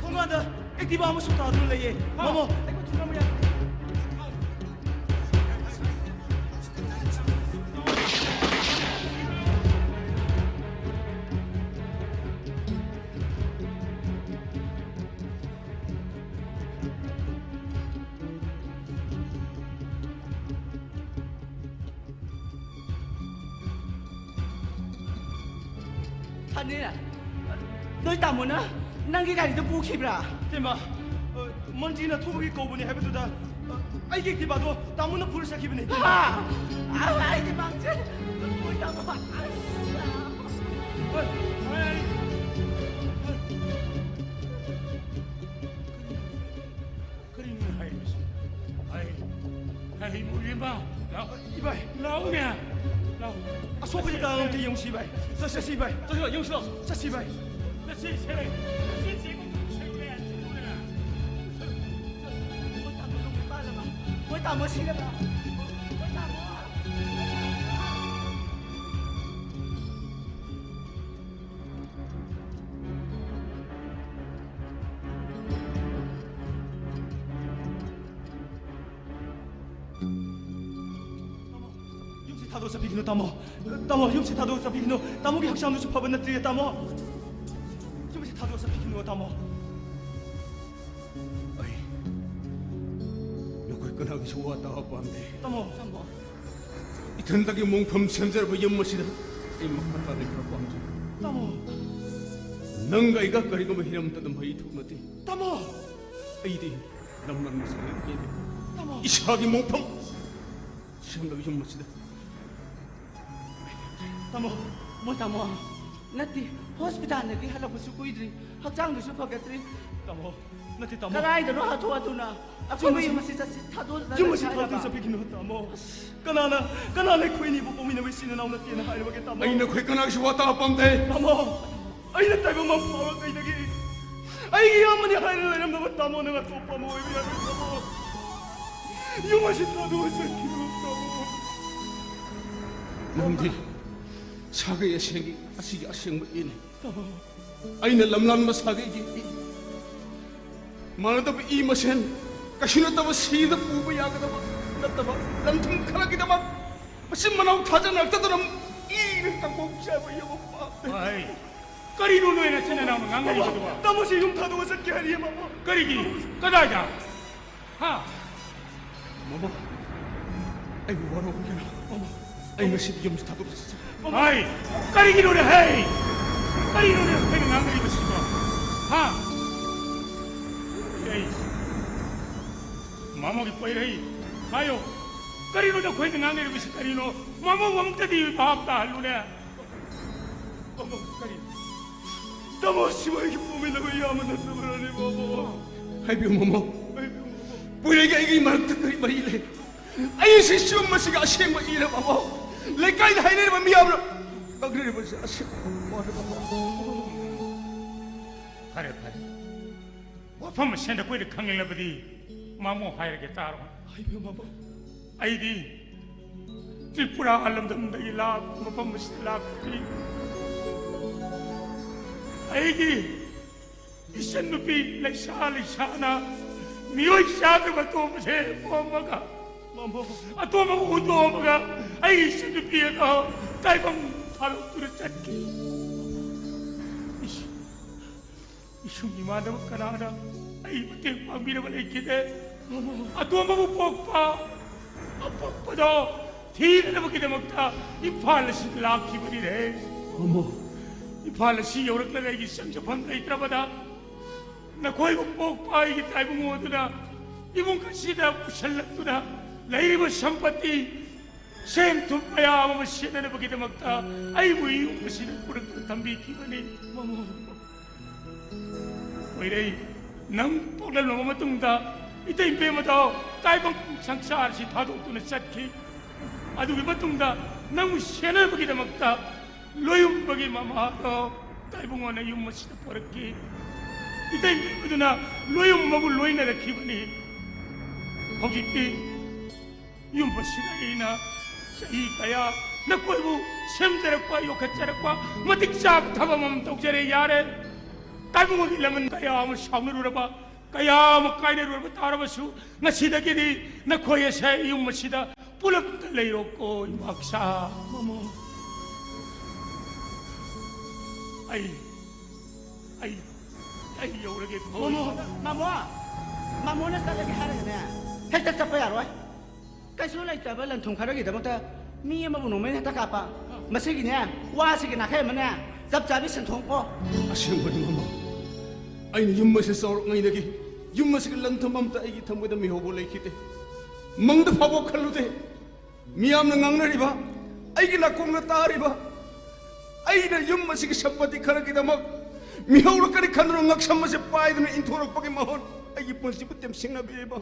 ꯊꯣꯡꯒꯥꯟꯗ Activa ꯑꯃꯁꯨ ꯇꯥꯗꯨꯅ ꯂꯩꯌꯦ꯫ ꯃꯥꯃꯣ, ꯑꯩꯈꯣꯏ ꯊꯣꯡꯒꯥꯟ ꯃꯌꯥꯗ꯫ ꯐꯅꯤ, ꯅꯣꯏ ꯇꯥꯃꯣꯅ ꯅꯪꯒꯤ ꯒꯥꯔꯤꯗꯨ ꯄꯨꯈꯤꯕ꯭ꯔꯥ? ꯏꯃꯥ, ꯑ, ꯃꯟꯇ꯭ꯔꯤꯅ ꯊꯣꯛꯄꯒꯤ ꯀꯧꯕꯅꯦ ꯍꯥꯏꯕꯗꯨꯗ, ꯑ, ꯑꯩꯒꯤ Activa ꯗꯣ ꯇꯥꯃꯣꯅ ꯄꯨꯔ ꯆꯠꯈꯤꯕꯅꯦ꯫ ꯑꯥ! ꯑꯥ, ꯑꯩꯗꯤ ꯃꯥꯡꯖꯔꯦ꯫ ꯅꯣꯏ ꯇꯥꯃꯣ꯫ ꯍꯣꯏ, ꯍꯣꯏ, ꯑꯩ ꯀꯔꯤꯅꯣ ꯍꯥꯏꯔꯤꯕꯁꯤ? ꯑꯩ, ꯑꯩ, ꯏꯕꯨꯡ ꯏꯃꯥ, ꯂꯥꯛꯑꯣ꯫ ꯏꯕꯥꯏ꯫ ꯂꯥꯛꯑꯣꯅꯦ꯫ ꯂꯥꯛꯑꯣ꯫ ꯑꯁꯣꯛꯄꯁꯤ ꯀꯅꯥꯅꯣ ꯑꯝꯇ ꯌꯦꯡꯉꯨꯁꯤ, ꯏꯕꯥꯏ꯫ ꯆꯠ-, ꯆꯠꯁꯤ, ꯏꯕꯥꯏ꯫ ꯆꯠꯁꯤ, ꯂꯥꯛꯑꯣ, ꯌꯦꯡꯉꯨꯁꯤ, ꯂꯥꯛꯑꯣ꯫ ꯆꯠꯁꯤ, ꯏꯕꯥꯏ꯫ ꯆꯠꯁꯤꯁꯦ꯫ ꯆꯠꯁꯤꯁꯦ, ꯏꯕꯨꯡ ꯁꯦꯡꯅ ꯌꯥꯁꯤꯗꯨꯅ꯫ ꯃꯣꯏ ꯇꯥꯃꯣ ꯂꯨꯝꯕ ꯃꯥꯜꯂꯕ? ꯃꯣꯏ ꯇꯥꯃꯣ ꯁꯤꯔꯕ? ꯃꯣꯏ ꯇꯥꯃꯣ꯫ ꯇꯥꯃꯣ, ꯌꯨꯝꯁꯤ ꯊꯥꯗꯣꯛꯑ ꯆꯠꯄꯤꯈꯤꯅꯨ, ꯇꯥꯃꯣ꯫ ꯇꯥꯃꯣ, ꯌꯨꯝꯁꯤ ꯊꯥꯗꯣꯛꯑ ꯆꯠꯄꯤꯈꯤꯅꯨ꯫ ꯇꯥꯃꯣꯒꯤ ꯍꯛꯆꯥꯡꯗꯨꯁꯨ ꯐꯕ ꯅꯠꯇ꯭ꯔꯤꯌꯦ, ꯇꯥꯃꯣ꯫ ꯌꯨꯝꯁꯤ ꯊꯥꯗꯣꯛꯑ ꯆꯠꯄꯤꯈꯤꯅꯨ, ꯇꯥꯃꯣ꯫ ꯑꯩ ꯅꯈꯣꯏ ꯀꯅꯥꯒꯤꯁꯨ ꯋꯥ ꯇꯥꯕ ꯄꯥꯝꯗꯦ꯫ ꯇꯥꯃꯣ꯫ ꯏꯊꯟꯇꯒꯤ ꯃꯣꯡꯐꯝ ꯁꯦꯝꯖꯔꯕ ꯌꯨꯝ ꯑꯁꯤꯗ ꯑꯩ ꯃꯈꯥ ꯇꯥꯅ ꯂꯩꯕ ꯄꯥꯝꯖꯩ꯫ ꯇꯥꯃꯣ꯫ ꯅꯪꯒ ꯑꯩꯒ ꯀꯔꯤꯒꯨꯝꯕ ꯍꯤꯔꯝꯗ ꯑꯗꯨꯝ ꯃꯔꯤ ꯊꯣꯛꯅꯗꯦ꯫ ꯇꯥꯃꯣ꯫ ꯑꯩꯗꯤ ꯂꯝ ꯂꯝꯅ ꯁꯥꯟꯅꯔꯛꯀꯦ꯫ ꯇꯥꯃꯣ꯫ ꯏꯁꯥꯒꯤ ꯃꯣꯡꯐꯝ ꯁꯦꯝꯂꯕ ꯌꯨꯝ ꯑꯁꯤꯗ ꯇꯥꯃꯣ, ꯃꯣ ꯇꯥꯃꯣ, ꯅꯠꯇꯦ, ꯍꯣꯁꯄꯤꯇꯥꯜꯗꯒꯤ ꯍꯜꯂꯛꯄꯁꯨ ꯀꯨꯏꯗ꯭ꯔꯤ, ꯍꯛꯆꯥꯡꯗꯨꯁꯨ ꯐꯒꯠꯇ꯭ꯔꯤ꯫ ꯇꯥꯃꯣ, ꯅꯠꯇꯦ ꯇꯥꯃꯣ꯫ ꯀꯗꯥꯏꯗꯅꯣ ꯍꯥꯊꯨ ꯍꯥꯊꯨꯅ ꯑꯩꯈꯣꯏ ꯌꯨꯝ ꯑꯁꯤ, ꯌꯨꯝ ꯑꯁꯤ ꯆꯠꯁꯤ, ꯊꯥꯗꯣꯛꯑ ꯌꯨꯝ ꯑꯁꯤ ꯆꯠꯂꯁꯤ ꯊꯥꯗꯣꯛꯑ ꯍꯥꯏꯔꯕ? ꯆꯠꯄꯤꯒꯤꯅꯣ ꯇꯥꯃꯣ꯫ ꯀꯅꯥꯅ, ꯀꯅꯥꯅ ꯑꯩꯈꯣꯏ ꯑꯅꯤꯕꯨ ꯄꯣꯛꯃꯤꯟꯅꯕ ꯏꯆꯤꯟ ꯏꯅꯥꯎ ꯅꯠꯇꯦꯅ ꯍꯥꯏꯔꯕꯒꯦ ꯇꯥꯃꯣ? ꯑꯩ ꯅꯈꯣꯏ ꯀꯅꯥꯒꯤꯁꯨ ꯋꯥ ꯇꯥꯕ ꯄꯥꯝꯗꯦ꯫ ꯇꯥꯃꯣ, ꯑꯩꯅ ꯇꯥꯏꯕꯪ ꯃꯥꯡ ꯐꯥꯎꯔ ꯀꯩꯗꯒꯤ ꯑꯩꯒꯤ ꯏꯌꯥꯝꯕꯅꯤ ꯍꯥꯏꯅ ꯂꯩꯔꯝꯗꯕ ꯇꯥꯃꯣ, ꯅꯪ ꯑꯇꯣꯞꯄ ꯑꯃ ꯑꯣꯏꯕ ꯌꯥꯏ ꯇꯥꯃꯣ꯫ ꯌꯨꯝ ꯑꯁꯤ ꯊꯥꯗꯣꯛꯑ ꯆꯠꯈꯤꯅꯨ ꯇꯥꯃꯣ꯫ ꯅꯪꯗꯤ ꯁꯥꯒꯩ ꯑꯁꯦꯡꯒꯤ ꯑꯁꯤꯒꯤ ꯑꯁꯦꯡꯕ ꯏꯅꯤ꯫ ꯇꯥꯃꯣ꯫ ꯑꯩꯅ ꯂꯝꯂꯥꯟꯕ ꯁꯥꯒꯩꯒꯤ ꯏ꯫ ꯃꯥꯟꯅꯗꯕ ꯏ ꯃꯁꯦꯟ ꯀꯩꯁꯨ ꯅꯠꯇꯕ ꯁꯤꯗ ꯄꯨꯕ ꯌꯥꯒꯗꯕ ꯅꯠꯇꯕ ꯂꯝꯊꯨꯝ ꯈꯔꯒꯤꯗꯃꯛ ꯃꯆꯤꯟ ꯃꯅꯥꯎ ꯊꯥꯖꯅꯔꯛꯇꯗꯅ ꯏꯅ ꯀꯥꯡꯄꯣꯛ ꯆꯥꯏꯕ ꯌꯧꯔꯛꯄ꯫ ꯍꯥꯏ, ꯀꯔꯤꯅꯣ ꯅꯣꯏ ꯅꯆꯤꯟ ꯅꯅꯥꯎꯅ ꯉꯥꯡꯅꯔꯤꯕꯗꯨꯕꯣ? ꯇꯥꯃꯣꯁꯤ ꯌꯨꯝ ꯊꯥꯗꯣꯛꯑ ꯆꯠꯀꯦ ꯍꯥꯏꯔꯤꯌꯦ, ꯃꯃꯣ꯫ ꯀꯔꯤꯒꯤ? ꯀꯗꯥꯏꯗ? ꯍꯥ? ꯃꯃꯣ, ꯑꯩꯕꯨ ꯋꯥꯔꯧꯕꯤꯒꯅꯨ꯫ ꯃꯃꯣ, ꯑꯩ ꯉꯁꯤꯗꯤ ꯌꯨꯝꯁꯤ ꯊꯥꯗꯣꯛꯆ ꯍꯥꯏ, ꯀꯔꯤꯒꯤꯅꯣꯅꯦ ꯍꯦ? ꯀꯔꯤꯅꯣꯅꯦ ꯑꯩꯈꯣꯏꯅ ꯉꯥꯡꯅꯔꯤꯕꯁꯤꯕꯣ? ꯍꯥ? ꯑꯩ ꯃꯃꯣꯒꯤ ꯄꯣꯏꯔꯩ ꯍꯥꯏꯌꯣ꯫ ꯀꯔꯤꯅꯣ ꯅꯈꯣꯏꯅ ꯉꯥꯡꯅꯔꯤꯕꯁꯤ ꯀꯔꯤꯅꯣ? ꯃꯃꯣꯕꯨ ꯑꯃꯨꯛꯇꯗꯤ ꯚꯥꯞ ꯇꯥꯍꯜꯂꯨꯅꯦ꯫ ꯃꯃꯣ, ꯀꯔꯤ? ꯇꯥꯃꯣ, ꯁꯤꯕꯥꯏꯒꯤ ꯄꯣꯛꯃꯤꯟꯅꯕ ꯏꯌꯥꯝꯕ ꯅꯠꯇꯕ꯭ꯔꯅꯦ, ꯃꯃꯣ? ꯍꯥꯏꯕꯤꯌꯨ, ꯃꯃꯣ꯫ ꯍꯥꯏꯕꯤꯌꯨ, ꯃꯃꯣ꯫ ꯄꯣꯏꯔꯩꯒ ꯑꯩꯒꯤ ꯃꯔꯛꯇ ꯀꯔꯤ ꯃꯔꯤ ꯂꯩ? ꯑꯩꯁꯤ ꯁꯤꯒꯨꯝꯕꯁꯤꯒ ꯑꯁꯦꯡꯕ ꯏꯔꯦ, ꯃꯃꯣ꯫ ꯂꯩꯀꯥꯏꯗ ꯍꯥꯏꯅꯔꯤꯕ ꯃꯤꯌꯥꯝꯅ ꯉꯥꯡꯅꯔꯤꯕꯁꯤ ꯑꯁꯦꯡꯕ ꯃꯥꯜꯂꯦ, ꯃꯃꯣ꯫ ꯐꯔꯦ, ꯐꯔꯦ꯫ ꯋꯥꯐꯝ ꯑꯁꯦꯡꯕ ꯑꯩꯈꯣꯏꯗ ꯈꯪꯅꯤꯡꯂꯕꯗꯤ ꯃꯃꯣ ꯍꯥꯏꯔꯒꯦ ꯇꯥꯔꯣ꯫ ꯍꯥꯏꯕꯤꯌꯨ, ꯃꯃꯣ꯫ ꯑꯩꯗꯤ ꯇ꯭ꯔꯤꯄꯨꯔꯥ ꯂꯝꯗꯝꯗꯒꯤ ꯂꯥꯛ-, ꯃꯐꯝ ꯑꯁꯤꯗ ꯂꯥꯛꯄꯅꯤ꯫ ꯑꯩꯒꯤ ꯏꯆꯟꯅꯨꯄꯤ ꯂꯩꯁꯥ ꯂꯩꯁꯥꯅ ꯃꯤꯑꯣꯏ ꯆꯥꯗꯕ ꯑꯇꯣꯝꯕꯁꯦ ꯄꯣꯝꯃꯒ, ꯃꯃꯣ꯫ ꯑꯇꯣꯝꯕꯕꯨ ꯍꯨꯟꯗꯣꯛꯑꯝꯃꯒ ꯑꯩꯒꯤ ꯏꯆꯟꯅꯨꯄꯤ ꯑꯗꯣ ꯇꯥꯏꯕꯪ ꯊꯥꯗꯣꯛꯇꯨꯅ ꯆꯠꯈꯤ꯫ ꯏꯁ-, ꯏꯁꯨꯡ ꯏꯃꯥꯟꯅꯕ ꯀꯅꯥꯅ ꯑꯩ ꯃꯇꯦꯡ ꯄꯥꯡꯕꯤꯅꯕ ꯂꯩꯈꯤꯗꯦ꯫ ꯑꯇꯣꯝꯕꯕꯨ ꯄꯣꯛꯄ ꯑꯄꯣꯛꯄꯗꯣ ꯊꯤꯅꯅꯕꯒꯤꯗꯃꯛꯇ ꯏꯝꯐꯥꯜ ꯑꯁꯤꯗ ꯂꯥꯛꯈꯤꯕꯅꯤꯅꯦ꯫ ꯃꯃꯣ꯫ ꯏꯝꯐꯥꯜ ꯑꯁꯤ ꯌꯧꯔꯛꯂꯒ ꯑꯩꯒꯤ ꯆꯪꯖꯐꯝ ꯂꯩꯇ꯭ꯔꯕꯗ ꯅꯈꯣꯏꯕꯨ ꯄꯣꯛꯄ ꯑꯩꯒꯤ ꯇꯥꯏꯕꯪ ꯑꯗꯨꯅ ꯏꯃꯨꯡ ꯑꯁꯤꯗ ꯄꯨꯁꯜꯂꯛꯇꯨꯅ ꯂꯩꯔꯤꯕ ꯁꯝꯄꯇꯤ ꯁꯦꯟ ꯊꯨꯝ ꯃꯌꯥꯝ ꯑꯃ ꯁꯤꯖꯤꯟꯅꯅꯕꯒꯤꯗꯃꯛꯇ ꯑꯩꯕꯨ ꯌꯨꯝ ꯑꯁꯤꯗ ꯄꯨꯔꯛꯇꯨꯅ ꯊꯝꯕꯤꯈꯤꯕꯅꯤ, ꯃꯃꯣ꯫ ꯃꯣꯏꯔꯩ, ꯅꯪ ꯄꯣꯛꯂꯝꯂꯕ ꯃꯇꯨꯡꯗ ꯏꯇꯩ ꯏꯕꯦꯝꯃꯗꯣ ꯇꯥꯏꯕꯪ ꯁꯪꯁꯥꯔꯁꯤ ꯊꯥꯗꯣꯛꯇꯨꯅ ꯆꯠꯈꯤ꯫ ꯑꯗꯨꯒꯤ ꯃꯇꯨꯡꯗ ꯅꯪꯕꯨ ꯁꯦꯟꯅꯕꯒꯤꯗꯃꯛꯇ ꯂꯣꯌꯨꯝꯕꯒꯤ ꯃꯃꯥꯗꯣ ꯇꯥꯏꯕꯪꯉꯣꯟꯅ ꯌꯨꯝ ꯑꯁꯤꯗ ꯄꯣꯔꯛꯈꯤ꯫ ꯏꯇꯩ ꯏꯕꯦꯝꯃꯗꯨꯅ ꯂꯣꯌꯨꯝꯕꯕꯨ ꯂꯣꯏꯅꯔꯛꯈꯤꯕꯅꯤ꯫ ꯍꯧꯖꯤꯛꯇꯤ ꯌꯨꯝ ꯑꯁꯤꯗ ꯑꯩꯅ ꯆꯍꯤ ꯀꯌꯥ ꯅꯈꯣꯏꯕꯨ ꯁꯦꯝꯖꯔꯛꯄ, ꯌꯣꯛꯈꯠꯆꯔꯛꯄ, ꯃꯇꯤꯛ ꯆꯥꯕ ꯊꯕꯛ ꯑꯃ ꯇꯧꯖꯔꯦ, ꯌꯥꯔꯦ꯫ ꯇꯥꯏꯕꯪꯒꯤ ꯂꯃꯟ ꯀꯌꯥ ꯑꯃ ꯁꯥꯎꯅꯔꯨꯔꯕ, ꯀꯌꯥ ꯑꯃ ꯀꯥꯏꯅꯔꯨꯔꯕ ꯇꯥꯔꯕꯁꯨ, ꯉꯁꯤꯗꯒꯤꯗꯤ ꯅꯈꯣꯏ ꯑꯁꯦ ꯌꯨꯝ ꯑꯁꯤꯗ ꯄꯨꯂꯞꯇ ꯂꯩꯔꯣꯀꯣ, ꯏꯃꯥꯛꯁꯥ, ꯃꯃꯣ꯫ ꯑꯩ, ꯑꯩ, ꯑꯩ ꯌꯧꯔꯒꯦꯀꯣ꯫ ꯃꯃꯣ, ꯃꯃꯣ, ꯃꯃꯣꯅ ꯆꯠꯂꯒꯦ ꯍꯥꯏꯔꯒꯅꯦ, ꯍꯦꯛꯇ ꯆꯠꯄ ꯌꯥꯔꯣꯏ꯫ ꯀꯩꯁꯨ ꯂꯩꯇꯕ ꯂꯟ ꯊꯨꯝ ꯈꯔꯒꯤꯗꯃꯛꯇ ꯃꯤ ꯑꯃꯕꯨ ꯅꯣꯡꯃꯩꯅ ꯍꯦꯛꯇ ꯀꯥꯞꯄ꯫ ꯃꯁꯤꯒꯤꯅꯦ, ꯋꯥꯁꯤꯒꯤ ꯅꯥꯈꯩ ꯑꯃꯅꯦ, ꯆꯞ ꯆꯥꯕꯤ ꯁꯤꯟꯊꯣꯛꯀꯣ꯫ ꯑꯁꯦꯡꯕꯅꯤ, ꯃꯃꯥ꯫ ꯑꯩꯅ ꯌꯨꯝ ꯑꯁꯤ ꯆꯥꯎꯔꯛꯉꯩꯗꯒꯤ ꯌꯨꯝ ꯑꯁꯤꯒꯤ ꯂꯟ ꯊꯨꯝ ꯑꯝꯇ ꯑꯩꯒꯤ ꯊꯃꯣꯏꯗ ꯃꯤꯍꯧꯕ ꯂꯩꯈꯤꯗꯦ꯫ ꯃꯪꯗ ꯐꯥꯎꯕ ꯈꯜꯂꯨꯗꯦ꯫ ꯃꯤꯌꯥꯝꯅ ꯉꯥꯡꯅꯔꯤꯕ, ꯑꯩꯒꯤ ꯅꯥꯀꯣꯡꯗ ꯇꯥꯔꯤꯕ, ꯑꯩꯅ ꯌꯨꯝ ꯑꯁꯤꯒꯤ ꯁꯝꯄꯇꯤ ꯈꯔꯒꯤꯗꯃꯛ ꯃꯤꯍꯧꯔꯛꯀꯅꯤ ꯈꯟꯗꯨꯅ ꯉꯛꯁꯝ ꯑꯁꯤ ꯄꯥꯏꯗꯨꯅ ꯏꯟꯊꯣꯔꯛꯄꯒꯤ ꯃꯍꯨꯠ, ꯑꯩꯒꯤ ꯄꯨꯟꯁꯤꯕꯨ ꯇꯦꯝꯁꯤꯡꯅꯕꯤꯔꯤꯕ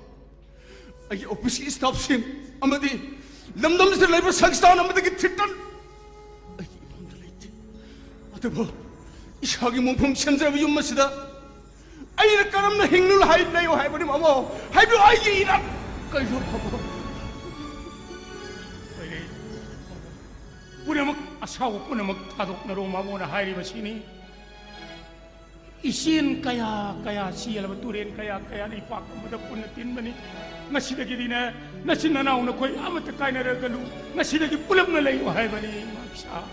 ꯑꯩꯒꯤ ꯑꯣꯐꯤꯁꯀꯤ ꯁ꯭ꯇꯥꯐꯁꯤꯡ ꯑꯃꯗꯤ ꯂꯝꯗꯝꯁꯤꯗ ꯂꯩꯕ ꯁꯪꯁꯊꯥꯟ ꯑꯃꯗꯒꯤ ꯊ꯭ꯔꯦꯇꯟ ꯑꯩꯒꯤ ꯏꯃꯨꯡꯗ ꯂꯩꯇꯦ꯫ ꯑꯗꯨꯕꯨ ꯏꯁꯥꯒꯤ ꯃꯣꯡꯐꯝ ꯁꯦꯝꯖꯔꯕ ꯌꯨꯝ ꯑꯁꯤꯗ ꯑꯩꯅ ꯀꯔꯝꯅ ꯍꯤꯡꯂꯨ ꯍꯥꯏ ꯂꯩꯌꯨ ꯍꯥꯏꯕꯅꯤ, ꯃꯃꯣ? ꯍꯥꯏꯕꯤꯌꯨ, ꯑꯩꯒꯤ ꯏꯔꯥꯠ ꯀꯔꯤꯅꯣ, ꯃꯃꯣ? ꯄꯨꯝꯅꯃꯛ, ꯑꯁꯥꯎꯕ ꯄꯨꯝꯅꯃꯛ ꯊꯥꯗꯣꯛꯅꯔꯣ, ꯃꯃꯣꯅ ꯍꯥꯏꯔꯤꯕꯁꯤꯅꯤ꯫ ꯏꯆꯦꯜ ꯀꯌꯥ ꯀꯌꯥ ꯆꯦꯜꯂꯕ, ꯇꯨꯔꯦꯜ ꯀꯌꯥ ꯀꯌꯥꯅ ꯏꯄꯥꯛ ꯑꯃꯗ ꯄꯨꯟꯅ ꯇꯤꯟꯕꯅꯤ꯫ ꯉꯁꯤꯗꯒꯤꯗꯤꯅꯦ, ꯅꯆꯤꯟ ꯅꯅꯥꯎ ꯅꯈꯣꯏ ꯑꯃꯠꯇ ꯀꯥꯏꯅꯔꯒꯅꯨ, ꯉꯁꯤꯗꯒꯤ ꯄꯨꯂꯞꯅ ꯂꯩꯌꯨ ꯍꯥꯏꯕꯅꯤ, ꯏꯃꯥ ꯏꯁꯥ꯫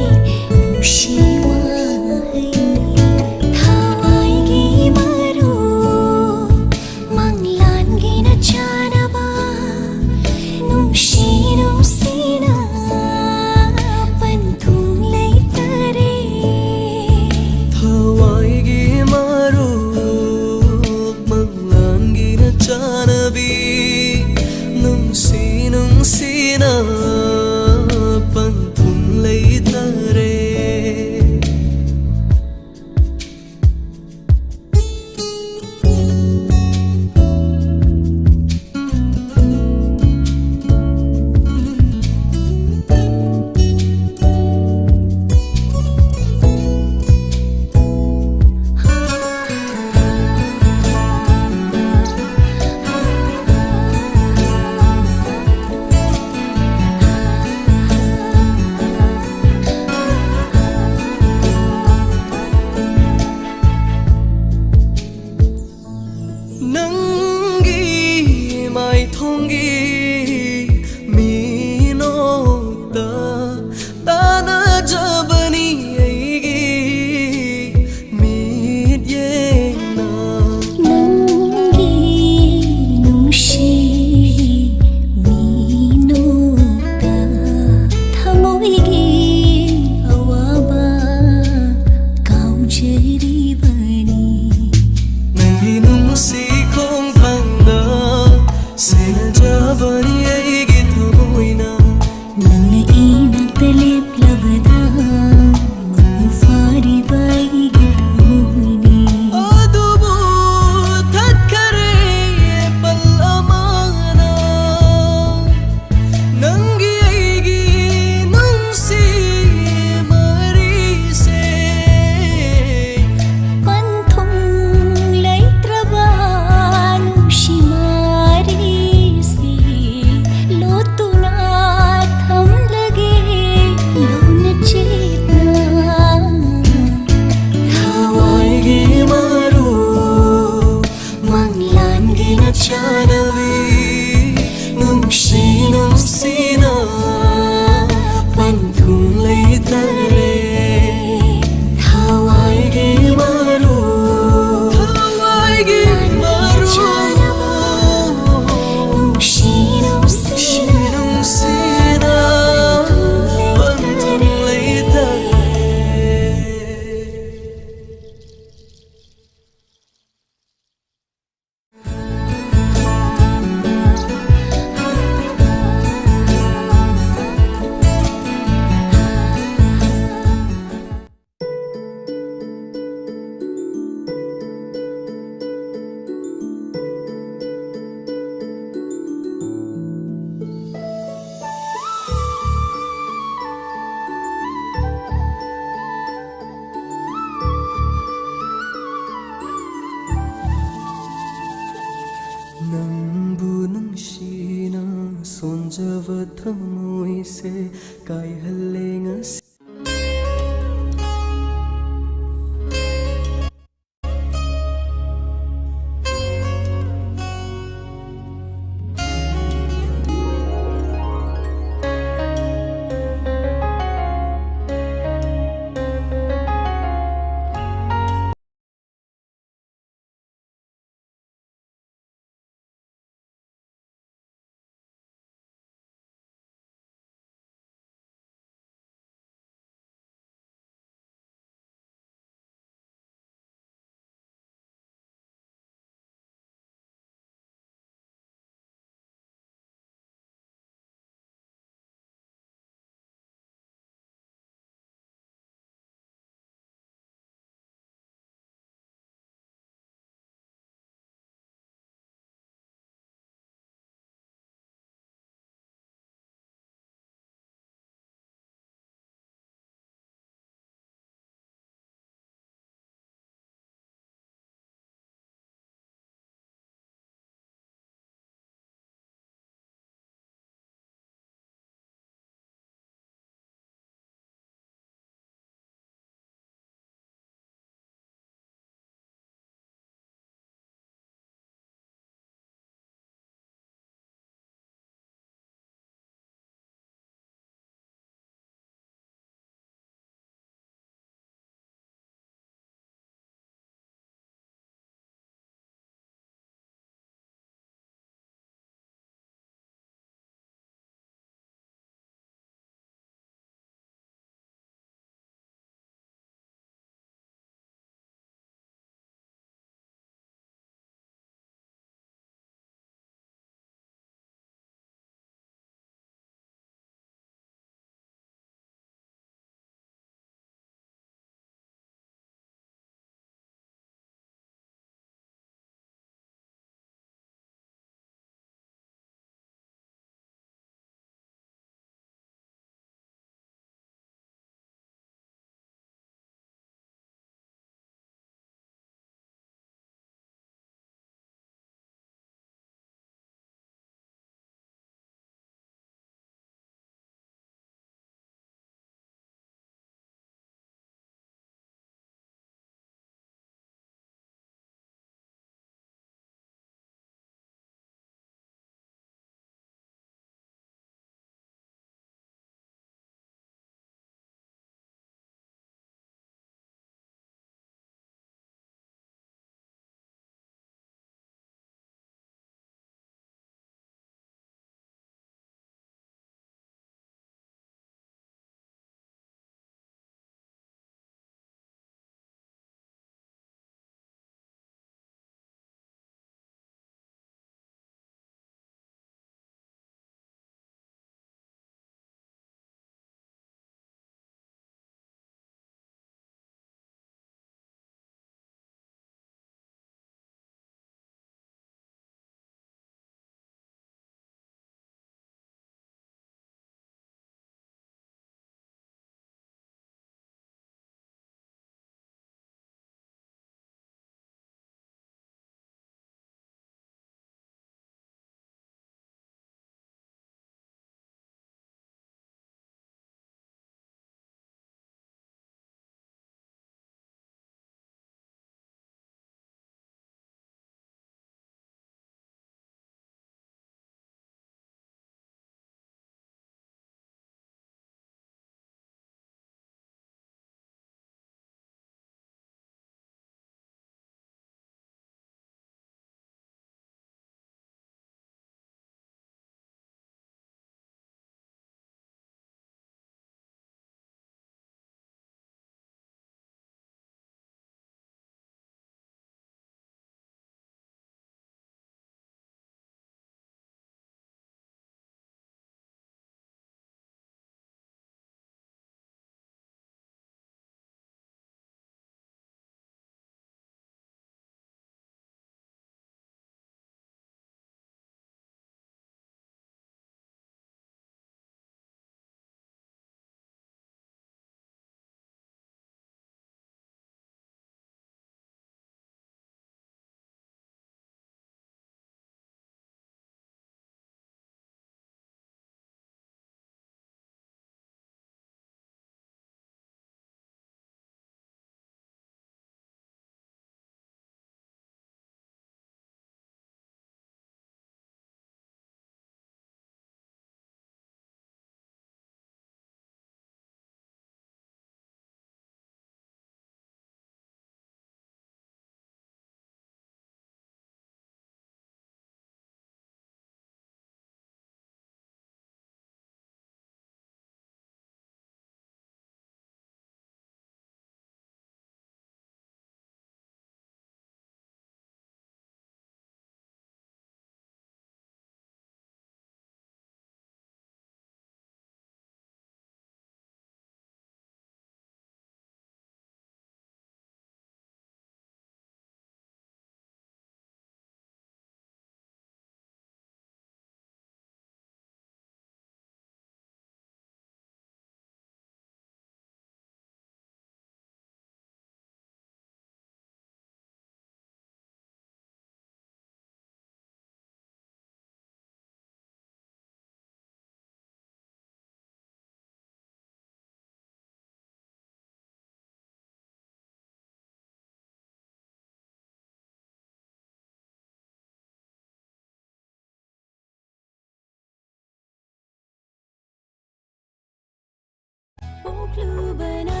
ꯂꯨꯕꯅ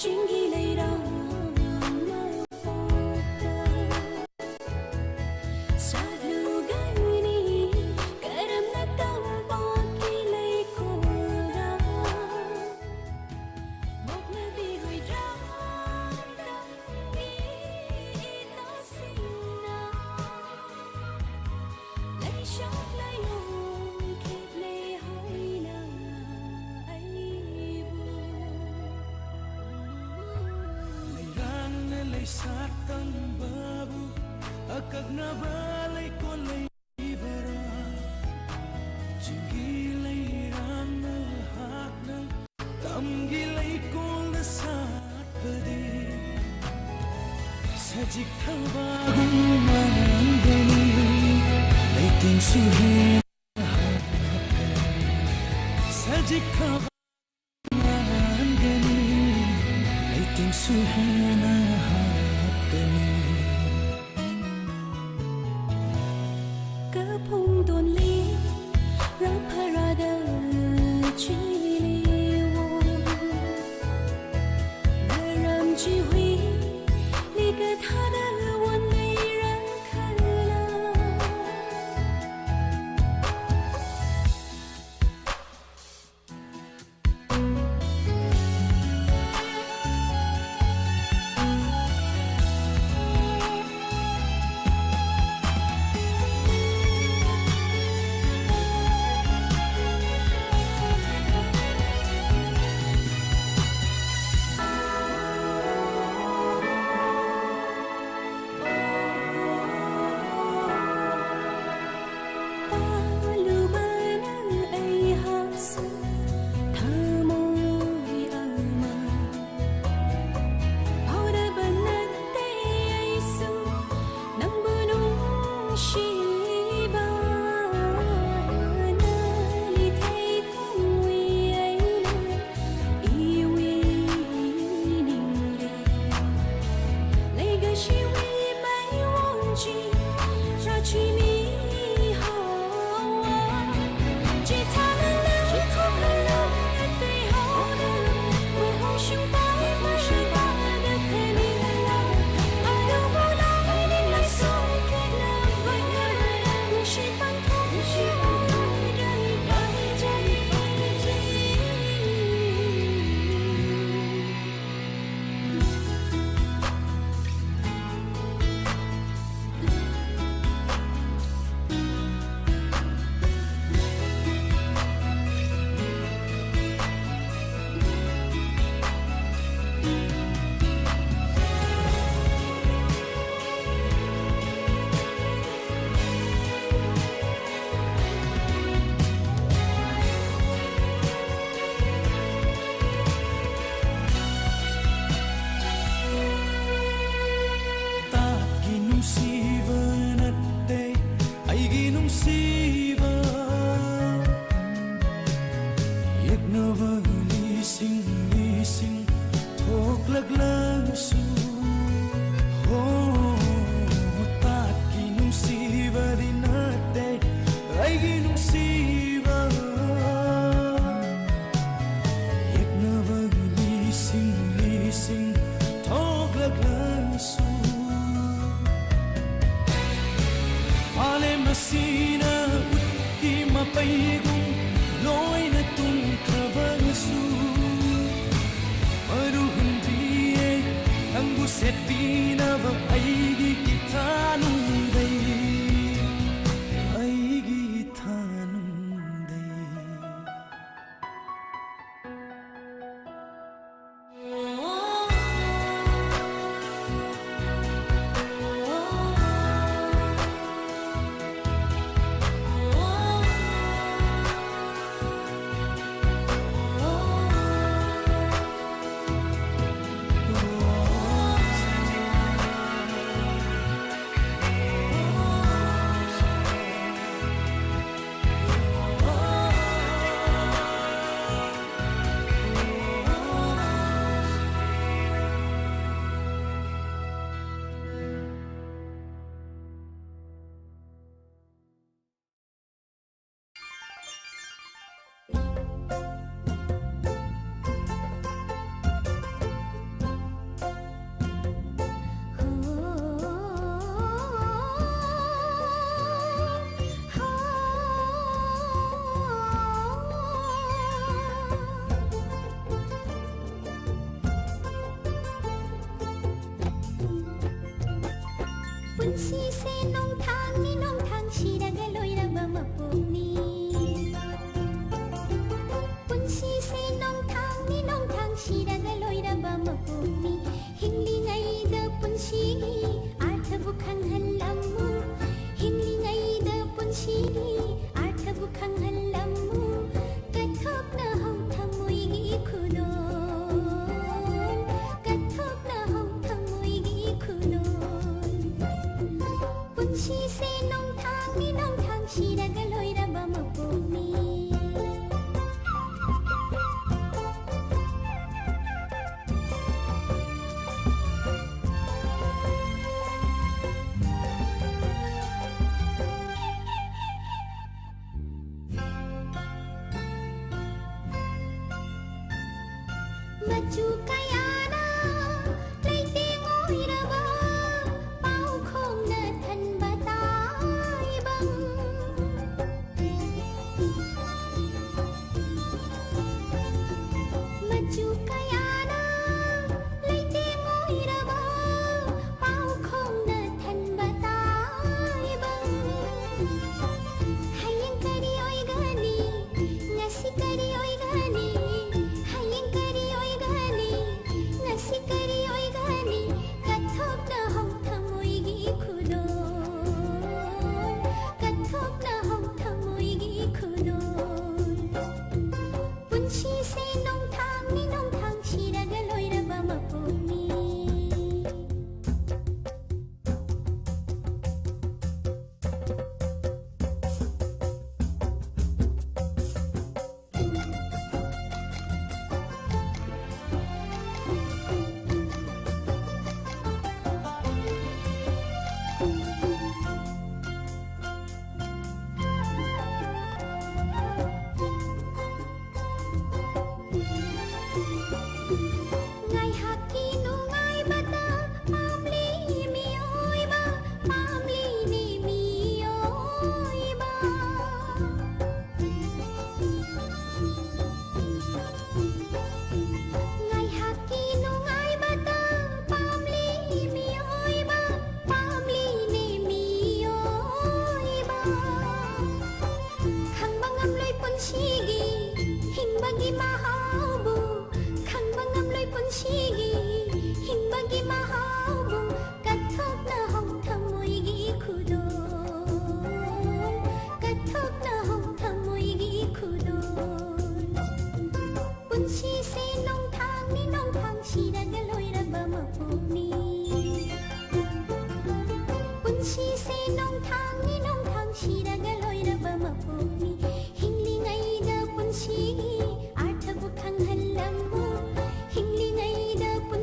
ꯆꯤꯡꯒꯤ ꯂꯩꯔꯥꯡ ꯃꯄꯣꯛꯇ ꯁꯥꯠꯂꯨꯒꯅꯤ꯫ ꯀꯔꯝꯅ ꯇꯝꯄꯥꯛꯀꯤ ꯂꯩꯀꯣꯜꯗ ꯅꯣꯛꯅꯕꯤꯔꯣꯏꯗ꯭ꯔꯥ ꯇꯝꯒꯤ ꯏꯇꯥꯁꯤꯡꯅ? ꯂꯩꯁꯥ ꯂꯥꯏꯑꯣꯡ ꯈꯦꯠꯅꯩ ꯍꯥꯏꯅ ꯑꯩꯕꯨ꯫ ꯂꯩꯔꯥꯡꯅ ꯂꯩꯁꯥ ꯇꯝꯕꯕꯨ ꯑꯀꯛꯅꯕ ꯂꯩꯀꯣꯜ ꯂꯩꯕꯔꯥ? ꯆꯤꯡꯒꯤ ꯂꯩꯔꯥꯡꯅ ꯍꯥꯠꯅ ꯇꯝꯒꯤ ꯂꯩꯀꯣꯜꯗ ꯁꯥꯠꯄꯗꯤ ꯁꯖꯤꯛ ꯊꯕꯥꯒꯨꯝ ꯃꯥꯟꯒꯅꯤ꯫ ꯂꯩꯇꯦꯡꯁꯨ ꯍꯦꯟꯅ ꯍꯥꯞꯀꯅꯤ꯫ ꯁꯖꯤꯛ ꯊꯕꯥ ꯃꯥꯟꯒꯅꯤ꯫ ꯂꯩꯇꯦꯡꯁꯨ ꯍꯦꯟꯅ ꯍꯥꯞꯀꯅꯤ꯫ ꯀꯥꯐꯣꯡꯗꯣꯟꯂꯤ ꯔꯥꯐꯔꯥꯗ ꯆꯤꯂꯤꯋꯣ꯫ ꯅꯔꯝ ꯆꯤꯍꯨꯏ ꯂꯤꯀꯊꯥꯗ ꯋꯥꯟꯂꯩꯔꯛ ꯈꯜꯂ꯫ ꯂꯛꯂꯛꯂꯁꯨ, ꯍꯣ, ꯇꯥꯠꯀꯤ ꯅꯨꯡꯁꯤꯕꯗꯤ ꯅꯠꯇꯦ ꯑꯩꯒꯤ ꯅꯨꯡꯁꯤꯕ꯫ ꯌꯦꯛꯅꯕꯒꯤ ꯂꯤꯁꯤꯡ ꯂꯤꯁꯤꯡ ꯊꯣꯛꯂꯛꯂꯁꯨ, ꯃꯥꯂꯦꯝ ꯑꯁꯤꯅ ꯎꯠꯀꯤ ꯃꯄꯩꯒꯨꯝ ꯂꯣꯏꯅ ꯇꯨꯝꯈ꯭ꯔꯕꯁꯨ, ꯃꯔꯨ ꯍꯨꯟꯗ꯭ꯔꯤꯌꯦ ꯅꯪꯕꯨ ꯁꯦꯠꯄꯤꯅꯕ ꯑꯩꯒꯤ ꯏꯊꯥꯅꯨꯡꯗꯩ, ꯑꯩꯒꯤ ꯏꯊꯥꯅꯨꯡꯗꯩ꯫ ꯄꯨꯟꯁꯤꯁꯦ ꯅꯣꯡꯊꯥꯡꯅꯤ, ꯅꯣꯡꯊꯥꯡ ꯁꯤꯔꯒ ꯂꯣꯏꯔꯕ ꯃꯄꯣꯛꯅꯤ꯫ ꯄꯨꯟꯁꯤꯁꯦ ꯅꯣꯡꯊꯥꯡꯅꯤ, ꯅꯣꯡꯊꯥꯡ ꯁꯤꯔꯒ ꯂꯣꯏꯔꯕ ꯃꯄꯣꯛꯅꯤ꯫ ꯍꯤꯡꯂꯤꯉꯩꯗ ꯄꯨꯟꯁꯤꯒꯤ ꯑꯥꯔꯊꯕꯨ ꯈꯪꯍꯜꯂꯝꯃꯨ꯫ ꯍꯤꯡꯂꯤꯉꯩꯗ ꯄꯨꯟꯁꯤꯒꯤ ꯑꯥꯔꯊꯕꯨ ꯈꯪꯍꯜꯂꯝꯃꯨ꯫ ꯀꯠꯊꯣꯛꯅꯍꯧ ꯊꯃꯣꯏꯒꯤ ꯈꯨꯗꯣꯜ, ꯀꯠꯊꯣꯛꯅꯍꯧ ꯊꯃꯣꯏꯒꯤ ꯈꯨꯗꯣꯜ꯫ ꯄꯨꯟꯁꯤꯁꯦ ꯅꯣꯡꯊꯥꯡꯅꯤ, ꯅꯣꯡꯊꯥꯡ ꯁꯤꯔꯒ ꯂꯣꯏꯔꯕ ꯃꯄꯣꯛꯅꯤ꯫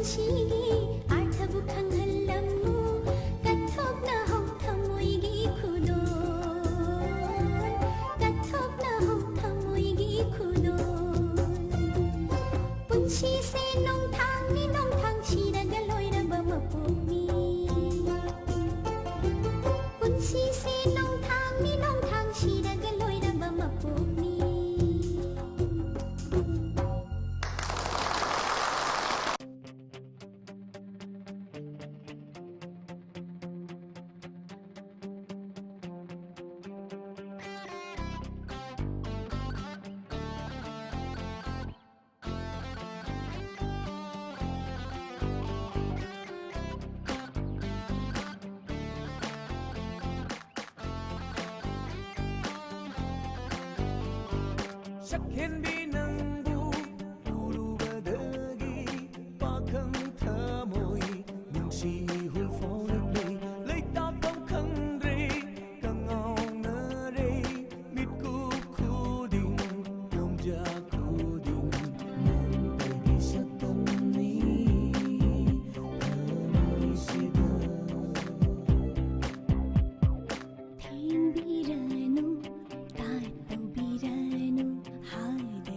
ꯁꯤꯒꯤ ꯑꯥꯔꯊꯕꯨ ꯈꯪꯍꯜꯂꯝꯃꯨ꯫ ꯀꯠꯊꯣꯛꯅꯍꯧ ꯊꯃꯣꯏꯒꯤ ꯈꯨꯗꯣꯜ, ꯀꯠꯊꯣꯛꯅꯍꯧ ꯊꯃꯣꯏꯒꯤ ꯈꯨꯗꯣꯜ꯫ ꯄꯨꯟꯁꯤꯁꯦ ꯅꯣꯡꯊꯥꯡꯅꯤ, ꯅꯣꯡꯊꯥꯡ ꯁꯤꯔꯒ ꯂꯣꯏꯔꯕ ꯃꯄꯣꯛꯅꯤ꯫ ꯄꯨꯟꯁꯤꯁꯦ ꯅꯣꯡꯊꯥꯡꯅꯤ, ꯅꯣꯡꯊꯥꯡ ꯁꯤꯔꯒ ꯂꯣꯏꯔꯕ ꯃꯄꯣꯛꯅꯤ꯫ ꯁꯛꯍꯦꯟꯕꯤ ꯅꯪꯕꯨ ꯎꯔꯨꯕꯗꯒꯤ ꯄꯥꯈꯪ ꯊꯃꯣꯏ ꯅꯨꯡꯁꯤ ꯏꯍꯨꯜ ꯐꯥꯎꯔꯛꯂꯦ꯫ ꯂꯩꯇꯥꯐꯝ ꯈꯪꯗ꯭ꯔꯦ, ꯀꯉꯥꯎꯅꯔꯦ, ꯃꯤꯠꯀꯨꯞ ꯈꯨꯗꯤꯡ, ꯌꯣꯡꯖꯥꯛ ꯈꯨꯗꯤꯡ, ꯅꯪ ꯑꯩꯒꯤ ꯁꯛꯇꯝꯅꯤ ꯊꯃꯣꯏꯁꯤꯗ꯫ ꯊꯦꯝꯕꯤꯔꯅꯨ, ꯇꯥꯠ ꯇꯧꯕꯤꯔꯅꯨ, ꯍꯥꯏꯗ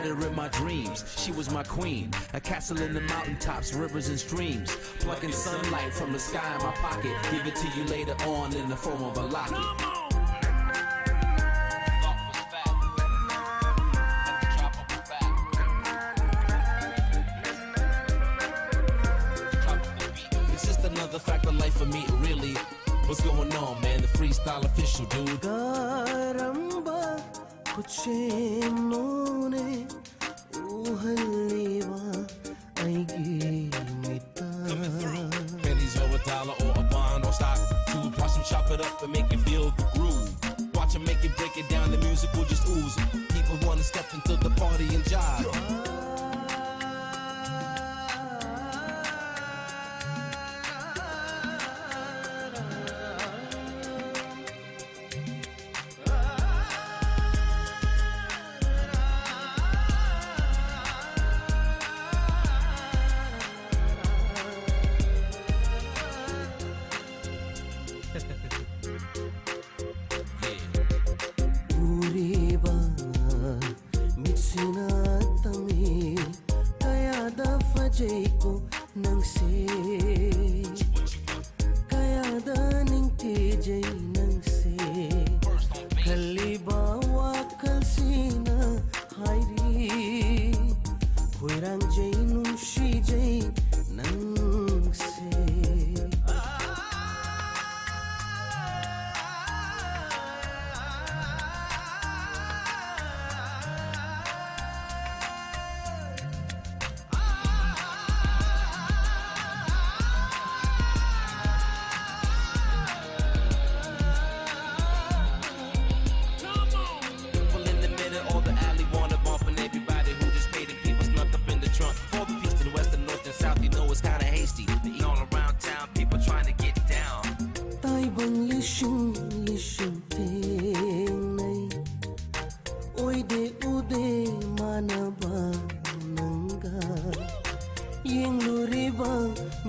Her in my dreams, she was my queen. A castle in the mountaintops, rivers and streams. Plucking sunlight from the sky in my pocket. Give it to you later on in the form of a locket. It's just another fact of life for me, really. What's going on, man? The freestyle official, dude. ꯀꯔꯝꯕ ꯈꯨꯠꯁꯦꯝꯅꯣꯅꯦ ꯎꯍꯜꯂꯤꯕ ꯑꯩꯒꯤ ꯃꯤꯠꯇ? Pennies or a dollar or a bond or stock. Two plus and chop it up and make it feel the groove. Watch 'em make it, break it down, the music will just ooze. People wanna step into the party and jive. ꯎꯔꯤꯕ ꯃꯤꯠꯁꯤꯅ ꯇꯝꯃꯤ ꯀꯌꯥꯗ ꯐꯖꯩꯀꯣ ꯅꯪꯁꯦ, ꯀꯌꯥꯗ ꯅꯤꯡꯊꯤꯖꯩ ꯅꯪꯁꯦ, ꯈꯜꯂꯤꯕ ꯋꯥꯈꯜꯁꯤꯅ ꯍꯥꯏꯔꯤ ꯈꯣꯏꯔꯥꯡꯖꯩ ꯅꯨꯡꯁꯤꯖꯩ ꯅꯪꯁꯦ꯫ People in the middle or the alley wanna bump, and everybody who just paid and people snuck up in the trunk. For the peace to the west and north and south, you know it's kinda hasty. They eat all around town, people trying to get down. ꯇꯥꯏꯕꯪ ꯂꯤꯁꯤꯡ ꯂꯤꯁꯤꯡ ꯊꯦꯡꯅꯩ ꯑꯣꯏꯗꯦ ꯎꯗꯦ ꯃꯥꯟꯅꯕ ꯅꯪꯒ ꯌꯦꯡꯂꯨꯔꯤꯕ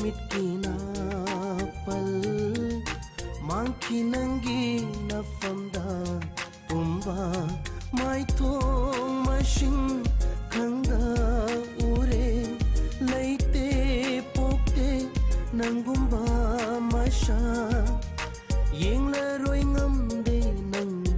ꯃꯤꯠꯀꯤ ꯅꯥꯄꯜ ꯃꯥꯡꯈꯤ ꯅꯪꯒꯤ ꯅꯐꯝꯗ ꯄꯨꯝꯕ ꯃꯥꯏꯊꯣꯡ ꯃꯁꯤꯡ ꯈꯪꯗ ꯎꯔꯦ꯫ ꯂꯩꯇꯦ ꯄꯣꯛꯇꯦ ꯅꯪꯒꯨꯝꯕ ꯃꯁꯛ, ꯌꯦꯡꯂꯔꯣꯏ ꯉꯝꯗꯦ ꯅꯪꯕꯨ꯫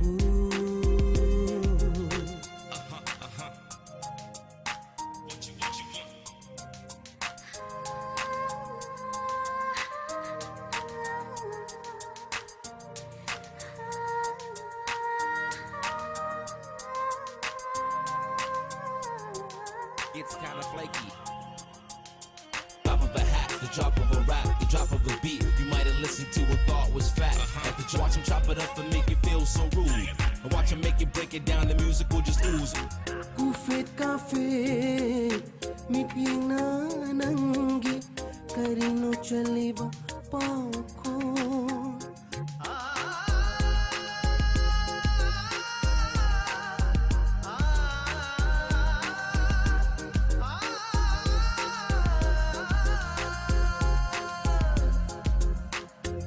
It's kinda flaky. Drop of a hat, the drop of a rap, the drop of a beat. You might have listened to a thought was fat. At the watch him chop it up and make it feel so rude. And watch him make it, break it down. The music will just ooze. ꯀꯨꯐꯦꯠ ꯀꯥꯐꯦꯠ ꯃꯤꯠꯌꯦꯡꯅ ꯅꯪꯒꯤ ꯀꯔꯤꯅꯣ ꯆꯠꯂꯤꯕ ꯄꯥꯎꯈꯣ꯫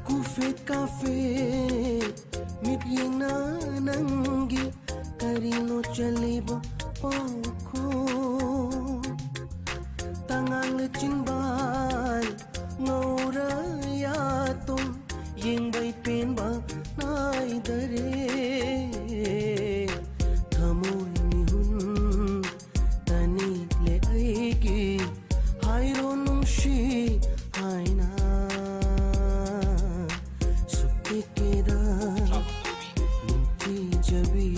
ꯀꯨꯐꯦꯠ ꯀꯥꯐꯦꯠ ꯃꯤꯠꯌꯦꯡꯅ ꯅꯪꯒꯤ ꯀꯔꯤꯅꯣ ꯆꯠꯂꯤꯕ ꯄꯥꯎꯈꯣ꯫ ꯇꯉꯥꯡꯅ ꯆꯤꯟꯕꯥꯜ ꯉꯧꯔ ꯌꯥꯇꯣꯝ ꯌꯦꯡꯕꯩ ꯄꯦꯟꯕ ꯅꯥꯏꯗꯔꯦ꯫ ꯊꯃꯣꯏ ꯃꯤꯍꯨꯟ ꯇꯅꯤꯛꯂꯦ ꯑꯩꯒꯤ ꯍꯥꯏꯔꯣ ꯅꯨꯡꯁꯤ ꯍꯥꯏꯅ꯫ ꯁꯨꯛꯀꯦ ꯀꯦꯗ ꯅꯤꯡꯊꯤꯖꯕꯤ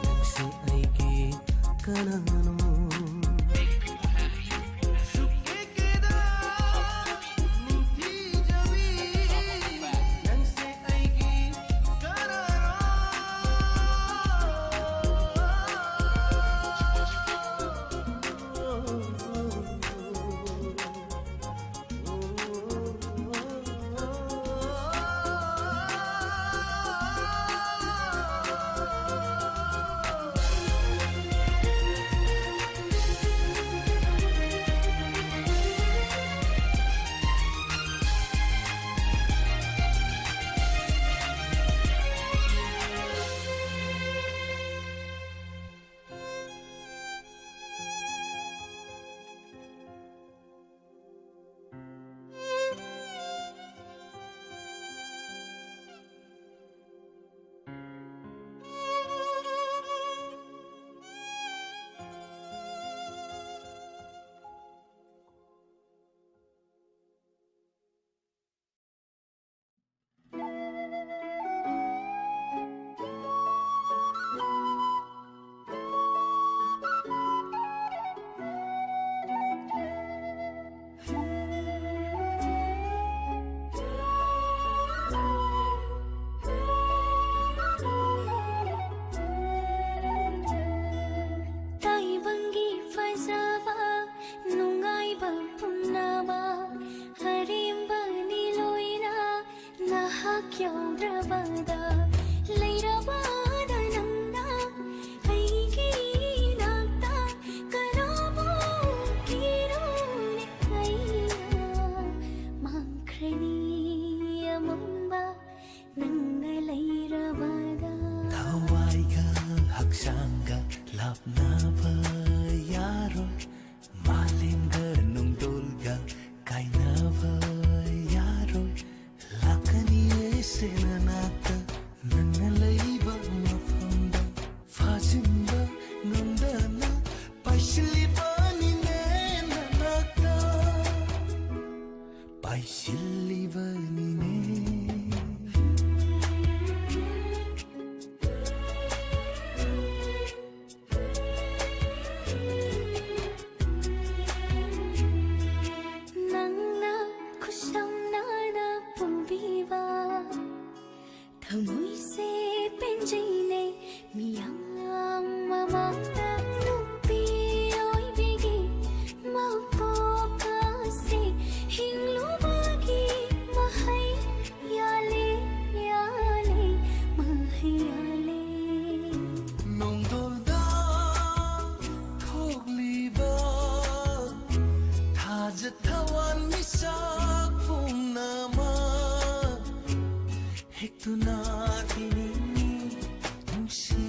ꯅꯪꯁꯦ ꯑꯩꯒꯤ ꯀꯅꯥꯅꯣ? ꯂꯥꯞꯅꯕ ꯌꯥꯔꯣꯏ, ꯃꯥꯂꯦꯝꯒ ꯅꯣꯡꯗꯣꯜꯒ ꯀꯥꯏꯅꯕ ꯌꯥꯔꯣꯏ, ꯂꯥꯛꯀꯅꯤꯌꯦ ꯁꯦ ꯅꯅꯥꯛꯇ, ꯅꯪꯅ ꯂꯩꯕ ꯃꯐꯝꯗ ꯐꯥꯖꯤꯟꯕ ꯉꯝꯗꯅ ꯄꯥꯏꯁꯤꯜꯂꯤꯕꯅꯤꯅꯦ ꯅꯅꯥꯛꯇ, ꯄꯥꯏꯁꯤꯜꯂꯤꯕꯅꯤꯅꯦ꯫ ꯅꯪꯅ ꯈꯨꯠꯁꯝꯅꯅ ꯄꯨꯕꯤꯕ ꯊꯃꯣꯏꯁꯦ ꯄꯦꯟꯖꯩꯅꯦ ꯃꯤꯌꯥꯝ ꯃꯃꯥꯡꯗ꯫ ꯅꯨꯄꯤ ꯑꯣꯏꯕꯤꯒꯤ ꯃꯄꯣꯛ ꯑꯁꯤ ꯍꯤꯡꯂꯨꯕꯒꯤ ꯃꯍꯩ ꯌꯥꯜꯂꯦ, ꯌꯥꯜꯂꯦ, ꯃꯍꯩ ꯌꯥꯜꯂꯦ꯫ ꯅꯣꯡꯗꯣꯜꯗ ꯊꯣꯛꯂꯤꯕ ꯊꯥꯖ ꯊꯋꯥꯟ ꯃꯤꯁꯛ ꯄꯨꯝꯅꯃꯛ ꯍꯦꯛꯇꯨꯅ ꯏꯅꯤꯡꯏ ꯅꯨꯡꯁꯤ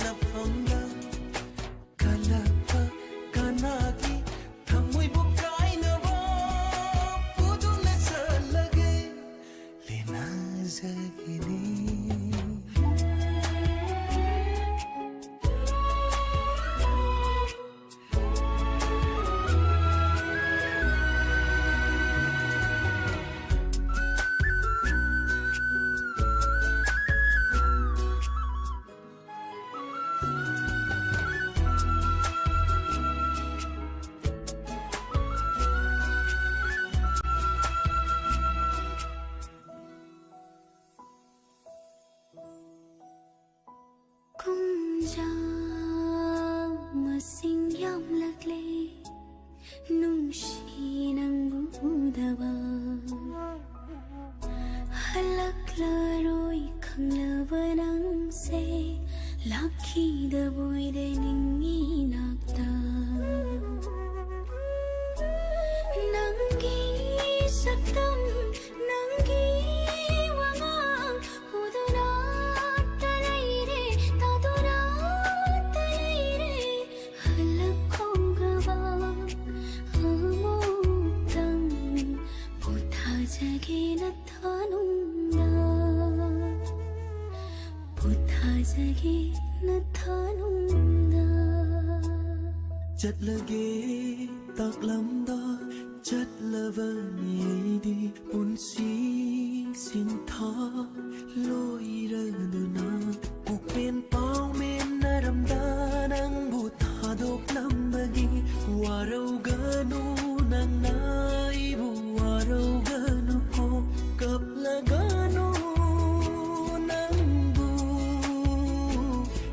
ꯅꯐꯝꯗ꯫ ꯀꯜꯂꯛꯄ ꯀꯅꯥꯒꯤ ꯊꯃꯣꯏꯕꯨ ꯀꯥꯏꯅꯕ ꯄꯨꯗꯨꯅ ꯆꯠꯂꯒꯦ ꯂꯦꯅꯥꯖꯒꯤꯅꯤ꯫ ꯀꯨꯝꯖꯥ ꯃꯁꯤꯡ ꯌꯥꯝꯂꯛꯂꯦ ꯅꯨꯡꯁꯤ ꯅꯪꯕꯨ ꯎꯗꯕ꯫ ꯍꯜꯂꯛꯂꯔꯣꯏ ꯈꯪꯂꯕ ꯅꯪꯁꯦ ꯂꯥꯛꯈꯤꯗꯕꯣꯏꯗꯦ ꯅꯤꯡꯉꯤ ꯅꯥꯛꯇ꯫ ꯅꯪꯒꯤ ꯁꯛꯇꯝ ꯅꯪꯒꯤ ꯋꯥꯉꯥꯡ ꯎꯗꯨꯅ ꯇ ꯂꯩꯔꯦ, ꯇꯥꯗꯨꯅ ꯇ ꯂꯩꯔꯦ ꯆꯠꯂꯒꯦ ꯇꯥꯛꯂꯝꯕ ꯆꯠꯂꯕꯅꯤ ꯑꯩꯗꯤ ꯄꯨꯟꯁꯤ ꯁꯤꯟꯊꯥ ꯂꯣꯏꯔꯗꯨꯅ ꯄꯨꯛꯄꯦꯟ ꯄꯥꯎꯃꯦꯟꯅꯔꯝꯗ ꯅꯪꯕꯨ ꯊꯥꯗꯣꯛꯂꯝꯕꯒꯤ ꯋꯥꯔꯧꯒꯅꯨ ꯅꯪꯅ ꯑꯩꯕꯨ ꯋꯥꯔꯧꯒꯅꯨꯀꯣ ꯀꯞꯂꯒꯅꯨ ꯅꯪꯕꯨ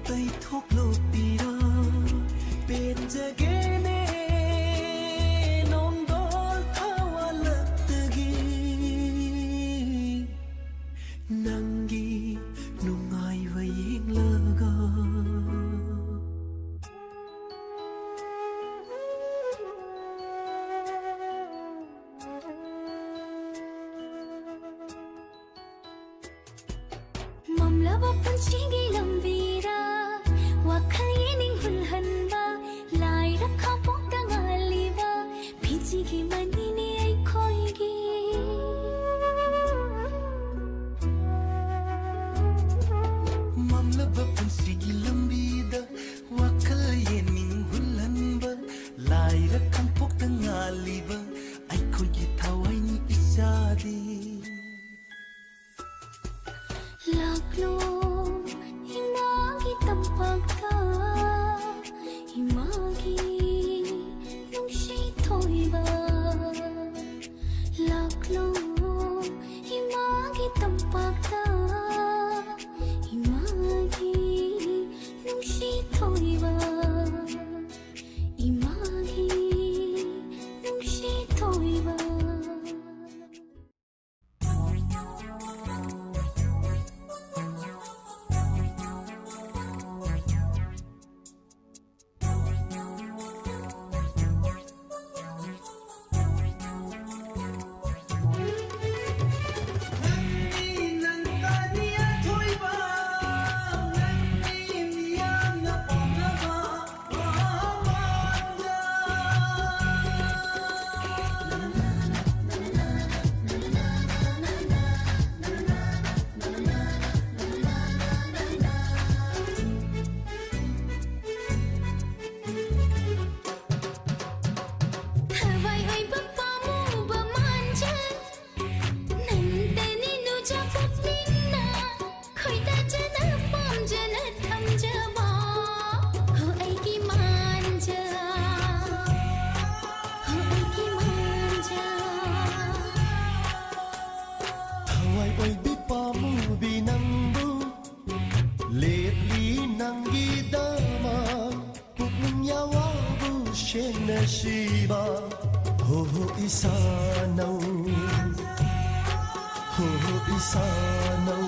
ꯇꯩꯊꯣꯛꯂꯣꯛꯄꯤꯔ ꯄꯦꯟꯖꯒꯦꯅꯦ ꯅꯣꯡꯗꯣꯜ ꯊꯋꯥꯜꯂꯛꯇꯒꯤ ꯅꯪꯒꯤ ꯅꯨꯡꯉꯥꯏꯕ ꯌꯦꯡꯂꯒ ꯃꯝꯂꯕ ꯄꯨꯟꯁꯤꯒꯤ ꯂꯝꯕꯤꯗ ꯋꯥꯈꯜ ꯌꯦꯅꯤꯡ ꯍꯨꯜꯍꯟꯕ ꯂꯥꯏꯔ ꯈꯥꯄꯣꯛꯇ ꯉꯥꯜꯂꯤꯕ ꯐꯤꯖꯤꯒꯤ ꯃꯅꯤꯅꯤ ꯑꯩꯈꯣꯏꯒꯤ ꯃꯝꯂꯕ ꯄꯨꯟꯁꯤꯒꯤ ꯂꯝꯕꯤꯗ ꯋꯥꯈꯜ ꯌꯦꯅꯤꯡ ꯍꯨꯜꯍꯟꯕ ꯂꯥꯏꯔ ꯈꯥꯄꯣꯛꯇ ꯉꯥꯜꯂꯤꯕ ꯑꯩꯈꯣꯏꯒꯤ ꯊꯋꯥꯏꯅꯤ ꯏꯆꯥꯗꯤ ꯂꯥꯛꯂꯣ ꯏꯃꯥꯒꯤ ꯇꯝꯄꯥꯛꯇ ꯅꯨꯡꯁꯤꯕ ꯍꯣ ꯍꯣ ꯏꯁꯥꯅꯧ, ꯍꯣ ꯍꯣ ꯏꯁꯥꯅꯧ꯫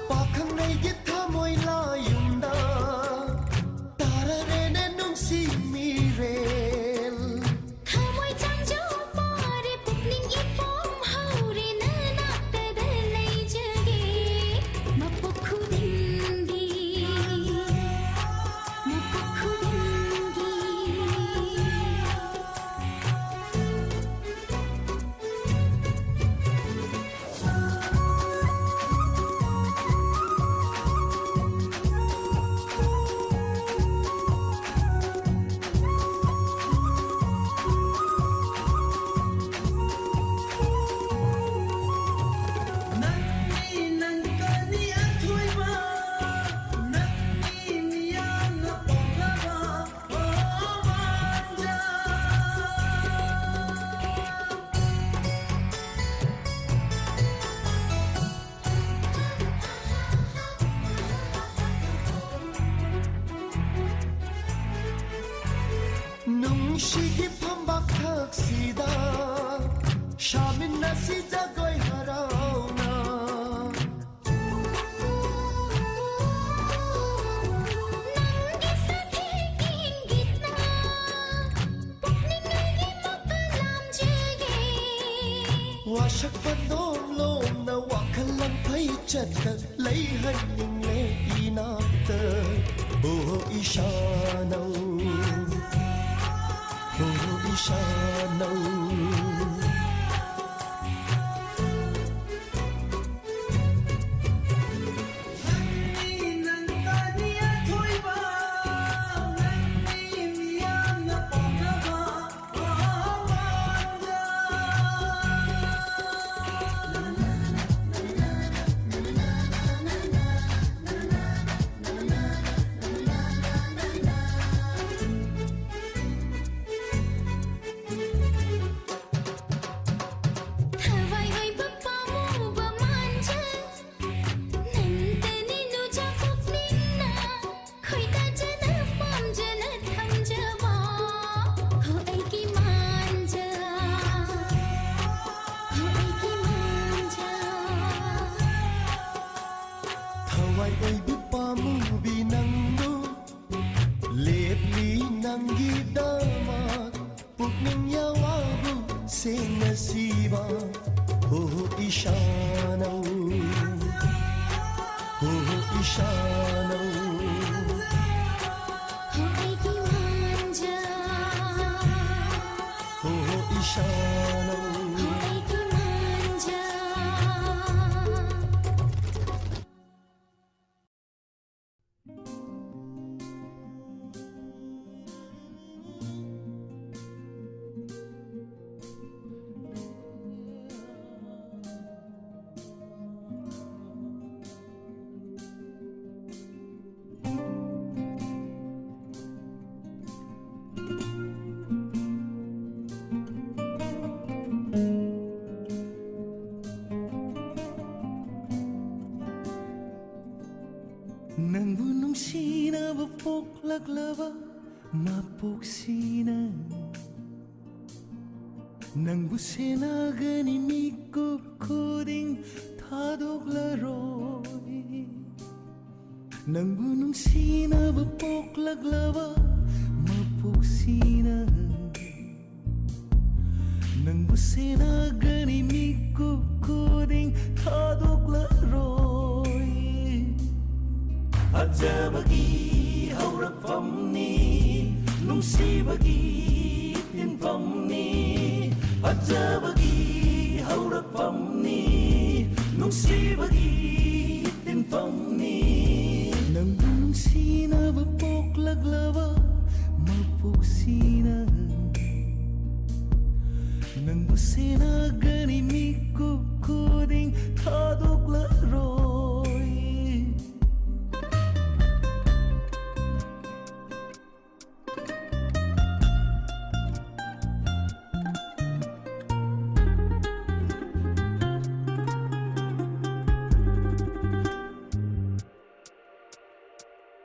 ꯄꯥꯈꯪ ꯑꯩꯒꯤ ꯊꯃꯣꯏ ꯂꯥꯌꯨꯝꯗ ꯇꯥꯔꯔꯦꯅꯦ ꯅꯨꯡꯁꯤ ꯃꯤꯔꯦꯜ꯫ ꯊꯃꯣꯏ ꯆꯥꯡꯖꯧ ꯄꯥꯔꯦ, ꯄꯨꯛꯅꯤꯡ ꯏꯄꯣꯝ ꯍꯧꯔꯦ, ꯅꯅꯥꯛꯇꯗ ꯂꯩꯖꯒꯦ꯫ ꯃꯄꯣꯛ ꯈꯨꯗꯤꯡꯒꯤ, ꯃꯄꯣꯛ ꯈꯨꯗꯤꯡꯒꯤ꯫ ꯅꯪꯅꯤ ꯅꯪ ꯀꯅꯤ ꯑꯊꯣꯏꯕ, ꯅꯪꯅꯤ ꯃꯤꯌꯥꯝꯅ ꯄꯥꯝꯅꯕ꯫ ꯅꯨꯡꯁꯤꯒꯤ ꯐꯝꯕꯥꯛ ꯊꯛꯁꯤꯗ ꯁꯥꯃꯤꯟꯅꯁꯤ ꯖꯒꯣꯏ ꯍꯔꯥꯎꯅ꯫ ꯅꯪꯒꯤ ꯁꯥꯊꯤ ꯏꯪꯒꯤꯠꯅ ꯄꯨꯛꯅꯤꯡ ꯑꯩꯒꯤ ꯃꯄꯥꯜ ꯂꯥꯝꯖꯒꯦ꯫ ꯋꯥꯁꯛꯄ ꯅꯣꯝ ꯂꯣꯝꯅ ꯋꯥꯈꯜ ꯂꯝꯐꯩ ꯆꯠꯇ ꯂꯩꯍꯟꯅꯤꯡꯂꯦ ꯏꯅꯥꯛꯇ꯫ ꯑꯣ ꯏꯁꯥꯅꯧ, ꯑꯣ ꯏꯁꯥꯅꯧ꯫ ꯑꯁꯤꯕ, ꯍꯣ ꯍꯣ ꯏꯁꯥꯅꯧ, ꯍꯣ ꯍꯣ ꯏꯁꯥꯅꯧ, ꯍꯣ ꯑꯩꯒꯤ ꯃꯥꯟꯖ, ꯍꯣ ꯍꯣ ꯏꯁꯥꯅꯧ꯫ ꯍꯣ ꯑꯩꯒꯤ ꯃꯥꯟꯖ꯫ ꯅꯪꯕꯨ ꯅꯨꯡꯁꯤꯅꯕ ꯄꯣꯛꯂꯛꯂꯕ ꯃꯄꯣꯛꯁꯤꯅ ꯅꯪꯕꯨ ꯁꯦꯟꯅꯒꯅꯤ ꯃꯤꯀꯨꯞ ꯈꯨꯗꯤꯡ ꯊꯥꯗꯣꯛꯂꯔꯣꯏ꯫ ꯅꯪꯕꯨ ꯅꯨꯡꯁꯤꯅꯕ ꯄꯣꯛꯂꯛꯂꯕ ꯃꯄꯣꯛꯁꯤꯅ ꯅꯪꯕꯨ ꯁꯦꯟꯅꯒꯅꯤ ꯃꯤꯀꯨꯞ ꯈꯨꯗꯤꯡ ꯊꯥꯗꯣꯛꯂꯔꯣꯏ꯫ ꯐꯖꯕꯒꯤ ꯍꯧꯔꯛꯐꯝꯅꯤ, ꯅꯨꯡꯁꯤꯕꯒꯤ ꯇꯤꯟꯐꯝꯅꯤ꯫ ꯐꯖꯕꯒꯤ ꯍꯧꯔꯛꯐꯝꯅꯤ, ꯅꯨꯡꯁꯤꯕꯒꯤ ꯇꯤꯟꯐꯝꯅꯤ꯫ ꯅꯪꯕꯨ ꯅꯨꯡꯁꯤꯅꯕ ꯄꯣꯛꯂꯛꯂꯕ ꯃꯄꯣꯛꯁꯤꯅ ꯅꯪꯕꯨ ꯁꯦꯟꯅꯒꯅꯤ ꯃꯤꯀꯨꯞ ꯈꯨꯗꯤꯡ ꯊꯥꯗꯣꯛꯂꯔꯣꯏ꯫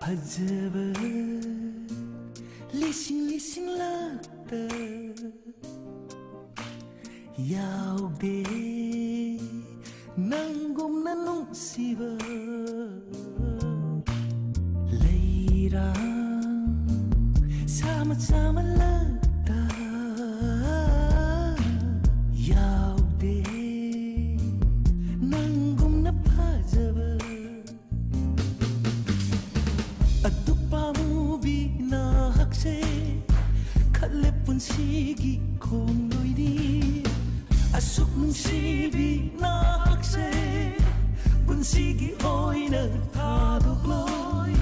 ꯐꯖꯕ ꯂꯤꯁꯤꯡ ꯂꯤꯁꯤꯡ ꯂꯥꯛꯇ ꯌꯥꯎꯗꯦ ꯅꯪꯒꯨꯝꯅ ꯅꯨꯡꯁꯤꯕ꯫ ꯂꯩꯔꯥꯡ ꯁꯥ ꯃꯆꯥ ꯃꯂꯛꯇ ꯁꯨꯛ ꯅꯨꯡꯁꯤꯕꯤ ꯅꯍꯥꯛꯁꯦ ꯄꯨꯟꯁꯤꯒꯤ ꯑꯣꯏꯅ ꯊꯥꯗꯣꯛꯂꯣꯏ꯫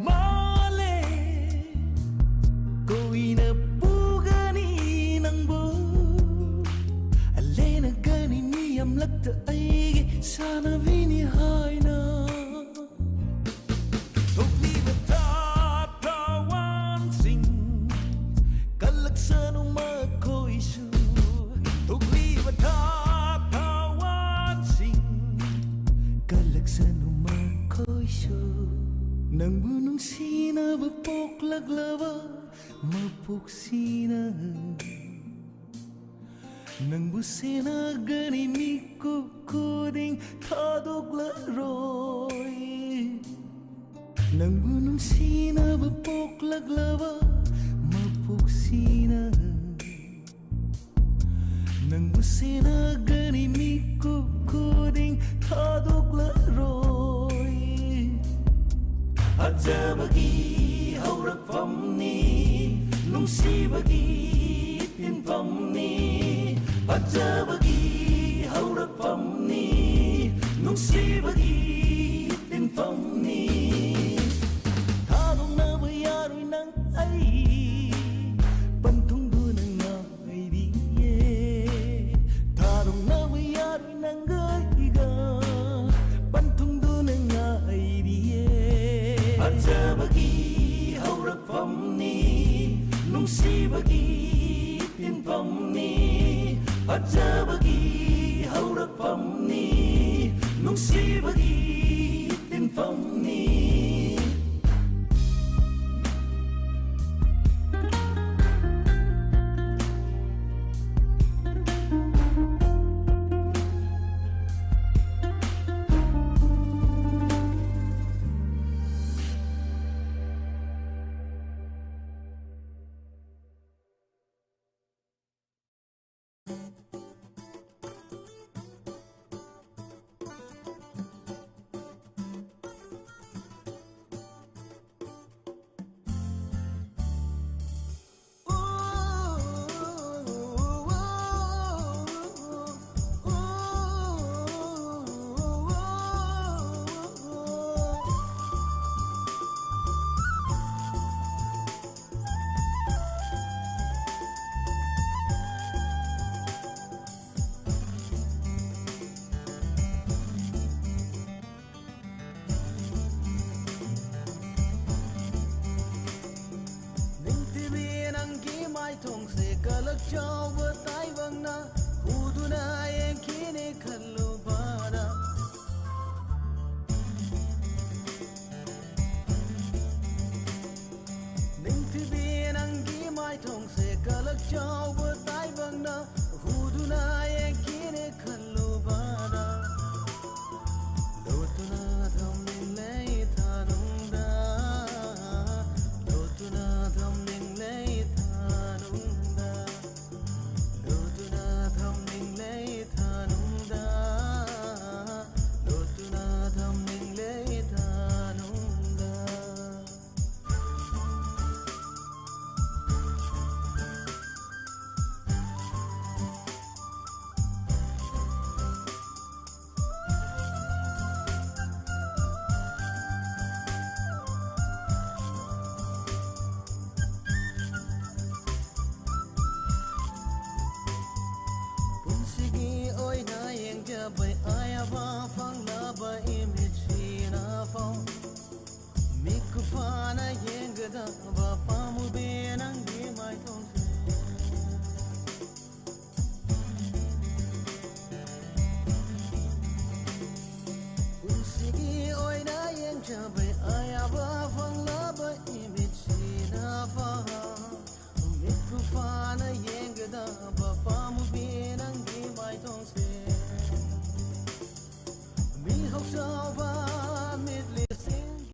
ꯃꯥꯂꯦ ꯀꯣꯏꯅ ꯄꯨꯒꯅꯤ ꯅꯪꯕꯨ, ꯑꯂꯦꯅꯒꯅꯤ ꯃꯤ ꯑꯃꯂꯛꯇ ꯑꯩꯒꯤ ꯁꯥꯟꯅꯕꯤꯅꯤ ꯍꯥꯏꯅ꯫ ꯊꯣꯛꯂꯤꯕ ꯊꯥ ꯊꯋꯥꯟꯁꯤꯡ ꯀꯜꯂꯛꯁꯅꯨ ꯃꯈꯣꯏꯁꯨ꯫ ꯊꯣꯛꯂꯤꯕ ꯊꯥ ꯊꯋꯥꯟꯁꯤꯡ ꯀꯜꯂꯛꯁꯅꯨ ꯃꯈꯣꯏꯁꯨ꯫ ꯅꯪꯕꯨ ꯅꯨꯡꯁꯤꯅꯕ ꯄꯣꯛꯂꯛꯂꯕ ꯃꯄꯣꯛꯁꯤꯅ ꯅꯪꯕꯨ ꯁꯦꯟꯅꯒꯅꯤ ꯃꯤꯀꯨꯞ ꯈꯨꯗꯤꯡ ꯊꯥꯗꯣꯛꯂꯔꯣꯏ꯫ ꯅꯪꯕꯨ ꯅꯨꯡꯁꯤꯅꯕ ꯄꯣꯛꯂꯛꯂꯕ ꯃꯄꯣꯛꯁꯤꯅ ꯅꯪꯕꯨ ꯁꯦꯟꯅꯒꯅꯤ ꯃꯤꯀꯨꯞ ꯈꯨꯗꯤꯡ ꯊꯥꯗꯣꯛꯂꯔꯣꯏ꯫ ꯐꯖꯕꯒꯤ ꯍꯧꯔꯛꯐꯝꯅꯤ ꯅꯨꯡꯁꯤꯕꯒꯤ ꯇꯤꯟꯐꯝꯅꯤ꯫ ꯐꯖꯕꯒꯤ ꯍꯧꯔꯛꯐꯝꯅꯤ ꯅꯨꯡꯁꯤꯕꯒꯤ ꯇꯤꯟꯐꯝꯅꯤ꯫ ꯊꯥꯗꯣꯛꯅꯕ ꯌꯥꯔꯣꯏ ꯅꯪ ꯑꯩ ꯄꯟꯊꯨꯡꯗꯨꯅ ꯉꯥꯏꯔꯤꯌꯦ꯫ ꯊꯥꯗꯣꯛꯅꯕ ꯌꯥꯔꯣꯏ ꯅꯪꯒ ꯑꯩꯒ ꯄꯟꯊꯨꯡꯗꯨꯅ ꯉꯥꯏꯔꯤꯌꯦ꯫ ꯐꯖꯕꯒꯤ ꯍꯧꯔꯛꯐꯝꯅꯤ ꯅꯨꯡꯁꯤꯕꯒꯤ ꯇꯤꯟꯐꯝꯅꯤ꯫ ꯐꯖꯕꯒꯤ ꯍꯧꯔꯛꯐꯝꯅꯤ ꯅꯨꯡꯁꯤꯕꯒꯤ ꯇꯤꯟꯐꯝꯅꯤ꯫ ꯆꯥꯎꯕ ꯇꯥꯏꯕꯪꯅ ꯎꯗꯨꯅ ꯌꯦꯡꯈꯤꯅꯤ ꯈꯜꯂꯨꯕꯗ, ꯅꯤꯡꯊꯤꯕꯤ ꯅꯪꯒꯤ ꯃꯥꯏꯊꯣꯡꯁꯦ ꯀꯂꯛ ꯆꯥꯎꯕ